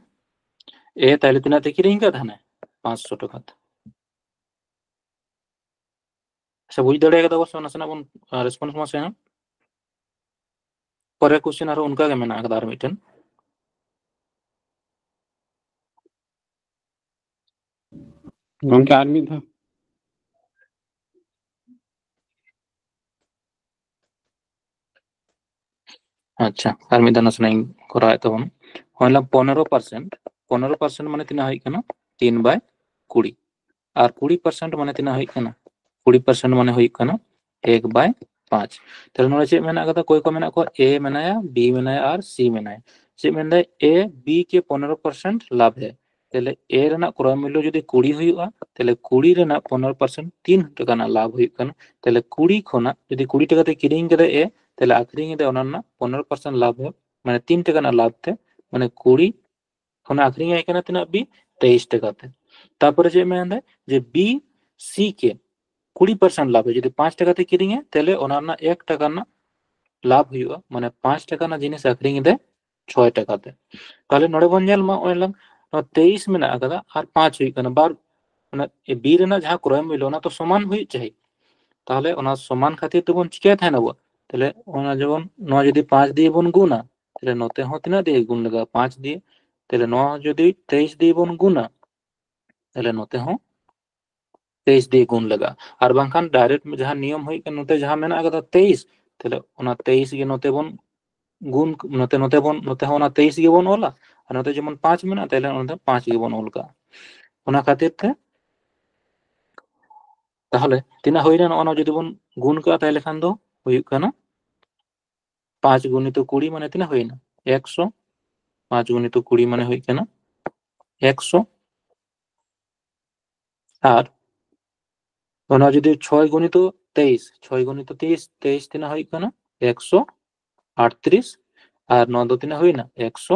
A ᱛᱟᱦᱞᱮ ᱛᱤᱱᱟᱹᱜ ᱛᱮ ᱠᱤᱨᱤᱧ ᱠᱟᱫ ᱛᱟᱦᱮᱱᱟ? ᱯᱟᱸᱪᱥᱚ ᱴᱟᱠᱟ ᱛᱮ᱾ ᱟᱪᱪᱷᱟ, ᱵᱩᱡᱽ ᱫᱟᱲᱮ ᱠᱟᱫᱟ ᱵᱚ ᱥᱮ? ᱱᱟᱥᱮᱱᱟᱜ ᱵᱚᱱ, ᱟᱸ, ᱨᱮᱥᱯᱚᱱᱥ ᱢᱟᱥᱮ ᱦᱟᱸᱜ᱾ ᱯᱚᱨᱮᱨ ᱠᱚᱥᱪᱮᱱ ᱟᱨᱦᱚᱸ ᱚᱱᱠᱟ ᱜᱮ ᱢᱮᱱᱟᱜ ᱟᱠᱟᱫᱟ ᱟᱨ ᱢᱤᱫᱴᱮᱱ᱾ ᱜᱚᱝᱠᱮ, ᱟᱨ ᱢᱤᱫ ᱫᱷᱟᱣ᱾ ᱟᱪᱪᱷᱟ, ᱟᱨ ᱢᱤᱫ ᱫᱷᱟᱣ ᱱᱟᱥᱮᱱᱟᱜ ᱤᱧ ᱠᱚᱨᱟᱣᱮᱫ ᱛᱟᱵᱚᱱᱟ᱾ ᱦᱚᱭ ᱞᱟᱝ ᱯᱚᱱᱮᱨᱚ ᱯᱟᱨᱥᱮᱱᱴ, ᱯᱚᱱᱮᱨᱚ ᱯᱟᱨᱥᱮᱱᱴ ᱢᱟᱱᱮ ᱛᱤᱱᱟᱹᱜ ᱦᱩᱭᱩᱜ ᱠᱟᱱᱟ? ᱛᱤᱱ by ᱠᱩᱲᱤ᱾ ᱟᱨ ᱠᱩᱲᱤ ᱯᱟᱨᱥᱮᱱᱴ ᱢᱟᱱᱮ ᱛᱤᱱᱟᱹᱜ ᱦᱩᱭᱩᱜ ᱠᱟᱱᱟ? ᱠᱩᱲᱤ ᱯᱟᱨᱥᱮᱱᱴ ᱢᱟᱱᱮ ᱦᱩᱭᱩᱜ ᱠᱟᱱᱟ ᱮᱠ by ᱯᱟᱸᱪ᱾ ᱛᱟᱦᱞᱮ ᱱᱚᱰᱮ ᱪᱮᱫ ᱢᱮᱱᱟᱜ ᱟᱠᱟᱫᱟ? ᱚᱠᱚᱭ ᱠᱚ ᱢᱮᱱᱟᱜ ᱠᱚᱣᱟ? A ᱢᱮᱱᱟᱭᱟ, B ᱢᱮᱱᱟᱭᱟ ᱟᱨ C ᱢᱮᱱᱟᱭᱟ᱾ ᱪᱮᱫ ᱢᱮᱱᱫᱟᱭ? A B ᱠᱮ ᱯᱚᱱᱮᱨᱚ ᱯᱟᱨᱥᱮᱱᱴ ᱞᱟᱵᱷ ᱦᱮ᱾ ᱛᱟᱦᱞᱮ A ᱨᱮᱱᱟᱜ ᱠᱨᱚᱭ ᱢᱩᱞᱞᱚ ᱡᱩᱫᱤ ᱠᱩᱲᱤ ᱦᱩᱭᱩᱜᱼᱟ, ᱛᱟᱦᱞᱮ ᱠᱩᱲᱤ ᱨᱮᱱᱟᱜ ᱯᱚᱱᱮᱨᱚ ᱯᱟᱨᱥᱮᱱᱴ ᱛᱤᱱ ᱴᱟᱠᱟ ᱨᱮᱱᱟᱜ ᱞᱟᱵᱷ ᱦᱩᱭᱩᱜ ᱠᱟᱱᱟ? ᱛᱟᱦᱞᱮ ᱠᱩᱲᱤ ᱠᱷᱚᱱᱟᱜ ᱡᱩᱫᱤ ᱠᱩᱲᱤ ᱴᱟᱠᱟ ᱛᱮ ᱠᱤᱨᱤᱧ ᱠᱮᱫᱟ A, ᱛᱟᱦᱞᱮ ᱟᱠᱷᱨᱤᱧ ᱮᱫᱟ ᱚᱱᱟ ᱨᱮᱱᱟᱜ ᱯᱚᱱᱮᱨᱚ ᱯᱟᱨᱥᱮᱱᱴ ᱞᱟᱵᱷ ᱦᱩᱭᱩᱜ, ᱢᱟᱱᱮ ᱛᱤᱱ ᱴᱟᱠᱟ ᱨᱮᱱᱟᱜ ᱞᱟᱵᱷ ᱛᱮ, ᱢᱟᱱᱮ ᱠᱩᱲᱤ ᱠᱷᱚᱱᱟᱜ ᱟᱠᱷᱨᱤᱧ ᱟᱭ ᱠᱟᱱᱟ ᱛᱤᱱᱟᱹᱜ? B ᱛᱮᱭᱤᱥ ᱴᱟᱠᱟ ᱛᱮ᱾ ᱛᱟᱨᱯᱚᱨᱮ ᱪᱮᱫ ᱢᱮᱱᱫᱟᱭ? ᱡᱮ B C ᱠᱮ ᱠᱩᱲᱤ ᱯᱟᱨᱥᱮᱱᱴ ᱞᱟᱵᱷ, ᱡᱩᱫᱤ ᱯᱟᱸᱪ ᱴᱟᱠᱟ ᱛᱮ ᱠᱤᱨᱤᱧᱟ, ᱛᱟᱦᱞᱮ ᱚᱱᱟ ᱨᱮᱱᱟᱜ ᱮᱠ ᱴᱟᱠᱟ ᱨᱮᱱᱟᱜ ᱞᱟᱵᱷ ᱦᱩᱭᱩᱜᱼᱟ, ᱢᱟᱱᱮ ᱯᱟᱸᱪ ᱴᱟᱠᱟ ᱨᱮᱱᱟᱜ ᱡᱤᱱᱤᱥ ᱟᱠᱷᱨᱤᱧ ᱮᱫᱟᱭ ᱪᱷᱚᱭ ᱴᱟᱠᱟ ᱛᱮ᱾ ᱛᱟᱦᱞᱮ ᱱᱚᱰᱮ ᱵᱚᱱ ᱧᱮᱞ ᱢᱟ, ᱱᱚᱜᱼᱚᱭ ᱞᱟᱝ, ᱱᱚᱣᱟ ᱛᱮᱭᱤᱥ ᱢᱮᱱᱟᱜ ᱟᱠᱟᱫᱟ ᱟᱨ ᱯᱟᱸᱪ ᱦᱩᱭᱩᱜ ᱠᱟᱱᱟ, ᱵᱟᱨ, ᱢᱟᱱᱮ B ᱨᱮᱱᱟᱜ ᱡᱟᱦᱟᱸ ᱠᱨᱚᱭ ᱢᱩᱞᱞᱚ, ᱚᱱᱟ ᱛᱚ ᱥᱚᱢᱟᱱ ᱦᱩᱭᱩᱜ ᱪᱟᱹᱦᱤ᱾ ᱛᱟᱦᱞᱮ ᱚᱱᱟ ᱥᱚᱢᱟᱱ ᱠᱷᱟᱹᱛᱤᱨ ᱛᱮᱵᱚᱱ ᱪᱤᱠᱟᱹᱭ ᱛᱟᱦᱮᱱᱟ ᱵᱚ? ᱛᱟᱦᱞᱮ ᱚᱱᱟ ᱡᱮᱢᱚᱱ ᱱᱚᱣᱟ ᱡᱩᱫᱤ ᱯᱟᱸᱪ ᱫᱤᱭᱮ ᱵᱚᱱ ᱜᱩᱱᱟ, ᱛᱟᱦᱞᱮ ᱱᱚᱛᱮ ᱦᱚᱸ ᱛᱤᱱᱟᱹᱜ ᱫᱤᱭᱮ ᱜᱩᱱ ᱞᱟᱜᱟᱜᱼᱟ? ᱯᱟᱸᱪ ᱫᱤᱭᱮ᱾ ᱛᱟᱦᱞᱮ ᱱᱚᱣᱟ ᱡᱩᱫᱤ ᱛᱮᱭᱤᱥ ᱫᱤᱭᱮ ᱵᱚᱱ ᱜᱩᱱᱟ, ᱛᱟᱦᱞᱮ ᱱᱚᱛᱮ ᱦᱚᱸ ᱛᱮᱭᱤᱥ ᱫᱤᱭᱮ ᱜᱩᱱ ᱞᱟᱜᱟᱜᱼᱟ᱾ ᱟᱨ ᱵᱟᱝᱠᱷᱟᱱ direct ᱡᱟᱦᱟᱸ ᱱᱤᱭᱚᱢ ᱦᱩᱭᱩᱜ ᱠᱟᱱᱟ, ᱱᱚᱛᱮ ᱡᱟᱦᱟᱸ ᱢᱮᱱᱟᱜ ᱟᱠᱟᱫᱟ ᱛᱮᱭᱤᱥ, ᱛᱟᱦᱞᱮ ᱚᱱᱟ ᱛᱮᱭᱤᱥ ᱜᱮ ᱱᱚᱛᱮ ᱵᱚᱱ ᱜᱩᱱ, ᱱᱚᱛᱮ, ᱱᱚᱛᱮ ᱵᱚᱱ, ᱱᱚᱛᱮ ᱦᱚᱸ ᱚᱱᱟ ᱛᱮᱭᱤᱥ ᱜᱮᱵᱚᱱ ᱚᱞᱟ, ᱟᱨ ᱱᱚᱛᱮ ᱡᱮᱢᱚᱱ ᱯᱟᱸᱪ ᱢᱮᱱᱟᱜᱼᱟ, ᱛᱟᱦᱞᱮ ᱚᱱᱟ ᱫᱚ ᱯᱟᱸᱪ ᱜᱮᱵᱚᱱ ᱚᱞ ᱠᱟᱜᱼᱟ᱾ ᱚᱱᱟ ᱠᱷᱟᱹᱛᱤᱨ ᱛᱮ ᱛᱟᱦᱞᱮ ᱛᱤᱱᱟᱹᱜ ᱦᱩᱭᱱᱟ? ᱱᱚᱜᱼᱚ ᱱᱚᱣᱟ ᱡᱩᱫᱤ ᱵᱚᱱ ᱜᱩᱱ ᱠᱟᱜᱼᱟ, ᱛᱟᱦᱞᱮ ᱠᱷᱟᱱ ᱫᱚ ᱦᱩᱭᱩᱜ ᱠᱟᱱᱟ ᱯᱟᱸᱪ ᱜᱩᱱᱤᱛᱚ ᱠᱩᱲᱤ ᱢᱟᱱᱮ ᱛᱤᱱᱟᱹᱜ ᱦᱩᱭᱱᱟ? ᱮᱠᱥᱚ᱾ ᱯᱟᱸᱪ ᱜᱩᱱᱤᱛᱚ ᱠᱩᱲᱤ ᱢᱟᱱᱮ ᱦᱩᱭᱩᱜ ᱠᱟᱱᱟ ᱮᱠᱥᱚ᱾ ᱟᱨ ᱚᱱᱟ ᱡᱩᱫᱤ ᱪᱷᱚᱭ ᱜᱩᱱᱤᱛᱚ ᱛᱮᱭᱤᱥ, ᱪᱷᱚᱭ ᱜᱩᱱᱤᱛᱚ ᱛᱮᱭᱤᱥ, ᱛᱮᱭᱤᱥ ᱛᱤᱱᱟᱹᱜ ᱦᱩᱭᱩᱜ ᱠᱟᱱᱟ? ᱮᱠᱥᱚ ᱟᱴᱛᱨᱤᱥ᱾ ᱟᱨ ᱱᱚᱣᱟ ᱫᱚ ᱛᱤᱱᱟᱹᱜ ᱦᱩᱭᱱᱟ? ᱮᱠᱥᱚ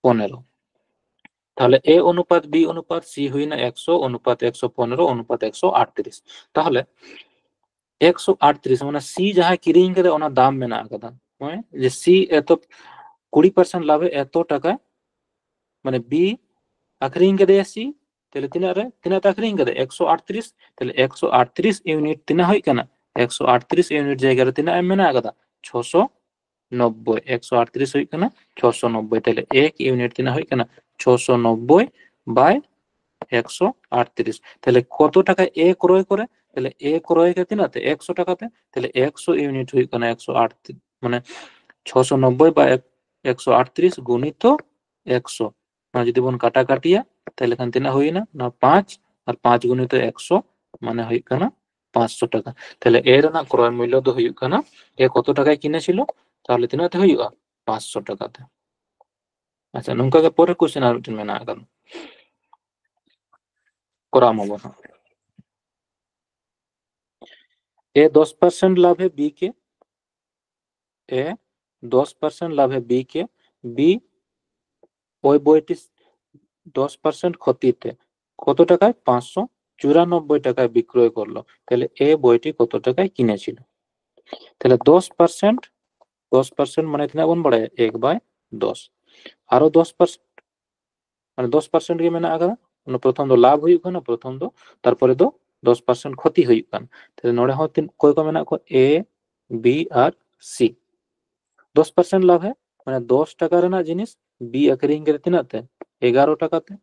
ᱯᱚᱱᱮᱨᱚ᱾ ᱛᱟᱦᱞᱮ A ᱚᱱᱩᱯᱟᱛ B ᱚᱱᱩᱯᱟᱛ C ᱦᱩᱭᱱᱟ ᱮᱠᱥᱚ ᱚᱱᱩᱯᱟᱛ ᱮᱠᱥᱚ ᱯᱚᱱᱮᱨᱚ ᱚᱱᱩᱯᱟᱛ ᱮᱠᱥᱚ ᱟᱴᱛᱨᱤᱥ᱾ ᱛᱟᱦᱞᱮ ᱮᱠᱥᱚ ᱟᱴᱛᱨᱤᱥ, ᱢᱟᱱᱮ C ᱡᱟᱦᱟᱸᱭ ᱠᱤᱨᱤᱧ ᱠᱟᱫᱟ, ᱚᱱᱟ ᱫᱟᱢ ᱢᱮᱱᱟᱜ ᱟᱠᱟᱫᱟ᱾ ᱦᱳᱭ, ᱡᱮ C ᱮᱛᱚ ᱠᱩᱲᱤ ᱯᱟᱨᱥᱮᱱᱴ ᱞᱟᱵᱷ ᱮ ᱮᱛᱚ ᱴᱟᱠᱟ, ᱢᱟᱱᱮ B ᱟᱠᱷᱨᱤᱧ ᱠᱟᱫᱮᱭᱟ C, ᱛᱟᱦᱞᱮ ᱛᱤᱱᱟᱹᱜ ᱨᱮ, ᱛᱤᱱᱟᱹᱜ ᱛᱮ ᱟᱠᱷᱨᱤᱧ ᱠᱟᱫᱟ? ᱮᱠᱥᱚ ᱟᱴᱛᱨᱤᱥ᱾ ᱛᱟᱦᱞᱮ ᱮᱠᱥᱚ ᱟᱴᱛᱨᱤᱥ ᱤᱭᱩᱱᱤᱴ ᱛᱤᱱᱟᱹᱜ ᱦᱩᱭᱩᱜ ᱠᱟᱱᱟ? ᱮᱠᱥᱚ ᱟᱴᱛᱨᱤᱥ ᱤᱭᱩᱱᱤᱴ ᱡᱟᱭᱜᱟ ᱨᱮ ᱛᱤᱱᱟᱹᱜ ᱮᱢ ᱢᱮᱱᱟᱜ ᱟᱠᱟᱫᱟ? ᱪᱷᱚᱥᱚ ᱱᱚᱵᱵᱳᱭ᱾ ᱮᱠᱥᱚ ᱟᱴᱛᱨᱤᱥ ᱦᱩᱭᱩᱜ ᱠᱟᱱᱟ ᱪᱷᱚᱥᱚ ᱱᱚᱵᱵᱳᱭ᱾ ᱛᱟᱦᱞᱮ ᱮᱠ ᱤᱭᱩᱱᱤᱴ ᱛᱤᱱᱟᱹᱜ ᱦᱩᱭᱩᱜ ᱠᱟᱱᱟ? ᱪᱷᱚᱥᱚ ᱱᱚᱵᱵᱳᱭ by ᱮᱠᱥᱚ ᱟᱴᱛᱨᱤᱥ᱾ ᱛᱟᱦᱞᱮ ᱠᱚᱛᱚ ᱴᱟᱠᱟ A ᱠᱨᱚᱭ ᱠᱚᱨᱮ? ᱛᱟᱦᱞᱮ A ᱠᱨᱚᱭ ᱠᱟᱛᱮ ᱛᱤᱱᱟᱹᱜ ᱛᱮ? ᱮᱠᱥᱚ ᱴᱟᱠᱟ ᱛᱮ᱾ ᱛᱟᱦᱞᱮ ᱮᱠᱥᱚ ᱤᱭᱩᱱᱤᱴ ᱦᱩᱭᱩᱜ ᱠᱟᱱᱟ ᱮᱠᱥᱚ ᱟᱴ, ᱢᱟᱱᱮ ᱪᱷᱚᱥᱚ ᱱᱚᱵᱵᱳᱭ ᱵᱟ ᱮᱠᱥᱚ ᱟᱴᱛᱨᱤᱥ ᱜᱩᱱᱤᱛᱚ ᱮᱠᱥᱚ, ᱱᱚᱣᱟ ᱡᱩᱫᱤ ᱵᱚᱱ ᱠᱟᱴᱟᱠᱟᱴᱤᱭᱟ, ᱛᱟᱦᱚᱞᱮ ᱠᱷᱟᱱ ᱛᱤᱱᱟᱹᱜ ᱦᱩᱭᱱᱟ? ᱱᱚᱣᱟ ᱯᱟᱸᱪ ᱟᱨ ᱯᱟᱸᱪ ᱜᱩᱱᱤᱛᱚ ᱮᱠᱥᱚ, ᱢᱟᱱᱮ ᱦᱩᱭᱩᱜ ᱠᱟᱱᱟ ᱯᱟᱸᱪᱥᱚ ᱴᱟᱠᱟ᱾ ᱛᱟᱦᱚᱞᱮ ᱮ ᱨᱮᱱᱟᱜ ᱠᱨᱚᱭ ᱢᱩᱞᱞᱚ ᱫᱚ ᱦᱩᱭᱩᱜ ᱠᱟᱱᱟ, ᱮ ᱠᱚᱛᱚ ᱴᱟᱠᱟᱭ ᱠᱤᱱᱮ ছিল, ᱛᱟᱦᱚᱞᱮ ᱛᱤᱱᱟᱹᱜ ᱛᱮ ᱦᱩᱭᱩᱜᱼᱟ? ᱯᱟᱸᱪᱥᱚ ᱴᱟᱠᱟ ᱛᱮ᱾ ᱟᱪᱪᱷᱟ, ᱱᱚᱝᱠᱟ ᱜᱮ ᱯᱚᱨᱮ question ᱟᱨ ᱢᱤᱫᱴᱮᱱ ᱢᱮᱱᱟᱜ ᱟᱠᱟᱫᱟ, ᱠᱚᱨᱟᱣ ᱢᱟᱵᱚᱱ ᱦᱟᱸᱜ᱾ এ দশ পার্সেন্ট লাভে বি কে, এ দশ পার্সেন্ট লাভে বি কে, বি ওই বইটি দশ পার্সেন্ট ক্ষতিতে কত টাকায়? পাঁচশো চুরানব্বই টাকায় বিক্রয় করলো। তাহলে এ বইটি কত টাকায় কিনেছিল? তাহলে দশ পার্সেন্ট, দশ পার্সেন্ট মানে ᱛᱤᱱᱟᱹᱜ ᱵᱚᱱ ᱵᱟᱲᱟᱭᱟ? এক বাই দশ। ᱟᱨᱚ দশ পার্সেন্ট, ᱢᱟᱱᱮ ᱫᱚᱥ ᱯᱟᱨᱥᱮᱱᱴ ᱜᱮ ᱢᱮᱱᱟᱜ ᱟᱠᱟᱫᱟ᱾ ᱚᱱᱟ ᱯᱨᱚᱛᱷᱚᱢ ᱫᱚ ᱞᱟᱵᱷ ᱦᱩᱭᱩᱜ ᱠᱟᱱᱟ, ᱯᱨᱚᱛᱷᱚᱢ ᱫᱚ, ᱛᱟᱨᱯᱚᱨᱮ ᱫᱚ ᱫᱚᱥ ᱯᱟᱨᱥᱮᱱᱴ ᱠᱷᱚᱛᱤ ᱦᱩᱭᱩᱜ ᱠᱟᱱᱟ᱾ ᱛᱟᱦᱞᱮ ᱱᱚᱰᱮ ᱦᱚᱸ ᱛᱤᱱ, ᱚᱠᱚᱭ ᱠᱚ ᱢᱮᱱᱟᱜ ᱠᱚᱣᱟ? ᱮ, ᱵᱤ ᱟᱨ ᱥᱤ᱾ ᱫᱚᱥ ᱯᱟᱨᱥᱮᱱᱴ ᱞᱟᱵᱷ ᱦᱮ, ᱢᱟᱱᱮ ᱫᱚᱥ ᱴᱟᱠᱟ ᱨᱮᱱᱟᱜ ᱡᱤᱱᱤᱥ ᱵᱤ ᱟᱹᱠᱷᱨᱤᱧ ᱠᱮᱫᱟ ᱛᱤᱱᱟᱹᱜ ᱛᱮ? ᱮᱜᱟᱨᱚ ᱴᱟᱠᱟ ᱛᱮ᱾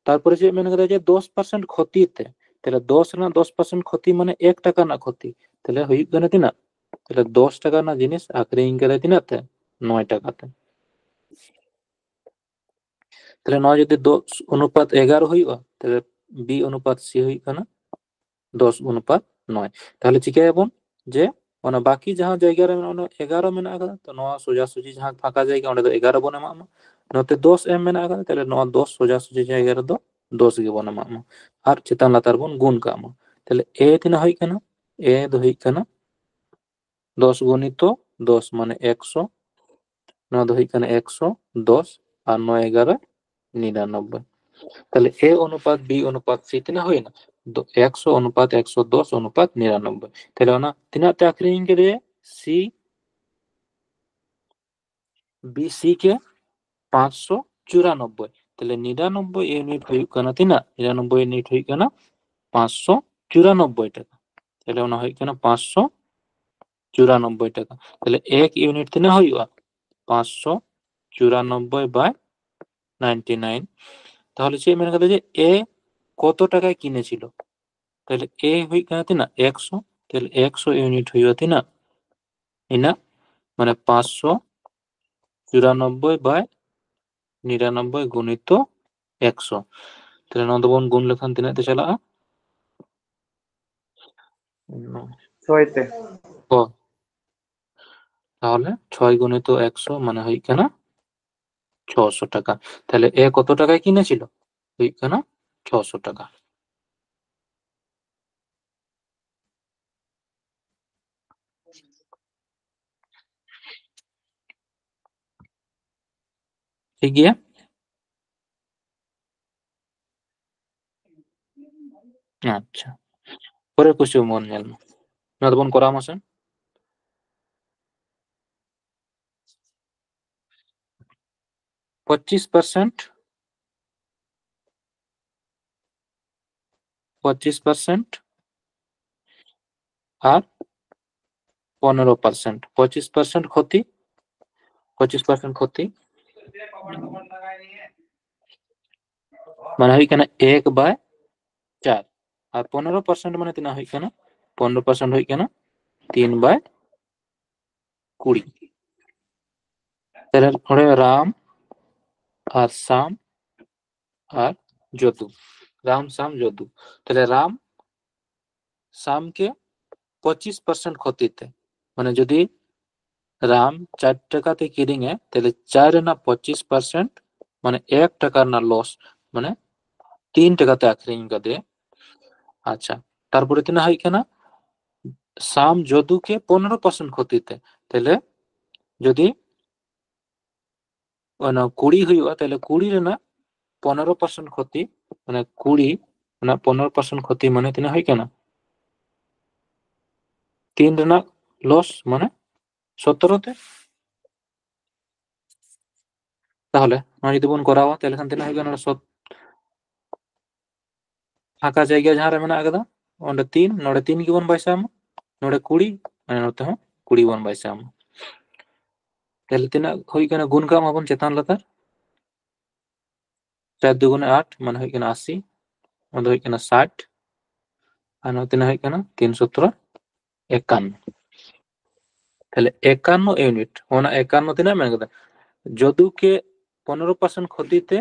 ᱛᱟᱨᱯᱚᱨᱮ ᱪᱮᱫ ᱢᱮᱱ ᱠᱮᱫᱟ? ᱡᱮ ᱫᱚᱥ ᱯᱟᱨᱥᱮᱱᱴ ᱠᱷᱚᱛᱤ ᱛᱮ᱾ ᱛᱟᱦᱞᱮ ᱫᱚᱥ ᱨᱮᱱᱟᱜ ᱫᱚᱥ ᱯᱟᱨᱥᱮᱱᱴ ᱠᱷᱚᱛᱤ ᱢᱟᱱᱮ ᱮᱠ ᱴᱟᱠᱟ ᱨᱮᱱᱟᱜ ᱠᱷᱚᱛᱤ᱾ ᱛᱟᱦᱞᱮ ᱦᱩᱭᱩᱜ ᱠᱟᱱᱟ ᱛᱤᱱᱟᱹᱜ? ᱛᱟᱦᱞᱮ ᱫᱚᱥ ᱴᱟᱠᱟ ᱨᱮᱱᱟᱜ ᱡᱤᱱᱤᱥ ᱟᱹᱠᱷᱨᱤᱧ ᱠᱮᱫᱟ ᱛᱤᱱᱟᱹᱜ ᱛᱮ? ᱱᱚᱭ ᱴᱟᱠᱟ ᱛᱮ᱾ ᱛᱟᱦᱞᱮ ᱱᱚᱣᱟ ᱡᱩᱫᱤ ᱫᱚᱥ ᱚᱱᱩᱯᱟᱛ ᱮᱜᱟᱨᱚ ᱦᱩᱭᱩᱜᱼᱟ, ᱛᱟᱦᱞᱮ ᱵᱤ ᱚᱱᱩᱯᱟᱛ ᱥᱤ ᱦᱩᱭᱩᱜ ᱠᱟᱱᱟ ᱫᱚᱥ ᱚᱱᱩᱯᱟᱛ ᱱᱚᱭ᱾ ᱛᱟᱦᱞᱮ ᱪᱤᱠᱟᱹᱭᱟᱵᱚᱱ? ᱡᱮ ᱚᱱᱟ ᱵᱟᱹᱠᱤ ᱡᱟᱦᱟᱸ ᱡᱟᱭᱜᱟ ᱨᱮ ᱢᱮᱱᱟᱜᱼᱟ, ᱚᱱᱟ ᱮᱜᱟᱨᱚ ᱢᱮᱱᱟᱜ ᱟᱠᱟᱫᱟ, ᱛᱚ ᱱᱚᱣᱟ ᱥᱚᱡᱟᱥᱚᱡᱤ ᱡᱟᱦᱟᱸ ᱯᱷᱟᱸᱠᱟ ᱡᱟᱭᱜᱟ, ᱚᱸᱰᱮ ᱫᱚ ᱮᱜᱟᱨᱚ ᱵᱚᱱ ᱮᱢᱟᱜ ᱢᱟ᱾ ᱱᱚᱛᱮ ᱫᱚᱥ ᱮᱢ ᱢᱮᱱᱟᱜ ᱟᱠᱟᱫᱟ, ᱛᱟᱦᱞᱮ ᱱᱚᱣᱟ ᱫᱚᱥ ᱥᱚᱡᱟᱥᱚᱡᱤ ᱡᱟᱭᱜᱟ ᱨᱮᱫᱚ ᱫᱚᱥ ᱜᱮᱵᱚᱱ ᱮᱢᱟᱜ ᱢᱟ, ᱟᱨ ᱪᱮᱛᱟᱱ ᱞᱟᱛᱟᱨ ᱵᱚᱱ ᱜᱩᱱ ᱠᱟᱜ ᱢᱟ᱾ ᱛᱟᱦᱞᱮ ᱮ ᱛᱤᱱᱟᱹᱜ ᱦᱩᱭᱩᱜ ᱠᱟᱱᱟ? ᱮ ᱫᱚ ᱦᱩᱭᱩᱜ ᱠᱟᱱᱟ ᱫᱚᱥ ᱜᱩᱱᱤᱛᱚ ᱫᱚᱥ ᱢᱟᱱᱮ ᱮᱠᱥᱚ, ᱱᱚᱣᱟ ᱫᱚ ᱦᱩᱭᱩᱜ ᱠᱟᱱᱟ ᱮᱠᱥᱚ ᱫᱚᱥ, ᱟᱨ ᱱᱚᱭ ᱮᱜᱟᱨᱚ ᱱᱤᱨᱟᱱᱚᱵᱵᱳᱭ᱾ ᱛᱟᱦᱞᱮ ᱮ ᱚᱱᱩᱯᱟᱛ ᱵᱤ ᱚᱱᱩᱯᱟᱛ ᱥᱤ ᱛᱤᱱᱟᱹᱜ ᱦᱩᱭᱱᱟ? ᱫᱚ-, ᱮᱠᱥᱚ ᱚᱱᱩᱯᱟᱛ ᱮᱠᱥᱚ ᱫᱚᱥ ᱚᱱᱩᱯᱟᱛ ᱱᱤᱨᱟᱱᱚᱵᱵᱳᱭ᱾ ᱛᱟᱦᱞᱮ ᱚᱱᱟ ᱛᱤᱱᱟᱹᱜ ᱛᱮ ᱟᱹᱠᱷᱨᱤᱧ ᱠᱮᱫᱮᱭᱟ? ᱥᱤ ᱵᱤ ᱥᱤ ᱠᱮ ᱯᱟᱸᱪᱥᱚ ᱪᱩᱨᱟᱱᱚᱵᱵᱳᱭ᱾ ᱛᱟᱦᱞᱮ ᱱᱤᱨᱟᱱᱚᱵᱵᱳᱭ ᱤᱭᱩᱱᱤᱴ ᱦᱩᱭᱩᱜ ᱠᱟᱱᱟ ᱛᱤᱱᱟᱹᱜ? ᱱᱤᱨᱟᱱᱚᱵᱵᱳᱭ ᱤᱭᱩᱱᱤᱴ ᱦᱩᱭᱩᱜ ᱠᱟᱱᱟ ᱯᱟᱸᱪᱥᱚ ᱪᱩᱨᱟᱱᱚᱵᱵᱳᱭ ᱴᱟᱠᱟ᱾ ᱛᱟᱦᱞᱮ ᱚᱱᱟ ᱦᱩᱭᱩᱜ ᱠᱟᱱᱟ ᱯᱟᱸᱪᱥᱚ ᱪᱩᱨᱟᱱᱚᱵᱵᱳᱭ ᱴᱟᱠᱟ᱾ ᱛᱟᱦᱞᱮ ᱮᱠ ᱤᱭᱩᱱᱤᱴ ᱛᱤᱱᱟᱹᱜ ᱦᱩᱭᱩᱜᱼᱟ? ᱯᱟᱸᱪᱥᱚ ᱪᱩᱨᱟᱱᱚᱵᱵᱳᱭ by ninety nine᱾ ᱛᱟᱦᱞᱮ ᱪᱮᱫ ᱢᱮᱱ ᱠᱟᱫᱟ ᱡᱮ ᱮ ᱠᱚᱛᱚ ᱴᱟᱠᱟᱭ ᱠᱤᱱᱮ ছিল? ᱛᱟᱦᱞᱮ ᱮ ᱦᱩᱭᱩᱜ ᱠᱟᱱᱟ ᱛᱤᱱᱟᱹᱜ? ᱮᱠᱥᱚ᱾ ᱛᱟᱦᱞᱮ ᱮᱠᱥᱚ ᱤᱭᱩᱱᱤᱴ ᱦᱩᱭᱩᱜᱼᱟ ᱛᱤᱱᱟᱹᱜ? ᱤᱱᱟᱹᱜ ᱢᱟᱱᱮ ᱯᱟᱸᱪᱥᱚ ᱪᱩᱨᱟᱱᱚᱵᱵᱳᱭ ᱵᱟᱭ ᱱᱤᱨᱟᱱᱚᱵᱵᱳᱭ ᱜᱩᱱᱤᱛᱚ ᱮᱠᱥᱚ᱾ ᱛᱟᱦᱞᱮ ᱱᱚᱣᱟ ᱫᱚᱵᱚᱱ ᱜᱩᱱ ᱞᱮᱠᱷᱟᱱ ᱛᱤᱱᱟᱹᱜ ᱛᱮ ᱪᱟᱞᱟᱜᱼᱟ? ᱪᱷᱚᱭ ᱛᱮ᱾ ᱚ, ᱛᱟᱦᱚᱞᱮ ᱪᱷᱚᱭ ᱜᱩᱱᱤᱛᱚ ᱮᱠᱥᱚ ᱢᱟᱱᱮ ᱦᱩᱭᱩᱜ ᱠᱟᱱᱟ ᱪᱷᱚᱥᱚ ᱴᱟᱠᱟ᱾ ᱛᱟᱦᱞᱮ ᱮ ᱠᱚᱛᱚ ᱴᱟᱠᱟᱭ ᱠᱤᱱᱮ ছিল? ᱦᱩᱭᱩᱜ ᱠᱟᱱᱟ ᱪᱷᱚᱥᱚ ᱴᱟᱠᱟ᱾ ᱴᱷᱤᱠ ᱜᱮᱭᱟ? ᱟᱪᱪᱷᱟ, ᱯᱚᱨᱮᱨ ᱠᱩᱥᱪᱮᱱ ᱵᱚᱱ ᱧᱮᱞ ᱢᱟ᱾ ᱱᱚᱣᱟ ᱫᱚᱵᱚᱱ ᱠᱚᱨᱟᱣ ᱢᱟᱥᱮ᱾ ᱯᱚᱸᱪᱤᱥ ᱯᱟᱨᱥᱮᱱᱴ, ᱯᱚᱸᱪᱤᱥ ᱯᱟᱨᱥᱮᱱᱴ ᱟᱨ ᱯᱚᱱᱮᱨᱚ ᱯᱟᱨᱥᱮᱱᱴ᱾ ᱯᱚᱸᱪᱤᱥ ᱯᱟᱨᱥᱮᱱᱴ ᱠᱷᱚᱛᱤ, ᱯᱚᱸᱪᱤᱥ ᱯᱟᱨᱥᱮᱱᱴ ᱠᱷᱚᱛᱤ ᱢᱟᱱᱮ ᱦᱩᱭᱩᱜ ᱠᱟᱱᱟ ᱮᱠ ᱵᱟᱭ ᱪᱟᱨ, ᱟᱨ ᱯᱚᱱᱮᱨᱚ ᱯᱟᱨᱥᱮᱱᱴ ᱢᱟᱱᱮ ᱛᱤᱱᱟᱹᱜ ᱦᱩᱭᱩᱜ ᱠᱟᱱᱟ? ᱯᱚᱱᱮᱨᱚ ᱯᱟᱨᱥᱮᱱᱴ ᱦᱩᱭᱩᱜ ᱠᱟᱱᱟ ᱛᱤᱱ ᱵᱟᱭ ᱠᱩᱲᱤ᱾ ᱛᱟᱦᱞᱮ ᱚᱸᱰᱮ ᱨᱟᱢ ᱟᱨ ᱥᱟᱢ ᱟᱨ ᱡᱚᱫᱩ, ᱨᱟᱢ ᱥᱟᱢ ᱡᱚᱫᱩ᱾ ᱛᱟᱦᱞᱮ ᱨᱟᱢ ᱥᱟᱢ ᱠᱮ ᱯᱚᱸᱪᱤᱥ ᱯᱟᱨᱥᱮᱱᱴ ᱠᱷᱚᱛᱤ ᱛᱮ, ᱢᱟᱱᱮ ᱡᱩᱫᱤ ᱨᱟᱢ ᱪᱟᱨ ᱴᱟᱠᱟ ᱛᱮ ᱠᱤᱨᱤᱧᱟᱭ, ᱛᱟᱦᱞᱮ ᱪᱟᱨ ᱨᱮᱱᱟᱜ ᱯᱚᱸᱪᱤᱥ ᱯᱟᱨᱥᱮᱱᱴ ᱢᱟᱱᱮ ᱮᱠ ᱴᱟᱠᱟ ᱨᱮᱱᱟᱜ ᱞᱚᱥ, ᱢᱟᱱᱮ ᱛᱤᱱ ᱴᱟᱠᱟ ᱛᱮ ᱟᱠᱷᱨᱤᱧ ᱠᱟᱫᱮᱭᱟ᱾ ᱟᱪᱪᱷᱟ, ᱛᱟᱨᱯᱚᱨᱮ ᱛᱤᱱᱟᱹᱜ ᱦᱩᱭᱩᱜ ᱠᱟᱱᱟ? ᱥᱟᱢ ᱡᱚᱫᱩ ᱠᱮ ᱯᱚᱱᱮᱨᱚ ᱯᱟᱨᱥᱮᱱᱴ ᱠᱷᱚᱛᱤ ᱛᱮ, ᱛᱟᱦᱞᱮ ᱡᱩᱫᱤ ᱚᱱᱟ ᱠᱩᱲᱤ ᱦᱩᱭᱩᱜᱼᱟ, ᱛᱟᱦᱞᱮ ᱠᱩᱲᱤ ᱨᱮᱱᱟᱜ ᱯᱚᱱᱮᱨᱚ ᱯᱟᱨᱥᱮᱱᱴ ᱠᱷᱚᱛᱤ, ᱢᱟᱱᱮ ᱠᱩᱲᱤ ᱨᱮᱱᱟᱜ ᱯᱚᱱᱮᱨᱚ ᱯᱟᱨᱥᱮᱱᱴ ᱠᱷᱚᱛᱤ ᱢᱟᱱᱮ ᱛᱤᱱᱟᱹᱜ ᱦᱩᱭᱩᱜ ᱠᱟᱱᱟ? ᱛᱤᱱ ᱨᱮᱱᱟᱜ ᱞᱚᱥ ᱢᱟᱱᱮ ᱥᱚᱛᱨᱚ ᱛᱮ᱾ ᱛᱟᱦᱚᱞᱮ ᱱᱚᱣᱟ ᱡᱩᱫᱤ ᱵᱚᱱ ᱠᱚᱨᱟᱣᱟ, ᱛᱟᱦᱞᱮ ᱠᱷᱟᱱ ᱛᱤᱱᱟᱹᱜ ᱦᱩᱭᱩᱜ ᱠᱟᱱᱟ? ᱥᱚᱛ-, ᱯᱷᱟᱸᱠᱟ ᱡᱟᱭᱜᱟ ᱡᱟᱦᱟᱸ ᱨᱮ ᱢᱮᱱᱟᱜ ᱟᱠᱟᱫᱟ, ᱚᱸᱰᱮ ᱛᱤᱱ, ᱱᱚᱰᱮ ᱛᱤᱱ ᱜᱮᱵᱚᱱ ᱵᱟᱭᱥᱟᱣ ᱢᱟ, ᱱᱚᱰᱮ ᱠᱩᱲᱤ, ᱟᱨ ᱱᱚᱛᱮ ᱦᱚᱸ ᱠᱩᱲᱤ ᱵᱚᱱ ᱵᱟᱭᱥᱟᱣ ᱢᱟ᱾ ᱛᱟᱦᱞᱮ ᱛᱤᱱᱟᱹᱜ ᱦᱩᱭᱩᱜ ᱠᱟᱱᱟ? ᱜᱩᱱ ᱠᱟᱜ ᱢᱟᱵᱚᱱ ᱪᱮᱛᱟᱱ ᱞᱟᱛᱟᱨ᱾ ᱪᱟᱨ ᱫᱩᱜᱩᱱᱮ ᱟᱴ, ᱢᱟᱱᱮ ᱦᱩᱭᱩᱜ ᱠᱟᱱᱟ ᱟᱥᱤ, ᱚᱱᱟ ᱫᱚ ᱦᱩᱭᱩᱜ ᱠᱟᱱᱟ ᱥᱟᱴ, ᱟᱨ ᱱᱚᱣᱟ ᱛᱤᱱᱟᱹᱜ ᱦᱩᱭᱩᱜ ᱠᱟᱱᱟ? ᱛᱤᱱ ᱥᱚᱛᱨᱚ ᱮᱠᱟᱱᱱᱚ᱾ ᱛᱟᱦᱞᱮ ᱮᱠᱟᱱᱱᱚ ᱤᱭᱩᱱᱤᱴ, ᱚᱱᱟ ᱮᱠᱟᱱᱱᱚ ᱛᱤᱱᱟᱹᱜ ᱢᱮᱱ ᱠᱟᱫᱟ? ᱡᱚᱫᱩ ᱠᱮ ᱯᱚᱱᱮᱨᱚ ᱯᱟᱨᱥᱮᱱᱴ ᱠᱷᱚᱛᱤ ᱛᱮ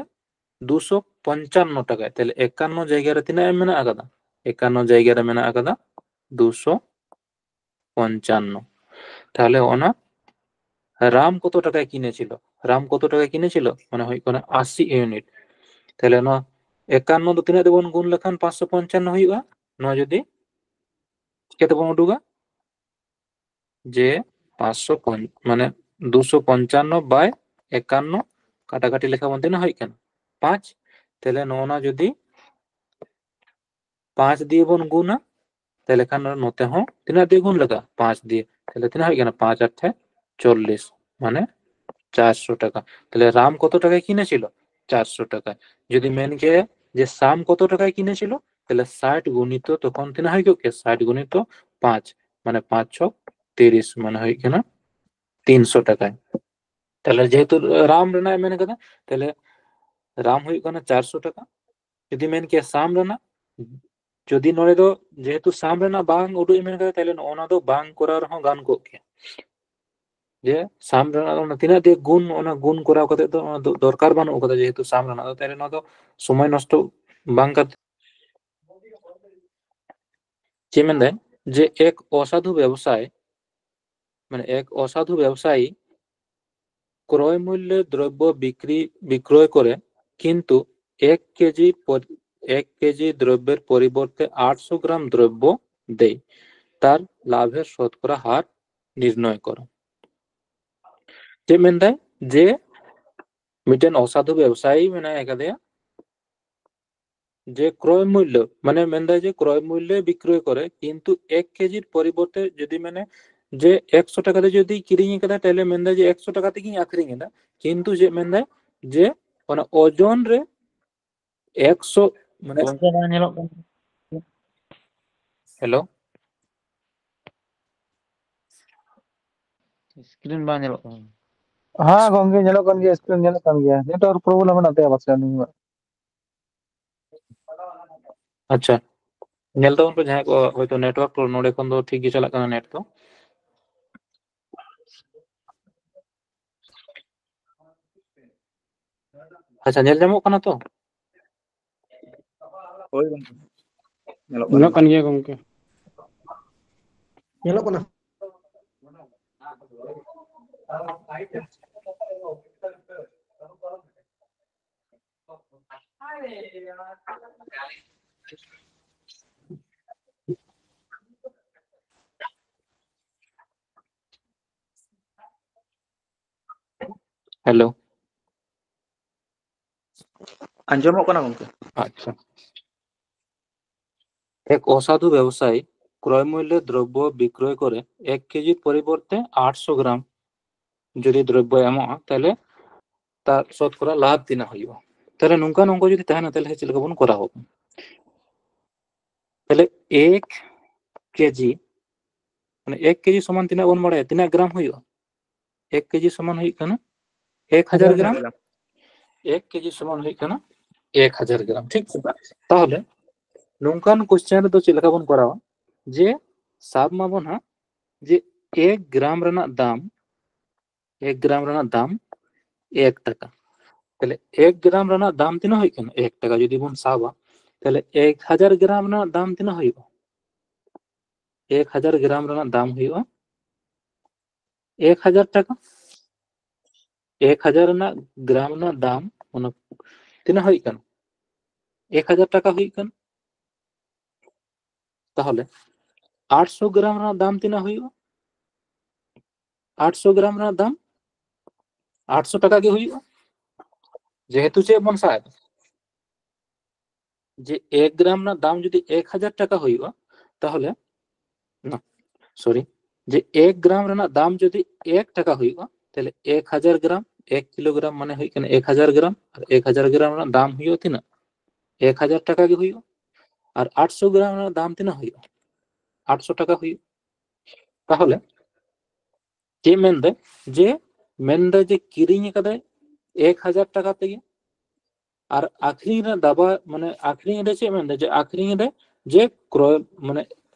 ᱫᱩᱥᱚ ᱯᱚᱧᱪᱟᱱᱱᱚ ᱴᱟᱠᱟ᱾ ᱛᱟᱦᱞᱮ ᱮᱠᱟᱱᱱᱚ ᱡᱟᱭᱜᱟ ᱨᱮ ᱛᱤᱱᱟᱹᱜ ᱮᱢ ᱢᱮᱱᱟᱜ ᱟᱠᱟᱫᱟ? ᱮᱠᱟᱱᱱᱚ ᱡᱟᱭᱜᱟ ᱨᱮ ᱢᱮᱱᱟᱜ ᱟᱠᱟᱫᱟ ᱫᱩᱥᱚ ᱯᱚᱧᱪᱟᱱᱱᱚ᱾ ᱛᱟᱦᱞᱮ ᱚᱱᱟ ᱨᱟᱢ ᱠᱚᱛᱚ ᱴᱟᱠᱟᱭ ᱠᱤᱱᱮ ছিল? ᱨᱟᱢ ᱠᱚᱛᱚ ᱴᱟᱠᱟᱭ ᱠᱤᱱᱮ ছিল? ᱢᱟᱱᱮ ᱦᱩᱭᱩᱜ ᱠᱟᱱᱟ ᱟᱥᱤ ᱤᱭᱩᱱᱤᱴ᱾ ᱛᱟᱦᱞᱮ ᱱᱚᱣᱟ ᱮᱠᱟᱱᱱᱚ ᱫᱚ ᱛᱤᱱᱟᱹᱜ ᱛᱮᱵᱚᱱ ᱜᱩᱱ ᱞᱮᱠᱷᱟᱱ ᱯᱟᱸᱪᱥᱚ ᱯᱚᱧᱪᱟᱱᱱᱚ ᱦᱩᱭᱩᱜᱼᱟ? ᱱᱚᱣᱟ ᱡᱩᱫᱤ ᱪᱤᱠᱟᱹ ᱛᱮᱵᱚᱱ ᱩᱰᱩᱠᱟ? ᱡᱮ ᱯᱟᱸᱪᱥᱚ ᱯᱚᱧ-, ᱢᱟᱱᱮ ᱫᱩᱥᱚ ᱯᱚᱧᱪᱟᱱᱱᱚ by ᱮᱠᱟᱱᱱᱚ, ᱠᱟᱴᱟᱠᱟᱴᱤ ᱞᱮᱠᱷᱟ ᱵᱚᱱ ᱛᱤᱱᱟᱹᱜ ᱦᱩᱭᱩᱜ ᱠᱟᱱᱟ? ᱯᱟᱸᱪ᱾ ᱛᱟᱦᱞᱮ ᱱᱚᱜᱼᱚ ᱱᱟ ᱡᱩᱫᱤ ᱯᱟᱸᱪ ᱫᱤᱭᱮ ᱵᱚᱱ ᱜᱩᱱᱟ, ᱛᱟᱦᱞᱮ ᱠᱷᱟᱱ ᱱᱚᱛᱮ ᱦᱚᱸ ᱛᱤᱱᱟᱹᱜ ᱫᱤᱭᱮ ᱜᱩᱱ ᱞᱟᱜᱟᱜᱼᱟ? ᱯᱟᱸᱪ ᱫᱤᱭᱮ᱾ ᱛᱟᱦᱞᱮ ᱛᱤᱱᱟᱹᱜ ᱦᱩᱭᱩᱜ ᱠᱟᱱᱟ? ᱯᱟᱸᱪ ᱟᱴᱷᱮ ᱪᱚᱞᱞᱤᱥ, ᱢᱟᱱᱮ ᱪᱟᱨᱥᱚ ᱴᱟᱠᱟ᱾ ᱛᱟᱦᱞᱮ ᱨᱟᱢ ᱠᱚᱛᱚ ᱴᱟᱠᱟᱭ ᱠᱤᱱᱮ ছিল? ᱪᱟᱨᱥᱚ ᱴᱟᱠᱟ᱾ ᱡᱩᱫᱤ ᱢᱮᱱ ᱠᱮᱭᱟ ᱡᱮ ᱥᱟᱢ ᱠᱚᱛᱚ ᱴᱟᱠᱟᱭ ᱠᱤᱱᱮ ছিল, ᱛᱟᱦᱞᱮ ᱥᱟᱴ ᱜᱩᱱᱤᱛᱚ, ᱛᱚᱠᱷᱚᱱ ᱛᱤᱱᱟᱹᱜ ᱦᱩᱭ ᱠᱚᱜ ᱠᱮᱭᱟ? ᱥᱟᱴ ᱜᱩᱱᱤᱛᱚ ᱯᱟᱸᱪ, ᱢᱟᱱᱮ ᱯᱟᱸᱪ ᱪᱷᱚᱠ ᱛᱤᱨᱤᱥ, ᱢᱟᱱᱮ ᱦᱩᱭᱩᱜ ᱠᱟᱱᱟ ᱛᱤᱱᱥᱚ ᱴᱟᱠᱟ᱾ ᱛᱟᱦᱞᱮ ᱡᱮᱦᱮᱛᱩ ᱨᱟᱢ ᱨᱮᱱᱟᱜ ᱮ ᱢᱮᱱ ᱠᱟᱫᱟ, ᱛᱟᱦᱞᱮ ᱨᱟᱢ ᱦᱩᱭᱩᱜ ᱠᱟᱱᱟ ᱪᱟᱨᱥᱚ ᱴᱟᱠᱟ᱾ ᱡᱩᱫᱤ ᱢᱮᱱ ᱠᱮᱭᱟ ᱥᱟᱢ ᱨᱮᱱᱟᱜ, ᱡᱩᱫᱤ ᱱᱚᱰᱮ ᱫᱚ ᱡᱮᱦᱮᱛᱩ ᱥᱟᱢ ᱨᱮᱱᱟᱜ ᱵᱟᱝ ᱩᱫᱩᱜ ᱮ ᱢᱮᱱ ᱠᱟᱫᱟ, ᱛᱟᱦᱞᱮ ᱱᱚᱜᱼᱚ ᱱᱟ ᱫᱚ ᱵᱟᱝ ᱠᱚᱨᱟᱣ ᱨᱮᱦᱚᱸ ᱜᱟᱱ ᱠᱚᱜ ᱠᱮᱭᱟ᱾ ᱡᱮ ᱥᱟᱢ ᱨᱮᱱᱟᱜ ᱚᱱᱟ ᱛᱤᱱᱟᱹᱜ ᱫᱤᱭᱮ ᱜᱩᱱ, ᱚᱱᱟ ᱜᱩᱱ ᱠᱚᱨᱟᱣ ᱠᱟᱛᱮ ᱫᱚ ᱚᱱᱟ ᱫᱚ ᱫᱚᱨᱠᱟᱨ ᱵᱟᱹᱱᱩᱜ ᱠᱟᱫᱟ, ᱡᱮᱦᱮᱛᱩ ᱥᱟᱢ ᱨᱮᱱᱟᱜ ᱫᱚ, ᱛᱟᱦᱞᱮ ᱱᱚᱣᱟ ᱫᱚ ᱥᱚᱢᱚᱭ ᱱᱚᱥᱴᱚ ᱵᱟᱝ ᱠᱟᱛᱮ ᱪᱮᱫ ᱢᱮᱱᱫᱟᱭ? ᱡᱮ ᱮᱠ ᱚᱥᱟᱫᱷᱩ ᱵᱮᱵᱥᱟᱭ, ᱢᱟᱱᱮ ᱮᱠ ᱚᱥᱟᱫᱷᱩ ᱵᱮᱵᱥᱟᱭᱤ ᱠᱨᱚᱭ ᱢᱩᱞᱞᱮ ᱫᱨᱚᱵᱽয বিক্রি, বিক্রয় করে, কিন্তু এক কেজি পর-, এক কেজি দ্রব্যের পরিবর্তে আটশো গ্রাম দ্রব্য দেয়, তার লাভের শতকরা হার নির্ণয় করো। ᱪᱮᱫ ᱢᱮᱱᱫᱟᱭ? ᱡᱮ ᱢᱤᱫᱴᱮᱱ ᱚᱥᱟᱫᱷᱩ ᱵᱮᱵᱥᱟᱭᱤ ᱢᱮᱱᱟᱭ ᱟᱠᱟᱫᱮᱭᱟ, ᱡᱮ ᱠᱨᱚᱭ ᱢᱩᱞᱞᱚ, ᱢᱟᱱᱮ ᱢᱮᱱᱫᱟᱭ ᱡᱮ ᱠᱨᱚᱭ ᱢᱩᱞᱞᱚ ᱵᱤᱠᱨᱚᱭ ᱠᱚᱨᱮ, ᱠᱤᱱᱛᱩ ᱮᱠ ᱠᱮᱡᱤᱨ ᱯᱚᱨᱤᱵᱚᱨᱛᱮ ᱡᱩᱫᱤ ᱢᱟᱱᱮ ᱡᱮ ᱮᱠᱥᱚ ᱴᱟᱠᱟ ᱛᱮ ᱡᱩᱫᱤ ᱠᱤᱨᱤᱧ ᱟᱠᱟᱫᱟ, ᱛᱟᱦᱞᱮ ᱢᱮᱱᱫᱟᱭ ᱡᱮ ᱮᱠᱥᱚ ᱴᱟᱠᱟ ᱛᱮᱜᱤᱧ ᱟᱠᱷᱨᱤᱧ ᱮᱫᱟ, ᱠᱤᱱᱛᱩ ᱪᱮᱫ ᱢᱮᱱᱫᱟᱭ ᱡᱮ ᱚᱱᱟ ᱳᱡᱚᱱ ᱨᱮ ᱮᱠᱥᱚ, ᱢᱟᱱᱮ ᱜᱚᱝᱠᱮ ᱵᱟᱝ ᱧᱮᱞᱚᱜ ᱠᱟᱱᱟ᱾ ᱦᱮᱞᱳ, ᱥᱠᱨᱤᱱ ᱵᱟᱝ ᱧᱮᱞᱚᱜ ᱠᱟᱱᱟ᱾ ᱦᱮᱸ ᱜᱚᱝᱠᱮ, ᱧᱮᱞᱚᱜ ᱠᱟᱱ ᱜᱮᱭᱟ, ᱥᱠᱨᱤᱱ ᱧᱮᱞᱚᱜ ᱠᱟᱱ ᱜᱮᱭᱟ, ᱱᱮᱴᱣᱟᱨᱠ ᱯᱨᱚᱵᱞᱮᱢ ᱢᱮᱱᱟᱜ ᱛᱟᱭᱟ ᱯᱟᱥᱮ ᱩᱱᱤᱭᱟᱜ᱾ ᱟᱪᱪᱷᱟ, ᱧᱮᱞ ᱛᱟᱵᱚᱱ ᱯᱮ ᱡᱟᱦᱟᱸᱭ ᱠᱚ ᱦᱚᱭᱛᱳ ᱱᱮᱴᱣᱟᱨᱠ ᱱᱚᱰᱮ ᱠᱷᱚᱱ ᱫᱚ ᱴᱷᱤᱠ ᱜᱮ ᱪᱟᱞᱟᱜ ᱠᱟᱱᱟ ᱱᱮᱴ ᱫᱚ᱾ ᱟᱪᱪᱷᱟ, ᱧᱮᱞ ᱧᱟᱢᱚᱜ ᱠᱟᱱᱟ ᱛᱚ? ᱦᱳᱭ ᱜᱚᱢᱠᱮ, ᱧᱮᱞᱚᱜ ᱧᱮᱞᱚᱜ ᱠᱟᱱᱟ᱾ ᱠᱟᱱ ᱜᱮᱭᱟ ᱜᱚᱢᱠᱮ᱾ ᱧᱮᱞᱚᱜ ᱠᱟᱱᱟ᱾ ᱦᱮᱞᱳ᱾ ᱟᱸᱡᱚᱢᱚᱜ ᱠᱟᱱᱟ ᱜᱚᱢᱠᱮ? ᱟᱪᱪᱷᱟ᱾ ᱮᱠ ᱚᱥᱟᱫᱷᱩ ᱵᱮᱵᱥᱟᱭᱤ ᱠᱨᱚᱭ ᱢᱩᱞᱞᱮ ᱫᱨᱚᱵᱽᱵᱚ ᱵᱤᱠᱨᱚᱭ ᱠᱚᱨᱮ ᱮᱠ ᱠᱮᱡᱤ ᱯᱚᱨᱤᱵᱚᱨᱛᱮ ᱟᱴᱥᱚ ᱜᱨᱟᱢ ᱡᱩᱫᱤ ᱫᱨᱚᱵᱽᱵᱚᱭ ᱮᱢᱚᱜᱼᱟ, ᱛᱟᱦᱚᱞᱮ ᱛᱟᱨ ᱥᱚᱛᱠᱚᱨᱟ ᱞᱟᱵᱷ ᱛᱤᱱᱟᱹᱜ ᱦᱩᱭᱩᱜᱼᱟ? ᱛᱟᱦᱚᱞᱮ ᱱᱚᱝᱠᱟ ᱱᱚᱝᱠᱟ ᱡᱩᱫᱤ ᱛᱟᱦᱮᱱᱟ, ᱛᱟᱦᱚᱞᱮ ᱪᱮᱫ ᱞᱮᱠᱟ ᱵᱚᱱ ᱠᱚᱨᱟᱣᱟ? ᱛᱟᱦᱚᱞᱮ ᱮᱠ ᱠᱮᱡᱤ, ᱢᱟᱱᱮ ᱮᱠ ᱠᱮᱡᱤ ᱥᱚᱢᱟᱱ ᱛᱤᱱᱟᱹᱜ ᱵᱚᱱ ᱵᱟᱲᱟᱭᱟ, ᱛᱤᱱᱟᱹᱜ ᱜᱨᱟᱢ ᱦᱩᱭᱩᱜᱼᱟ? ᱮᱠ ᱠᱮᱡᱤ ᱥᱚᱢᱟᱱ ᱦᱩᱭᱩᱜ ᱠᱟᱱᱟ ᱮᱠ ᱦᱟᱡᱟᱨ ᱜᱨᱟᱢ᱾ ᱮᱠ ᱠᱮᱡᱤ ᱥᱚᱢᱟᱱ ᱦᱩᱭᱩᱜ ᱠᱟᱱᱟ ᱮᱠ ᱦᱟᱡᱟᱨ ᱜᱨᱟᱢ, ᱴᱷᱤᱠ ᱥᱮ? ᱛᱟᱦᱚᱞᱮ ᱱᱚᱝᱠᱟᱱ ᱠᱚᱥᱪᱮᱱ ᱨᱮᱫᱚ ᱪᱮᱫ ᱞᱮᱠᱟ ᱵᱚᱱ ᱠᱚᱨᱟᱣᱟ? ᱡᱮ ᱥᱟᱵ ᱢᱟᱵᱚᱱ ᱦᱟᱸᱜ ᱡᱮ ᱮᱠ ᱜᱨᱟᱢ ᱨᱮᱱᱟᱜ ᱫᱟᱢ, ᱮᱠ ᱜᱨᱟᱢ ᱨᱮᱱᱟᱜ ᱫᱟᱢ ᱮᱠ ᱴᱟᱠᱟ᱾ ᱛᱟᱦᱞᱮ ᱮᱠ ᱜᱨᱟᱢ ᱨᱮᱱᱟᱜ ᱫᱟᱢ ᱛᱤᱱᱟᱹᱜ ᱦᱩᱭᱩᱜ ᱠᱟᱱᱟ? ᱮᱠ ᱴᱟᱠᱟ ᱡᱩᱫᱤ ᱵᱚᱱ ᱥᱟᱵᱟ, ᱛᱟᱦᱞᱮ ᱮᱠ ᱦᱟᱡᱟᱨ ᱜᱨᱟᱢ ᱨᱮᱱᱟᱜ ᱫᱟᱢ ᱛᱤᱱᱟᱹᱜ ᱦᱩᱭᱩᱜᱼᱟ? ᱮᱠ ᱦᱟᱡᱟᱨ ᱜᱨᱟᱢ ᱨᱮᱱᱟᱜ ᱫᱟᱢ ᱦᱩᱭᱩᱜᱼᱟ ᱮᱠ ᱦᱟᱡᱟᱨ ᱴᱟᱠᱟ᱾ ᱮᱠ ᱦᱟᱡᱟᱨ ᱨᱮᱱᱟᱜ ᱜᱨᱟᱢ ᱨᱮᱱᱟᱜ ᱫᱟᱢ ᱚᱱᱟ ᱛᱤᱱᱟᱹᱜ ᱦᱩᱭᱩᱜ ᱠᱟᱱᱟ? ᱮᱠ ᱦᱟᱡᱟᱨ ᱴᱟᱠᱟ ᱦᱩᱭᱩᱜ ᱠᱟᱱᱟ᱾ ᱛᱟᱦᱚᱞᱮ ᱟᱴᱥᱚ ᱜᱨᱟᱢ ᱨᱮᱱᱟᱜ ᱫᱟᱢ ᱛᱤᱱᱟᱹᱜ ᱦᱩᱭᱩᱜᱼᱟ? ᱟᱴᱥᱚ ᱜᱨᱟᱢ ᱨᱮᱱᱟᱜ ᱫᱟᱢ ᱟᱴᱥᱚ ᱴᱟᱠᱟ ᱜᱮ ᱦᱩᱭᱩᱜᱼᱟ, ᱡᱮᱦᱮᱛᱩ ᱪᱮᱫ ᱵᱚᱱ ᱥᱟᱵ ᱮᱫᱟ, ᱡᱮ ᱮᱠ ᱜᱨᱟᱢ ᱨᱮᱱᱟᱜ ᱫᱟᱢ ᱡᱩᱫᱤ ᱮᱠ ᱦᱟᱡᱟᱨ ᱴᱟᱠᱟ ᱦᱩᱭᱩᱜᱼᱟ, ᱛᱟᱦᱚᱞᱮ, ᱥᱚᱨᱤ, ᱡᱮ ᱮᱠ ᱜᱨᱟᱢ ᱨᱮᱱᱟᱜ ᱫᱟᱢ ᱡᱩᱫᱤ ᱮᱠ ᱴᱟᱠᱟ ᱦᱩᱭᱩᱜᱼᱟ, ᱛᱟᱦᱚᱞᱮ ᱮᱠ ᱦᱟᱡᱟᱨ ᱜᱨᱟᱢ, ᱮᱠ ᱠᱤᱞᱳᱜᱨᱟᱢ ᱢᱟᱱᱮ ᱦᱩᱭᱩᱜ ᱠᱟᱱᱟ ᱮᱠ ᱦᱟᱡᱟᱨ ᱜᱨᱟᱢ, ᱟᱨ ᱮᱠ ᱦᱟᱡᱟᱨ ᱜᱨᱟᱢ ᱨᱮᱱᱟᱜ ᱫᱟᱢ ᱦᱩᱭᱩᱜᱼᱟ ᱛᱤᱱᱟᱹᱜ? ᱮᱠ ᱦᱟᱡᱟᱨ ᱴᱟᱠᱟ ᱜᱮ ᱦᱩᱭᱩᱜᱼᱟ᱾ ᱟᱨ ᱟᱴᱥᱚ ᱜᱨᱟᱢ ᱨᱮᱱᱟᱜ ᱫᱟᱢ ᱛᱤᱱᱟᱹᱜ ᱦᱩᱭᱩᱜᱼᱟ? ᱟᱴᱥᱚ ᱴᱟᱠᱟ ᱦᱩᱭᱩᱜᱼᱟ᱾ ᱛᱟᱦᱚᱞᱮ ᱪᱮᱫ ᱢᱮᱱᱫᱟᱭ? ᱡᱮ ᱢᱮᱱᱫᱟᱭ ᱡᱮ ᱠᱤᱨᱤᱧ ᱟᱠᱟᱫᱟᱭ ᱮᱠ ᱦᱟᱡᱟᱨ ᱴᱟᱠᱟ ᱛᱮᱜᱮ, ᱟᱨ ᱟᱠᱷᱨᱤᱧ ᱨᱮ ᱫᱟᱵᱟ, ᱢᱟᱱᱮ ᱟᱠᱷᱨᱤᱧ ᱨᱮ ᱪᱮᱫ ᱢᱮᱱᱫᱟᱭ? ᱡᱮ ᱟᱠᱷᱨᱤᱧ ᱨᱮ ᱡᱮ ᱠᱨᱚᱭ, ᱢᱟᱱᱮ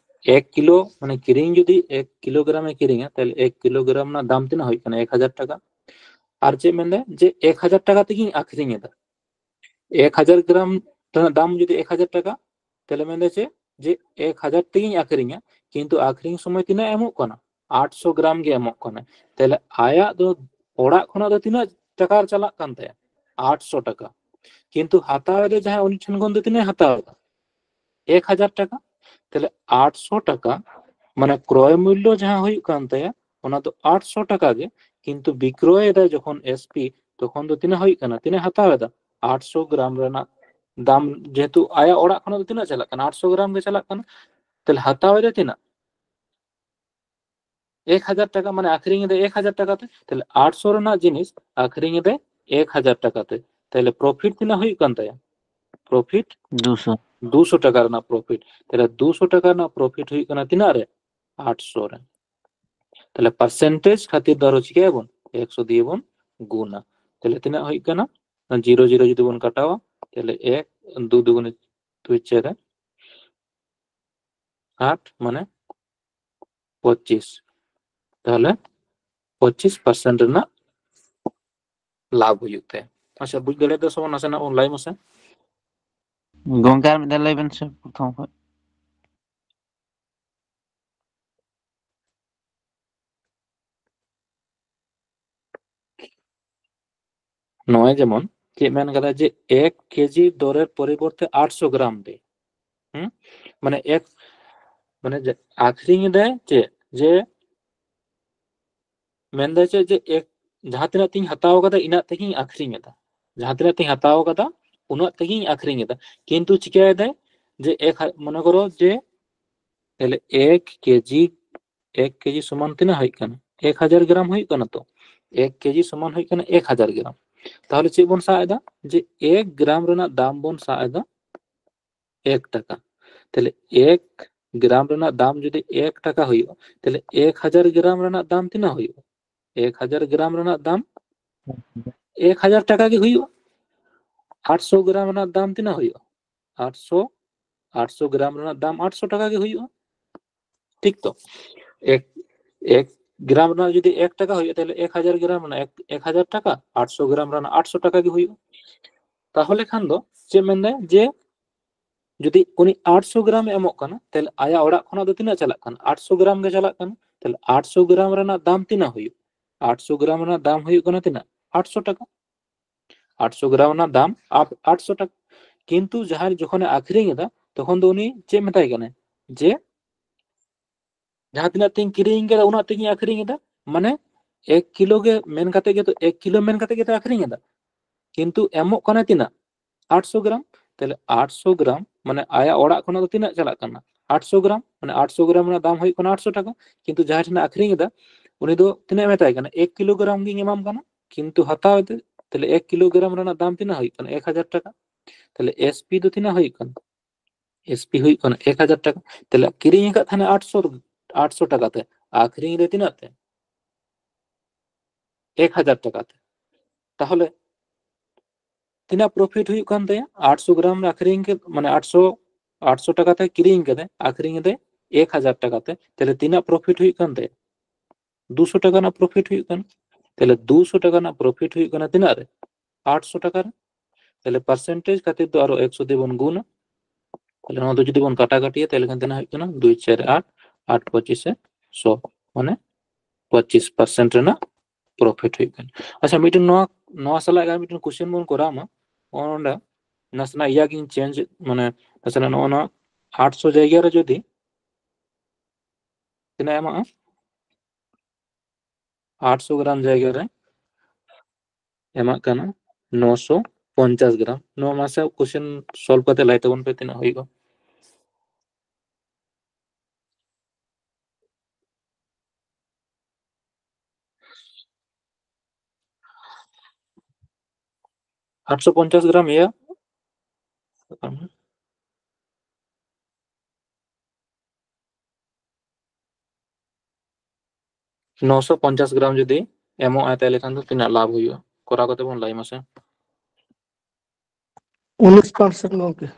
ᱮᱠ ᱠᱤᱞᱳ, ᱢᱟᱱᱮ ᱠᱤᱨᱤᱧ ᱡᱩᱫᱤ ᱮᱠ ᱠᱤᱞᱳᱜᱨᱟᱢ ᱮ ᱠᱤᱨᱤᱧᱟ, ᱛᱟᱦᱞᱮ ᱮᱠ ᱠᱤᱞᱳᱜᱨᱟᱢ ᱨᱮᱱᱟᱜ ᱫᱟᱢ ᱛᱤᱱᱟᱹᱜ ᱦᱩᱭᱩᱜ ᱠᱟᱱᱟ? ᱮᱠ ᱦᱟᱡᱟᱨ ᱴᱟᱠᱟ᱾ ᱟᱨ ᱪᱮᱫ ᱢᱮᱱᱫᱟ ᱡᱮ ᱮᱠ ᱦᱟᱡᱟᱨ ᱴᱟᱠᱟ ᱛᱮᱜᱤᱧ ᱟᱠᱷᱨᱤᱧ ᱮᱫᱟ᱾ ᱮᱠ ᱦᱟᱡᱟᱨ ᱜᱨᱟᱢ ᱨᱮᱱᱟᱜ ᱫᱟᱢ ᱡᱩᱫᱤ ᱮᱠ ᱦᱟᱡᱟᱨ ᱴᱟᱠᱟ, ᱛᱟᱦᱞᱮ ᱢᱮᱱᱫᱟ ᱪᱮᱫ ᱡᱮ ᱮᱠ ᱦᱟᱡᱟᱨ ᱛᱮᱜᱤᱧ ᱟᱠᱷᱨᱤᱧᱟ, ᱠᱤᱱᱛᱩ ᱟᱠᱷᱨᱤᱧ ᱥᱚᱢᱚᱭ ᱛᱤᱱᱟᱹᱜ ᱮᱢᱚᱜ ᱠᱟᱱᱟ? ᱟᱴᱥᱚ ᱜᱨᱟᱢ ᱜᱮ ᱮᱢᱚᱜ ᱠᱟᱱᱟ᱾ ᱛᱟᱦᱞᱮ ᱟᱭᱟᱜ ᱫᱚ ᱚᱲᱟᱜ ᱠᱷᱚᱱᱟᱜ ᱫᱚ ᱛᱤᱱᱟᱹᱜ ᱴᱟᱠᱟ ᱪᱟᱞᱟᱜ ᱠᱟᱱ ᱛᱟᱭᱟ? ᱟᱴᱥᱚ ᱴᱟᱠᱟ᱾ ᱠᱤᱱᱛᱩ ᱦᱟᱛᱟᱣ ᱮᱫᱟ ᱡᱟᱦᱟᱸᱭ, ᱩᱱᱤ ᱴᱷᱮᱱ ᱠᱷᱚᱱ ᱫᱚ ᱛᱤᱱᱟᱹᱜ ᱦᱟᱛᱟᱣ ᱮᱫᱟ? ᱮᱠ ᱦᱟᱡᱟᱨ ᱴᱟᱠᱟ᱾ ᱛᱟᱦᱞᱮ ᱟᱴᱥᱚ ᱴᱟᱠᱟ, ᱢᱟᱱᱮ ᱠᱨᱚᱭ ᱢᱩᱞᱞᱚ ᱡᱟᱦᱟᱸ ᱦᱩᱭᱩᱜ ᱠᱟᱱ ᱛᱟᱭᱟ ᱚᱱᱟ ᱫᱚ ᱟᱴᱥᱚ ᱴᱟᱠᱟ ᱜᱮ, ᱠᱤᱱᱛᱩ ᱵᱤᱠᱨᱚᱭ ᱮᱫᱟᱭ ᱡᱚᱠᱷᱚᱱ ᱮᱥᱯᱤ, ᱛᱚᱠᱷᱚᱱ ᱫᱚ ᱛᱤᱱᱟᱹᱜ ᱦᱩᱭᱩᱜ ᱠᱟᱱᱟ, ᱛᱤᱱᱟᱹᱜ ᱦᱟᱛᱟᱣ ᱮᱫᱟ? ᱟᱴᱥᱚ ᱜᱨᱟᱢ ᱨᱮᱱᱟᱜ ᱫᱟᱢ, ᱡᱮᱦᱮᱛᱩ ᱟᱭᱟᱜ ᱚᱲᱟᱜ ᱠᱷᱚᱱᱟᱜ ᱫᱚ ᱛᱤᱱᱟᱹᱜ ᱪᱟᱞᱟᱜ ᱠᱟᱱᱟ? ᱟᱴᱥᱚ ᱜᱨᱟᱢ ᱜᱮ ᱪᱟᱞᱟᱜ ᱠᱟᱱᱟ᱾ ᱛᱟᱦᱞᱮ ᱦᱟᱛᱟᱣ ᱮᱫᱟᱭ ᱛᱤᱱᱟᱹᱜ? ᱮᱠ ᱦᱟᱡᱟᱨ ᱴᱟᱠᱟ, ᱢᱟᱱᱮ ᱟᱠᱷᱨᱤᱧ ᱮᱫᱟᱭ ᱮᱠ ᱦᱟᱡᱟᱨ ᱴᱟᱠᱟ ᱛᱮ᱾ ᱛᱟᱦᱞᱮ ᱟᱴᱥᱚ ᱨᱮᱱᱟᱜ ᱡᱤᱱᱤᱥ ᱟᱠᱷᱨᱤᱧ ᱮᱫᱟᱭ ᱮᱠ ᱦᱟᱡᱟᱨ ᱴᱟᱠᱟ ᱛᱮ᱾ ᱛᱟᱦᱞᱮ ᱯᱨᱚᱯᱷᱤᱴ ᱛᱤᱱᱟᱹᱜ ᱦᱩᱭᱩᱜ ᱠᱟᱱ ᱛᱟᱭᱟ? ᱯᱨᱚᱯᱷᱤᱴ ᱫᱩᱥᱚ᱾ ᱫᱩᱥᱚ ᱴᱟᱠᱟ ᱨᱮᱱᱟᱜ ᱯᱨᱚᱯᱷᱤᱴ᱾ ᱛᱟᱦᱞᱮ ᱫᱩᱥᱚ ᱴᱟᱠᱟ ᱨᱮᱱᱟᱜ ᱯᱨᱚᱯᱷᱤᱴ ᱦᱩᱭᱩᱜ ᱠᱟᱱᱟ ᱛᱤᱱᱟᱹᱜ ᱨᱮ? ᱟᱴᱥᱚ ᱨᱮ᱾ ᱛᱟᱦᱞᱮ ᱯᱟᱨᱥᱮᱱᱴᱮᱡᱽ ᱠᱷᱟᱹᱛᱤᱨ ᱫᱚ ᱟᱨᱚ ᱪᱤᱠᱟᱹᱭᱟᱵᱚᱱ? ᱮᱠᱥᱚ ᱫᱤᱭᱮ ᱵᱚᱱ ᱜᱩᱱᱟ᱾ ᱛᱟᱦᱞᱮ ᱛᱤᱱᱟᱹᱜ ᱦᱩᱭᱩᱜ ᱠᱟᱱᱟ? ᱡᱤᱨᱳ ᱡᱤᱨᱳ ᱡᱩᱫᱤ ᱵᱚᱱ ᱠᱟᱴᱟᱣᱟ, ᱛᱟᱦᱞᱮ ᱮᱠ, ᱫᱩ ᱫᱩᱜᱩᱱᱮ ᱫᱩᱭ ᱪᱟᱨᱮ ᱟᱴ, ᱢᱟᱱᱮ ᱯᱚᱸᱪᱤᱥ᱾ ᱛᱟᱦᱞᱮ ᱯᱚᱸᱪᱤᱥ ᱯᱟᱨᱥᱮᱱᱴ ᱨᱮᱱᱟᱜ ᱞᱟᱵᱷ ᱦᱩᱭᱩᱜ ᱛᱟᱭᱟ᱾ ᱟᱪᱪᱷᱟ, ᱵᱩᱡᱽ ᱫᱟᱲᱮᱭᱟᱫᱟ ᱥᱮ ᱵᱟᱝ? ᱱᱟᱥᱮᱱᱟᱜ ᱵᱚᱱ ᱞᱟᱹᱭ ᱢᱟᱥᱮ᱾ ᱜᱚᱝᱠᱮ, ᱟᱨ ᱢᱤᱫ ᱫᱷᱟᱣ ᱞᱟᱹᱭ ᱵᱮᱱ ᱥᱮ, ᱯᱨᱚᱛᱷᱚᱢ ᱠᱷᱚᱱ᱾ ᱱᱚᱜᱼᱚᱭ ᱡᱮᱢᱚᱱ ᱪᱮᱫ ᱢᱮᱱ ᱠᱟᱫᱟ ᱡᱮ ᱮᱠ ᱠᱮᱡᱤ ᱫᱚᱨᱮᱨ ᱯᱚᱨᱤᱵᱚᱨᱛᱮ ᱟᱴᱥᱚ ᱜᱨᱟᱢ ᱨᱮ, ᱦᱩᱸ? ᱢᱟᱱᱮ ᱮᱠ, ᱢᱟᱱᱮ ᱡᱮ ᱟᱠᱷᱨᱤᱧ ᱮᱫᱟᱭ ᱪᱮᱫ, ᱡᱮ ᱢᱮᱱᱫᱟᱭ ᱪᱮᱫ ᱡᱮ ᱮᱠ, ᱡᱟᱦᱟᱸ ᱛᱤᱱᱟᱹᱜ ᱛᱤᱧ ᱦᱟᱛᱟᱣ ᱠᱟᱫᱟ ᱤᱱᱟᱹᱜ ᱛᱮᱜᱤᱧ ᱟᱠᱷᱨᱤᱧ ᱮᱫᱟ, ᱡᱟᱦᱟᱸ ᱛᱤᱱᱟᱹᱜ ᱛᱤᱧ ᱦᱟᱛᱟᱣ ᱠᱟᱫᱟ ᱩᱱᱟᱹᱜ ᱛᱮᱜᱤᱧ ᱟᱠᱷᱨᱤᱧ ᱮᱫᱟ᱾ ᱠᱤᱱᱛᱩ ᱪᱤᱠᱟᱹᱭᱮᱫᱟᱭ ᱡᱮ ᱮᱠ ᱦᱟ-, ᱢᱚᱱᱮ ᱠᱚᱨᱚ ᱡᱮ ᱛᱟᱦᱞᱮ ᱮᱠ ᱠᱮᱡᱤ, ᱮᱠ ᱠᱮᱡᱤ ᱥᱚᱢᱟᱱ ᱛᱤᱱᱟᱹᱜ ᱦᱩᱭᱩᱜ ᱠᱟᱱᱟ? ᱮᱠ ᱦᱟᱡᱟᱨ ᱜᱨᱟᱢ ᱦᱩᱭᱩᱜ ᱠᱟᱱᱟ ᱛᱚ᱾ ᱮᱠ ᱠᱮᱡᱤ ᱥᱚᱢᱟᱱ ᱦᱩᱭᱩᱜ ᱠᱟᱱᱟ ᱮᱠ ᱦᱟᱡᱟᱨ ᱜᱨᱟᱢ᱾ ᱛᱟᱦᱞᱮ ᱪᱮᱫ ᱵᱚᱱ ᱥᱟᱵ ᱮᱫᱟ? ᱡᱮ ᱮᱠ ᱜᱨᱟᱢ ᱨᱮᱱᱟᱜ ᱫᱟᱢ ᱵᱚᱱ ᱥᱟᱵ ᱮᱫᱟ ᱮᱠ ᱴᱟᱠᱟ᱾ ᱛᱟᱦᱞᱮ ᱮᱠ ᱜᱨᱟᱢ ᱨᱮᱱᱟᱜ ᱫᱟᱢ ᱡᱩᱫᱤ ᱮᱠ ᱴᱟᱠᱟ ᱦᱩᱭᱩᱜᱼᱟ, ᱛᱟᱦᱞᱮ ᱮᱠ ᱦᱟᱡᱟᱨ ᱜᱨᱟᱢ ᱨᱮᱱᱟᱜ ᱫᱟᱢ ᱛᱤᱱᱟᱹᱜ ᱦᱩᱭᱩᱜᱼᱟ? ᱮᱠ ᱦᱟᱡᱟᱨ ᱜᱨᱟᱢ ᱨᱮᱱᱟᱜ ᱫᱟᱢ ᱮᱠ ᱦᱟᱡᱟᱨ ᱴᱟᱠᱟ ᱜᱮ ᱦᱩᱭᱩᱜᱼᱟ᱾ ᱟᱴᱥᱚ ᱜᱨᱟᱢ ᱨᱮᱱᱟᱜ ᱫᱟᱢ ᱛᱤᱱᱟᱹᱜ ᱦᱩᱭᱩᱜᱼᱟ? ᱟᱴᱥᱚ, ᱟᱴᱥᱚ ᱜᱨᱟᱢ ᱨᱮᱱᱟᱜ ᱫᱟᱢ ᱟᱴᱥᱚ ᱴᱟᱠᱟ ᱜᱮ ᱦᱩᱭᱩᱜᱼᱟ᱾ ᱴᱷᱤᱠ ᱛᱚ? ᱮᱠ, ᱮᱠ, ᱜᱨᱟᱢ ᱨᱮᱱᱟᱜ ᱡᱩᱫᱤ ᱮᱠ ᱴᱟᱠᱟ ᱦᱩᱭᱩᱜᱼᱟ, ᱛᱟᱦᱚᱞᱮ ᱮᱠ ᱦᱟᱡᱟᱨ ᱜᱨᱟᱢ ᱨᱮᱱᱟᱜ ᱮᱠ ᱦᱟᱡᱟᱨ ᱴᱟᱠᱟ, ᱟᱴᱥᱚ ᱜᱨᱟᱢ ᱨᱮᱱᱟᱜ ᱟᱴᱥᱚ ᱴᱟᱠᱟ ᱜᱮ ᱦᱩᱭᱩᱜᱼᱟ᱾ ᱛᱟᱦᱚᱞᱮ ᱠᱷᱟᱱ ᱫᱚ ᱪᱮᱫ ᱢᱮᱱᱫᱟᱭ, ᱡᱮ ᱡᱩᱫᱤ ᱩᱱᱤ ᱟᱴᱥᱚ ᱜᱨᱟᱢ ᱮ ᱮᱢᱚᱜ ᱠᱟᱱᱟ, ᱛᱟᱦᱚᱞᱮ ᱟᱭᱟᱜ ᱚᱲᱟᱜ ᱠᱷᱚᱱᱟᱜ ᱫᱚ ᱛᱤᱱᱟᱹᱜ ᱪᱟᱞᱟᱜ ᱠᱟᱱᱟ? ᱟᱴᱥᱚ ᱜᱨᱟᱢ ᱜᱮ ᱪᱟᱞᱟᱜ ᱠᱟᱱᱟ᱾ ᱛᱟᱦᱚᱞᱮ ᱟᱴᱥᱚ ᱜᱨᱟᱢ ᱨᱮᱱᱟᱜ ᱫᱟᱢ ᱛᱤᱱᱟᱹᱜ ᱦᱩᱭᱩᱜ? ᱟᱴᱥᱚ ᱜᱨᱟᱢ ᱨᱮᱱᱟᱜ ᱫᱟᱢ ᱦᱩᱭᱩᱜ ᱠᱟᱱᱟ ᱛᱤᱱᱟᱹᱜ? ᱟᱴᱥᱚ ᱴᱟᱠᱟ᱾ ᱟᱴᱥᱚ ᱜᱨᱟᱢ ᱨᱮᱱᱟᱜ ᱫᱟᱢ ᱟᱴᱥᱚ ᱴᱟᱠᱟ᱾ ᱠᱤᱱᱛᱩ ᱡᱟᱦᱟᱸᱭ ᱡᱚᱠᱷᱚᱱᱮ ᱟᱠᱷᱨᱤᱧ ᱮᱫᱟ, ᱛᱚᱠᱷᱚᱱ ᱫᱚ ᱩᱱᱤ ᱪᱮᱫ ᱢᱮᱛᱟᱭ ᱠᱟᱱᱟᱭ, ᱡᱮ ᱡᱟᱦᱟᱸ ᱛᱤᱱᱟᱹᱜ ᱛᱤᱧ ᱠᱤᱨᱤᱧ ᱠᱟᱫᱟ, ᱩᱱᱟᱹᱜ ᱛᱮᱜᱤᱧ ᱟᱠᱷᱨᱤᱧ ᱮᱫᱟ᱾ ᱢᱟᱱᱮ ᱮᱠ ᱠᱤᱞᱳ ᱜᱮ ᱢᱮᱱ ᱠᱟᱛᱮ ᱜᱮᱛᱚ, ᱮᱠ ᱠᱤᱞᱳ ᱢᱮᱱ ᱠᱟᱛᱮ ᱜᱮᱛᱚ ᱟᱠᱷᱨᱤᱧ ᱮᱫᱟ, ᱠᱤᱱᱛᱩ ᱮᱢᱚᱜ ᱠᱟᱱᱟ ᱛᱤᱱᱟᱹᱜ? ᱟᱴᱥᱚ ᱜᱨᱟᱢ᱾ ᱛᱟᱦᱞᱮ ᱟᱴᱥᱚ ᱜᱨᱟᱢ ᱢᱟᱱᱮ ᱟᱭᱟᱜ ᱚᱲᱟᱜ ᱠᱷᱚᱱᱟᱜ ᱫᱚ ᱛᱤᱱᱟᱹᱜ ᱪᱟᱞᱟᱜ ᱠᱟᱱᱟ? ᱟᱴᱥᱚ ᱜᱨᱟᱢ᱾ ᱢᱟᱱᱮ ᱟᱴᱥᱚ ᱜᱨᱟᱢ ᱨᱮᱱᱟᱜ ᱫᱟᱢ ᱦᱩᱭᱩᱜ ᱠᱟᱱᱟ ᱟᱴᱥᱚ ᱴᱟᱠᱟ, ᱠᱤᱱᱛᱩ ᱡᱟᱦᱟᱸᱭ ᱴᱷᱮᱱ ᱟᱠᱷᱨᱤᱧ ᱮᱫᱟ, ᱩᱱᱤ ᱫᱚ ᱛᱤᱱᱟᱹᱜ ᱮ ᱢᱮᱛᱟᱭ ᱠᱟᱱᱟ? ᱮᱠ ᱠᱤᱞᱳ ᱜᱨᱟᱢ ᱜᱤᱧ ᱮᱢᱟᱢ ᱠᱟᱱᱟ, ᱠᱤᱱᱛᱩ ᱦᱟᱛᱟᱣ ᱮᱫᱟ᱾ ᱛᱟᱦᱞᱮ ᱮᱠ ᱠᱤᱞᱳ ᱜᱨᱟᱢ ᱨᱮᱱᱟᱜ ᱫᱟᱢ ᱛᱤᱱᱟᱹᱜ ᱦᱩᱭᱩᱜ ᱠᱟᱱᱟ? ᱮᱠ ᱦᱟᱡᱟᱨ ᱴᱟᱠᱟ᱾ ᱛᱟᱦᱞᱮ ᱮᱥᱯᱤ ᱫᱚ ᱛᱤᱱᱟᱹᱜ ᱦᱩᱭᱩᱜ ᱠᱟᱱᱟ? ᱮᱥᱯᱤ ᱦᱩᱭᱩᱜ ᱠᱟᱱᱟ ᱮᱠ ᱦᱟᱡᱟᱨ ᱴᱟᱠᱟ᱾ ᱛᱟᱦᱞᱮ ᱠᱤᱨᱤᱧ ᱟᱠᱟᱫ ᱛᱟᱦᱮᱱᱟ ᱟᱴᱥᱚ, ᱟᱴᱥᱚ ᱴᱟᱠᱟ ᱛᱮ, ᱟᱠᱷᱨᱤᱧ ᱨᱮ ᱛᱤᱱᱟᱹᱜ ᱛᱮ? ᱮᱠ ᱦᱟᱡᱟᱨ ᱴᱟᱠᱟ ᱛᱮ᱾ ᱛᱟᱦᱚᱞᱮ ᱛᱤᱱᱟᱹᱜ ᱯᱨᱚᱯᱷᱤᱴ ᱦᱩᱭᱩᱜ ᱠᱟᱱ ᱛᱟᱭᱟ? ᱟᱴᱥᱚ ᱜᱨᱟᱢ ᱨᱮ ᱟᱠᱷᱨᱤᱧ ᱠᱮᱫ, ᱢᱟᱱᱮ ᱟᱴᱥᱚ, ᱟᱴᱥᱚ ᱴᱟᱠᱟ ᱛᱮ ᱠᱤᱨᱤᱧ ᱠᱟᱫᱟᱭ, ᱟᱠᱷᱨᱤᱧ ᱮᱫᱟᱭ ᱮᱠ ᱦᱟᱡᱟᱨ ᱴᱟᱠᱟ ᱛᱮ᱾ ᱛᱟᱦᱞᱮ ᱛᱤᱱᱟᱹᱜ ᱯᱨᱚᱯᱷᱤᱴ ᱦᱩᱭᱩᱜ ᱠᱟᱱ ᱛᱟᱭᱟ? ᱫᱩᱥᱚ ᱴᱟᱠᱟ ᱨᱮᱱᱟᱜ ᱯᱨᱚᱯᱷᱤᱴ ᱦᱩᱭᱩᱜ ᱠᱟᱱᱟ᱾ ᱛᱟᱦᱞᱮ ᱫᱩᱥᱚ ᱴᱟᱠᱟ ᱨᱮᱱᱟᱜ ᱯᱨᱚᱯᱷᱤᱴ ᱦᱩᱭᱩᱜ ᱠᱟᱱᱟ ᱛᱤᱱᱟᱹᱜ ᱨᱮ? ᱟᱴᱥᱚ ᱴᱟᱠᱟ ᱨᱮ᱾ ᱛᱟᱦᱞᱮ ᱯᱟᱨᱥᱮᱱᱴᱮᱡᱽ ᱠᱷᱟᱹᱛᱤᱨ ᱫᱚ ᱟᱨᱚ ᱮᱠᱥᱚ ᱫᱤᱭᱮ ᱵᱚᱱ ᱜᱩᱱᱟ᱾ ᱛᱟᱦᱞᱮ ᱱᱚᱣᱟ ᱫᱚ ᱡᱩᱫᱤ ᱵᱚᱱ ᱠᱟᱴᱟ ᱠᱟᱴᱤᱭᱟ, ᱛᱟᱦᱞᱮ ᱠᱷᱟᱱ ᱛᱤᱱᱟᱹᱜ ᱦᱩᱭᱩᱜ ᱠᱟᱱᱟ? ᱫᱩᱭ ᱪᱟᱨ ᱟᱴ, ᱟᱴ ᱯᱚᱸᱪᱤᱥᱮ ᱥᱚ, ᱢᱟᱱᱮ ᱯᱚᱸᱪᱤᱥ ᱯᱟᱨᱥᱮᱱᱴ ᱨᱮᱱᱟᱜ ᱯᱨᱚᱯᱷᱤᱴ ᱦᱩᱭᱩᱜ ᱠᱟᱱᱟ᱾ ᱟᱪᱪᱷᱟ, ᱢᱤᱫᱴᱮᱱ ᱱᱚᱣᱟ, ᱱᱚᱣᱟ ᱥᱟᱞᱟᱜ ᱟᱨ ᱢᱤᱫᱴᱮᱱ ᱠᱚᱥᱪᱮᱱ ᱵᱚᱱ ᱠᱚᱨᱟᱣ ᱢᱟ᱾ ᱱᱚᱜᱼᱚ ᱱᱚᱰᱮ ᱱᱟᱥᱮᱱᱟᱜ ᱤᱭᱟᱹ ᱜᱤᱧ ᱪᱮᱧᱡᱽ, ᱢᱟᱱᱮ ᱱᱟᱥᱮᱱᱟᱜ ᱱᱚᱜᱼᱚ ᱱᱚᱣᱟ ᱟᱴᱥᱚ ᱡᱟᱭᱜᱟ ᱨᱮ ᱡᱩᱫᱤ ᱛᱤᱱᱟᱹᱜ ᱮᱢᱟᱜᱼᱟ? ᱟᱴᱥᱚ ᱜᱨᱟᱢ ᱡᱟᱭᱜᱟ ᱨᱮ ᱮᱢᱟᱜ ᱠᱟᱱᱟ ᱱᱚᱥᱚ ᱯᱚᱧᱪᱟᱥ ᱜᱨᱟᱢ᱾ ᱱᱚᱣᱟ ᱢᱟᱥᱮ ᱠᱚᱥᱪᱮᱱ ᱥᱚᱞᱵᱷ ᱠᱟᱛᱮ ᱞᱟᱹᱭ ᱛᱟᱵᱚᱱ ᱯᱮ, ᱛᱤᱱᱟᱹᱜ ᱦᱩᱭᱩᱜᱼᱟ? ᱟᱴᱥᱚ ᱯᱚᱧᱪᱟᱥ ᱜᱨᱟᱢ ᱤᱭᱟᱹ ᱱᱚᱥᱚ ᱯᱚᱧᱪᱟᱥ ᱜᱨᱟᱢ ᱡᱩᱫᱤ ᱮᱢᱚᱜ ᱟᱭ, ᱛᱟᱦᱞᱮ ᱠᱷᱟᱱ ᱫᱚ ᱛᱤᱱᱟᱹᱜ ᱞᱟᱵᱷ ᱦᱩᱭᱩᱜᱼᱟ? ᱠᱚᱨᱟᱣ ᱠᱟᱛᱮ ᱵᱚᱱ ᱞᱟᱹᱭ ᱢᱟᱥᱮ᱾ ᱩᱱᱤᱥ ᱯᱟᱨᱥᱮᱱᱴ ᱜᱚᱝᱠᱮ᱾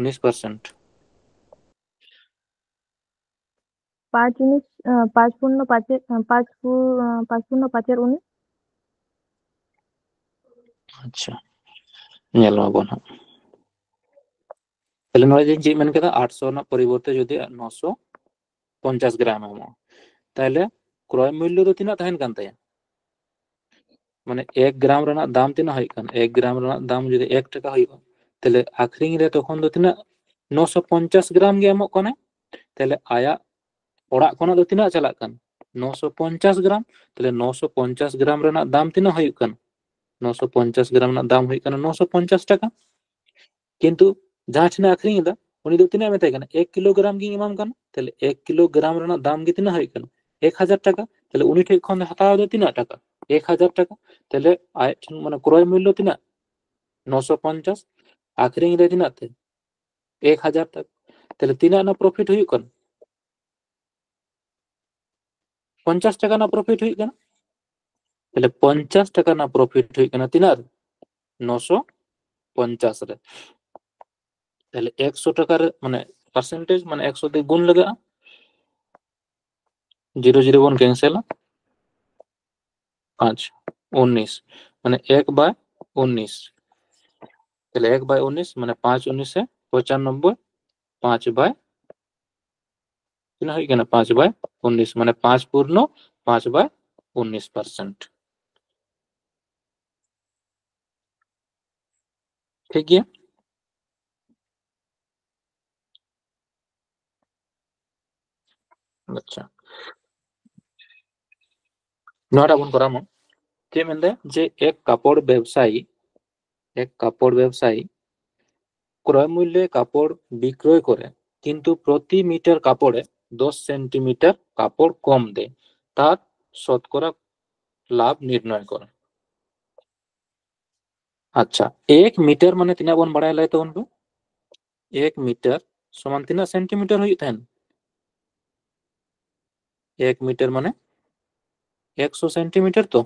ᱩᱱᱤᱥ ᱯᱟᱨᱥᱮᱱᱴ᱾ ᱯᱟᱸᱪ ᱩᱱᱤᱥ, ᱟᱸ, ᱯᱟᱸᱪ ᱯᱩᱨᱱᱚ ᱯᱟᱸᱪᱮᱨ, ᱟᱸ, ᱯᱟᱸᱪ ᱯᱩ-, ᱟᱸ, ᱯᱟᱸᱪ ᱯᱩᱨᱱᱚ ᱯᱟᱸᱪᱮᱨ ᱩᱱᱤᱥ᱾ ᱟᱪᱪᱷᱟ, ᱧᱮᱞ ᱢᱟᱵᱚᱱ ᱦᱟᱸᱜ᱾ ᱛᱟᱦᱞᱮ ᱱᱚᱰᱮ ᱡᱮ ᱪᱮᱫ ᱢᱮᱱ ᱠᱮᱫᱟ, ᱟᱴᱥᱚ ᱨᱮᱱᱟᱜ ᱯᱚᱨᱤᱵᱚᱨᱛᱮ ᱡᱩᱫᱤ ᱱᱚᱥᱚ ᱯᱚᱧᱪᱟᱥ ᱜᱨᱟᱢ ᱮᱢᱚᱜᱼᱟ, ᱛᱟᱦᱞᱮ ᱠᱨᱚᱭ ᱢᱩᱞᱞᱚ ᱫᱚ ᱛᱤᱱᱟᱹᱜ ᱛᱟᱦᱮᱱ ᱠᱟᱱ ᱛᱟᱭᱟ? ᱢᱟᱱᱮ ᱮᱠ ᱜᱨᱟᱢ ᱨᱮᱱᱟᱜ ᱫᱟᱢ ᱛᱤᱱᱟᱹᱜ ᱦᱩᱭᱩᱜ ᱠᱟᱱᱟ? ᱮᱠ ᱜᱨᱟᱢ ᱨᱮᱱᱟᱜ ᱫᱟᱢ ᱡᱩᱫᱤ ᱮᱠ ᱴᱟᱠᱟ ᱦᱩᱭᱩᱜᱼᱟ, ᱛᱟᱦᱞᱮ ᱟᱠᱷᱨᱤᱧ ᱨᱮ ᱛᱚᱠᱷᱚᱱ ᱫᱚ ᱛᱤᱱᱟᱹᱜ? ᱱᱚᱥᱚ ᱯᱚᱧᱪᱟᱥ ᱜᱨᱟᱢ ᱜᱮ ᱮᱢᱚᱜ ᱠᱟᱱᱟᱭ᱾ ᱛᱟᱦᱞᱮ ᱟᱭᱟᱜ ᱚᱲᱟᱜ ᱠᱷᱚᱱᱟᱜ ᱫᱚ ᱛᱤᱱᱟᱹᱜ ᱪᱟᱞᱟᱜ ᱠᱟᱱᱟ? ᱱᱚᱥᱚ ᱯᱚᱧᱪᱟᱥ ᱜᱨᱟᱢ᱾ ᱛᱟᱦᱞᱮ ᱱᱚᱥᱚ ᱯᱚᱧᱪᱟᱥ ᱜᱨᱟᱢ ᱨᱮᱱᱟᱜ ᱫᱟᱢ ᱛᱤᱱᱟᱹᱜ ᱦᱩᱭᱩᱜ ᱠᱟᱱᱟ? ᱱᱚᱥᱚ ᱯᱚᱧᱪᱟᱥ ᱜᱨᱟᱢ ᱨᱮᱱᱟᱜ ᱫᱟᱢ ᱦᱩᱭᱩᱜ ᱠᱟᱱᱟ ᱱᱚᱥᱚ ᱯᱚᱧᱪᱟᱥ ᱴᱟᱠᱟ᱾ ᱠᱤᱱᱛᱩ ᱡᱟᱦᱟᱸ ᱴᱷᱮᱱᱮ ᱟᱠᱷᱨᱤᱧ ᱮᱫᱟ, ᱩᱱᱤ ᱫᱚ ᱛᱤᱱᱟᱹᱜ ᱮ ᱢᱮᱛᱟᱭ ᱠᱟᱱᱟ? ᱮᱠ ᱠᱤᱞᱳ ᱜᱨᱟᱢ ᱜᱤᱧ ᱮᱢᱟᱢ ᱠᱟᱱᱟ᱾ ᱛᱟᱦᱞᱮ ᱮᱠ ᱠᱤᱞᱳ ᱜᱨᱟᱢ ᱨᱮᱱᱟᱜ ᱫᱟᱢ ᱜᱮ ᱛᱤᱱᱟᱹᱜ ᱦᱩᱭᱩᱜ ᱠᱟᱱᱟ? ᱮᱠ ᱦᱟᱡᱟᱨ ᱴᱟᱠᱟ᱾ ᱛᱟᱦᱞᱮ ᱩᱱᱤ ᱴᱷᱮᱱ ᱠᱷᱚᱱ ᱫᱚ ᱦᱟᱛᱟᱣ ᱫᱚ ᱛᱤᱱᱟᱹᱜ ᱴᱟᱠᱟ? ᱮᱠ ᱦᱟᱡᱟᱨ ᱴᱟᱠᱟ᱾ ᱛᱟᱦᱞᱮ ᱟᱡ ᱴᱷᱮᱱ, ᱢᱟᱱᱮ, ᱠᱨᱚᱭ ᱢᱩᱞᱞᱚ ᱛᱤᱱᱟᱹᱜ? ᱱᱚᱥᱚ ᱯᱚᱧᱪᱟᱥ᱾ ᱟᱠᱷᱨᱤᱧ ᱨᱮ ᱛᱤᱱᱟᱹᱜ ᱛᱮ? ᱮᱠ ᱦᱟᱡᱟᱨ ᱴᱟᱠᱟ᱾ ᱛᱟᱦᱞᱮ ᱛᱤᱱᱟᱹᱜ ᱨᱮᱱᱟᱜ ᱯᱨᱚᱯᱷᱤᱴ ᱦᱩᱭᱩᱜ ᱠᱟᱱᱟ? ᱯᱚᱧᱪᱟᱥ ᱴᱟᱠᱟ ᱨᱮᱱᱟᱜ ᱯᱨᱚᱯᱷᱤᱴ ᱦᱩᱭᱩᱜ ᱠᱟᱱᱟ᱾ ᱛᱟᱦᱞᱮ ᱯᱚᱧᱪᱟᱥ ᱴᱟᱠᱟ ᱨᱮᱱᱟᱜ ᱯᱨᱚᱯᱷᱤᱴ ᱦᱩᱭᱩᱜ ᱠᱟᱱᱟ ᱛᱤᱱᱟᱹᱜ ᱨᱮ? ᱱᱚᱥᱚ ᱯᱚᱧᱪᱟᱥ ᱨᱮ᱾ ᱛᱟᱦᱞᱮ ᱮᱠᱥᱚ ᱴᱟᱠᱟ ᱨᱮ, ᱢᱟᱱᱮ, ᱯᱟᱨᱥᱮᱱᱴᱮᱡᱽ, ᱢᱟᱱᱮ, ᱮᱠᱥᱚ ᱛᱮ ᱜᱩᱱ ᱞᱟᱜᱟᱜᱼᱟ᱾ ᱡᱤᱨᱳ ᱡᱤᱨᱳ ᱵᱚᱱ ᱠᱮᱱᱥᱮᱞᱟ᱾ ᱯᱟᱸᱪ ᱩᱱᱤᱥ, ᱢᱟᱱᱮ, ᱮᱠ ᱵᱟᱭ ᱩᱱᱤᱥ᱾ ᱛᱟᱦᱞᱮ ᱮᱠ ᱵᱟᱭ ᱩᱱᱤᱥ, ᱢᱟᱱᱮ, ᱯᱟᱸᱪ ᱩᱱᱤᱥᱮ ᱯᱚᱸᱪᱟᱱᱱᱚᱵᱵᱳᱭ, ᱯᱟᱸᱪ ᱵᱟᱭ, ᱛᱤᱱᱟᱹᱜ ᱦᱩᱭᱩᱜ ᱠᱟᱱᱟ? ᱯᱟᱸᱪ ᱵᱟᱭ ᱩᱱᱤᱥ, ᱢᱟᱱᱮ, ᱯᱟᱸᱪ ᱯᱩᱨᱱᱚ ᱯᱟᱸᱪ ᱵᱟᱭ ᱩᱱᱤᱥ ᱯᱟᱨᱥᱮᱱᱴ᱾ ᱴᱷᱤᱠ ᱜᱮᱭᱟ? ᱟᱪᱪᱷᱟ, ᱱᱚᱣᱟᱴᱟᱜ ᱵᱚᱱ ᱠᱚᱨᱟᱣ ᱢᱟ᱾ ᱪᱮᱫ ᱢᱮᱱᱫᱟᱭ? ᱡᱮ ᱮᱠ ᱠᱟᱯᱚᱲ ᱵᱮᱵᱥᱟᱭᱤ, ᱮᱠ ᱠᱟᱯᱚᱲ ᱵᱮᱵᱥᱟᱭᱤ ᱠᱨᱚᱭ ᱢᱩᱞᱞᱮ ᱠᱟᱯᱚᱲ ᱵᱤᱠᱨᱚᱭ ᱠᱚᱨᱮ, ᱠᱤᱱᱛᱩ ᱯᱨᱚᱛᱤ ᱢᱤᱴᱟᱨ ᱠᱟᱯᱚᱲᱮ ᱫᱚᱥ ᱥᱮᱱᱴᱤᱢᱤᱴᱟᱨ ᱠᱟᱯᱚᱲ ᱠᱚᱢ ᱫᱮ, ᱛᱟᱨ ᱥᱚᱛᱠᱚᱨᱟ ᱞᱟᱵᱷ ᱱᱤᱨᱱᱚᱭ ᱠᱚᱨᱮ᱾ ᱟᱪᱪᱷᱟ, ᱮᱠ ᱢᱤᱴᱟᱨ ᱢᱟᱱᱮ ᱛᱤᱱᱟᱹᱜ ᱵᱚᱱ ᱵᱟᱲᱟᱭᱟ, ᱞᱟᱹᱭ ᱛᱟᱵᱚᱱ ᱯᱮ᱾ ᱮᱠ ᱢᱤᱴᱟᱨ ᱥᱚᱢᱟᱱ ᱛᱤᱱᱟᱹᱜ ᱥᱮᱱᱴᱤᱢᱤᱴᱟᱨ ᱦᱩᱭᱩᱜ ᱛᱟᱦᱮᱱ? ᱮᱠ ᱢᱤᱴᱟᱨ ᱢᱟᱱᱮ ᱮᱠᱥᱚ ᱥᱮᱱᱴᱤᱢᱤᱴᱟᱨ ᱛᱚ?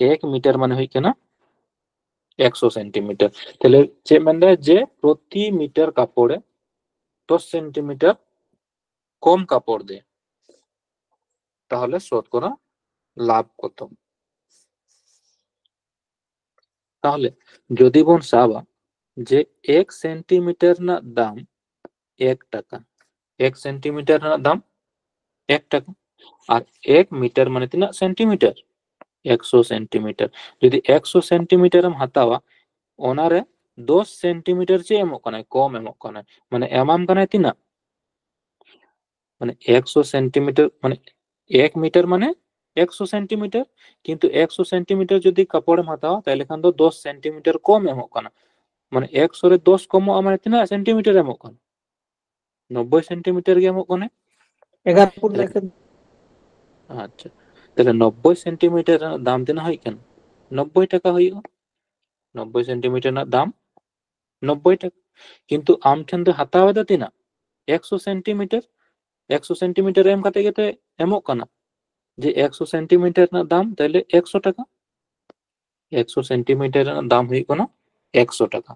ᱮᱠ ᱢᱤᱴᱟᱨ ᱢᱟᱱᱮ ᱦᱩᱭᱩᱜ ᱠᱟᱱᱟ ᱮᱠᱥᱚ ᱥᱮᱱᱴᱤᱢᱤᱴᱟᱨ᱾ ᱛᱟᱦᱞᱮ ᱪᱮᱫ ᱢᱮᱱᱫᱟ? ᱡᱮ ᱯᱨᱚᱛᱤ ᱢᱤᱴᱟᱨ ᱠᱟᱯᱚᱲᱮ ᱫᱚᱥ ᱥᱮᱱᱴᱤᱢᱤᱴᱟᱨ ᱠᱚᱢ ᱠᱟᱯᱚᱲ ᱫᱮ, ᱛᱟᱦᱚᱞᱮ ᱥᱚᱛᱠᱚᱨᱟ ᱞᱟᱵᱷ ᱠᱚᱛᱚ? ᱛᱟᱦᱚᱞᱮ ᱡᱩᱫᱤ ᱵᱚᱱ ᱥᱟᱵᱟ ᱡᱮ ᱮᱠ ᱥᱮᱱᱴᱤᱢᱤᱴᱟᱨ ᱨᱮᱱᱟᱜ ᱫᱟᱢ ᱮᱠ ᱴᱟᱠᱟ, ᱮᱠ ᱥᱮᱱᱴᱤᱢᱤᱴᱟᱨ ᱨᱮᱱᱟᱜ ᱫᱟᱢ ᱮᱠ ᱴᱟᱠᱟ, ᱟᱨ ᱮᱠ ᱢᱤᱴᱟᱨ ᱢᱟᱱᱮ ᱛᱤᱱᱟᱹᱜ ᱥᱮᱱᱴᱤᱢᱤᱴᱟᱨ? ᱮᱠᱥᱚ ᱥᱮᱱᱴᱤᱢᱤᱴᱟᱨ᱾ ᱡᱩᱫᱤ ᱮᱠᱥᱚ ᱥᱮᱱᱴᱤᱢᱤᱴᱟᱨ ᱮᱢ ᱦᱟᱛᱟᱣᱟ, ᱚᱱᱟᱨᱮ ᱫᱚᱥ ᱥᱮᱱᱴᱤᱢᱤᱴᱟᱨ ᱪᱮᱫ ᱮᱢᱚᱜ ᱠᱟᱱᱟᱭ? ᱠᱚᱢ ᱮᱢᱚᱜ ᱠᱟᱱᱟᱭ, ᱢᱟᱱᱮ ᱮᱢᱟᱢ ᱠᱟᱱᱟᱭ ᱛᱤᱱᱟᱹᱜ? ᱢᱟᱱᱮ ᱮᱠᱥᱚ ᱥᱮᱱᱴᱤᱢᱤᱴᱟᱨ, ᱢᱟᱱᱮ ᱮᱠ ᱢᱤᱴᱟᱨ ᱢᱟᱱᱮ ᱮᱠᱥᱚ ᱥᱮᱱᱴᱤᱢᱤᱴᱟᱨ, ᱠᱤᱱᱛᱩ ᱮᱠᱥᱚ ᱥᱮᱱᱴᱤᱢᱤᱴᱟᱨ ᱡᱩᱫᱤ ᱠᱟᱯᱚᱲᱮᱢ ᱦᱟᱛᱟᱣᱟ, ᱛᱟᱦᱚᱞᱮ ᱠᱷᱟᱱ ᱫᱚ ᱫᱚᱥ ᱥᱮᱱᱴᱤᱢᱤᱴᱟᱨ ᱠᱚᱢ ᱮᱢᱚᱜ ᱠᱟᱱᱟ᱾ ᱢᱟᱱᱮ ᱮᱠᱥᱚ ᱨᱮ ᱫᱚᱥ ᱠᱚᱢᱚᱜᱼᱟ, ᱢᱟᱱᱮ ᱛᱤᱱᱟᱹᱜ ᱥᱮᱱᱴᱤᱢᱤᱴᱟᱨ ᱮᱢᱚᱜ ᱠᱟᱱᱟ? ᱱᱚᱵᱵᱳᱭ ᱥᱮᱱᱴᱤᱢᱤᱴᱟᱨ ᱜᱮ ᱮᱢᱚᱜ ᱠᱟᱱᱟ᱾ ᱮᱜᱟᱨᱚ ᱯᱷᱩᱴ ᱛᱟᱦᱚᱞᱮ ᱞᱮᱠᱟ᱾ ᱟᱪᱪᱷᱟ, ᱛᱟᱦᱚᱞᱮ ᱱᱚᱵᱵᱳᱭ ᱥᱮᱱᱴᱤᱢᱤᱴᱟᱨ ᱨᱮᱱᱟᱜ ᱫᱟᱢ ᱛᱤᱱᱟᱹᱜ ᱦᱩᱭᱩᱜ ᱠᱟᱱᱟ? ᱱᱚᱵᱵᱳᱭ ᱴᱟᱠᱟ ᱦᱩᱭᱩᱜᱼᱟ᱾ ᱱᱚᱵᱵᱳᱭ ᱥᱮᱱᱴᱤᱢᱤᱴᱟᱨ ᱨᱮᱱᱟᱜ ᱫᱟᱢ ᱱᱚᱵᱵᱳᱭ ᱴᱟᱠᱟ, ᱠᱤᱱᱛᱩ ᱟᱢ ᱴᱷᱮᱱ ᱫᱚ ᱦᱟᱛᱟᱣ ᱮᱫᱟ ᱛᱤᱱᱟᱹᱜ? ᱮᱠᱥᱚ ᱥᱮᱱᱴᱤᱢᱤᱴᱟᱨ᱾ ᱮᱠᱥᱚ ᱥᱮᱱᱴᱤᱢᱤᱴᱟᱨ ᱮᱢ ᱠᱟᱛᱮ ᱜᱮᱛᱚ ᱮᱢᱚᱜ ᱠᱟᱱᱟ, ᱡᱮ ᱮᱠᱥᱚ ᱥᱮᱱᱴᱤᱢᱤᱴᱟᱨ ᱨᱮᱱᱟᱜ ᱫᱟᱢ ᱛᱟᱦᱚᱞᱮ ᱮᱠᱥᱚ ᱴᱟᱠᱟ᱾ ᱮᱠᱥᱚ ᱥᱮᱱᱴᱤᱢᱤᱴᱟᱨ ᱨᱮᱱᱟᱜ ᱫᱟᱢ ᱦᱩᱭᱩᱜ ᱠᱟᱱᱟ ᱮᱠᱥᱚ ᱴᱟᱠᱟ᱾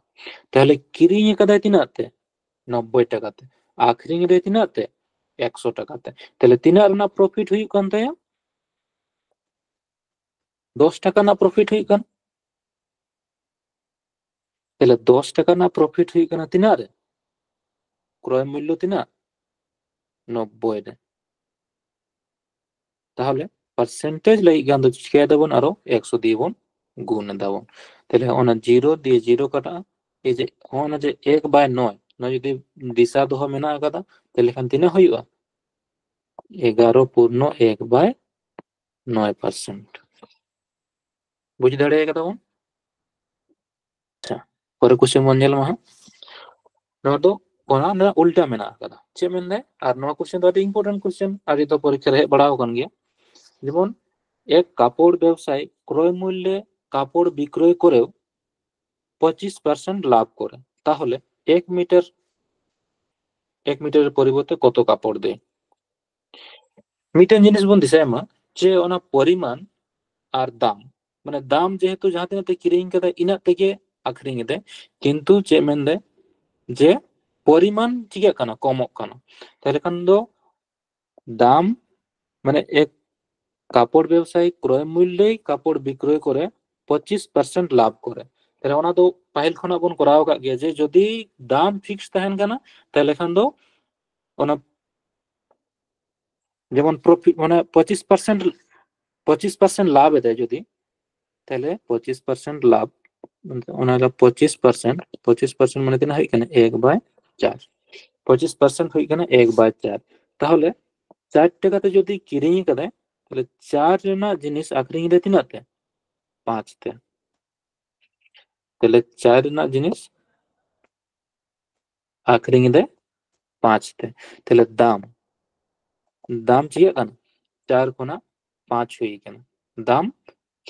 ᱛᱟᱦᱚᱞᱮ ᱠᱤᱨᱤᱧ ᱟᱠᱟᱫᱟᱭ ᱛᱤᱱᱟᱹᱜ ᱛᱮ? ᱱᱚᱵᱵᱳᱭ ᱴᱟᱠᱟ ᱛᱮ᱾ ᱟᱠᱷᱨᱤᱧ ᱮᱫᱟᱭ ᱛᱤᱱᱟᱹᱜ ᱛᱮ? ᱮᱠᱥᱚ ᱴᱟᱠᱟ ᱛᱮ᱾ ᱛᱟᱦᱚᱞᱮ ᱛᱤᱱᱟᱹᱜ ᱨᱮᱱᱟᱜ ᱯᱨᱚᱯᱷᱤᱴ ᱦᱩᱭᱩᱜ ᱠᱟᱱ ᱛᱟᱭᱟ? ᱫᱚᱥ ᱴᱟᱠᱟ ᱨᱮᱱᱟᱜ ᱯᱨᱚᱯᱷᱤᱴ ᱦᱩᱭᱩᱜ ᱠᱟᱱᱟ᱾ ᱛᱟᱦᱚᱞᱮ ᱫᱚᱥ ᱴᱟᱠᱟ ᱨᱮᱱᱟᱜ ᱯᱨᱚᱯᱷᱤᱴ ᱦᱩᱭᱩᱜ ᱠᱟᱱᱟ ᱛᱤᱱᱟᱹᱜ ᱨᱮ? ᱠᱨᱚᱭ ᱢᱩᱞᱞᱚ ᱛᱤᱱᱟᱹᱜ? ᱱᱚᱵᱵᱳᱭ ᱨᱮ᱾ ᱛᱟᱦᱚᱞᱮ ᱯᱟᱨᱥᱮᱱᱴᱮᱡᱽ ᱞᱟᱹᱜᱤᱫ ᱜᱟᱱ ᱫᱚ ᱪᱤᱠᱟᱹᱭ ᱫᱟᱵᱚᱱ? ᱟᱨᱚ ᱮᱠᱥᱚ ᱫᱤᱭᱮ ᱵᱚᱱ ᱜᱩᱱ ᱮᱫᱟᱵᱚᱱ᱾ ᱛᱟᱦᱚᱞᱮ ᱚᱱᱟ ᱡᱤᱨᱳ ᱫᱤᱭᱮ ᱡᱤᱨᱳ ᱠᱟᱴᱟᱜᱼᱟ᱾ ᱮᱠ ᱵᱟᱭ ᱱᱚᱭ, ᱱᱚᱣᱟ ᱡᱩᱫᱤ ᱫᱤᱥᱟ ᱫᱚᱦᱚ ᱢᱮᱱᱟᱜ ᱟᱠᱟᱫᱟ, ᱛᱟᱦᱚᱞᱮ ᱠᱷᱟᱱ ᱛᱤᱱᱟᱹᱜ ᱦᱩᱭᱩᱜᱼᱟ? ᱮᱜᱟᱨᱚ ᱯᱩᱨᱱᱚ ᱮᱠ ᱵᱟᱭ ᱱᱚᱭ ᱯᱟᱨᱥᱮᱱᱴ᱾ ᱵᱩᱡᱽ ᱫᱟᱲᱮ ᱠᱟᱫᱟ ᱵᱚᱱ? ᱟᱪᱪᱷᱟ, ᱯᱚᱨᱮ ᱠᱚᱥᱪᱮᱱ ᱵᱚᱱ ᱧᱮᱞ ᱢᱟ ᱦᱟᱸᱜ᱾ ᱱᱚᱣᱟ ᱫᱚ ᱚᱱᱟ ᱨᱮᱱᱟᱜ ᱩᱞᱴᱟ ᱢᱮᱱᱟᱜ ᱟᱠᱟᱫᱟ᱾ ᱪᱮᱫ ᱢᱮᱱᱫᱟᱭ? ᱟᱨ ᱱᱚᱣᱟ ᱠᱚᱥᱪᱮᱱ ᱫᱚ ᱟᱹᱰᱤ ᱤᱢᱯᱚᱨᱴᱮᱱᱴ ᱠᱚᱥᱪᱮᱱ, ᱟᱨ ᱡᱚᱛᱚ ᱯᱚᱨᱤᱠᱠᱷᱟ ᱨᱮ ᱦᱮᱡ ᱵᱟᱲᱟ ᱟᱠᱟᱱ ᱜᱮᱭᱟ᱾ ᱡᱮᱢᱚᱱ, ᱮᱠ ᱠᱟᱯᱚᱲ ᱵᱮᱵᱽᱥᱟᱭᱤ ᱠᱨᱚᱭ ᱢᱩᱞᱞᱮ ᱠᱟᱯᱚᱲ ᱵᱤᱠᱨᱚᱭ ᱠᱚᱨᱮᱣ ᱯᱚᱸᱪᱤᱥ ᱯᱟᱨᱥᱮᱱᱴ ᱞᱟᱵᱷ ᱠᱚᱨᱮ, ᱛᱟᱦᱚᱞᱮ ᱮᱠ ᱢᱤᱴᱟᱨ, ᱮᱠ ᱢᱤᱴᱟᱨ ᱯᱚᱨᱤᱵᱚᱨᱛᱮ ᱠᱚᱛᱚ ᱠᱟᱯᱚᱲ ᱫᱮ? ᱢᱤᱫᱴᱮᱱ ᱡᱤᱱᱤᱥ ᱵᱚᱱ ᱫᱤᱥᱟᱭ ᱢᱟ, ᱡᱮ ᱚᱱᱟ ᱯᱚᱨᱤᱢᱟᱱ ᱟᱨ ᱫᱟᱢ, ᱢᱟᱱᱮ ᱫᱟᱢ ᱡᱮᱦᱮᱛᱩ ᱡᱟᱦᱟᱸ ᱛᱤᱱᱟᱹᱜ ᱛᱮ ᱠᱤᱨᱤᱧ ᱠᱟᱫᱟᱭ ᱤᱱᱟᱹᱜ ᱛᱮᱜᱮ ᱟᱠᱷᱨᱤᱧ ᱮᱫᱟᱭ, ᱠᱤᱱᱛᱩ ᱪᱮᱫ ᱢᱮᱱᱫᱟᱭ ᱡᱮ ᱯᱚᱨᱤᱢᱟᱱ ᱪᱤᱠᱟᱹᱜ ᱠᱟᱱᱟ? ᱠᱚᱢᱚᱜ ᱠᱟᱱᱟ᱾ ᱛᱟᱦᱚᱞᱮ ᱠᱷᱟᱱ ᱫᱚ ᱫᱟᱢ, ᱢᱟᱱᱮ ᱮᱠ ᱠᱟᱯᱚᱲ ᱵᱮᱵᱽᱥᱟᱭᱤ ᱠᱨᱚᱭ ᱢᱩᱞᱞᱚᱭ ᱠᱟᱯᱚᱲ ᱵᱤᱠᱨᱚᱭ ᱠᱚᱨᱮ ᱯᱚᱸᱪᱤᱥ ᱯᱟᱨᱥᱮᱱᱴ ᱞᱟᱵᱷ ᱠᱚᱨᱮ᱾ ᱛᱟᱦᱚᱞᱮ ᱚᱱᱟ ᱫᱚ ᱯᱟᱹᱦᱤᱞ ᱠᱷᱚᱱᱟᱜ ᱵᱚᱱ ᱠᱚᱨᱟᱣ ᱟᱠᱟᱫ ᱜᱮᱭᱟ, ᱡᱮ ᱡᱩᱫᱤ ᱫᱟᱢ ᱯᱷᱤᱠᱥ ᱛᱟᱦᱮᱱ ᱠᱟᱱᱟ, ᱛᱟᱦᱚᱞᱮ ᱠᱷᱟᱱ ᱫᱚ ᱚᱱᱟ ᱡᱮᱢᱚᱱ ᱯᱨᱚᱯᱷᱤᱴ, ᱢᱟᱱᱮ ᱯᱚᱸᱪᱤᱥ ᱯᱟᱨᱥᱮᱱᱴ, ᱯᱚᱸᱪᱤᱥ ᱯᱟᱨᱥᱮᱱᱴ ᱞᱟᱵᱷ ᱮᱫᱟᱭ ᱡᱩᱫᱤ, ᱛᱟᱦᱚᱞᱮ ᱯᱚᱸᱪᱤᱥ ᱯᱟᱨᱥᱮᱱᱴ ᱞᱟᱵᱷ, ᱚᱱᱟ ᱫᱚ ᱯᱚᱸᱪᱤᱥ ᱯᱟᱨᱥᱮᱱᱴ, ᱯᱚᱸᱪᱤᱥ ᱯᱟᱨᱥᱮᱱᱴ ᱢᱟᱱᱮ ᱛᱤᱱᱟᱹᱜ ᱦᱩᱭᱩᱜ ᱠᱟᱱᱟ? ᱮᱠ ᱵᱟᱭ ᱪᱟᱨ᱾ ᱯᱚᱸᱪᱤᱥ ᱯᱟᱨᱥᱮᱱᱴ ᱦᱩᱭᱩᱜ ᱠᱟᱱᱟ ᱮᱠ ᱵᱟᱭ ᱪᱟᱨ᱾ ᱛᱟᱦᱚᱞᱮ ᱪᱟᱨ ᱴᱟᱠᱟ ᱛᱮ ᱡᱩᱫᱤ ᱠᱤᱨᱤᱧ ᱠᱟᱫᱟᱭ, ᱛᱟᱦᱚᱞᱮ ᱪᱟᱨ ᱨᱮᱱᱟᱜ ᱡᱤᱱᱤᱥ ᱟᱠᱷᱨᱤᱧ ᱨᱮ ᱛᱤᱱᱟᱹᱜ ᱛᱮ? ᱯᱟᱸᱪ ᱛᱮ᱾ ᱛᱟᱦᱚᱞᱮ ᱪᱟᱨ ᱨᱮᱱᱟᱜ ᱡᱤᱱᱤᱥ ᱟᱠᱷᱨᱤᱧ ᱮᱫᱟᱭ ᱯᱟᱸᱪ ᱛᱮ᱾ ᱛᱟᱦᱚᱞᱮ ᱫᱟᱢ, ᱫᱟᱢ ᱪᱤᱠᱟᱹᱜ ᱠᱟᱱᱟ? ᱪᱟᱨ ᱠᱷᱚᱱᱟᱜ ᱯᱟᱸᱪ ᱦᱩᱭ ᱠᱟᱱᱟ᱾ ᱫᱟᱢ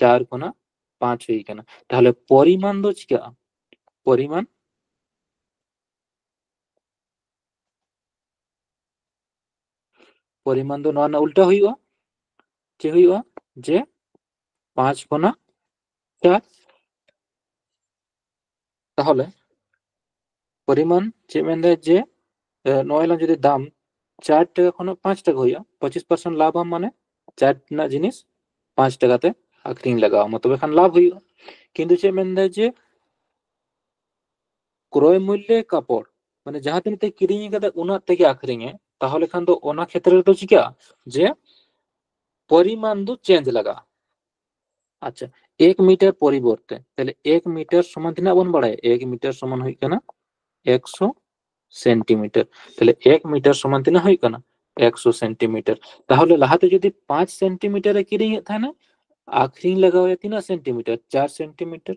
ᱪᱟᱨ ᱠᱷᱚᱱᱟᱜ ᱯᱟᱸᱪ ᱦᱩᱭ ᱠᱟᱱᱟ᱾ ᱛᱟᱦᱚᱞᱮ ᱯᱚᱨᱤᱢᱟᱱ ᱫᱚ ᱪᱤᱠᱟᱹᱜᱼᱟ? ᱯᱚᱨᱤᱢᱟᱱ, ᱯᱚᱨᱤᱢᱟᱱ ᱫᱚ ᱱᱚᱣᱟ ᱨᱮᱱᱟᱜ ᱩᱞᱴᱟ ᱦᱩᱭᱩᱜᱼᱟ᱾ ᱪᱮᱫ ᱦᱩᱭᱩᱜᱼᱟ? ᱡᱮ ᱯᱟᱸᱪ ᱠᱷᱚᱱᱟᱜ ᱪᱟᱨ᱾ ᱛᱟᱦᱚᱞᱮ ᱯᱚᱨᱤᱢᱟᱱ ᱪᱮᱫ ᱢᱮᱱᱫᱟᱭ? ᱡᱮ ᱱᱚᱜᱼᱚᱭ ᱞᱟᱝ ᱡᱩᱫᱤ ᱫᱟᱢ ᱪᱟᱨ ᱴᱟᱠᱟ ᱠᱷᱚᱱᱟᱜ ᱯᱟᱸᱪ ᱴᱟᱠᱟ ᱦᱩᱭᱩᱜᱼᱟ, ᱯᱚᱸᱪᱤᱥ ᱯᱟᱨᱥᱮᱱᱴ ᱞᱟᱵᱷ ᱟᱢ, ᱢᱟᱱᱮ ᱪᱟᱨ ᱨᱮᱱᱟᱜ ᱡᱤᱱᱤᱥ ᱯᱟᱸᱪ ᱴᱟᱠᱟ ᱛᱮ ᱟᱠᱷᱨᱤᱧ ᱞᱟᱜᱟᱣ ᱟᱢᱟ, ᱛᱚᱵᱮ ᱠᱷᱟᱱ ᱞᱟᱵᱷ ᱦᱩᱭᱩᱜᱼᱟ᱾ ᱠᱤᱱᱛᱩ ᱪᱮᱫ ᱢᱮᱱᱫᱟᱭ? ᱡᱮ ᱠᱨᱚᱭ ᱢᱩᱞᱞᱮ ᱠᱟᱯᱚᱲ, ᱢᱟᱱᱮ ᱡᱟᱦᱟᱸ ᱛᱤᱱᱟᱹᱜ ᱛᱮ ᱠᱤᱨᱤᱧ ᱠᱟᱫᱟ ᱩᱱᱟᱹᱜ ᱛᱮᱜᱮ ᱟᱠᱷᱨᱤᱧ ᱮ, ᱛᱟᱦᱚᱞᱮ ᱠᱷᱟᱱ ᱫᱚ ᱚᱱᱟ ᱠᱷᱮᱛᱨᱮ ᱨᱮᱫᱚ ᱪᱤᱠᱟᱹᱜᱼᱟ? ᱡᱮ ᱯᱚᱨᱤᱢᱟᱱ ᱫᱚ ᱪᱮᱧᱡᱽ ᱞᱟᱜᱟᱜᱼᱟ᱾ ᱟᱪᱪᱷᱟ, ᱮᱠ ᱢᱤᱴᱟᱨ ᱯᱚᱨᱤᱵᱚᱨᱛᱮ, ᱛᱟᱦᱞᱮ ᱮᱠ ᱢᱤᱴᱟᱨ ᱥᱚᱢᱟᱱ ᱛᱤᱱᱟᱹᱜ ᱵᱚᱱ ᱵᱟᱲᱟᱭᱟ? ᱮᱠ ᱢᱤᱴᱟᱨ ᱥᱚᱢᱟᱱ ᱦᱩᱭᱩᱜ ᱠᱟᱱᱟ ᱮᱠᱥᱚ ᱥᱮᱱᱴᱤᱢᱤᱴᱟᱨ᱾ ᱛᱟᱦᱞᱮ ᱮᱠ ᱢᱤᱴᱟᱨ ᱥᱚᱢᱟᱱ ᱛᱤᱱᱟᱹᱜ ᱦᱩᱭᱩᱜ ᱠᱟᱱᱟ? ᱮᱠᱥᱚ ᱥᱮᱱᱴᱤᱢᱤᱴᱟᱨ᱾ ᱛᱟᱦᱚᱞᱮ ᱞᱟᱦᱟᱛᱮ ᱡᱩᱫᱤ ᱯᱟᱸᱪ ᱥᱮᱱᱴᱤᱢᱤᱴᱟᱨ ᱮ ᱠᱤᱨᱤᱧᱮᱫ ᱛᱟᱦᱮᱱᱟ, ᱟᱠᱷᱨᱤᱧ ᱞᱟᱜᱟᱣ ᱮᱭᱟ ᱛᱤᱱᱟᱹᱜ ᱥᱮᱱᱴᱤᱢᱤᱴᱟᱨ? ᱪᱟᱨ ᱥᱮᱱᱴᱤᱢᱤᱴᱟᱨ᱾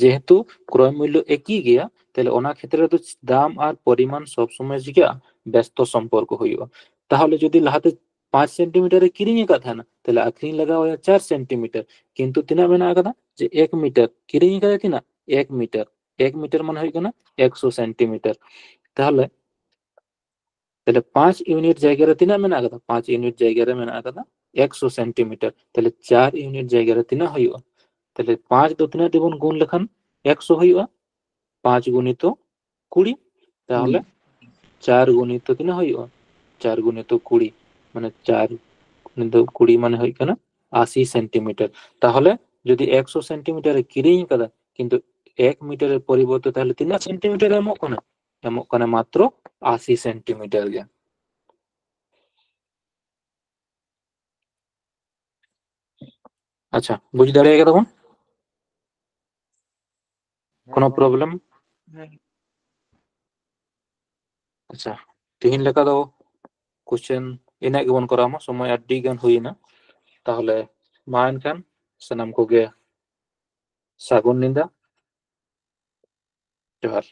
ᱡᱮᱦᱮᱛᱩ ᱠᱨᱚᱭ ᱢᱩᱞᱞᱚ ᱮᱠᱤ ᱜᱮᱭᱟ, ᱛᱟᱦᱞᱮ ᱚᱱᱟ ᱠᱷᱮᱛᱨᱮ ᱨᱮᱫᱚ ᱫᱟᱢ ᱟᱨ ᱯᱚᱨᱤᱢᱟᱱ ᱥᱚᱵ ᱥᱚᱢᱚᱭ ᱪᱤᱠᱟᱹᱜᱼᱟ? ᱵᱮᱥᱛᱚ ᱥᱚᱢᱯᱚᱨᱠᱚ ᱦᱩᱭᱩᱜᱼᱟ᱾ ᱛᱟᱦᱚᱞᱮ ᱡᱩᱫᱤ ᱞᱟᱦᱟᱛᱮ ᱯᱟᱸᱪ ᱥᱮᱱᱴᱤᱢᱤᱴᱟᱨ ᱮ ᱠᱤᱨᱤᱧ ᱟᱠᱟᱫ ᱛᱟᱦᱮᱱᱟ, ᱛᱟᱦᱞᱮ ᱟᱠᱷᱨᱤᱧ ᱞᱟᱜᱟᱣ ᱟᱭᱟ ᱪᱟᱨ ᱥᱮᱱᱴᱤᱢᱤᱴᱟᱨ, ᱠᱤᱱᱛᱩ ᱛᱤᱱᱟᱹᱜ ᱢᱮᱱᱟᱜ ᱟᱠᱟᱫᱟ? ᱡᱮ ᱮᱠ ᱢᱤᱴᱟᱨ᱾ ᱠᱤᱨᱤᱧ ᱟᱠᱟᱫᱟᱭ ᱛᱤᱱᱟᱹᱜ? ᱮᱠ ᱢᱤᱴᱟᱨ᱾ ᱮᱠ ᱢᱤᱴᱟᱨ ᱢᱟᱱᱮ ᱦᱩᱭᱩᱜ ᱠᱟᱱᱟ ᱮᱠᱥᱚ ᱥᱮᱱᱴᱤᱢᱤᱴᱟᱨ᱾ ᱛᱟᱦᱚᱞᱮ, ᱛᱟᱦᱞᱮ ᱯᱟᱸᱪ ᱤᱭᱩᱱᱤᱴ ᱡᱟᱭᱜᱟ ᱨᱮ ᱛᱤᱱᱟᱹᱜ ᱢᱮᱱᱟᱜ ᱟᱠᱟᱫᱟ? ᱯᱟᱸᱪ ᱤᱭᱩᱱᱤᱴ ᱡᱟᱭᱜᱟ ᱨᱮ ᱢᱮᱱᱟᱜ ᱟᱠᱟᱫᱟ ᱮᱠᱥᱚ ᱥᱮᱱᱴᱤᱢᱤᱴᱟᱨ᱾ ᱛᱟᱦᱞᱮ ᱪᱟᱨ ᱤᱭᱩᱱᱤᱴ ᱡᱟᱭᱜᱟ ᱨᱮ ᱛᱤᱱᱟᱹᱜ ᱦᱩᱭᱩᱜᱼᱟ? ᱛᱟᱦᱞᱮ ᱯᱟᱸᱪ ᱫᱚ ᱛᱤᱱᱟᱹᱜ ᱛᱮᱵᱚᱱ ᱜᱩᱱ ᱞᱮᱠᱷᱟᱱ ᱮᱠᱥᱚ ᱦᱩᱭᱩᱜᱼᱟ? ᱯᱟᱸᱪ ᱜᱩᱱᱤᱛᱚ ᱠᱩᱲᱤ᱾ ᱛᱟᱦᱚᱞᱮ ᱪᱟᱨ ᱜᱩᱱᱤᱛᱚ ᱛᱤᱱᱟᱹᱜ ᱦᱩᱭᱩᱜᱼᱟ? ᱪᱟᱨ ᱜᱩᱱᱤᱛᱚ ᱠᱩᱲᱤ, ᱢᱟᱱᱮ ᱪᱟᱨ ᱜᱩᱱᱤᱛᱚ ᱠᱩᱲᱤ ᱢᱟᱱᱮ ᱦᱩᱭᱩᱜ ᱠᱟᱱᱟ ᱟᱥᱤ ᱥᱮᱱᱴᱤᱢᱤᱴᱟᱨ᱾ ᱛᱟᱦᱚᱞᱮ ᱡᱩᱫᱤ ᱮᱠᱥᱚ ᱥᱮᱱᱴᱤᱢᱤᱴᱟᱨ ᱮ ᱠᱤᱨᱤᱧ ᱟᱠᱟᱫᱟ, ᱠᱤᱱᱛᱩ ᱮᱠ ᱢᱤᱴᱟᱨ ᱮᱨ ᱯᱚᱨᱤᱵᱚᱨᱛᱮ ᱛᱟᱦᱚᱞᱮ ᱛᱤᱱᱟᱹᱜ ᱥᱮᱱᱴᱤᱢᱤᱴᱟᱨ ᱮ ᱮᱢᱚᱜ ᱠᱟᱱᱟ? ᱮᱢᱚᱜ ᱠᱟᱱᱟ ᱢᱟᱛᱨᱚ ᱟᱥᱤ ᱥᱮᱱᱴᱤᱢᱤᱴᱟᱨ ᱜᱮ᱾ ᱟᱪᱪᱷᱟ, ᱵᱩᱡᱽ ᱫᱟᱲᱮ ᱠᱟᱫᱟ ᱵᱚᱱ? ᱠᱳᱱᱳ problem? ᱟᱪᱪᱷᱟ, ᱛᱤᱦᱤᱧ ᱞᱮᱠᱟ ᱫᱚ question ᱤᱱᱟᱹᱜ ᱜᱮᱵᱚᱱ ᱠᱚᱨᱟᱣ ᱢᱟ, ᱥᱚᱢᱚᱭ ᱟᱹᱰᱤ ᱜᱟᱱ ᱦᱩᱭᱮᱱᱟ᱾ ᱛᱟᱦᱚᱞᱮ ᱢᱟ ᱮᱱᱠᱷᱟᱱ ᱥᱟᱱᱟᱢ ᱠᱚᱜᱮ ᱥᱟᱹᱜᱩᱱ ᱧᱤᱫᱟᱹ, ᱡᱚᱦᱟᱨ᱾